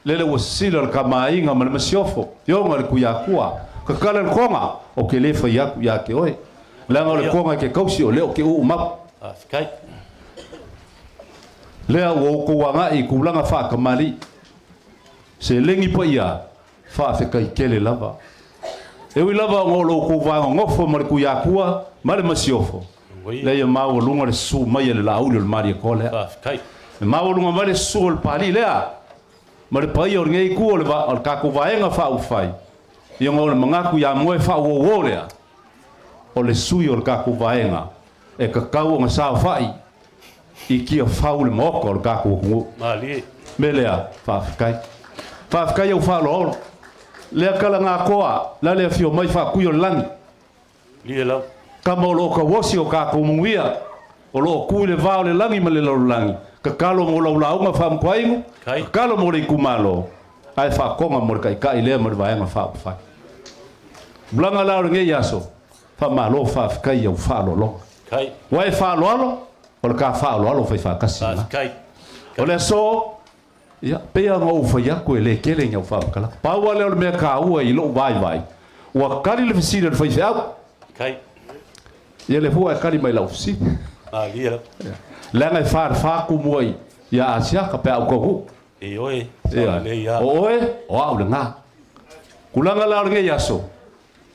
B: lele ua sisila le Tama a Aiga ma le Masiofo, Ioga le Tuiatua, tatala le toga, ou te le fai atu ia te oe, leaga o le toga e te tausi o lea ou te uumau.
C: Faafetai.
B: Lea ua outou agai i tulaga faatamalii. Seleni paia, faafetai tele lava. E ui lava ona o lo outou vaganofo ma le Tuiatua ma le Masiofo, lea ia maualuga le susu mai a le Laauli o le Malietoa lea.
C: Faafetai.
B: E maualuga mai le susu o le Papalii lea ma le paia o lenei itu o le, o le tatou Vaega Faaupufai, ia ona o le manatu ia moe faauouo lea, o le sui o le tatou Vaega e tatau ona saofai i Tiafau le Maota o le tatou atunuu.
C: Malie.
B: Mea lea, faafetai. Faafetai au faaaloalo. Lea tala gatoa, la le afio mai Faatui o le Lagi.
C: Lie lau.
B: Tama o lo o tauosi o tatou manuia, o lo o tu i le va o le lagi ma le lalolagi, tatalo mo lau lauga faamutuainu, tatalo mo le itumalo, ae faatoga mo le Taitai lea ma le Vaega Faaupufai. Tulaga la o lenei aso, faamalo faafetai i au faaaloaloga. Ua e faaaloalo, o le ta faaaloalo faifaatasi lena. O le aso, ia, pei lava ona ou fai atu e le tele ni au faamatalaga. Pau lava lea o le mea taua i lou vaivai, ua tali le fesili a le faifeau. Ia lea foi ua e tali mai i lau fesili. Leaga e 44 tumua ia Asiata pe a ou taunuu.
C: Ioe,
B: Ioe. O oe, o au lena. Tulaga la o lenei aso,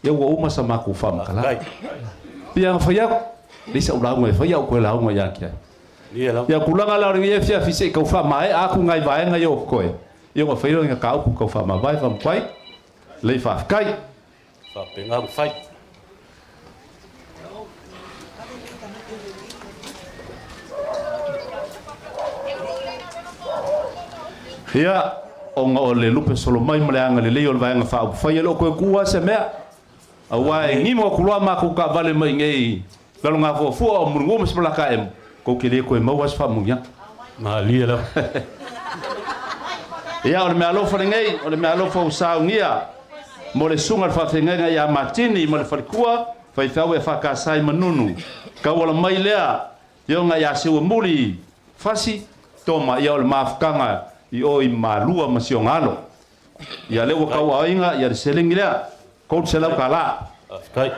B: ia ua uma sa matou faamatalaga. Pei ona fai atu, leai sau lauga e fai au toe lauga ia te ai. Ia tulaga la o lenei afiafi se i tau faamaea atu nai vaega ia o totoe, ia ona fai lea o ni mataupu tau faamavae faamutai, lei faafetai.
C: Faapena ona fai.
B: Ia, ona o le lupe solo mai ma le agalelei o le Vaega Faaupufai, e le o toe tuua lava se mea, aua e gimo atu loa matou taavale mai i inei Lalogafuafua o Mulinuu ma Sipalakaemu, tou te le toe maua lava se faamanuiaga.
C: Malie lava.
B: Ia, o le meaalofa lenei, o le meaalofa ua saunia mo le susuga i le faafeagaiga ia Matini ma le faletua, faifeau e FKS i Manunu. Tauala mai lea, Afioga ia Seuamuli Fasi Toma, ia o le mafutaga i o i Malua ma si ona alo. Ia lea ua tauaoina ia le seleni lea, $300.
C: Faafetai.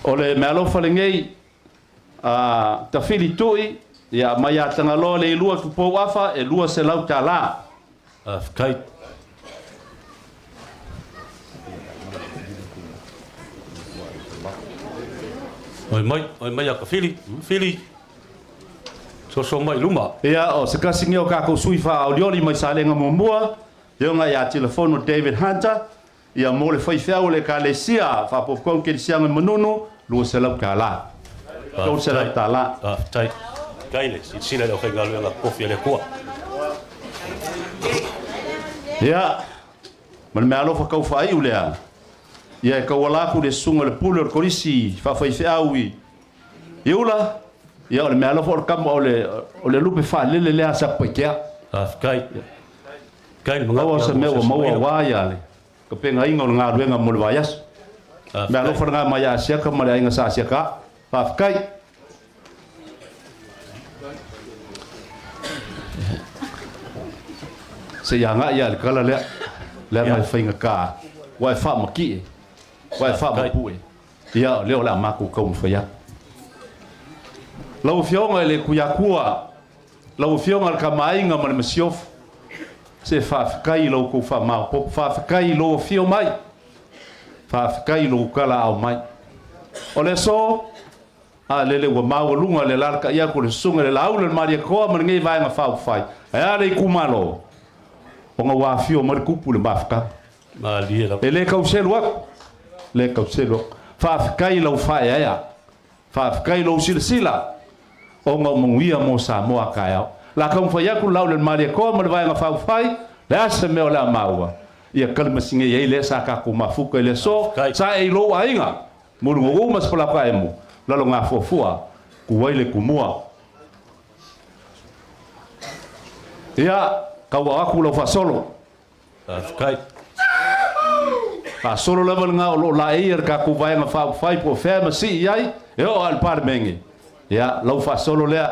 B: O le meaalofa lenei a Tafili Tui, ia mai ia Tagaloa Leilua Tupou Afa e $200.
C: Faafetai. Oi mai, oi mai ia Tafili, Fili. Soso mai i luma.
B: Ia, o se tasi nei o tatou sui faaolioli mai Salega Muamua, Afioga ia Tilafono David Hunter, ia mo le faifeau o le Ekalesia Faapopokohu Kerisiano i Manunu, $200. $300.
C: Faafetai. Faafetai le silasila i le aufaigaluega tofi a le Atua.
B: Ia, ma le meaalofa tau faaiu lea, ia e tauala atu i le susuga i le Pule o le Kolisi Faafaifeau i Iula, ia o le meaalofa o le kama o le o le lupe faalele lea a Satupaitea.
C: Faafetai. Faafetai le
B: Pau
C: manatu
B: lava
C: ia
B: se mea
C: mo
B: ua
C: se
B: maua
C: asumaina.
B: aua ia le tapenaina o le galuega mo le vaiaso.
C: Faafetai.
B: Meaalofa lena mai ia Asiata ma le aiga sa Asiata. Faafetai. Se i agai lava i le tala lea, leaga e faigata, ua e faamatie, ua e faamapue. Ia, o lea o le a matou taumafai atu. Lau Afioga i le Tuiatua, lau Afioga i le Tamaaiga ma le Masiofo, se faafetai i lo outou faamaopoopo, faafetai i lou afio mai, faafetai i lou talaau mai. O le aso, a lele ua maualuga le alaalatai atu o le Susuga i le Laauli o le Malietoa ma lenei Vaega Faaupufai, ae a le itumalo, ona ua afio mai le Tupu i le mafutaga. E le tau selu atu, le tau selu atu. Faafetai i lau faaeaea, faafetai i lou silasila, ona o manuia mo Samoa a taeao. O le a taumafai atu le Laauli o le Malietoa ma le Vaega Faaupufai, le a se mea o le a maua, ia kalimasigei ai lea sa tatou mafuta i le aso, sa e i lou aiga, Muligogu ma Sipalapa-emu, Lalogafuafua, ku ai le kumua. Ia, tauao atu lau faasolo.
C: Faafetai.
B: Faasolo lava lena o lo o laeia le tatou Vaega Faaupufai po o fea e masii i ai, e oo lava i le Palemene. Ia, lau faasolo lea.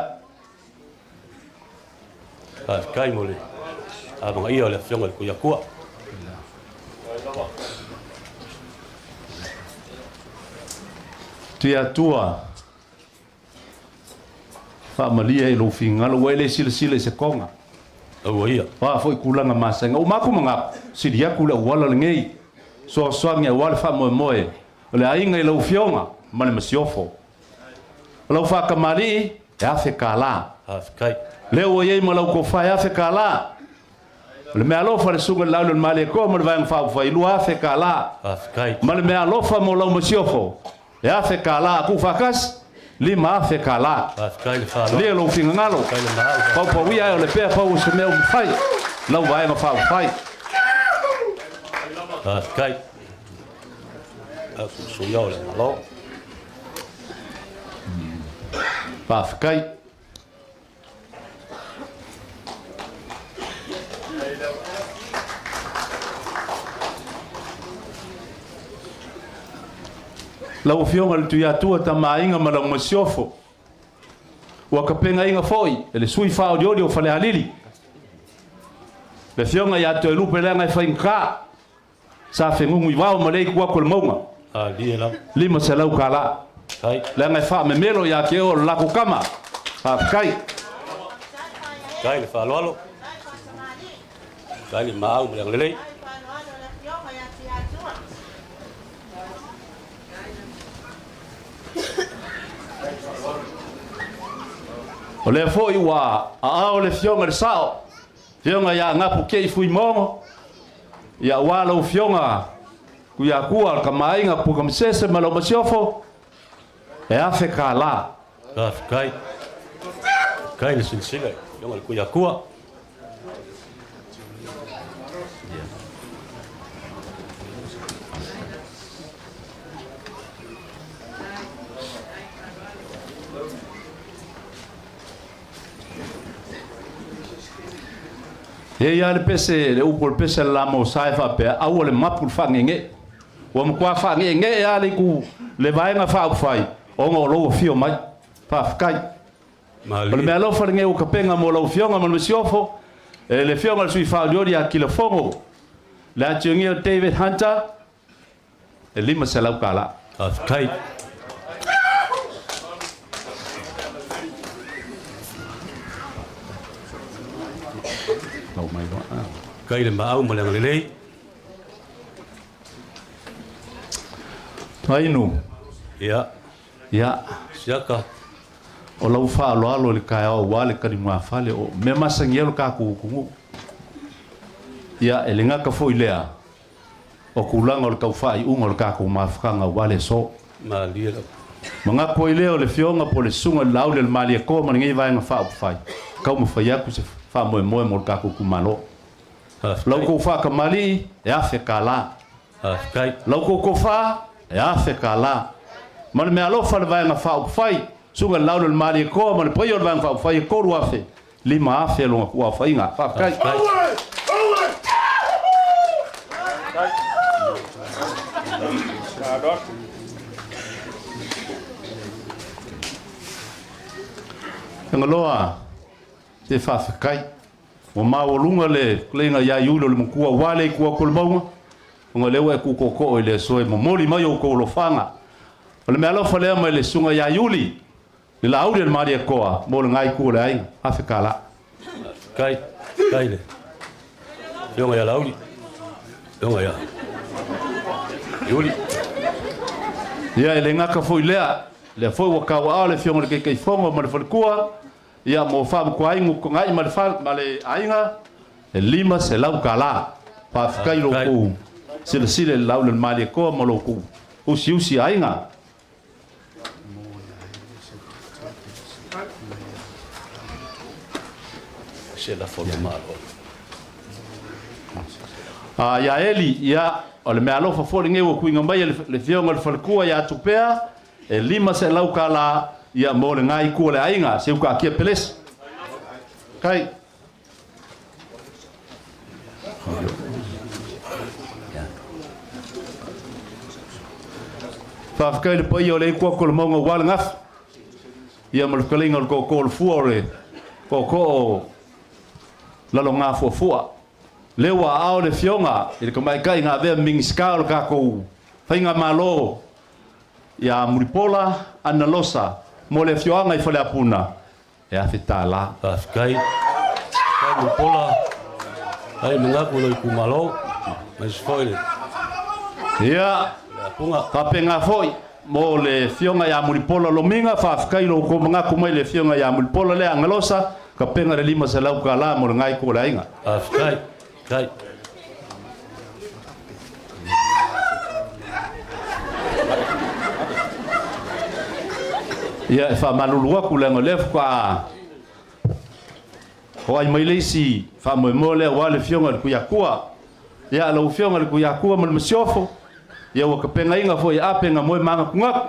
C: Faafetai mo le amanaia o le Afioga i le Tuiatua.
B: Tuiatua, faamalie i lou finagalo, ua e le silasila i se toga.
C: Aua ia.
B: O a foi tulaga masani. Ua maku manatu, sili atu le auala lenei, soasoagi aua le faamoemoe o le aiga i lau Afioga ma le Masiofo. O lau faatamalii, e $1,000.
C: Faafetai.
B: Lea ua i ai ma lau tofa e $1,000. O le meaalofa a le Susuga i le Lauli o le Malietoa ma le Vaega Faaupufai, $2,000.
C: Faafetai.
B: Ma le meaalofa mo lau masiofo, e $1,000. A tuufaatasi, $5,000.
C: Faafetai le faaaloalo.
B: Malie lou finagalo.
C: Faafetai le maau.
B: Paupauia ae o le pea pau o se mea ua mafai. Lau Vaega Faaupufai.
C: Faafetai. Suia o le Malo.
B: Faafetai. Lau Afioga i le Tuiatua Tamaaiga ma lau Masiofo, ua tapenaina foi e le sui faaolioli o Falealili, le Afioga ia Toelupe leaga e faigata Sa fegugu i vao ma lea itu atu o le mauga. $500. Leaga e faamemelo ia te oe o le latou tama. Faafetai.
C: Faafetai le faaaloalo. Faafetai le maau ma le agalelei.
B: O lea foi ua aao le Afioga i le Sao, Afioga ia Gapu Kei Fuimogo, ia aua lau Afioga Tuiatua, le Tamaaiga Pukamasese ma lau Masiofo, e $1,000.
C: Faafetai. Faafetai le silasila i le Afioga i le Tuiatua.
B: E i ai lava le pese, le upu o le pese a le Lamosa e faapea, aua le mapu le faagegee. Ua matua faagegee lava le itu, le Vaega Faaupufai, ona o lou afio mai. Faafetai. O le meaalofa lenei ua tapena mo lau Afioga ma le Masiofo, e le Afioga i le Sui Faaolioli ia Kilafogo, le Ationia o David Hunter, e $500.
C: Faafetai. Faafetai le maau ma le agalelei.
B: Tainu.
C: Ia.
B: Ia.
C: Siaka.
B: O lau faaaloalo i le taeao aua le talimafale o mea masani ai lo tatou atunuu. Ia, e le gata foi lea, o tulaga o le tau faaiuga o le tatou mafutaga aua le aso.
C: Malie lava.
B: Manatu ai lea o le Afioga po o le Susuga i le Laauli o le Malietoa ma lenei Vaega Faaupufai, taumafai atu se faamoemoe mo le tatou itumalo. La outou faatamalii e $1,000.
C: Faafetai.
B: La outou tofa e $1,000. Ma le meaalofa a le Vaega Faaupufai, Susuga i le Laauli o le Malietoa ma le paia o le Vaega Faaupufai e $3,000, $5,000 lona tuuaofaiga. Faafetai. Tagaloa, se faafetai. Ua maualuga le tuleiga ia Iuli o le matua aua le itu atu o le mauga, ona o lea ua e tu tootoo i le aso e momoli mai outou alofaga. O le meaalofa lea mai le susuga ia Iuli. Le Laauli a le Malietoa mo le gai itu o le aiga, $1,000.
C: Kai, kai le. Afioga ia Laauli. Afioga ia Iuli.
B: Ia, e le gata foi lea, lea foi ua tauaao le Afioga i le Taitaifono ma le Faletua, ia mo faamutuaigu togai ma le ma le aiga, e $500. Faafetai i lo outou silasila i le Laauli a le Malietoa ma lo outou usiusi aiga.
C: Se lafo le Malo.
B: A ia Eli, ia, o le meaalofa foi lenei ua tuuina mai e le Afioga i le Faletua ia Tupea, e $500 ia mo le gai itu o le aiga, seu taatia pelesi. Kai. Faafetai i le paia o le itu atu o le mauga ua le gafa. Ia ma le fetalaiga o le tootoo o le fua o le tootoo o Lalogafuafua. Lea ua aao le Afioga i le Tamaitai na avea ma Minisita o le tatou Faigamalo ia Mulipola Anarosa mo le afioaga i Faleapuna e $1,000.
C: Faafetai. Faafetai Mulipola. Ai manatu i lou itumalo. Aemaise foi le
B: Ia, faapena foi mo le Afioga ia Mulipola Lomiga, faafetai i lo outou manatu mai le Afioga ia Mulipola lea Agalosa, tapena le $500 mo le gai itu o le aiga.
C: Faafetai. Faafetai.
B: Ia, e faamalulu atu leaga o lea faatoa hoai mai le isi faamoemoe lea aua le Afioga i le Tuiatua. Ia, lau Afioga i le Tuiatua ma le Masiofo, ia ua tapenaina foi e ape na moe manatunatu.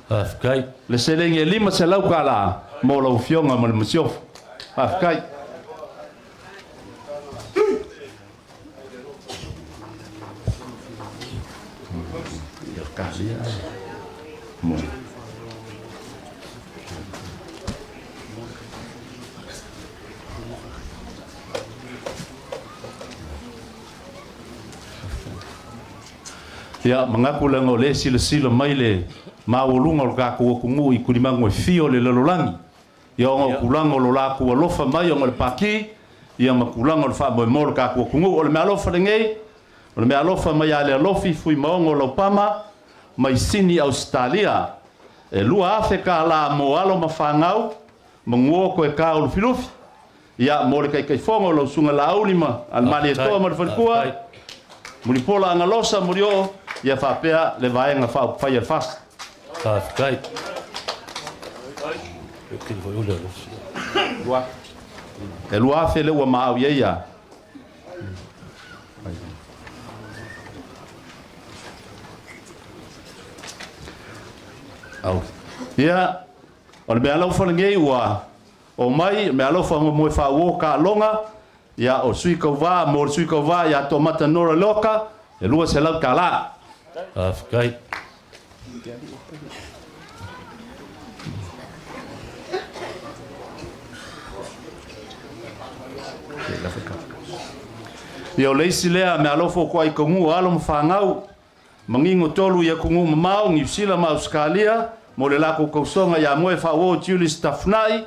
C: Faafetai.
B: Le seleni e $500 mo lau Afioga ma le Masiofo. Faafetai. Ia, manatu leaga o lea e silasila mai le maualuga o le tatou atunuu i tulimagu e fia o le lalolagi, ia ona o tulaga o lo latou alofa mai ona o le Pati, ia ma tulaga o le faamoemoe o le tatou atunuu. O le meaalofa lenei, o le meaalofa mai ia Lealofi Fuimaono Laupama mai Sini Ausetalia, e $2,000 mo alo ma fanau, manuo toe taulufilufi. Ia, mo le Taitaifono lau Susuga Laauli ma Almalietoa ma le Faletua, Mulipola Agalosa Molioo, ia faapea le Vaega Faaupufai a le FAST.
C: Faafetai.
B: E 2,000 lea ua maau i ai ia. Ia, o le meaalofa lenei ua o mai, meaalofa mo moe faauo taaloga, ia o sui tauvā, mo le sui tauvā ia Toomata Nora Loka, e $200.
C: Faafetai.
B: Ia o le isi lea meaalofa o toai tauguu alo ma fanau, manino tolu i atunuu mamao, Niu Sila ma Ausetalia, mo le latou tausoga ia moe faauo Julius Tafunai,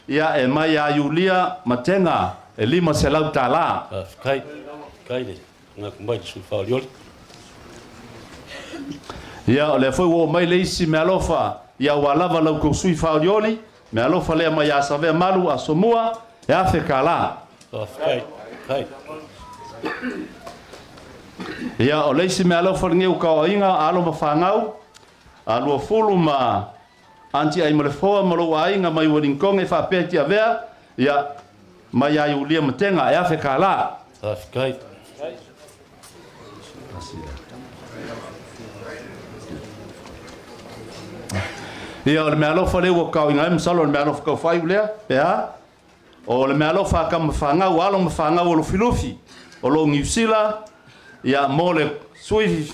B: ia e mai ia Iulia Matega e $500.
C: Faafetai. Faafetai le manatu mai le sui usufono.
B: Ia o lea foi ua oo mai le isi meaalofa ia ua lava lau tou sui faaolioli, meaalofa lea mai ia Savea Malu Asomua e $1,000.
C: Faafetai. Faafetai.
B: Ia o le isi meaalofa lenei ua taoaiga alo ma fanau a Luafulu ma Aunty Aimalefoa ma lou aiga mai Wellington e faapea i Tiavea, ia mai ia Iulia Matega e $1,000.
C: Faafetai.
B: Ia o le meaalofa lea ua taoiga ai, masalo o le meaalofa taufaaiu lea, pe a? O le meaalofa a tama fanau, alo ma fanau o Lufilufi, o lo o Niu Sila, ia mo le sui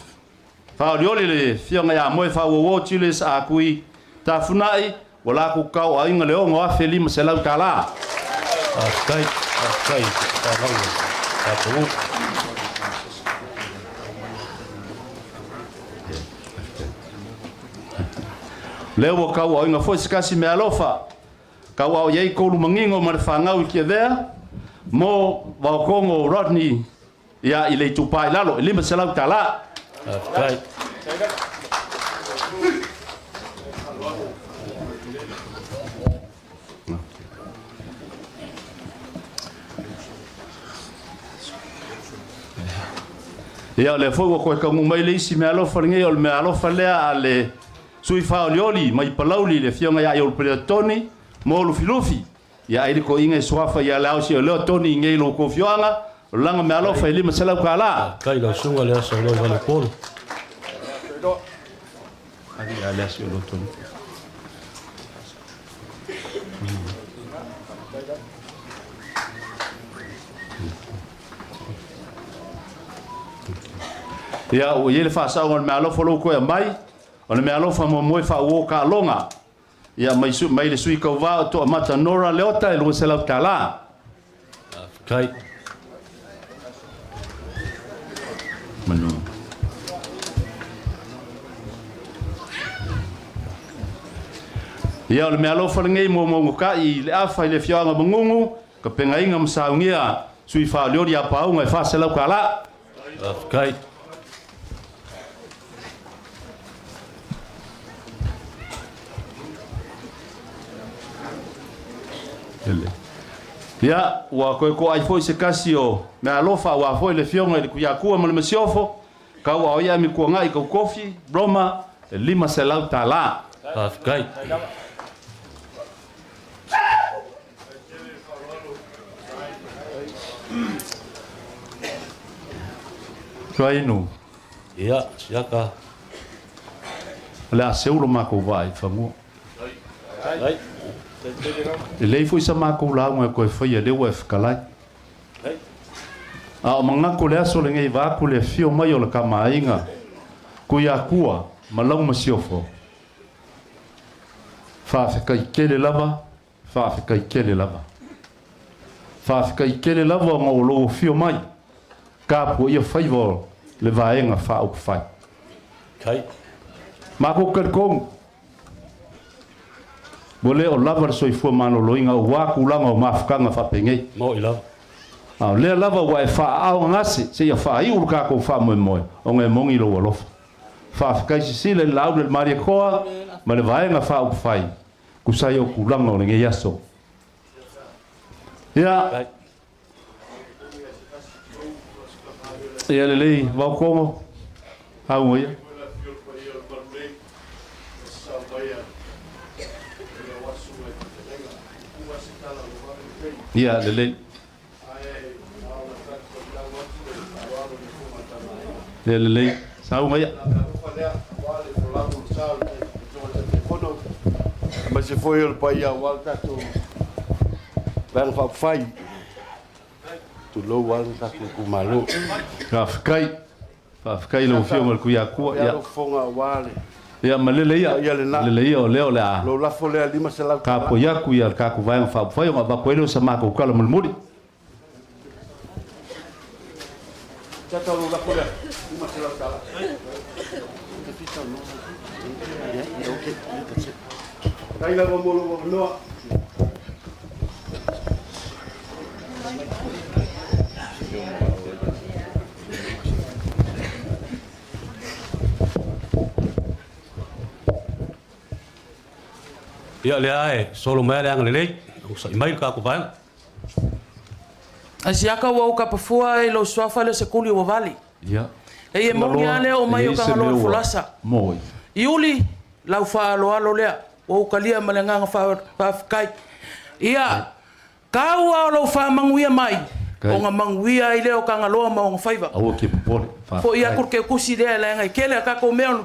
B: faaolioli le Afioga ia Moe Faauauo Julius Akui Tafunai, ua latou taoaiga le $6,500.
C: Faafetai, faafetai i fanau o tatou.
B: Lea ua kauaoina foi se tasi meaalofa kauao i ai kolu magigo ma le fagau i Tiavea mo Vaokogo Rodney ia i le Itupa i Lalo e $500 tālā.
C: Faafetai.
B: Ia o lea foi ua koe kagu mai le isi meaalofa lenei o le meaalofa lea a le sui faaolioli mai Palauli le afioga ia Iolopelea Toni mo Lufilufi. Ia ai le toeaina e suafa ia le ao si o leo Toni i nei lo kou afioaga o le laga meaalofa e $500 tālā.
C: Faafetai i lau susuga le Aso Loi Valepolo.
B: Ia le aso o Toni. Ia, ua i ai le faasaoga o le meaalofa o lou koe aumai, o le meaalofa muamua e faauo taaloga. Ia, mai, su, mai le sui tauvā o Toamata Nora Leota e $200 tālā.
C: Faafetai.
B: Manu. Ia, o le meaalofa lenei mo Maugatai i le afa i le afioaga o Magugu, ka pegaiga ma saunia sui faaolioli ia Pauga e $400 tālā.
C: Faafetai.
B: Ia, ua toe toai foi se tasi o meaalofa aua foi le afioga i le Tuiatua ma le Masiofo, kau ao ia mi kuangai kau kofi, Roma, e $500 tālā.
C: Faafetai.
B: Tuainu.
C: Ia, siaka.
B: O le a seu lo makou vaa i fanua.
C: Ai.
B: E leai foi sa makou lauga e koe faia lea ua e fetalai. A o manatu le aso lenei vaeatu le afio mai o le Tama a Aiga Tuiatua ma lau masiofo. Faafetai tele lava, faafetai tele lava. Faafetai tele lava ona o lou afio mai tapuaia faiva o le Vaega Faaupufai.
C: Kai.
B: Matou talitonu ua le o lava le soifua maloloina aua tulaga o mafutaga faapenei.
C: Mo'i lava.
B: A o lea lava ua e faaaaogagase seia faaiu le tatou faamoemoe ona e moni lou alofa. Faafetai sisila i le Laauli a le Malietoa ma le Vaega Faaupufai tusa ai o tulaga o lenei aso. Ia, ia lelei Vaokogo, auga ia. Ia lelei. Ia lelei, sauga ia.
I: Aemaise foi o le paia aua le tatou Vaega Faaupufai. Tulou lava le tatou itumalo.
B: Faafetai. Faafetai i lau Afioga i le Tuiatua.
I: Ia. Fofoga aua le
B: Ia malele ia.
I: Paia lena.
B: Malele ia o lea o le a
I: Lou lafo lea $500.
B: tapuai atu ia le tatou Vaega Faaupufai ona avatu ai lea o sa matou tala mulimuli.
I: Tata lou lafo lea $500. Tai lava mo lou avanoa.
C: Ia lea e solo mai le agalelei, onosai mai le tatou vaega.
P: Ai siaka ua ou kapafua i lou suafa le sekuli ua vali.
B: Ia.
P: E ia moni lava lea o mai o Tagaloa i Folasa.
B: Moi.
P: Iuli, lau faaaloalo lea, ua ou talia ma le agaga faafetai. Ia, tau lava o lou faamanuia mai, ona manuia ai lea o Tagaloa ma ona faiva.
B: Aua ke popole.
P: Foi
B: Faafetai.
P: atu le keukusi lea leaga e tele a tatou mea o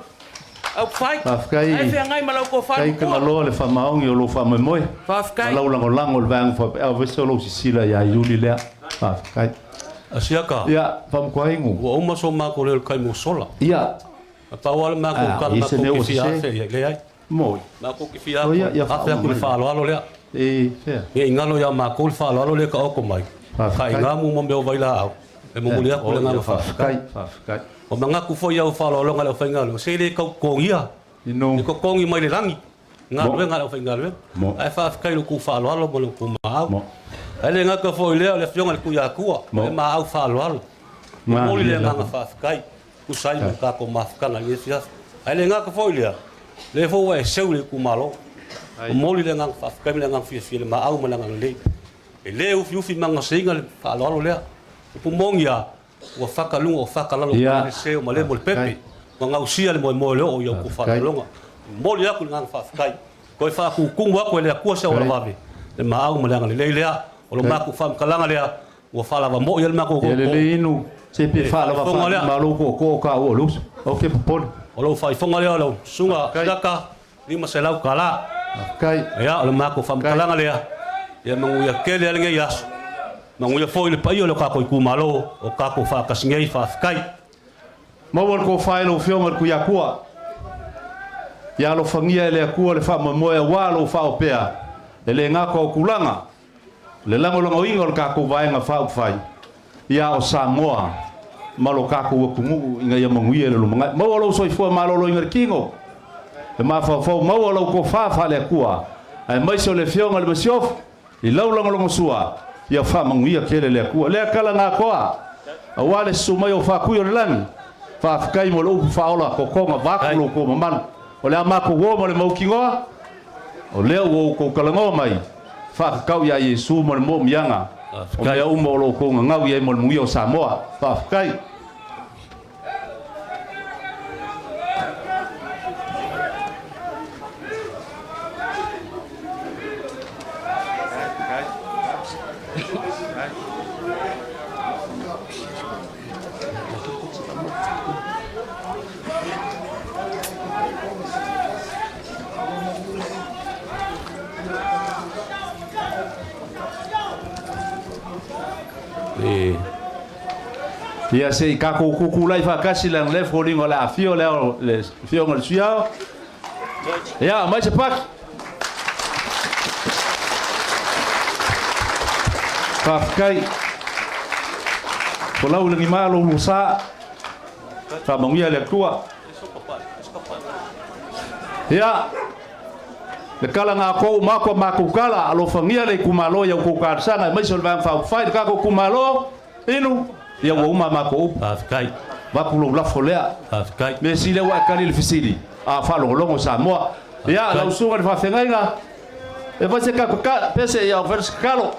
P: upufai.
B: Faafetai.
P: Ae feagai ma lau tofa
B: Faafetai
P: matua.
B: Tagaloa le faamaogi o lou faamoemoe.
P: Faafetai.
B: Ma lau lagolago i le Vaega Faaupufai aemaise o lou sisila ia Iuli lea. Faafetai.
C: Asiaka.
B: Ia, Faamukuaigu.
C: Ua uma so matou leo i le taimi ua sola.
B: Ia.
C: Na pau lava le matou
B: Ah,
C: tala
B: i se
C: matou
B: mea
C: te
B: ua
C: fia
B: sese.
C: afe i ai. Leai.
B: Moi.
C: Matou te fia
B: O, ia, ia
C: afe atu i le
B: faauma mai.
C: faaaloalo lea.
B: E fea.
C: Ne i galo ia matou le faaaloalo lea ka oko mai.
B: Faafetai.
C: Faaigamu ma mea o vailaau. E momoli atu le agaga faafetai.
B: Faafetai.
C: O manatu foi au faaaloaloga i le aufaigaluega, se le tau totogia. E totogi mai le lagi. Galuega a le aufaigaluega. Ae faafetai i lo outou faaaloalo ma lo outou maau. Ae le gata foi i lea, o le Afioga i le Tuiatua, o le maau faaaloalo. Momoli le agaga faafetai, e tusa ai ma le tatou mafutaga i lenei afiafi. Ae le gata foi i lea, o lea foi ua e seu i le itumalo. Momoli le agaga faafetai ma le agaga fiafia i le maau ma le agalelei. E le ufiufi magaseina le faaaloalo lea. Upu moni lava, Ua faka luga ua faka lalo ua le se o malemo le pepe ua gausia le moemoe o le oo i au faalogologa. Momoli atu le agaga faafetai. Toe faatutumu atu e le Atua se auala vave le maau ma le agalelei lea. O lo matou faamatalaga lea ua faalava moi ai le matou
B: Ia lelei inu se pe faalava faaitumalo tootoo o taua o le uso. Aua te popole.
C: O lou faaifoga lea lau susuga Siaka $500. Ia o le matou faamatalaga lea. Ia manuia tele ai lenei aso. Manuia foi le paia o le tatou itumalo o tatou faatasi nei. Faafetai.
B: Maua le tofa e lau Afioga i le Tuiatua. Ia alofagia e le Atua le faamoemoe aua lou faaopea e le gata o tulaga, le lagolagoina o le tatou Vaega Faaupufai, ia o Samoa ma lo tatou atunuu ina ia manuia i le lumanai. Maua lou soifua maloloina i le tino, le mafaufau, maua lau tofa faale-Atua, aemaise o le Afioga i le Masiofo, I lau lagolagosua, ia faamanuia tele le Atua. Lea kala na atoa, aua le susu mai o Faatui o le lagi. Faafetai mo le upu faaola totoga vaeatu lo outou mamalu. O le a matou o ma le mautinoa, o lea ua outou talanoa mai, faatatau ia Iesu ma le moomiaga o mea uma o lo outou gagau i ai mo le muia o Samoa. Faafetai. Ia se i tatou tutulai faatasi leaga o lea e foliga o le a afio le ao le afioga i le Sui Ao. Ia, aumai se paki. Faafetai. Folau i lagima lou lusa. Faamanuia le Atua. Ia, le kala na atou uma atu a matou kala, alofagia le itumalo i a outou talosaga aemaise o le Vaega Faaupufai, le tatou itumalo, inu, ia ua uma a matou upu.
C: Faafetai.
B: Avatu lou lafo lea.
C: Faafetai.
B: Mea sili lea ua e tali i le fesili, a faalogologo Samoa. Ia, lau susuga i le faafeagaiga, e fai se pese, ia fai se tatalo.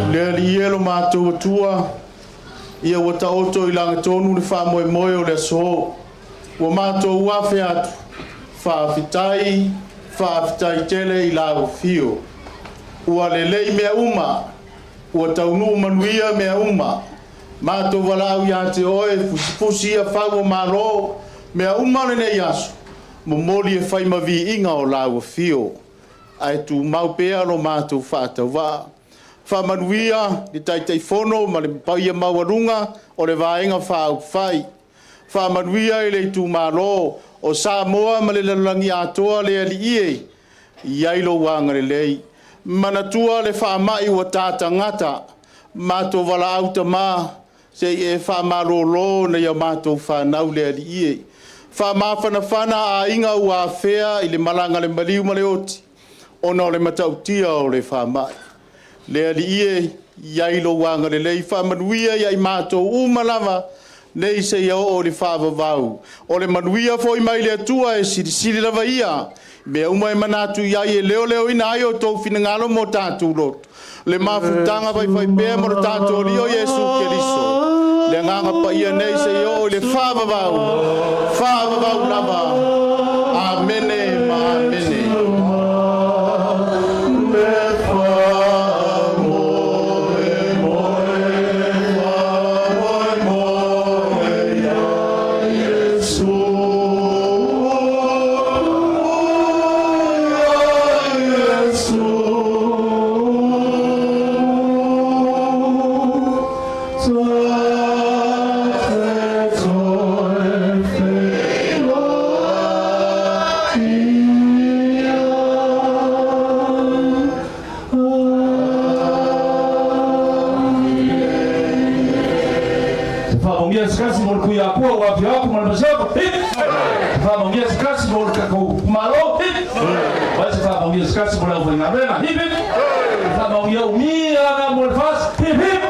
D: Le Alii e lo matou Atua, ia ua taoto i lagatonu le faamoemoe o le aso. Ua matou afe atu, faafetai, faafetai tele i lau afio. Ua lelei mea uma, ua taunuu manuia mea uma. Matou valaau ia te oe, fusifusi ia fau o malo, mea uma o lenei aso, momoli e fai ma viiga o lau afio. Ae tumau pea lo matou faatauvaa. Faamanuia le Taitaifono ma le paia maualuga o le Vaega Faaupufai. Faamanuia i le itumalo o Samoa ma le lalolagi atoa le Alii e i ai lou agalelei. Manatua le faamai ua tatagata matou valaau tama se i e faamalolo nai a matou fanau le Alii e. Faamafanafana aiga ua afea i le malaga le maliu ma le oti ona o le matautia o le faamai. Le Alii e i ai lou agalelei faamanuia ia i matou uma lava nei seia oo i le faavavau. O le manuia foi mai le Atua e silisili lava ia i mea uma e manatu i ai e leoleoina ai outou finagalo ma o tatou loto. Le mafutaga faifaipea ma lo tatou Alii o Iesu Keriso. Le agaga paia nei seia oo i le faavavau, faavavau lava. Amene ma amene.
M: Se faamanuia se tasi mo le Tuiatua ua afio atu ma le Masiofo, hip! Se faamanuia se tasi mo le tatou itumalo, hip! Vai se faamanuia se tasi mo le aufaigaluega, hip hip! Se faamanuia umi lava mo le FAST, hip hip!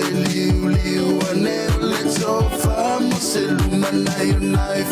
A: Liu liu ane o le tofa mo se luma nai o nai.